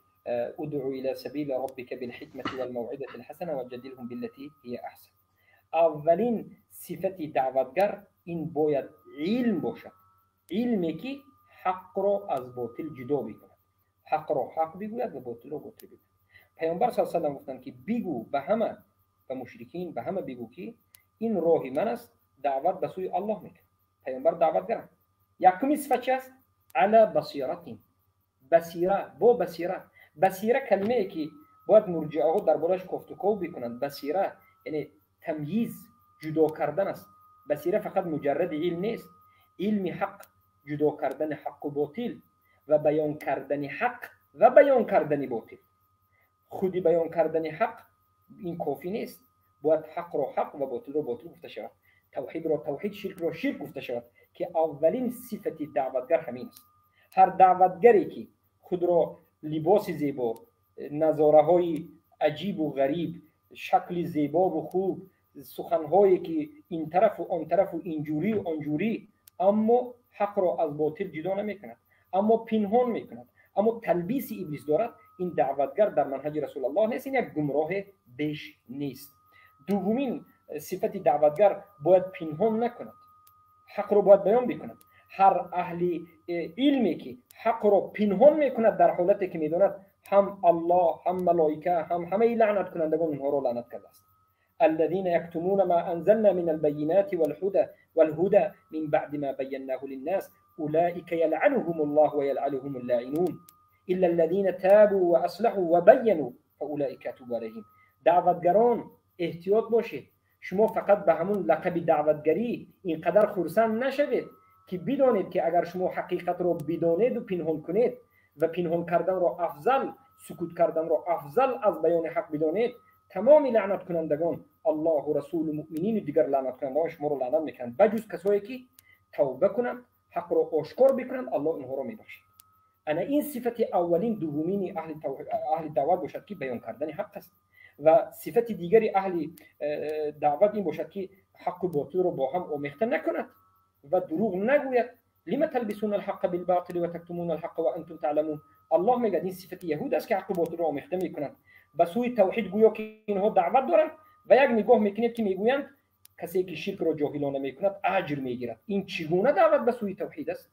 ادعو الى سبیل ربک بالحکمة والموعظة الحسنة وجادلهم بالتي هي احسن. اولین صفت دعوتگر این باید علم باشد، علمی که حق را از باطل جدا بکند، حق را حق بگوید و باطل را باطل بگوید. پیامبر صلی الله علیه و سلم گفتند که بگو به همه، به مشرکین، به همه بگو که این راه من است، دعوت به سوی الله میکنم. پیامبر دعوتگر. یکمی صفت چی است؟ علی بصیرت. بصیره، با بصیره. بصیره کلمه ای که باید مرجعه ها دربارش کوفت و کوب بکنند. بصیره یعنی تمییز، جدا کردن است. بصیره فقط مجرد علم نیست، علم حق، جدا کردن حق و باطل و بیان کردن حق و بیان کردن باطل. خودی بیان کردن حق این کافی نیست، باید حق را حق و باطل را باطل گفته شود، توحید را توحید، شرک را شرک گفته شود، که اولین صفت دعوتگر همین است. هر دعوتگری که خود را لباس زیبا، نظاره های عجیب و غریب، شکل زیبا و خوب، سخنهایی که این طرف و آن طرف و اینجوری و آنجوری، اما حق را از باطل جدا نمیکند، اما پنهان میکند، اما تلبیس ابلیس دارد، این دعوتگر در منهج رسول الله نیست، این یک گمراه بیش نیست. دومین صفت دعوتگر باید پنهان نکند، حق را باید بیان بکند. هر اهل علمی که حق را پنهان میکند در حالتی که میداند هم الله، هم ملائکه، هم همه لعنت کنندگان اونها را لعنت کرده است. الذين يكتمون ما أنزلنا من البينات والهدى من بعد ما بيناه للناس أولئك يلعنهم الله ويلعنهم اللاعنون إلا الذين تابوا وأصلحوا وبينوا فأولئك أتوب عليهم. دعوتگران احتیاط باشید، شما فقط به همون لقب دعوتگری اینقدر خرسند نشوید که بدانید که اگر شما حقیقت را بدانید و پنهان کنید و پنهان کردن را افضل، سکوت کردن را افضل از بیان حق بدانید، تمام لعنت کنندگان الله و رسول و مؤمنین و دیگر لعنت کنندگان شما رو لعنت میکنند، بجز کسایی که توبه کنند، حق را آشکار بکنند، الله اونها را میبخشد. انا این صفت اولین دومین اهل دعوت باشد که بیان کردن حق است، و صفت دیگری اهل دعوت این باشد که حق و باطل را با هم آمیخته نکند و دروغ نگوید. لما تلبسون الحق بالباطل وتكتمون الحق وانتم تعلمون. الله میگه این صفت یهود است که حق و باطل را آمیخته میکنند، به سوی توحید گویا که اینها دعوت دارند و یک نگاه میکنید که میگویند کسی که شرک را جاهلانه میکند اجر میگیرد. این چگونه دعوت به سوی توحید است؟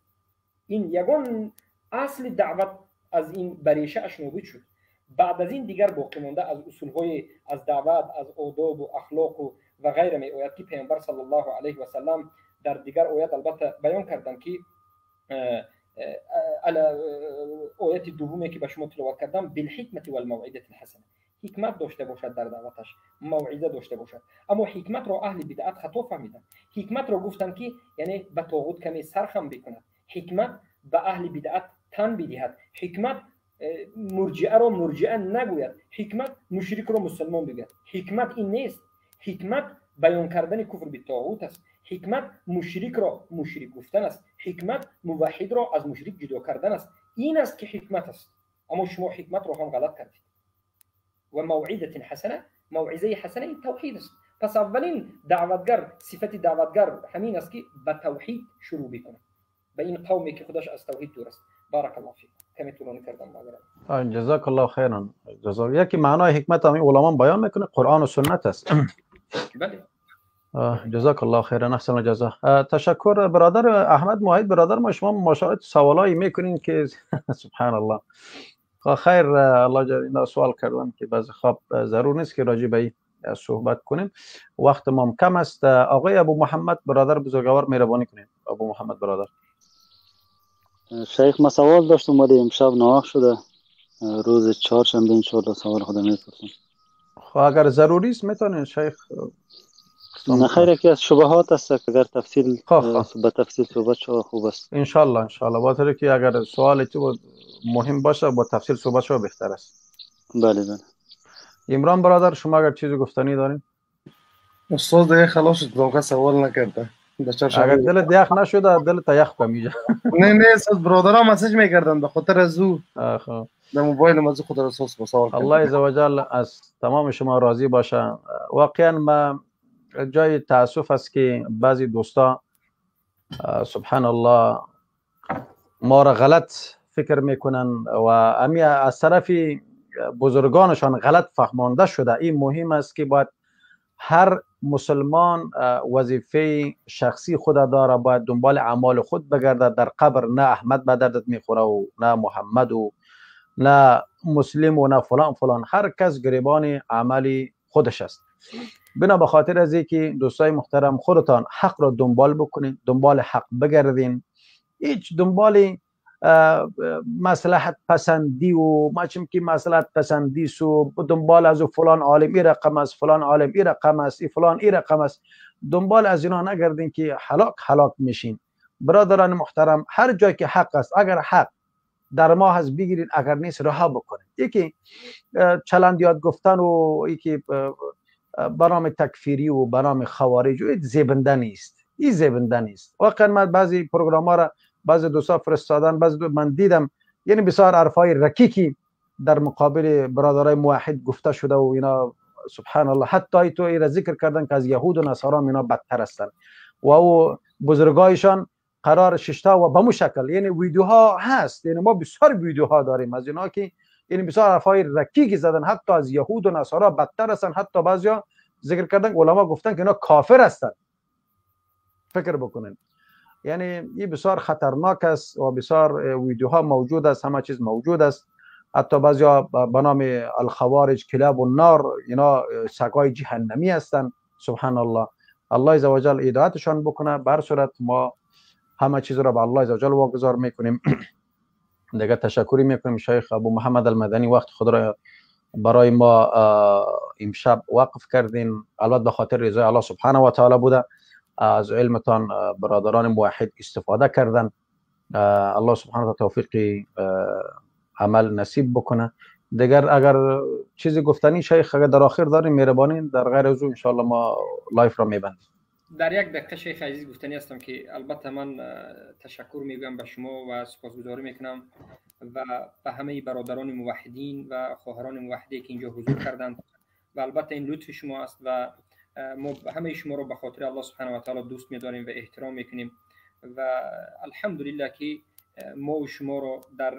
این یگان اصل دعوت از این بریشه اش نابود شد. بعد از این دیگر باقی مانده از اصولهای از دعوت، از آداب و اخلاق و غیره می آید که پیامبر صلی الله علیه و سلم در دیگر آیات البته بیان کردند که آیت دومی که به شما تلاوت کردم، بالحکمت والموعظه الحسنه، حکمت داشته باشد در دعوتش، موعظه داشته باشد. اما حکمت را اهل بدعت خطا فهمیدند. حکمت را گفتند که یعنی به طاغوت کمی سرخم بکند، حکمت به اهل بدعت تن بدهد، حکمت مرجئه را مرجئه نگوید، حکمت مشرک را مسلمان بگوید. حکمت این نیست. حکمت بیان کردن کفر به طاغوت است، حکمت مشرک را مشرک گفتن است، حکمت موحد را از مشرک جدا کردن است. این است که حکمت است. اما شما حکمت را هم غلط کردید. و موعظه حسنه، موعظه حسنه این توحید است. پس اولین دعوتگر، صفت دعوتگر همین است که به توحید شروع بکنه، به این قومی که خودش از توحید دور است. بارک الله فیک. کمی طولانی کردم معذرت. جزاک الله خیرا. جزاک. یکی معنای حکمت هم علما بیان میکنه، قرآن و سنت است. بله. جزاک الله خیرا، احسن الجزا. تشکر برادر احمد موحد. برادر ما شما ماشاءالله سوالایی میکنین که سبحان الله. خیر الله جل اینا سوال کردن که بعضی خواب ضرور نیست که راجع به صحبت کنیم. وقت ما کم است. آقای ابو محمد برادر بزرگوار مهربانی کنید. ابو محمد برادر. شیخ ما سوال داشتم ولی امشب ناوقت شده، روز چهارشنبه انشاءالله سوال خودم میپرسم. خب اگر ضروری است میتونین شیخ. نه خیر، یکی از شبهات است که اگر تفصیل به تفصیل صحبت شود خوب است. انشالله انشالله، با طوری که اگر سوال تو مهم باشه با تفصیل صحبت شود بهتر است. بله بله. عمران برادر شما اگر چیزی گفتنی دارین؟ استاد دیگه خلاص شد، واقعا سوال نکرده. اگر دلت یخ نشده دلت یخ کن اینجا. نه نه استاد، برادرها مسیج میکردن به خاطر از او در موبایل ما از خود اساس با سوال. الله عزوجل از تمام شما راضی باشه. واقعا ما جای تاسف است که بعضی دوستا سبحان الله ما را غلط فکر میکنن و امی از طرف بزرگانشان غلط فهمانده شده. این مهم است که باید هر مسلمان وظیفه شخصی خود داره، باید دنبال اعمال خود بگرده. در قبر نه احمد به دردت میخوره و نه محمد و نه مسلم و نه فلان فلان، هر کس گریبان عمل خودش است. بنا به خاطر از اینکه دوستای محترم خودتان حق را دنبال بکنین، دنبال حق بگردین، هیچ دنبال مصلحت پسندی و ما چیم که مصلحت پسندی سو دنبال از فلان عالم ای رقم است، فلان عالم ای رقم است، ای فلان ای رقم است، دنبال از اینا نگردین که هلاک هلاک میشین. برادران محترم هر جای که حق است، اگر حق در ما هست بگیرین، اگر نیست رها بکنین. یکی چلند یاد گفتن و یکی برنامه تکفیری و برنامه خوارج و زیبنده نیست، این زیبنده نیست. واقعا من بعضی پروگرام ها را بعضی دوستا فرستادن، بعضی من دیدم، یعنی بسیار حرفای رکیکی در مقابل برادرای موحد گفته شده و اینا سبحان الله، حتی تو ایرا ذکر کردن که از یهود و نصارا اینا بدتر هستند و او بزرگایشان قرار ششتا و به مو شکل، یعنی ویدیوها هست، یعنی ما بسیار ویدیوها داریم از اینا که یعنی بسیار حرفای رکیکی زدن، حتی از یهود و نصارا بدتر هستند. حتی بعضیا ذکر کردن علما گفتن که اینا کافر هستند. فکر بکنن، یعنی این بسیار خطرناک است و بسیار ویدیوها موجود است، همه چیز موجود است. حتی بعضیا به نام الخوارج کلاب النار، اینا سگای جهنمی هستند. سبحان الله، الله عزوجل هدایتشان بکنه. بر صورت ما همه چیز را به الله عزوجل واگذار میکنیم. دیگه تشکری میکنیم شیخ ابو محمد المدنی، وقت خود را برای ما امشب وقف کردین، البته به خاطر رضای الله سبحانه و تعالی بوده. از علمتان برادران موحد استفاده کردن. الله سبحانه و توفیق عمل نصیب بکنه. دیگر اگر چیزی گفتنی شیخ اگر در آخر داریم مهربانی، در غیر از ان شاء الله ما live را میبندیم. در یک دقیقه شیخ عزیز گفتنی هستم که البته من تشکر میگم به شما و سپاسگزاری میکنم و به همه برادران موحدین و خواهران موحده که اینجا حضور کردند و البته این لطف شما است و ما همه شما رو به خاطر الله سبحانه و تعالی دوست می‌داریم و احترام میکنیم و الحمدلله که ما و شما رو در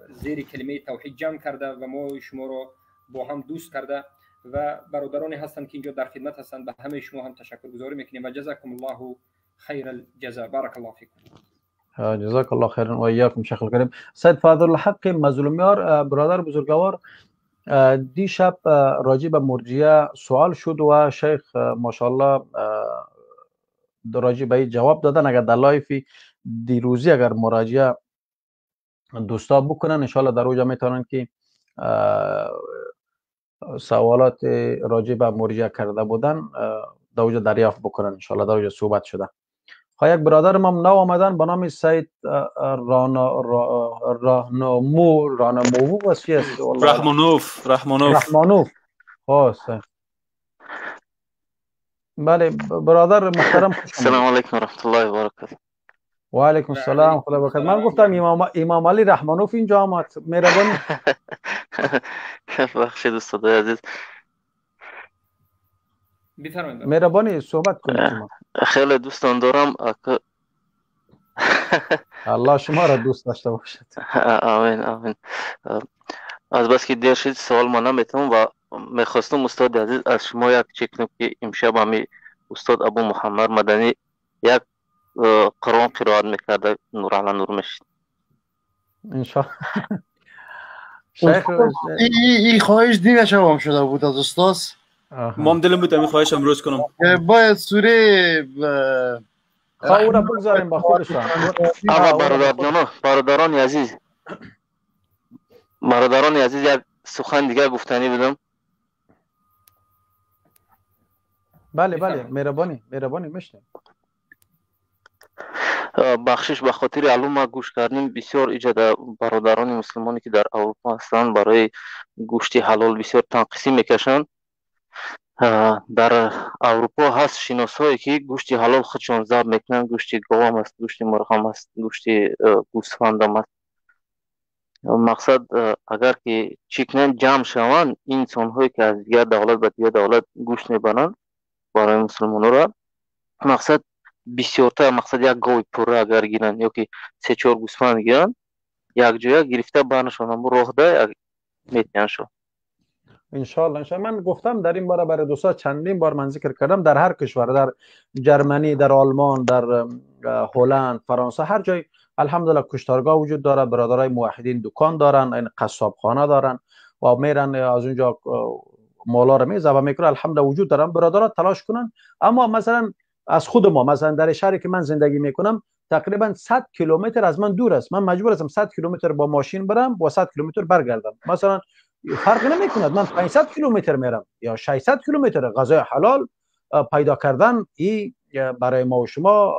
زیر کلمه توحید جمع کرده و ما و شما رو با هم دوست کرده و برادرانی هستند که اینجا در خدمت هستند. به همه شما هم تشکر گزاری میکنیم و جزاکم الله خیر الجزا. بارک الله فیکم. جزاک الله خیرا و ایاکم شیخ الکریم. سید فاضل الحق مظلومیار برادر بزرگوار، دیشب راجع به مرجیه سوال شد و شیخ ماشاءالله راجع به جواب دادن. اگر در live دیروزی اگر مراجعه دوستا بکنن انشالله در اوجا میتونن که سوالات راجع به مرجیه کرده بودن در اوجا دریافت بکنن انشالله، در اوجا صحبت شده. خب یک برادر ما نو آمدن به نام سید رانامو واسه است رحمانوف رحمانوف. خب بله برادر محترم، السلام علیکم و رحمت الله و برکاته. و علیکم السلام، خدا برکت. من گفتم امام علی رحمانوف اینجا آمد، مهربانی. بخشید استاد عزیز، بفرمایید، مهربانی صحبت کنید شما. خیلی دوستان دارم. الله شما را دوست داشته باشد. آمین آمین. از بس که دیر شد سوال ما نمیتونم و میخواستم استاد عزیز از شما یک چک کنم که امشب همی استاد ابو محمد مدنی یک قرآن قرائت میکرده، نور علی نور میشد انشاءالله. شیخ ای خواهش دینش هم شده بود از استاد. ما هم دلم بود همین خواهش امروز کنم. باید سوره او را بگذاریم با خودشان. اما برادران عزیز، برادران عزیز، یک سخن دیگه گفتنی بودم. بله بله، مهربانی میشنم. بخشش به خاطر علوم گوش کردیم بسیار ایجاد برادران مسلمانی که در اروپا هستند برای گوشت حلال بسیار تنقیصی میکشند. در اروپا هست شناسایی که گوشت حلال خودشان ضرب میکنن، گوشت گاو هم است، گوشت مرغ هم است، گوشت گوسفند هم است. مقصد اگر که چی کنن جمع شوند انسان هایی که از دیگر دولت به دیگر دولت گوشت میبرند برای مسلمان را، مقصد بسیارتر، مقصد یک گاو پوره اگر گیرن یا که 3-4 گوسفند گیرن یک جویا گرفته برنشان هم راه ده میتونن شد. انشالله. من گفتم در این باره برای دوستا چندین بار من ذکر کردم، در هر کشور، در جرمنی، در آلمان، در هلند، فرانسه، هر جای الحمدلله کشتارگاه وجود داره، برادرای موحدین دکان دارن، این قصابخانه دارن و میرن از اونجا مالا رو میذبح میکنن. الحمدلله وجود دارن، برادرها تلاش کنن. اما مثلا از خود ما، مثلا در شهری که من زندگی میکنم تقریبا 100 کیلومتر از من دور است، من مجبور هستم 100 کیلومتر با ماشین برم و 100 کیلومتر برگردم. مثلا فرق نمیکند، من 500 کیلومتر میرم یا 600 کیلومتر. غذای حلال پیدا کردن ای برای ما و شما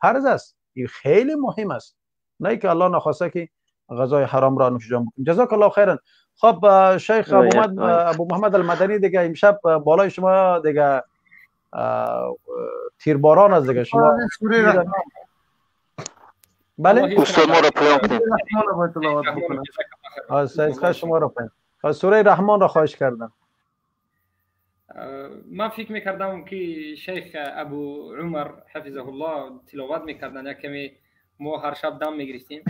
فرض است، این خیلی مهم است، نه که الله نخواسته که غذای حرام را نوش جان بکنیم. جزاک الله خیرا. خب شیخ ابو محمد المدنی دیگه امشب بالای شما دیگه تیرباران است دیگه شما. بله استاد ما را پیام کنید. شما را پیام. سوره رحمان را خواهش کردم. من فکر میکردم که شیخ ابو عمر حفظه الله تلاوت میکردن، یک کمی ما هر شب دم میگرفتیم.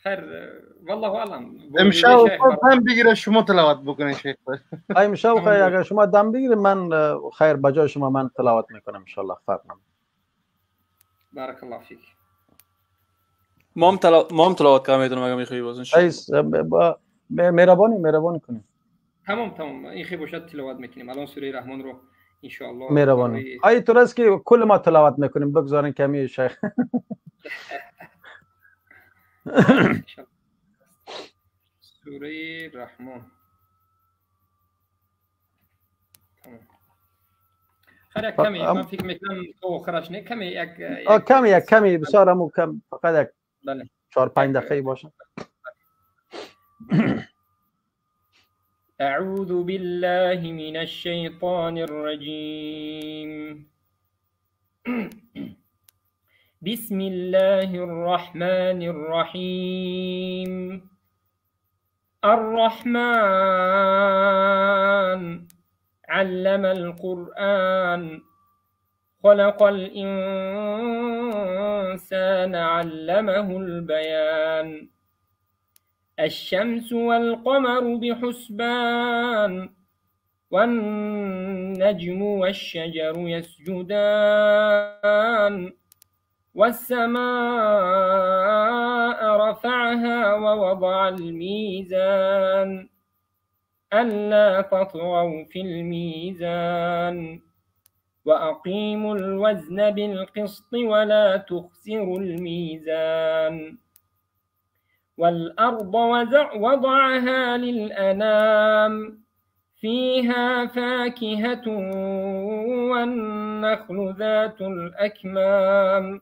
خیر والله اعلم. امشب دم بگیره شما تلاوت بکنید شیخ. امشب خیر اگر شما دم بگیره من خیر بجای شما من تلاوت میکنم ان شاء الله. فرق نمیکنه. بارک الله فیک. ما هم تلاوت کنم میتونم اگر میخوایی باز. مهربانی کنید. تمام این خیلی باشد تلاوت میکنیم الان سوره رحمان رو ان شاء الله. مهربانی. ای تو است که کل ما تلاوت میکنیم، بگذارین کمی شیخ. سوره رحمان. تمام. خیر کمی من فکر میکنم تو آخرش نه کمی یک کمی بسیار همون کم، فقط یک بله 4-5 دقیقه باشه. أعوذ بالله من الشيطان الرجيم. بسم الله الرحمن الرحيم. الرحمن علم القرآن، خلق الإنسان علمه البيان. الشمس والقمر بحسبان، والنجم والشجر يسجدان، والسماء رفعها ووضع الميزان، ألا تطغوا في الميزان، وأقيموا الوزن بالقسط ولا تخسروا الميزان، والأرض وضعها للأنام، فيها فاكهة والنخل ذات الأكمام،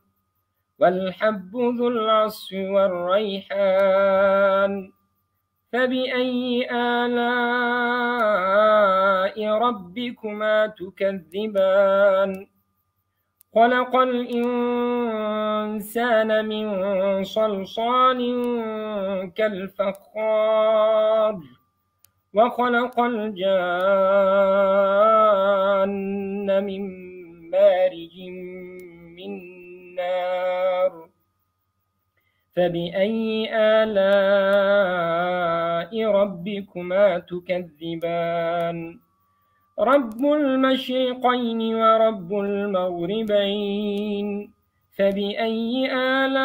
والحب ذو العصف والريحان، فبأي آلاء ربكما تكذبان؟ خلق الإنسان من صلصال كالفخار، وخلق الجان من مارج من نار، فبأي آلاء ربكما تكذبان؟ رب المشرقين ورب المغربين، فبأي آلاء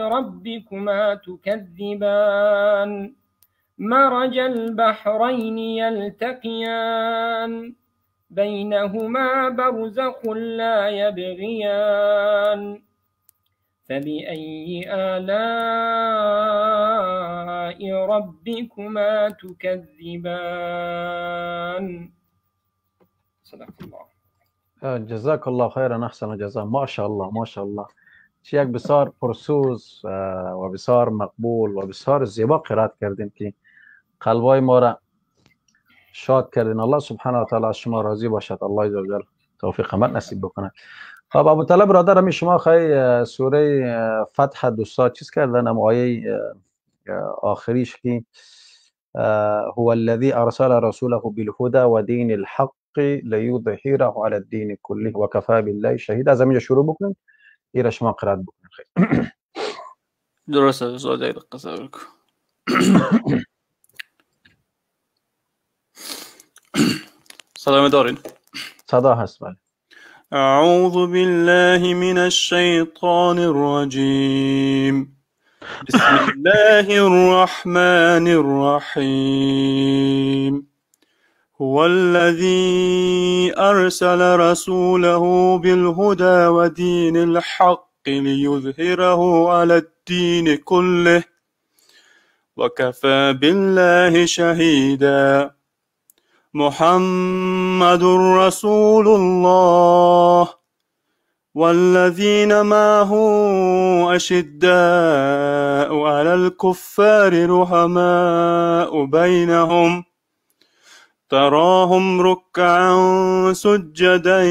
ربكما تكذبان؟ مرج البحرين يلتقيان بينهما برزخ لا يبغيان فبأي آلاء ربكما تكذبان. صدق الله. جزاك الله خيرا احسن الجزاء. ما شاء الله ما شاء الله، یک بسیار پرسوز و بسیار مقبول و بسیار زیبا قرائت کردین که قلبای ما را شاد کردین. الله سبحانه و تعالی از شما راضی باشد. الله عزوجل توفیق عمل نصیب بکنه. خب ابو طالب برادر، می شما خیلی سوره فتح دوستا چیز کردن، ام آیه آخریش که هو الذي ارسل رسوله بالهدى ودين الحق ليظهره على الدين كله وكفى بالله شهيدا. از همینجا شروع بکنین، ایره شما قرائت بکنین. خیلی درست است. یک دقیقه صبر کن. سلام دارین؟ صدا هست. بله. اعوذ بالله من الشیطان الرجیم. بسم الله الرحمن الرحیم. هو الذي أرسل رسوله بالهدى ودين الحق ليظهره على الدين كله وكفى بالله شهيدا. محمد رسول الله والذين معه أشداء على الكفار رحماء بينهم تراهم ركعا سجدا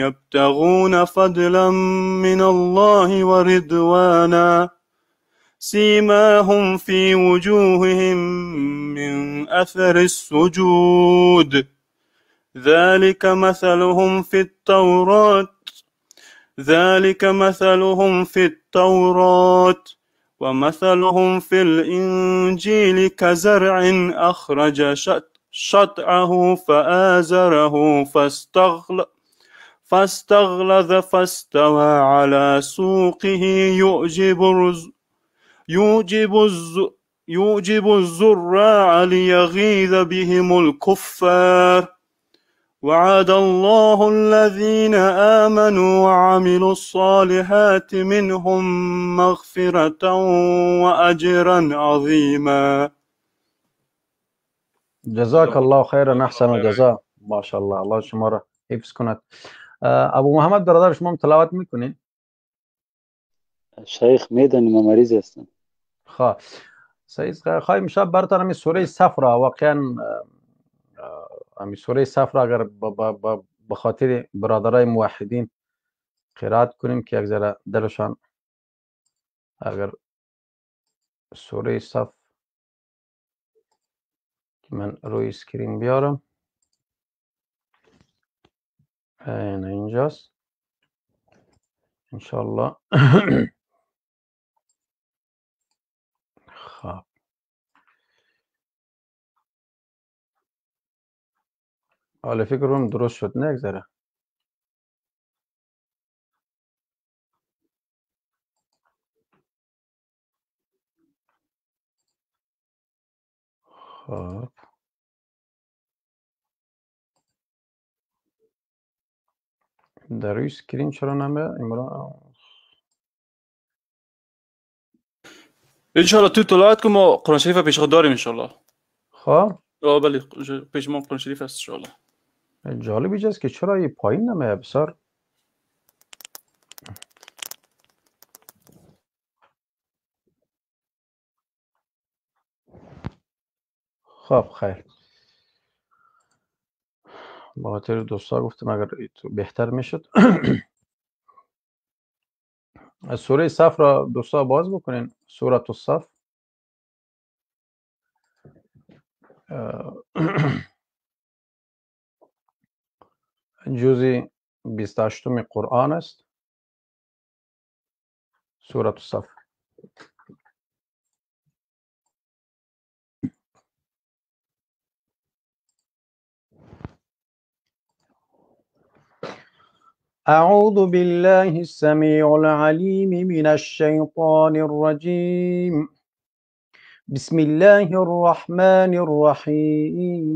يبتغون فضلا من الله ورضوانا سيماهم في وجوههم من أثر السجود ذلك مثلهم في التوراة ومثلهم في الإنجيل كزرع أخرج شطأه فآزره فاستغلظ فاستوى على سوقه يعجب الزراع ليغيظ بهم الكفار. وعد الله الذين آمنوا وعملوا الصالحات منهم مغفرة وأجرا عظيما. جزاک الله خیرا احسن الجزا. ماشاءالله، الله شما را حفظ کند. ابو محمد برادر، شما هم تلاوت میکنین؟ شیخ میدانی ما مریض هستم. خب صحیح. خواهیم شب براتون همین سوره صف را، واقعا همین سوره صف را اگر به خاطر برادرای موحدین قرائت کنیم که یک ذره دلشان، اگر سوره صف که من روی screen بیارم، این اینجاست انشالله. خب حالا فکر کنم درست شد، نه یک ذره. خب در روی screen چرا نمیاد؟ انشالله تو تلاوت که ما قرآن شریف پیش خود داریم انشالله. خب بله، پیش ما قرآن شریف است انشالله. جالب اینجاست که چرا یه پایین نمیاد بسیار. خب خیر، با خاطر دوستا گفتم اگر بهتر میشد. از سوره صف را دوستا باز بکنین، سوره الصف. جزء 28 قرآن است، سوره الصف. أعوذ بالله السميع العليم من الشيطان الرجيم. بسم الله الرحمن الرحيم.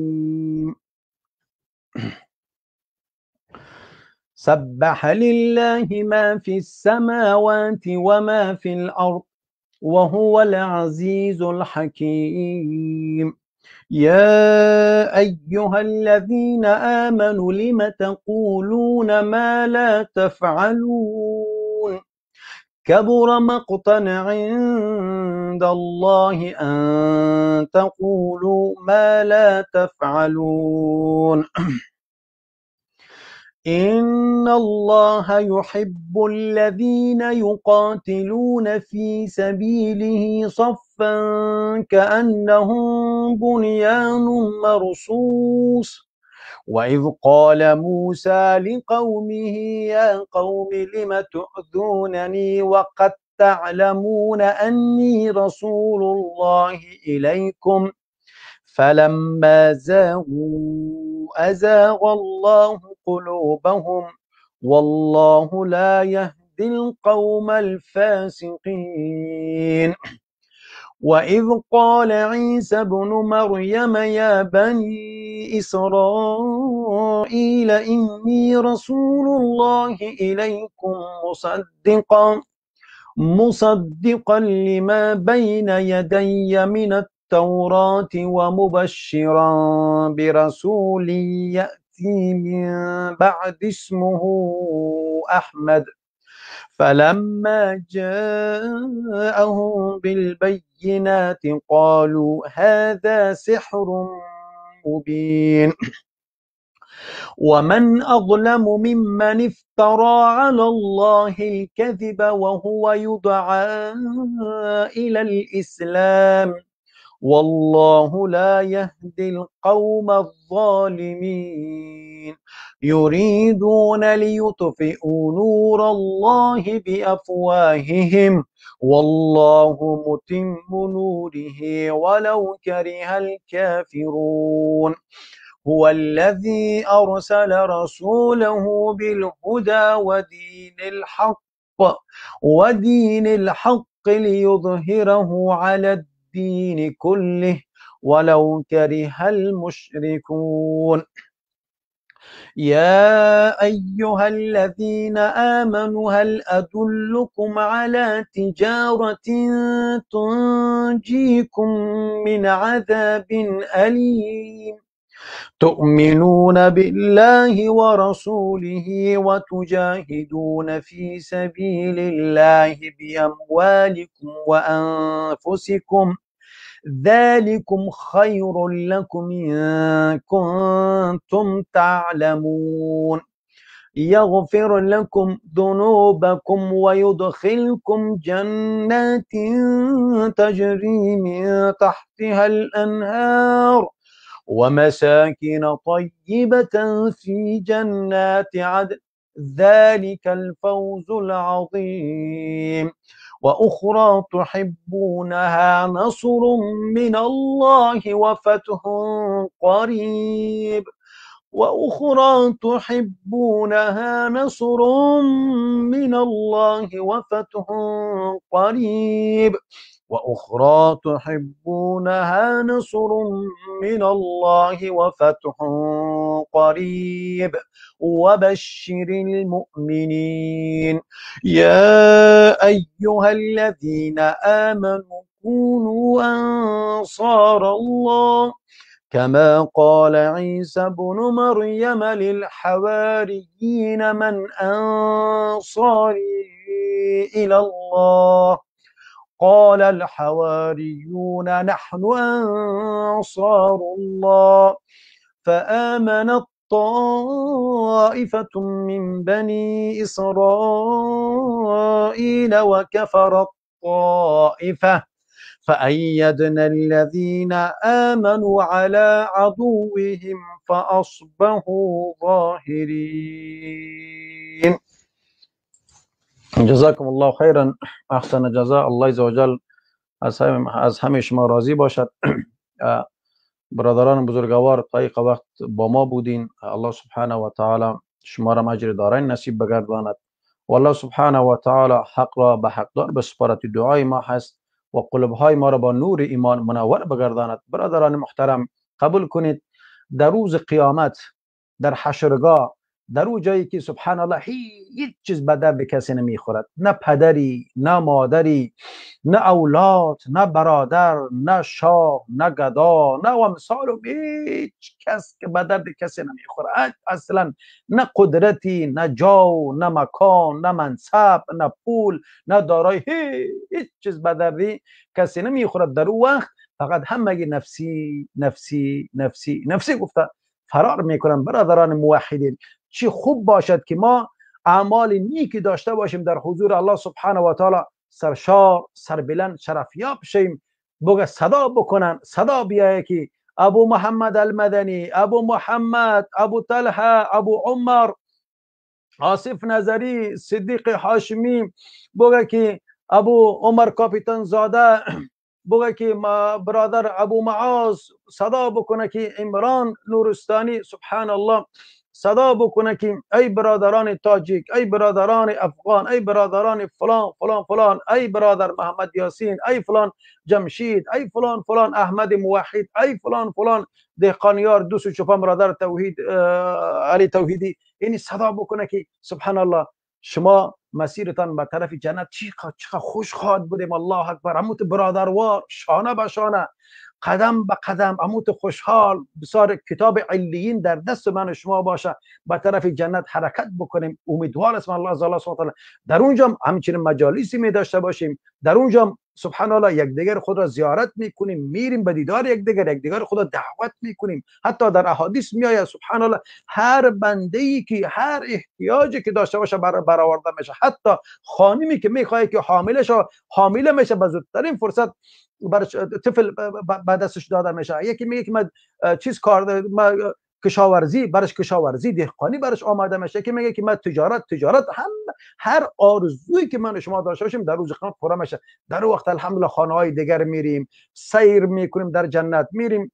سبح لله ما في السماوات وما في الأرض وهو العزيز الحكيم. يا أيها الذين آمنوا لم تقولون ما لا تفعلون؟ كبر مقتا عند الله أن تقولوا ما لا تفعلون. إن الله يحب الذين يقاتلون في سبيله صفا كأنهم بنيان مرصوص. وإذ قال موسى لقومه يا قوم لم تؤذونني وقد تعلمون أني رسول الله إليكم فلما زاغوا أزاغ الله قلوبهم والله لا يهدي القوم الفاسقين. وإذ قال عيسى ابن مريم يا بني إسرائيل إني رسول الله إليكم مصدقا لما بين يدي من التوراة ومبشرا برسول يأتي من بعد اسمه أحمد. فلما جاءهم بالبينات قالوا هذا سحر مبين. ومن أظلم ممن افترى على الله الكذب وهو يدعى إلى الإسلام والله لا يهدي القوم الظالمين. يريدون ليطفئوا نور الله بأفواههم والله متم نوره ولو كره الكافرون. هو الذي أرسل رسوله بالهدى ودين الحق ليظهره على الدين كله ولو كره المشركون. يا أيها الذين آمنوا هل أدلكم على تجارة تنجيكم من عذاب أليم؟ تؤمنون بالله ورسوله وتجاهدون في سبيل الله بأموالكم وأنفسكم ذلكم خير لكم إن كنتم تعلمون. يغفر لكم ذنوبكم ويدخلكم جنات تجري من تحتها الأنهار ومساكن طيبة في جنات عدن ذلك الفوز العظيم. وأخرى تحبونها نصر من الله وفتح قريب. وأخرى تحبونها نصر من الله وفتح قريب. وأخرى تحبونها نصر من الله وفتح قريب وبشر المؤمنين. يا أيها الذين آمنوا كونوا أنصار الله كما قال عيسى ابن مريم للحواريين من أنصاري إلى الله؟ قال الحواريون نحن أنصار الله. فآمنت طائفة من بني إسرائيل وكفرت طائفة فأيدنا الذين آمنوا على عدوهم فأصبحوا ظاهرين. جزاکم الله خیرا، احسن جزا. الله عزوجل از همه شما راضی باشد. برادران بزرگوار تا یک وقت با ما بودین. الله سبحانه و تعالی شما را اجر دارین نصیب بگرداند و الله سبحانه و تعالی حق را به حقدار بسپارد. دعای ما هست و قلوب های ما را با نور ایمان منور بگرداند. برادران محترم، قبول کنید در روز قیامت، در حشرگاه، در او جایی که سبحان الله هیچ چیز به درد کسی نمیخورد، نه پدری، نه مادری، نه اولاد، نه برادر، نه شاه، نه گدا، نه امثال، هیچ کس که به درد کسی نمیخورد اصلا، نه قدرتی، نه جا، نه مکان، نه منصب، نه پول، نه دارایی، هیچ چیز به درد کسی نمیخورد. در او وقت فقط همگی نفسی نفسی نفسی نفسی گفته فرار میکنن. برادران موحدین، چی خوب باشد که ما اعمال نیکی داشته باشیم در حضور الله سبحانه و تعالی، سرشار، سربلند، شرفیاب شیم، بگه صدا بکنن، صدا بیایه که ابو محمد المدنی، ابو محمد، ابو طلحه، ابو عمر، آصف نظری، صدیق هاشمی، بگه که ابو عمر کاپیتان زاده، بگه که برادر ابو معاذ، صدا بکنه که عمران نورستانی، سبحان الله، صدا بکنه که ای برادران تاجیک، ای برادران افغان، ای برادران فلان فلان فلان، ای برادر محمد یاسین، ای فلان جمشید، ای فلان فلان احمد موحد، ای فلان فلان دهقانیار، دوست چوپان، برادر توحید علی توحیدی. یعنی صدا بکنه که سبحان الله شما مسیرتان به طرف جنت چی خوش خواهد بودیم. الله اکبر، عموت برادروار، شانه به شانه، قدم به قدم، عموت خوشحال، بسار کتاب علیین در دست من و شما باشه، به طرف جنت حرکت بکنیم. امیدوار هستم الله عز و جل در اونجا همچنین مجالسی می داشته باشیم، در اونجا سبحان الله یکدیگر خود را زیارت میکنیم، میریم به دیدار یکدیگر، یکدیگر خود را دعوت میکنیم. حتی در احادیث میآید سبحان الله هر بنده ای که هر احتیاجی که داشته باشه برآورده میشه. حتی خانمی که میخواد که حامله شه، حامله میشه، به زودترین فرصت برش طفل به دستش داده میشه. یکی میگه که من چیز کار، من کشاورزی، برش کشاورزی، دهقانی برش آماده میشه. که میگه که من تجارت، تجارت، هم هر آرزویی که من و شما داشته باشیم در روز قیامت پوره میشه. در وقت الحمدلله خانه های دیگر میریم، سیر میکنیم، در جنت میریم،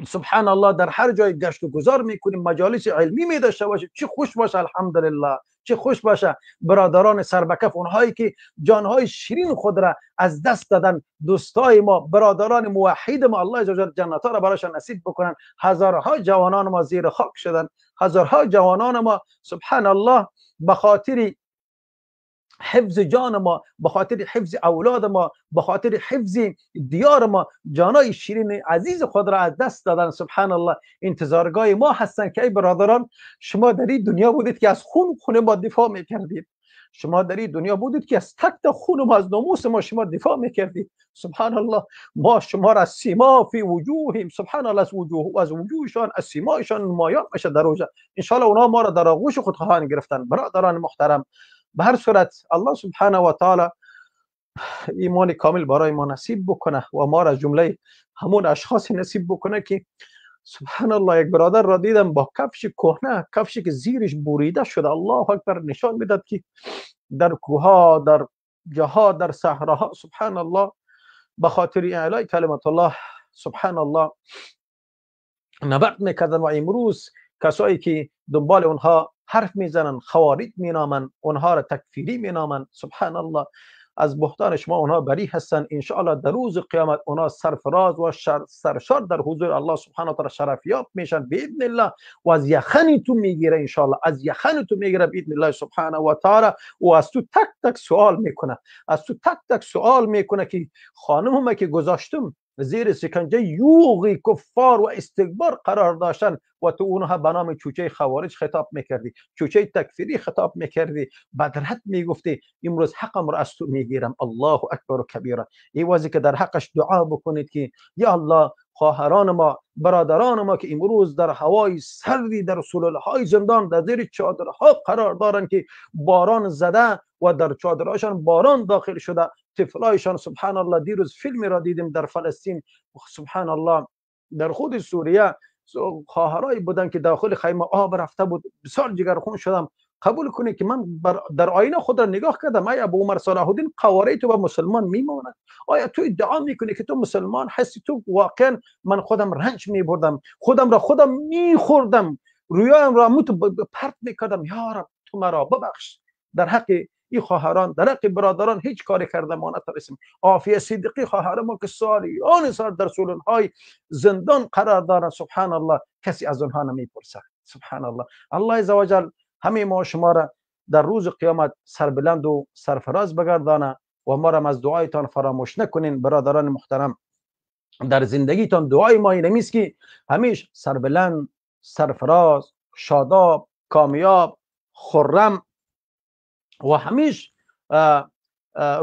سبحان الله در هر جای گشت و گذار میکنیم، مجالس علمی می داشته باشیم. چه خوش باشه الحمدلله، چه خوش باشه برادران سربکف، اونهایی که جانهای شیرین خود را از دست دادن، دوستای ما، برادران موحد ما، الله عز جنت ها را برایشان نصیب بکنن. هزارها جوانان ما زیر خاک شدن، هزارها جوانان ما سبحان الله به خاطر حفظ جان ما، به خاطر حفظ اولاد ما، به خاطر حفظ دیار ما، جانای شیرین عزیز خود را از دست دادن. سبحان الله انتظارگاه ما هستن که ای برادران شما در این دنیا بودید که از خون ما دفاع میکردید، شما در این دنیا بودید که از تک خون ما، از ناموس ما شما دفاع میکردید. سبحان الله ما شما را سیما فی وجوههم، سبحان الله از وجوه از وجوهشان، از سیمایشان نمایان میشه در روزه. ان شاء الله اونا ما را در آغوش خود خواهند گرفتن. برادران محترم، به هر صورت الله سبحانه و تعالی ایمان کامل برای ما نصیب بکنه و ما را از جمله همون اشخاص نصیب بکنه که سبحان الله یک برادر را دیدم با کفش کهنه، کفشی که زیرش بریده شده، الله اکبر، نشان میداد که در کوه‌ها، در جاها، در صحراها، سبحان الله به خاطر اعلای کلمت الله سبحان الله نبرد میکردن. و امروز کسایی که دنبال اونها حرف میزنن، خوارج مینامن، اونها را تکفیری مینامن، سبحان الله از بهتان شما اونها بری هستن. ان شاء الله در روز قیامت اونها سرفراز و سرشار در حضور الله سبحانه و تعالی شرفیاب میشن باذن الله، و از یخن تو میگیره ان شاء الله، از یخن تو میگیره باذن الله سبحانه و تعالی، و از تو تک تک سوال میکنه، از تو تک تک سوال میکنه که خانمم که گذاشتم زیر سکنجه یوغی کفار و استکبار قرار داشتن و تو اونها به نام چوچه خوارج خطاب میکردی، چوچه تکفیری خطاب میکردی، بدرت میگفتی، امروز حقم را از تو میگیرم. الله اکبر و کبیره. ای وازی که در حقش دعا بکنید که یا الله خواهران ما، برادران ما که امروز در هوای سردی، در سلولهای زندان، در زیر چادرها قرار دارن که باران زده و در چادرهاشان باران داخل شده، طفلایشان سبحان الله دیروز فیلمی را دیدیم در فلسطین، سبحان الله در خود سوریه خواهرایی بودن که داخل خیمه آب رفته بود، بسیار جگرخون شدم. قبول کنید که من در آینه خود را نگاه کردم، آیا ابو عمر صلاح الدین قواره تو به مسلمان میماند؟ آیا تو ادعا میکنی که تو مسلمان هستی؟ تو واقعا من خودم رنج میبردم، خودم را خودم میخوردم، رویایم را مت پرت میکردم، یا رب تو مرا ببخش در حق این خواهران در حق برادران هیچ کاری کرده ما نتونستیم. عافیه صدیقی خواهر ما که سالیان سال در سالن‌های زندان قرار دارند، سبحان الله، کسی از آنها نمیپرسد. سبحان الله. الله عزوجل همه ما شما را در روز قیامت سربلند و سرفراز بگردانه و ما را از دعایتان فراموش نکنین برادران محترم. در زندگیتان دعای ما این است که همیش سربلند، سرفراز، شاداب، کامیاب، خرم و همیش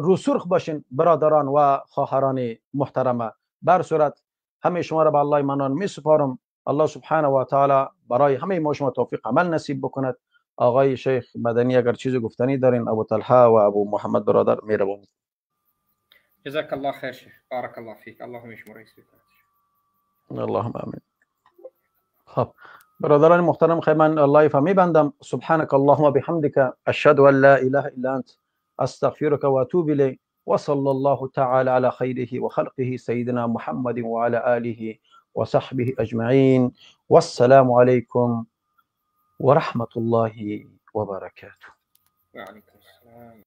رو سرخ باشین برادران و خواهران محترمه. بر صورت همه شما را به الله منان می سپارم. الله سبحانه و تعالی برای همه ما شما توفیق عمل نصیب بکند. آقای شیخ مدنی اگر چیز گفتنی دارین، ابو طلحه و ابو محمد برادر میروند. جزاك الله خير شيخ، بارك الله فيك، اللهم يشمر رئيس. اللهم امين. خب برادران محترم، خیلی من live میبندم. سبحانك اللهم بحمدك اشهد ان لا اله الا انت استغفرك واتوب اليك وصلى الله تعالى على خيره وخلقه سيدنا محمد وعلى آله وصحبه اجمعين والسلام عليكم ورحمة الله وبركاته. وعليكم السلام.